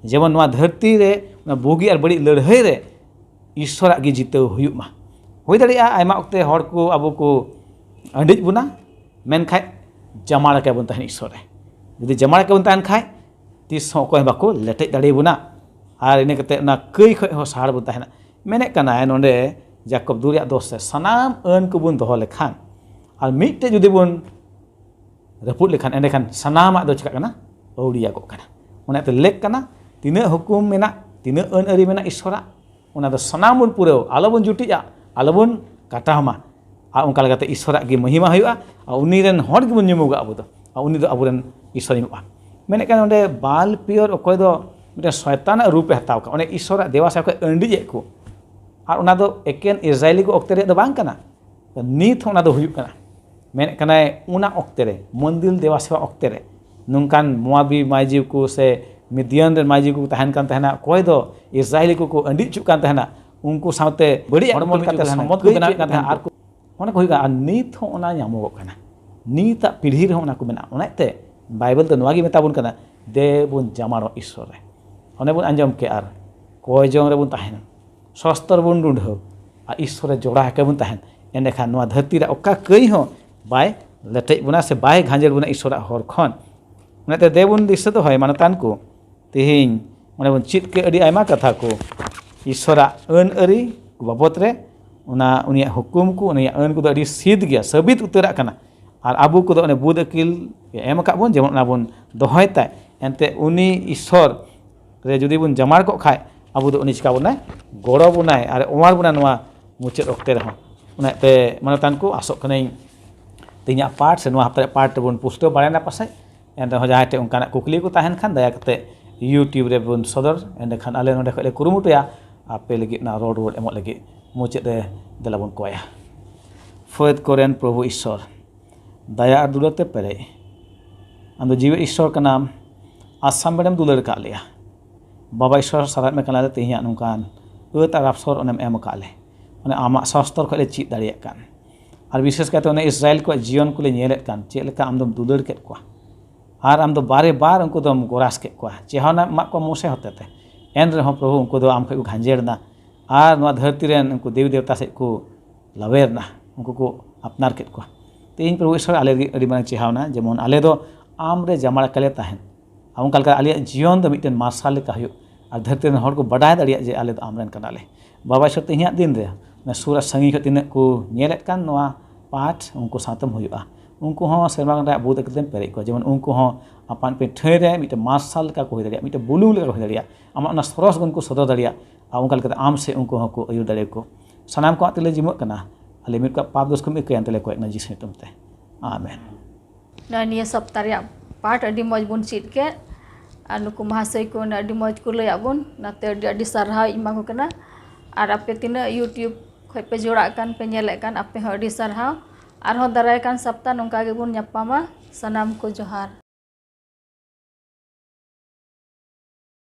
ᱡᱮᱢᱚᱱ ᱱᱚᱣᱟ ᱫᱷᱟᱹᱨᱛᱤ ᱨᱮ ᱚᱱᱟ ᱵᱩᱜᱤ ᱟᱨ ᱵᱟᱹᱲᱤᱡ ᱞᱟᱹᱲᱦᱟᱹᱭ ᱨᱮ ᱤᱥᱥᱚᱨᱟᱜ ᱜᱮ ᱡᱤᱛᱟᱹᱣ ᱦᱩᱭᱩᱜ ᱢᱟ᱾ ᱦᱩᱭ ᱫᱟᱲᱮᱭᱟᱜᱼᱟ ᱟᱭᱢᱟ ᱚᱠᱛᱮ ᱦᱚᱲ ᱠᱚ ᱟᱵᱚ ᱠᱚ ᱟᱹᱰᱤᱡ ᱵᱚᱱᱟ, ᱢᱮᱱᱠᱷᱟᱡ ᱡᱟᱢᱟᱲ ᱟᱠᱟᱭ ᱵᱚᱱ ᱛᱟᱦᱮᱱ ᱤᱥᱥᱚᱨ ᱨᱮ᱾ ᱡᱩᱫᱤ ᱡᱟᱢᱟᱲ ᱟᱠᱟᱭ ᱵᱚᱱ ᱛᱟᱦᱮᱱ ᱠᱷᱟᱡ, ᱛᱤᱥ ᱦᱚᱸ ᱚᱠᱚᱭ ᱦᱚᱸ ᱵᱟᱠᱚ ᱞᱮᱴᱮᱡ ᱫᱟᱲᱮᱭᱟᱵᱚᱱᱟ᱾ ᱟᱨ ᱤᱱᱟᱹ ᱠᱟᱛᱮ ᱚᱱᱟ ᱠᱟᱹᱭ ᱠᱷᱚᱡ ᱦᱚᱸ ᱥᱟᱦᱟ ᱨᱮᱵᱚᱱ ᱛᱟᱦᱮᱱᱟ᱾ ᱢᱮᱱᱮᱫ ᱠᱟᱱᱟᱭ ᱱᱚᱰᱮ ᱡᱟᱠᱚᱵ ᱫᱩ ᱨᱮᱭᱟᱜ ᱫᱚᱥ ᱨᱮ, ᱥᱟᱱᱟᱢ ᱟᱹᱱ ᱠᱚᱵᱚᱱ ᱫᱚᱦᱚ ᱞᱮᱠᱷᱟᱱ ᱟᱨ ᱢᱤᱫᱴᱮᱡ ᱡᱩᱫᱤ ᱵᱚᱱ ᱨᱟᱹᱯᱩᱫ ᱞᱮᱠᱷᱟᱱ, ᱮᱸᱰᱮᱠᱷᱟᱱ ᱥᱟᱱᱟᱢᱟᱜ ᱫᱚ ᱪᱤᱠᱟᱜ ᱠᱟᱱᱟ? ᱟᱹᱣᱲᱤᱭᱟᱜᱚᱜ ᱠᱟᱱᱟ᱾ ᱚᱱᱟᱛᱮ ᱞᱮᱠ ᱠᱟᱱᱟ, ᱛᱤᱱᱟᱹᱜ ᱦᱩᱠᱩᱢ ᱢᱮᱱᱟᱜ, ᱛᱤᱱᱟᱹᱜ ᱟᱹᱱ ᱟᱹᱨᱤ ᱢᱮᱱᱟᱜ ᱤᱥᱥᱚᱨᱟᱜ, ᱚᱱᱟ ᱫᱚ ᱥᱟᱱᱟᱢ ᱵᱚᱱ ᱯᱩᱨᱟᱹᱣ, ᱟᱞᱚᱵᱚᱱ ᱡᱩᱴᱤᱡᱼᱟ, ᱟᱞᱚᱵᱚᱱ ᱠᱟᱴᱟᱣ ᱢᱟ᱾ ᱟᱨ ᱚᱱᱠᱟ ᱞᱮᱠᱟᱛᱮ ᱤᱥᱥᱚᱨᱟᱜ ᱜᱮ ᱢᱚᱦᱤᱢᱟ ᱦᱩᱭᱩᱜᱼᱟ, ᱟᱨ ᱩᱱᱤ ᱨᱮᱱ ᱦᱚᱲ ᱜᱮᱵᱚᱱ ᱧᱩᱢᱩᱜᱟ ᱟᱵᱚ ᱫᱚ, ᱟᱨ ᱩᱱᱤ ᱫᱚ ᱟᱵᱚᱨᱮᱱ ᱤᱥᱥᱚᱨ ᱧᱩᱢᱩᱜᱼᱟ᱾ ᱢᱮᱱᱮᱫ ᱠᱟᱱᱟ ᱱᱚᱰᱮ ᱵᱟᱞ ᱯᱤᱭᱚᱨ ᱚᱠᱚᱭ ᱫᱚ ᱢᱤᱫᱴᱮᱱ ᱥᱚᱭᱛᱟᱱᱟᱜ ᱨᱩᱯ ᱮ ᱦᱟᱛᱟᱣ ᱠᱟᱜᱼᱟ, ᱚᱱᱮ ᱤᱥᱥᱚᱨᱟᱜ ᱫᱮᱵᱟ ᱥᱮᱵᱟ ᱠᱚ ᱟᱹᱰᱤᱡᱮᱫ ᱠᱚ, ᱟᱨ ᱚᱱᱟ ᱫᱚ ᱮᱠᱮᱱ ᱤᱥᱨᱟᱭᱮᱞᱤ ᱠᱚ ᱚᱠᱛᱮ ᱨᱮᱭᱟᱜ ᱫᱚ ᱵᱟᱝ ᱠᱟᱱᱟ᱾ ᱱᱤᱛ ᱦᱚᱸ ᱚᱱᱟ ᱫᱚ ᱦᱩᱭᱩᱜ ᱠᱟᱱᱟ᱾ ᱢᱮᱱᱮᱫ ᱠᱟᱱᱟᱭ ᱚᱱᱟ ᱚᱠᱛᱮ ᱨᱮ ᱢᱚᱱᱫᱤᱨ ᱫᱮᱵᱟ ᱥᱮᱵᱟ ᱚᱠᱛᱮ ᱨᱮ ᱱᱚᱝᱠᱟᱱ ᱢᱳᱣᱟᱵᱤ ᱢᱟᱹᱭᱡᱤ ᱠᱚ ᱥᱮ ᱢᱤᱫᱤᱭᱟᱱ ᱨᱮᱱ ᱢᱟᱹᱭᱡᱤ ᱠᱚ ᱛᱟᱦᱮᱱ ᱠᱟᱱ ᱛᱟᱦᱮᱱᱟ, ᱚᱠᱚᱭ ᱫᱚ ᱤᱥᱨᱟᱭᱮᱞᱤ ᱠᱚᱠᱚ ᱟᱹᱰᱤ ᱦᱚᱪᱚᱜ ᱠᱟᱱ ᱛᱟᱦᱮᱱᱟ, ᱩᱱᱠᱩ ᱥᱟᱶᱛᱮ ᱵᱟᱹᱲᱤᱡ ᱦᱚᱲᱢᱚ ᱦᱚᱲᱢᱚ ᱞᱮᱠᱟᱛᱮ ᱠᱟᱹᱢᱤ ᱥᱚᱢᱚᱛ ᱠᱚ ᱦᱚᱪᱚᱭᱮᱫ ᱵᱮᱱᱟᱣᱮᱫ ᱠᱟᱱ ᱠᱟᱱ ᱛᱟᱦᱮᱱᱟ᱾ ᱛᱟᱦᱮᱱᱟ᱾ ᱟᱨ ᱠᱚ ᱚᱱᱟ ᱠᱚ ᱦᱩᱭᱩᱜ ᱠᱟᱱᱟ᱾ ᱟᱨ ᱱᱤᱛ ᱦᱚᱸ ᱚᱱᱟ ᱧᱟᱢᱚᱜᱚᱜ ᱠᱟᱱᱟ, ᱱᱤᱛᱟᱜ ᱯᱤᱲᱦᱤ ᱨᱮᱦᱚᱸ ᱚᱱᱟ ᱠᱚ ᱢᱮᱱᱟᱜᱼᱟ᱾ ᱚᱱᱟᱛᱮ ᱵᱟᱭᱵᱮᱞ ᱫᱚ ᱱᱚᱣᱟ ᱜᱮ ᱢᱮᱛᱟ ᱵᱚᱱ ᱠᱟᱱᱟ, ᱫᱮ ᱵᱚᱱ ᱡᱟᱢᱟᱲᱚᱜ ᱤᱥᱥᱚᱨ ᱨᱮ᱾ ᱚᱱᱮ ᱵᱚᱱ ᱟᱸᱡᱚᱢ ᱠᱮᱜᱼᱟ, ᱟᱨ ᱠᱚᱭ ᱡᱚᱝ ᱨᱮᱵᱚᱱ ᱛᱟᱦᱮᱱᱟ, ᱥᱚᱥᱛᱚᱨ ᱵᱚᱱ ᱨᱩᱸᱰᱷᱟᱹᱣ ᱟᱨ ᱤᱥᱥᱚᱨ ᱨᱮ ᱡᱚᱲᱟᱣ ᱟᱠᱟ ᱵᱚᱱ ᱛᱟᱦᱮᱱ, ᱮᱸᱰᱮᱠᱷᱟᱱ ᱱᱚᱣᱟ ᱫᱷᱟᱹᱨᱛᱤ ᱨᱮ ᱚᱠᱟ ᱠᱟᱹᱭ ᱦᱚᱸ ᱵᱟᱭ ᱞᱮᱴᱮᱡ ᱵᱚᱱᱟ ᱥᱮ ᱵᱟᱭ ᱜᱷᱟᱸᱡᱮᱲ ᱵᱚᱱᱟ ᱤᱥᱥᱚᱨᱟᱜ ᱦᱚᱨ ᱠᱷᱚᱱ᱾ ᱚᱱᱟᱛᱮ ᱫᱮ ᱵᱚᱱ ᱫᱤᱥᱟᱹ ᱫᱚᱦᱚᱭ ᱢᱟᱱᱚᱛᱟᱱ ᱠᱚ, ᱛᱮᱦᱮᱧ ᱚᱸᱰᱮ ᱵᱚᱱ ᱪᱮᱫ ᱠᱮᱫ ᱟᱹᱰᱤ ᱟᱭᱢᱟ ᱠᱟᱛᱷᱟ ᱠᱚ ᱤᱥᱥᱚᱨᱟᱜ ᱟᱹᱱ ᱟᱹᱨᱤ ᱠᱚ ᱵᱟᱵᱚᱛ ᱨᱮ, ᱚᱱᱟ ᱩᱱᱤᱭᱟᱜ ᱦᱩᱠᱩᱢ ᱠᱚ, ᱩᱱᱤᱭᱟᱜ ᱟᱹᱱ ᱠᱚᱫᱚ ᱟᱹᱰᱤ ᱥᱤᱫ ᱜᱮᱭᱟ, ᱥᱟᱹᱵᱤᱛ ᱩᱛᱟᱹᱨᱟᱜ ᱠᱟᱱᱟ᱾ ᱟᱨ ᱟᱵᱚ ᱠᱚᱫᱚ ᱚᱱᱮ ᱵᱩᱫ ᱟᱹᱠᱤᱞ ᱮ ᱮᱢ ᱟᱠᱟᱫ ᱵᱚᱱ, ᱡᱮᱢᱚᱱ ᱚᱱᱟ ᱵᱚᱱ ᱫᱚᱦᱚᱭ ᱛᱟᱭ᱾ ᱮᱱᱛᱮ ᱩᱱᱤ ᱤᱥᱥᱚᱨ ᱨᱮ ᱡᱩᱫᱤ ᱵᱚᱱ ᱡᱟᱢᱟᱲ ᱠᱚᱜ ᱠᱷᱟᱡ, ᱟᱵᱚ ᱫᱚ ᱩᱱᱤ ᱪᱤᱠᱟ ᱵᱚᱱᱟᱭ? ᱜᱚᱲᱚ ᱵᱚᱱᱟᱭ ᱟᱨ ᱚᱣᱟᱨ ᱵᱚᱱᱟ ᱱᱚᱣᱟ ᱢᱩᱪᱟᱹᱫ ᱚᱠᱛᱮ ᱨᱮᱦᱚᱸ᱾ ᱚᱱᱟᱛᱮ ᱢᱟᱱᱚᱛᱟᱱ ᱠᱚ, ᱟᱥᱚᱜ ᱠᱟᱹᱱᱟᱹᱧ ᱛᱮᱦᱮᱧᱟᱜ ᱯᱟᱨᱴ ᱥᱮ ᱱᱚᱣᱟ ᱦᱟᱯᱛᱟ ᱨᱮᱭᱟᱜ ᱯᱟᱨᱴ ᱨᱮᱵᱚᱱ ᱯᱩᱥᱴᱟᱹᱣ ᱵᱟᱲᱟᱭᱮᱱᱟ ᱯᱟᱥᱮᱡ᱾ ᱮᱱ ᱨᱮᱦᱚᱸ ᱡᱟᱦᱟᱸᱭ ᱴᱷᱮᱱ ᱚᱱᱠᱟᱱᱟᱜ ᱠᱩᱠᱞᱤ ᱠᱚ ᱛᱟᱦᱮᱱ ᱠᱷᱟᱱ, ᱫᱟᱭᱟ ᱠᱟᱛᱮ YouTube ᱨᱮᱵᱚᱱ ᱥᱚᱫᱚᱨ, ᱮᱸᱰᱮᱠᱷᱟᱱ ᱟᱞᱮ ᱱᱚᱸᱰᱮ ᱠᱷᱚᱱ ᱞᱮ ᱠᱩᱨᱩᱢᱩᱴᱩᱭᱟ ᱟᱯᱮ ᱞᱟᱹᱜᱤᱫ ᱚᱱᱟ ᱨᱚᱲ ᱨᱩᱣᱟᱹᱲ ᱮᱢᱚᱜ ᱞᱟᱹᱜᱤᱫ᱾ ᱢᱩᱪᱟᱹᱫ ᱨᱮ ᱫᱮᱞᱟ ᱵᱚᱱ ᱠᱚᱭᱟ᱾ ᱯᱷᱟᱹᱫ ᱠᱚᱨᱮᱱ ᱯᱨᱚᱵᱷᱩ ᱤᱥᱥᱚᱨ, ᱫᱟᱭᱟ ᱟᱨ ᱫᱩᱞᱟᱹᱲ ᱛᱮ ᱯᱮᱨᱮᱡ, ᱟᱢ ᱫᱚ ᱡᱤᱣᱤ ᱤᱥᱥᱚᱨ ᱠᱟᱱᱟᱢ᱾ ᱟᱥᱟᱢ ᱵᱮᱲᱮᱢ ᱫᱩᱞᱟᱹᱲ ᱟᱠᱟᱫ ᱞᱮᱭᱟ᱾ ᱵᱟᱵᱟ ᱤᱥᱥᱚᱨ, ᱥᱟᱨᱦᱟᱣ ᱢᱮ ᱠᱟᱱᱟ ᱞᱮ ᱛᱮᱦᱮᱧᱟᱜ ᱱᱚᱝᱠᱟᱱ ᱟᱹᱛ ᱟᱨ ᱟᱯᱥᱚᱨ ᱚᱱᱮᱢ ᱮᱢ ᱟᱠᱟᱫ ᱞᱮ᱾ ᱚᱱᱮ ᱟᱢᱟᱜ ᱥᱟᱥᱛᱚᱨ ᱠᱷᱚᱱ ᱞᱮ ᱪᱮᱫ ᱫᱟᱲᱮᱭᱟᱜ ᱠᱟᱱ᱾ ᱟᱨ ᱵᱤᱥᱮᱥ ᱠᱟᱭᱛᱮ ᱚᱱᱮ ᱤᱥᱨᱟᱭᱮᱞ ᱠᱚᱣᱟᱜ ᱡᱤᱭᱚᱱ ᱠᱚᱞᱮ ᱧᱮᱞᱮᱫ ᱠᱟᱱ, ᱪᱮᱫ ᱞᱮᱠᱟ ᱟᱢ ᱫᱚᱢ ᱫᱩᱞᱟᱹᱲ ᱠᱮᱫ ᱠᱚᱣᱟ᱾ ᱟᱨ ᱟᱢ ᱫᱚ ᱵᱟᱨᱮ ᱵᱟᱨ ᱩᱱᱠᱩ ᱫᱚᱢ ᱜᱚᱨᱟᱥ ᱠᱮᱫ ᱠᱚᱣᱟ, ᱪᱮᱦᱟᱣᱱᱟ ᱮᱢᱟᱜ ᱠᱚᱣᱟ ᱢᱳᱥᱮ ᱦᱚᱛᱮᱛᱮ᱾ ᱮᱱ ᱨᱮᱦᱚᱸ ᱯᱨᱚᱵᱷᱩ, ᱩᱱᱠᱩ ᱫᱚ ᱟᱢ ᱠᱷᱚᱱ ᱠᱚ ᱜᱷᱟᱸᱡᱮᱲ ᱮᱱᱟ ᱟᱨ ᱱᱚᱣᱟ ᱫᱷᱟᱹᱨᱛᱤ ᱨᱮᱱ ᱩᱱᱠᱩ ᱫᱮᱵᱤ ᱫᱮᱵᱛᱟ ᱥᱮᱫ ᱠᱚ ᱞᱟᱣᱮᱨ ᱮᱱᱟ, ᱩᱱᱠᱩ ᱠᱚ ᱟᱯᱱᱟᱨ ᱠᱮᱫ ᱠᱚᱣᱟ᱾ ᱛᱮᱦᱮᱧ ᱯᱨᱚᱵᱷᱩ ᱤᱥᱥᱚᱨ ᱟᱞᱮ ᱞᱟᱹᱜᱤᱫ ᱟᱹᱰᱤ ᱢᱟᱨᱟᱝ ᱪᱮᱦᱟᱣᱱᱟ, ᱡᱮᱢᱚᱱ ᱟᱞᱮ ᱫᱚ ᱟᱢ ᱨᱮ ᱡᱟᱢᱟᱲ ᱟᱠᱟ ᱞᱮ ᱛᱟᱦᱮᱱ᱾ ᱟᱨ ᱚᱱᱠᱟ ᱞᱮᱠᱟ ᱟᱞᱮᱭᱟᱜ ᱡᱤᱭᱚᱱ ᱫᱚ ᱢᱤᱫᱴᱮᱱ ᱢᱟᱨᱥᱟᱞ ᱞᱮᱠᱟ ᱦᱩᱭᱩᱜ, ᱟᱨ ᱫᱷᱟᱹᱨᱛᱤ ᱨᱮᱱ ᱦᱚᱲ ᱠᱚ ᱵᱟᱰᱟᱭ ᱫᱟᱲᱮᱭᱟᱜ ᱡᱮ ᱟᱞᱮ ᱫᱚ ᱟᱢ ᱨᱮᱱ ᱠᱟᱱᱟᱞᱮ᱾ ᱵᱟᱵᱟ ᱤᱥᱥᱚᱨ, ᱛᱮᱦᱮᱧᱟᱜ ᱫᱤᱱ ᱨᱮ ᱚᱱᱟ ᱥᱩᱨ ᱟᱨ ᱥᱟᱺᱜᱤᱧ ᱠᱷᱚᱱ ᱛᱤᱱᱟᱹᱜ ᱠᱚ ᱧᱮᱞᱮᱫ ᱠᱟᱱ ᱱᱚᱣᱟ ᱯᱟᱴ, ᱩᱱᱠᱩ ᱥᱟᱶᱛᱮᱢ ᱦᱩᱭᱩᱜᱼᱟ᱾ ᱩᱱᱠᱩ ᱦᱚᱸ ᱥᱮᱨᱢᱟ ᱨᱮᱭᱟᱜ ᱵᱩᱫ ᱟᱹᱠᱤᱞ ᱛᱮᱢ ᱯᱮᱨᱮᱡ ᱠᱚᱣᱟ, ᱡᱮᱢᱚᱱ ᱩᱱᱠᱩ ᱦᱚᱸ ᱟᱯᱟᱱ ᱟᱹᱯᱤᱱ ᱴᱷᱟᱹᱭ ᱨᱮ ᱢᱤᱫᱴᱮᱱ ᱢᱟᱨᱥᱟᱞ ᱞᱮᱠᱟ ᱠᱚ ᱦᱩᱭ ᱫᱟᱲᱮᱭᱟᱜᱼᱟ, ᱢᱤᱫᱴᱮᱱ ᱵᱩᱞᱩᱝ ᱞᱮᱠᱟ ᱠᱚ ᱦᱩᱭ ᱫᱟᱲᱮᱭᱟᱜᱼᱟ᱾ ᱟᱢᱟᱜ ᱚᱱᱟ ᱥᱚᱨᱚᱥ ᱜᱩᱱ ᱠᱚ ᱥᱚᱫᱚᱨ ᱫᱟᱲᱮᱭᱟᱜᱼᱟ, ᱟᱨ ᱚᱱᱠᱟ ᱞᱮᱠᱟᱛᱮ ᱟᱢ ᱥᱮ ᱩᱱᱠᱩ ᱦᱚᱸᱠᱚ ᱟᱹᱭᱩᱨ ᱫᱟᱲᱮᱭᱟᱠᱚ᱾ ᱥᱟᱱᱟᱢ ᱠᱚᱣᱟᱜ ᱛᱮᱞᱮ ᱡᱤᱢᱟᱹᱜ ᱠᱟᱱᱟ, ᱟᱞᱮ ᱢᱤᱫ ᱠᱚᱣᱟᱜ ᱯᱟᱯ ᱫᱳᱥ ᱠᱚᱢ ᱤᱠᱟᱹᱭᱟ, ᱮᱱᱛᱮ ᱞᱮ ᱠᱚᱭᱮᱜ ᱠᱟᱱᱟ ᱡᱤᱥᱩ ᱧᱩᱛᱩᱢ ᱛᱮ᱾ ᱟᱢᱮᱱ᱾ ᱱᱚᱜᱼᱚᱭ ᱱᱤᱭᱟᱹ ᱥᱚᱯᱛᱟ ᱨᱮᱭᱟᱜ ᱯᱟᱴ ᱟᱹᱰᱤ ᱢᱚᱡᱽ ᱵᱚᱱ ᱪᱮᱫ ᱠᱮᱫ, ᱟᱨ ᱱᱩᱠᱩ ᱢᱟᱦᱟᱥᱚᱭ ᱠᱚ ᱚᱱᱟ ᱟᱹᱰᱤ ᱢᱚᱡᱽ ᱠᱚ ᱞᱟᱹᱭᱟᱫ ᱵᱚᱱ, ᱚᱱᱟᱛᱮ ᱟᱹᱰᱤ ᱟᱹᱰᱤ ᱥᱟᱨᱦᱟᱣ ᱤᱧ ᱮᱢᱟ ᱠᱚ ᱠᱟᱱᱟ᱾ ᱟᱨ ᱟᱯᱮ ᱛᱤᱱᱟᱹᱜ YouTube ᱠᱷᱚᱡ ᱯᱮ ᱡᱚᱲᱟᱜ ᱠᱟᱱ, ᱯᱮ ᱧᱮᱞᱮᱫ ᱠᱟᱱ, ᱟᱯᱮ ᱦᱚᱸ ᱟᱹᱰᱤ ᱥᱟᱨᱦᱟᱣ᱾ ᱟᱨᱦᱚᱸ ᱫᱟᱨᱟᱭ ᱠᱟᱱ ᱥᱚᱯᱛᱟ ᱱᱚᱝᱠᱟ ᱜᱮᱵᱚᱱ ᱧᱟᱯᱟᱢᱟ᱾ ᱥᱟᱱᱟᱢ ᱠᱚ ᱡᱚᱦᱟᱨ᱾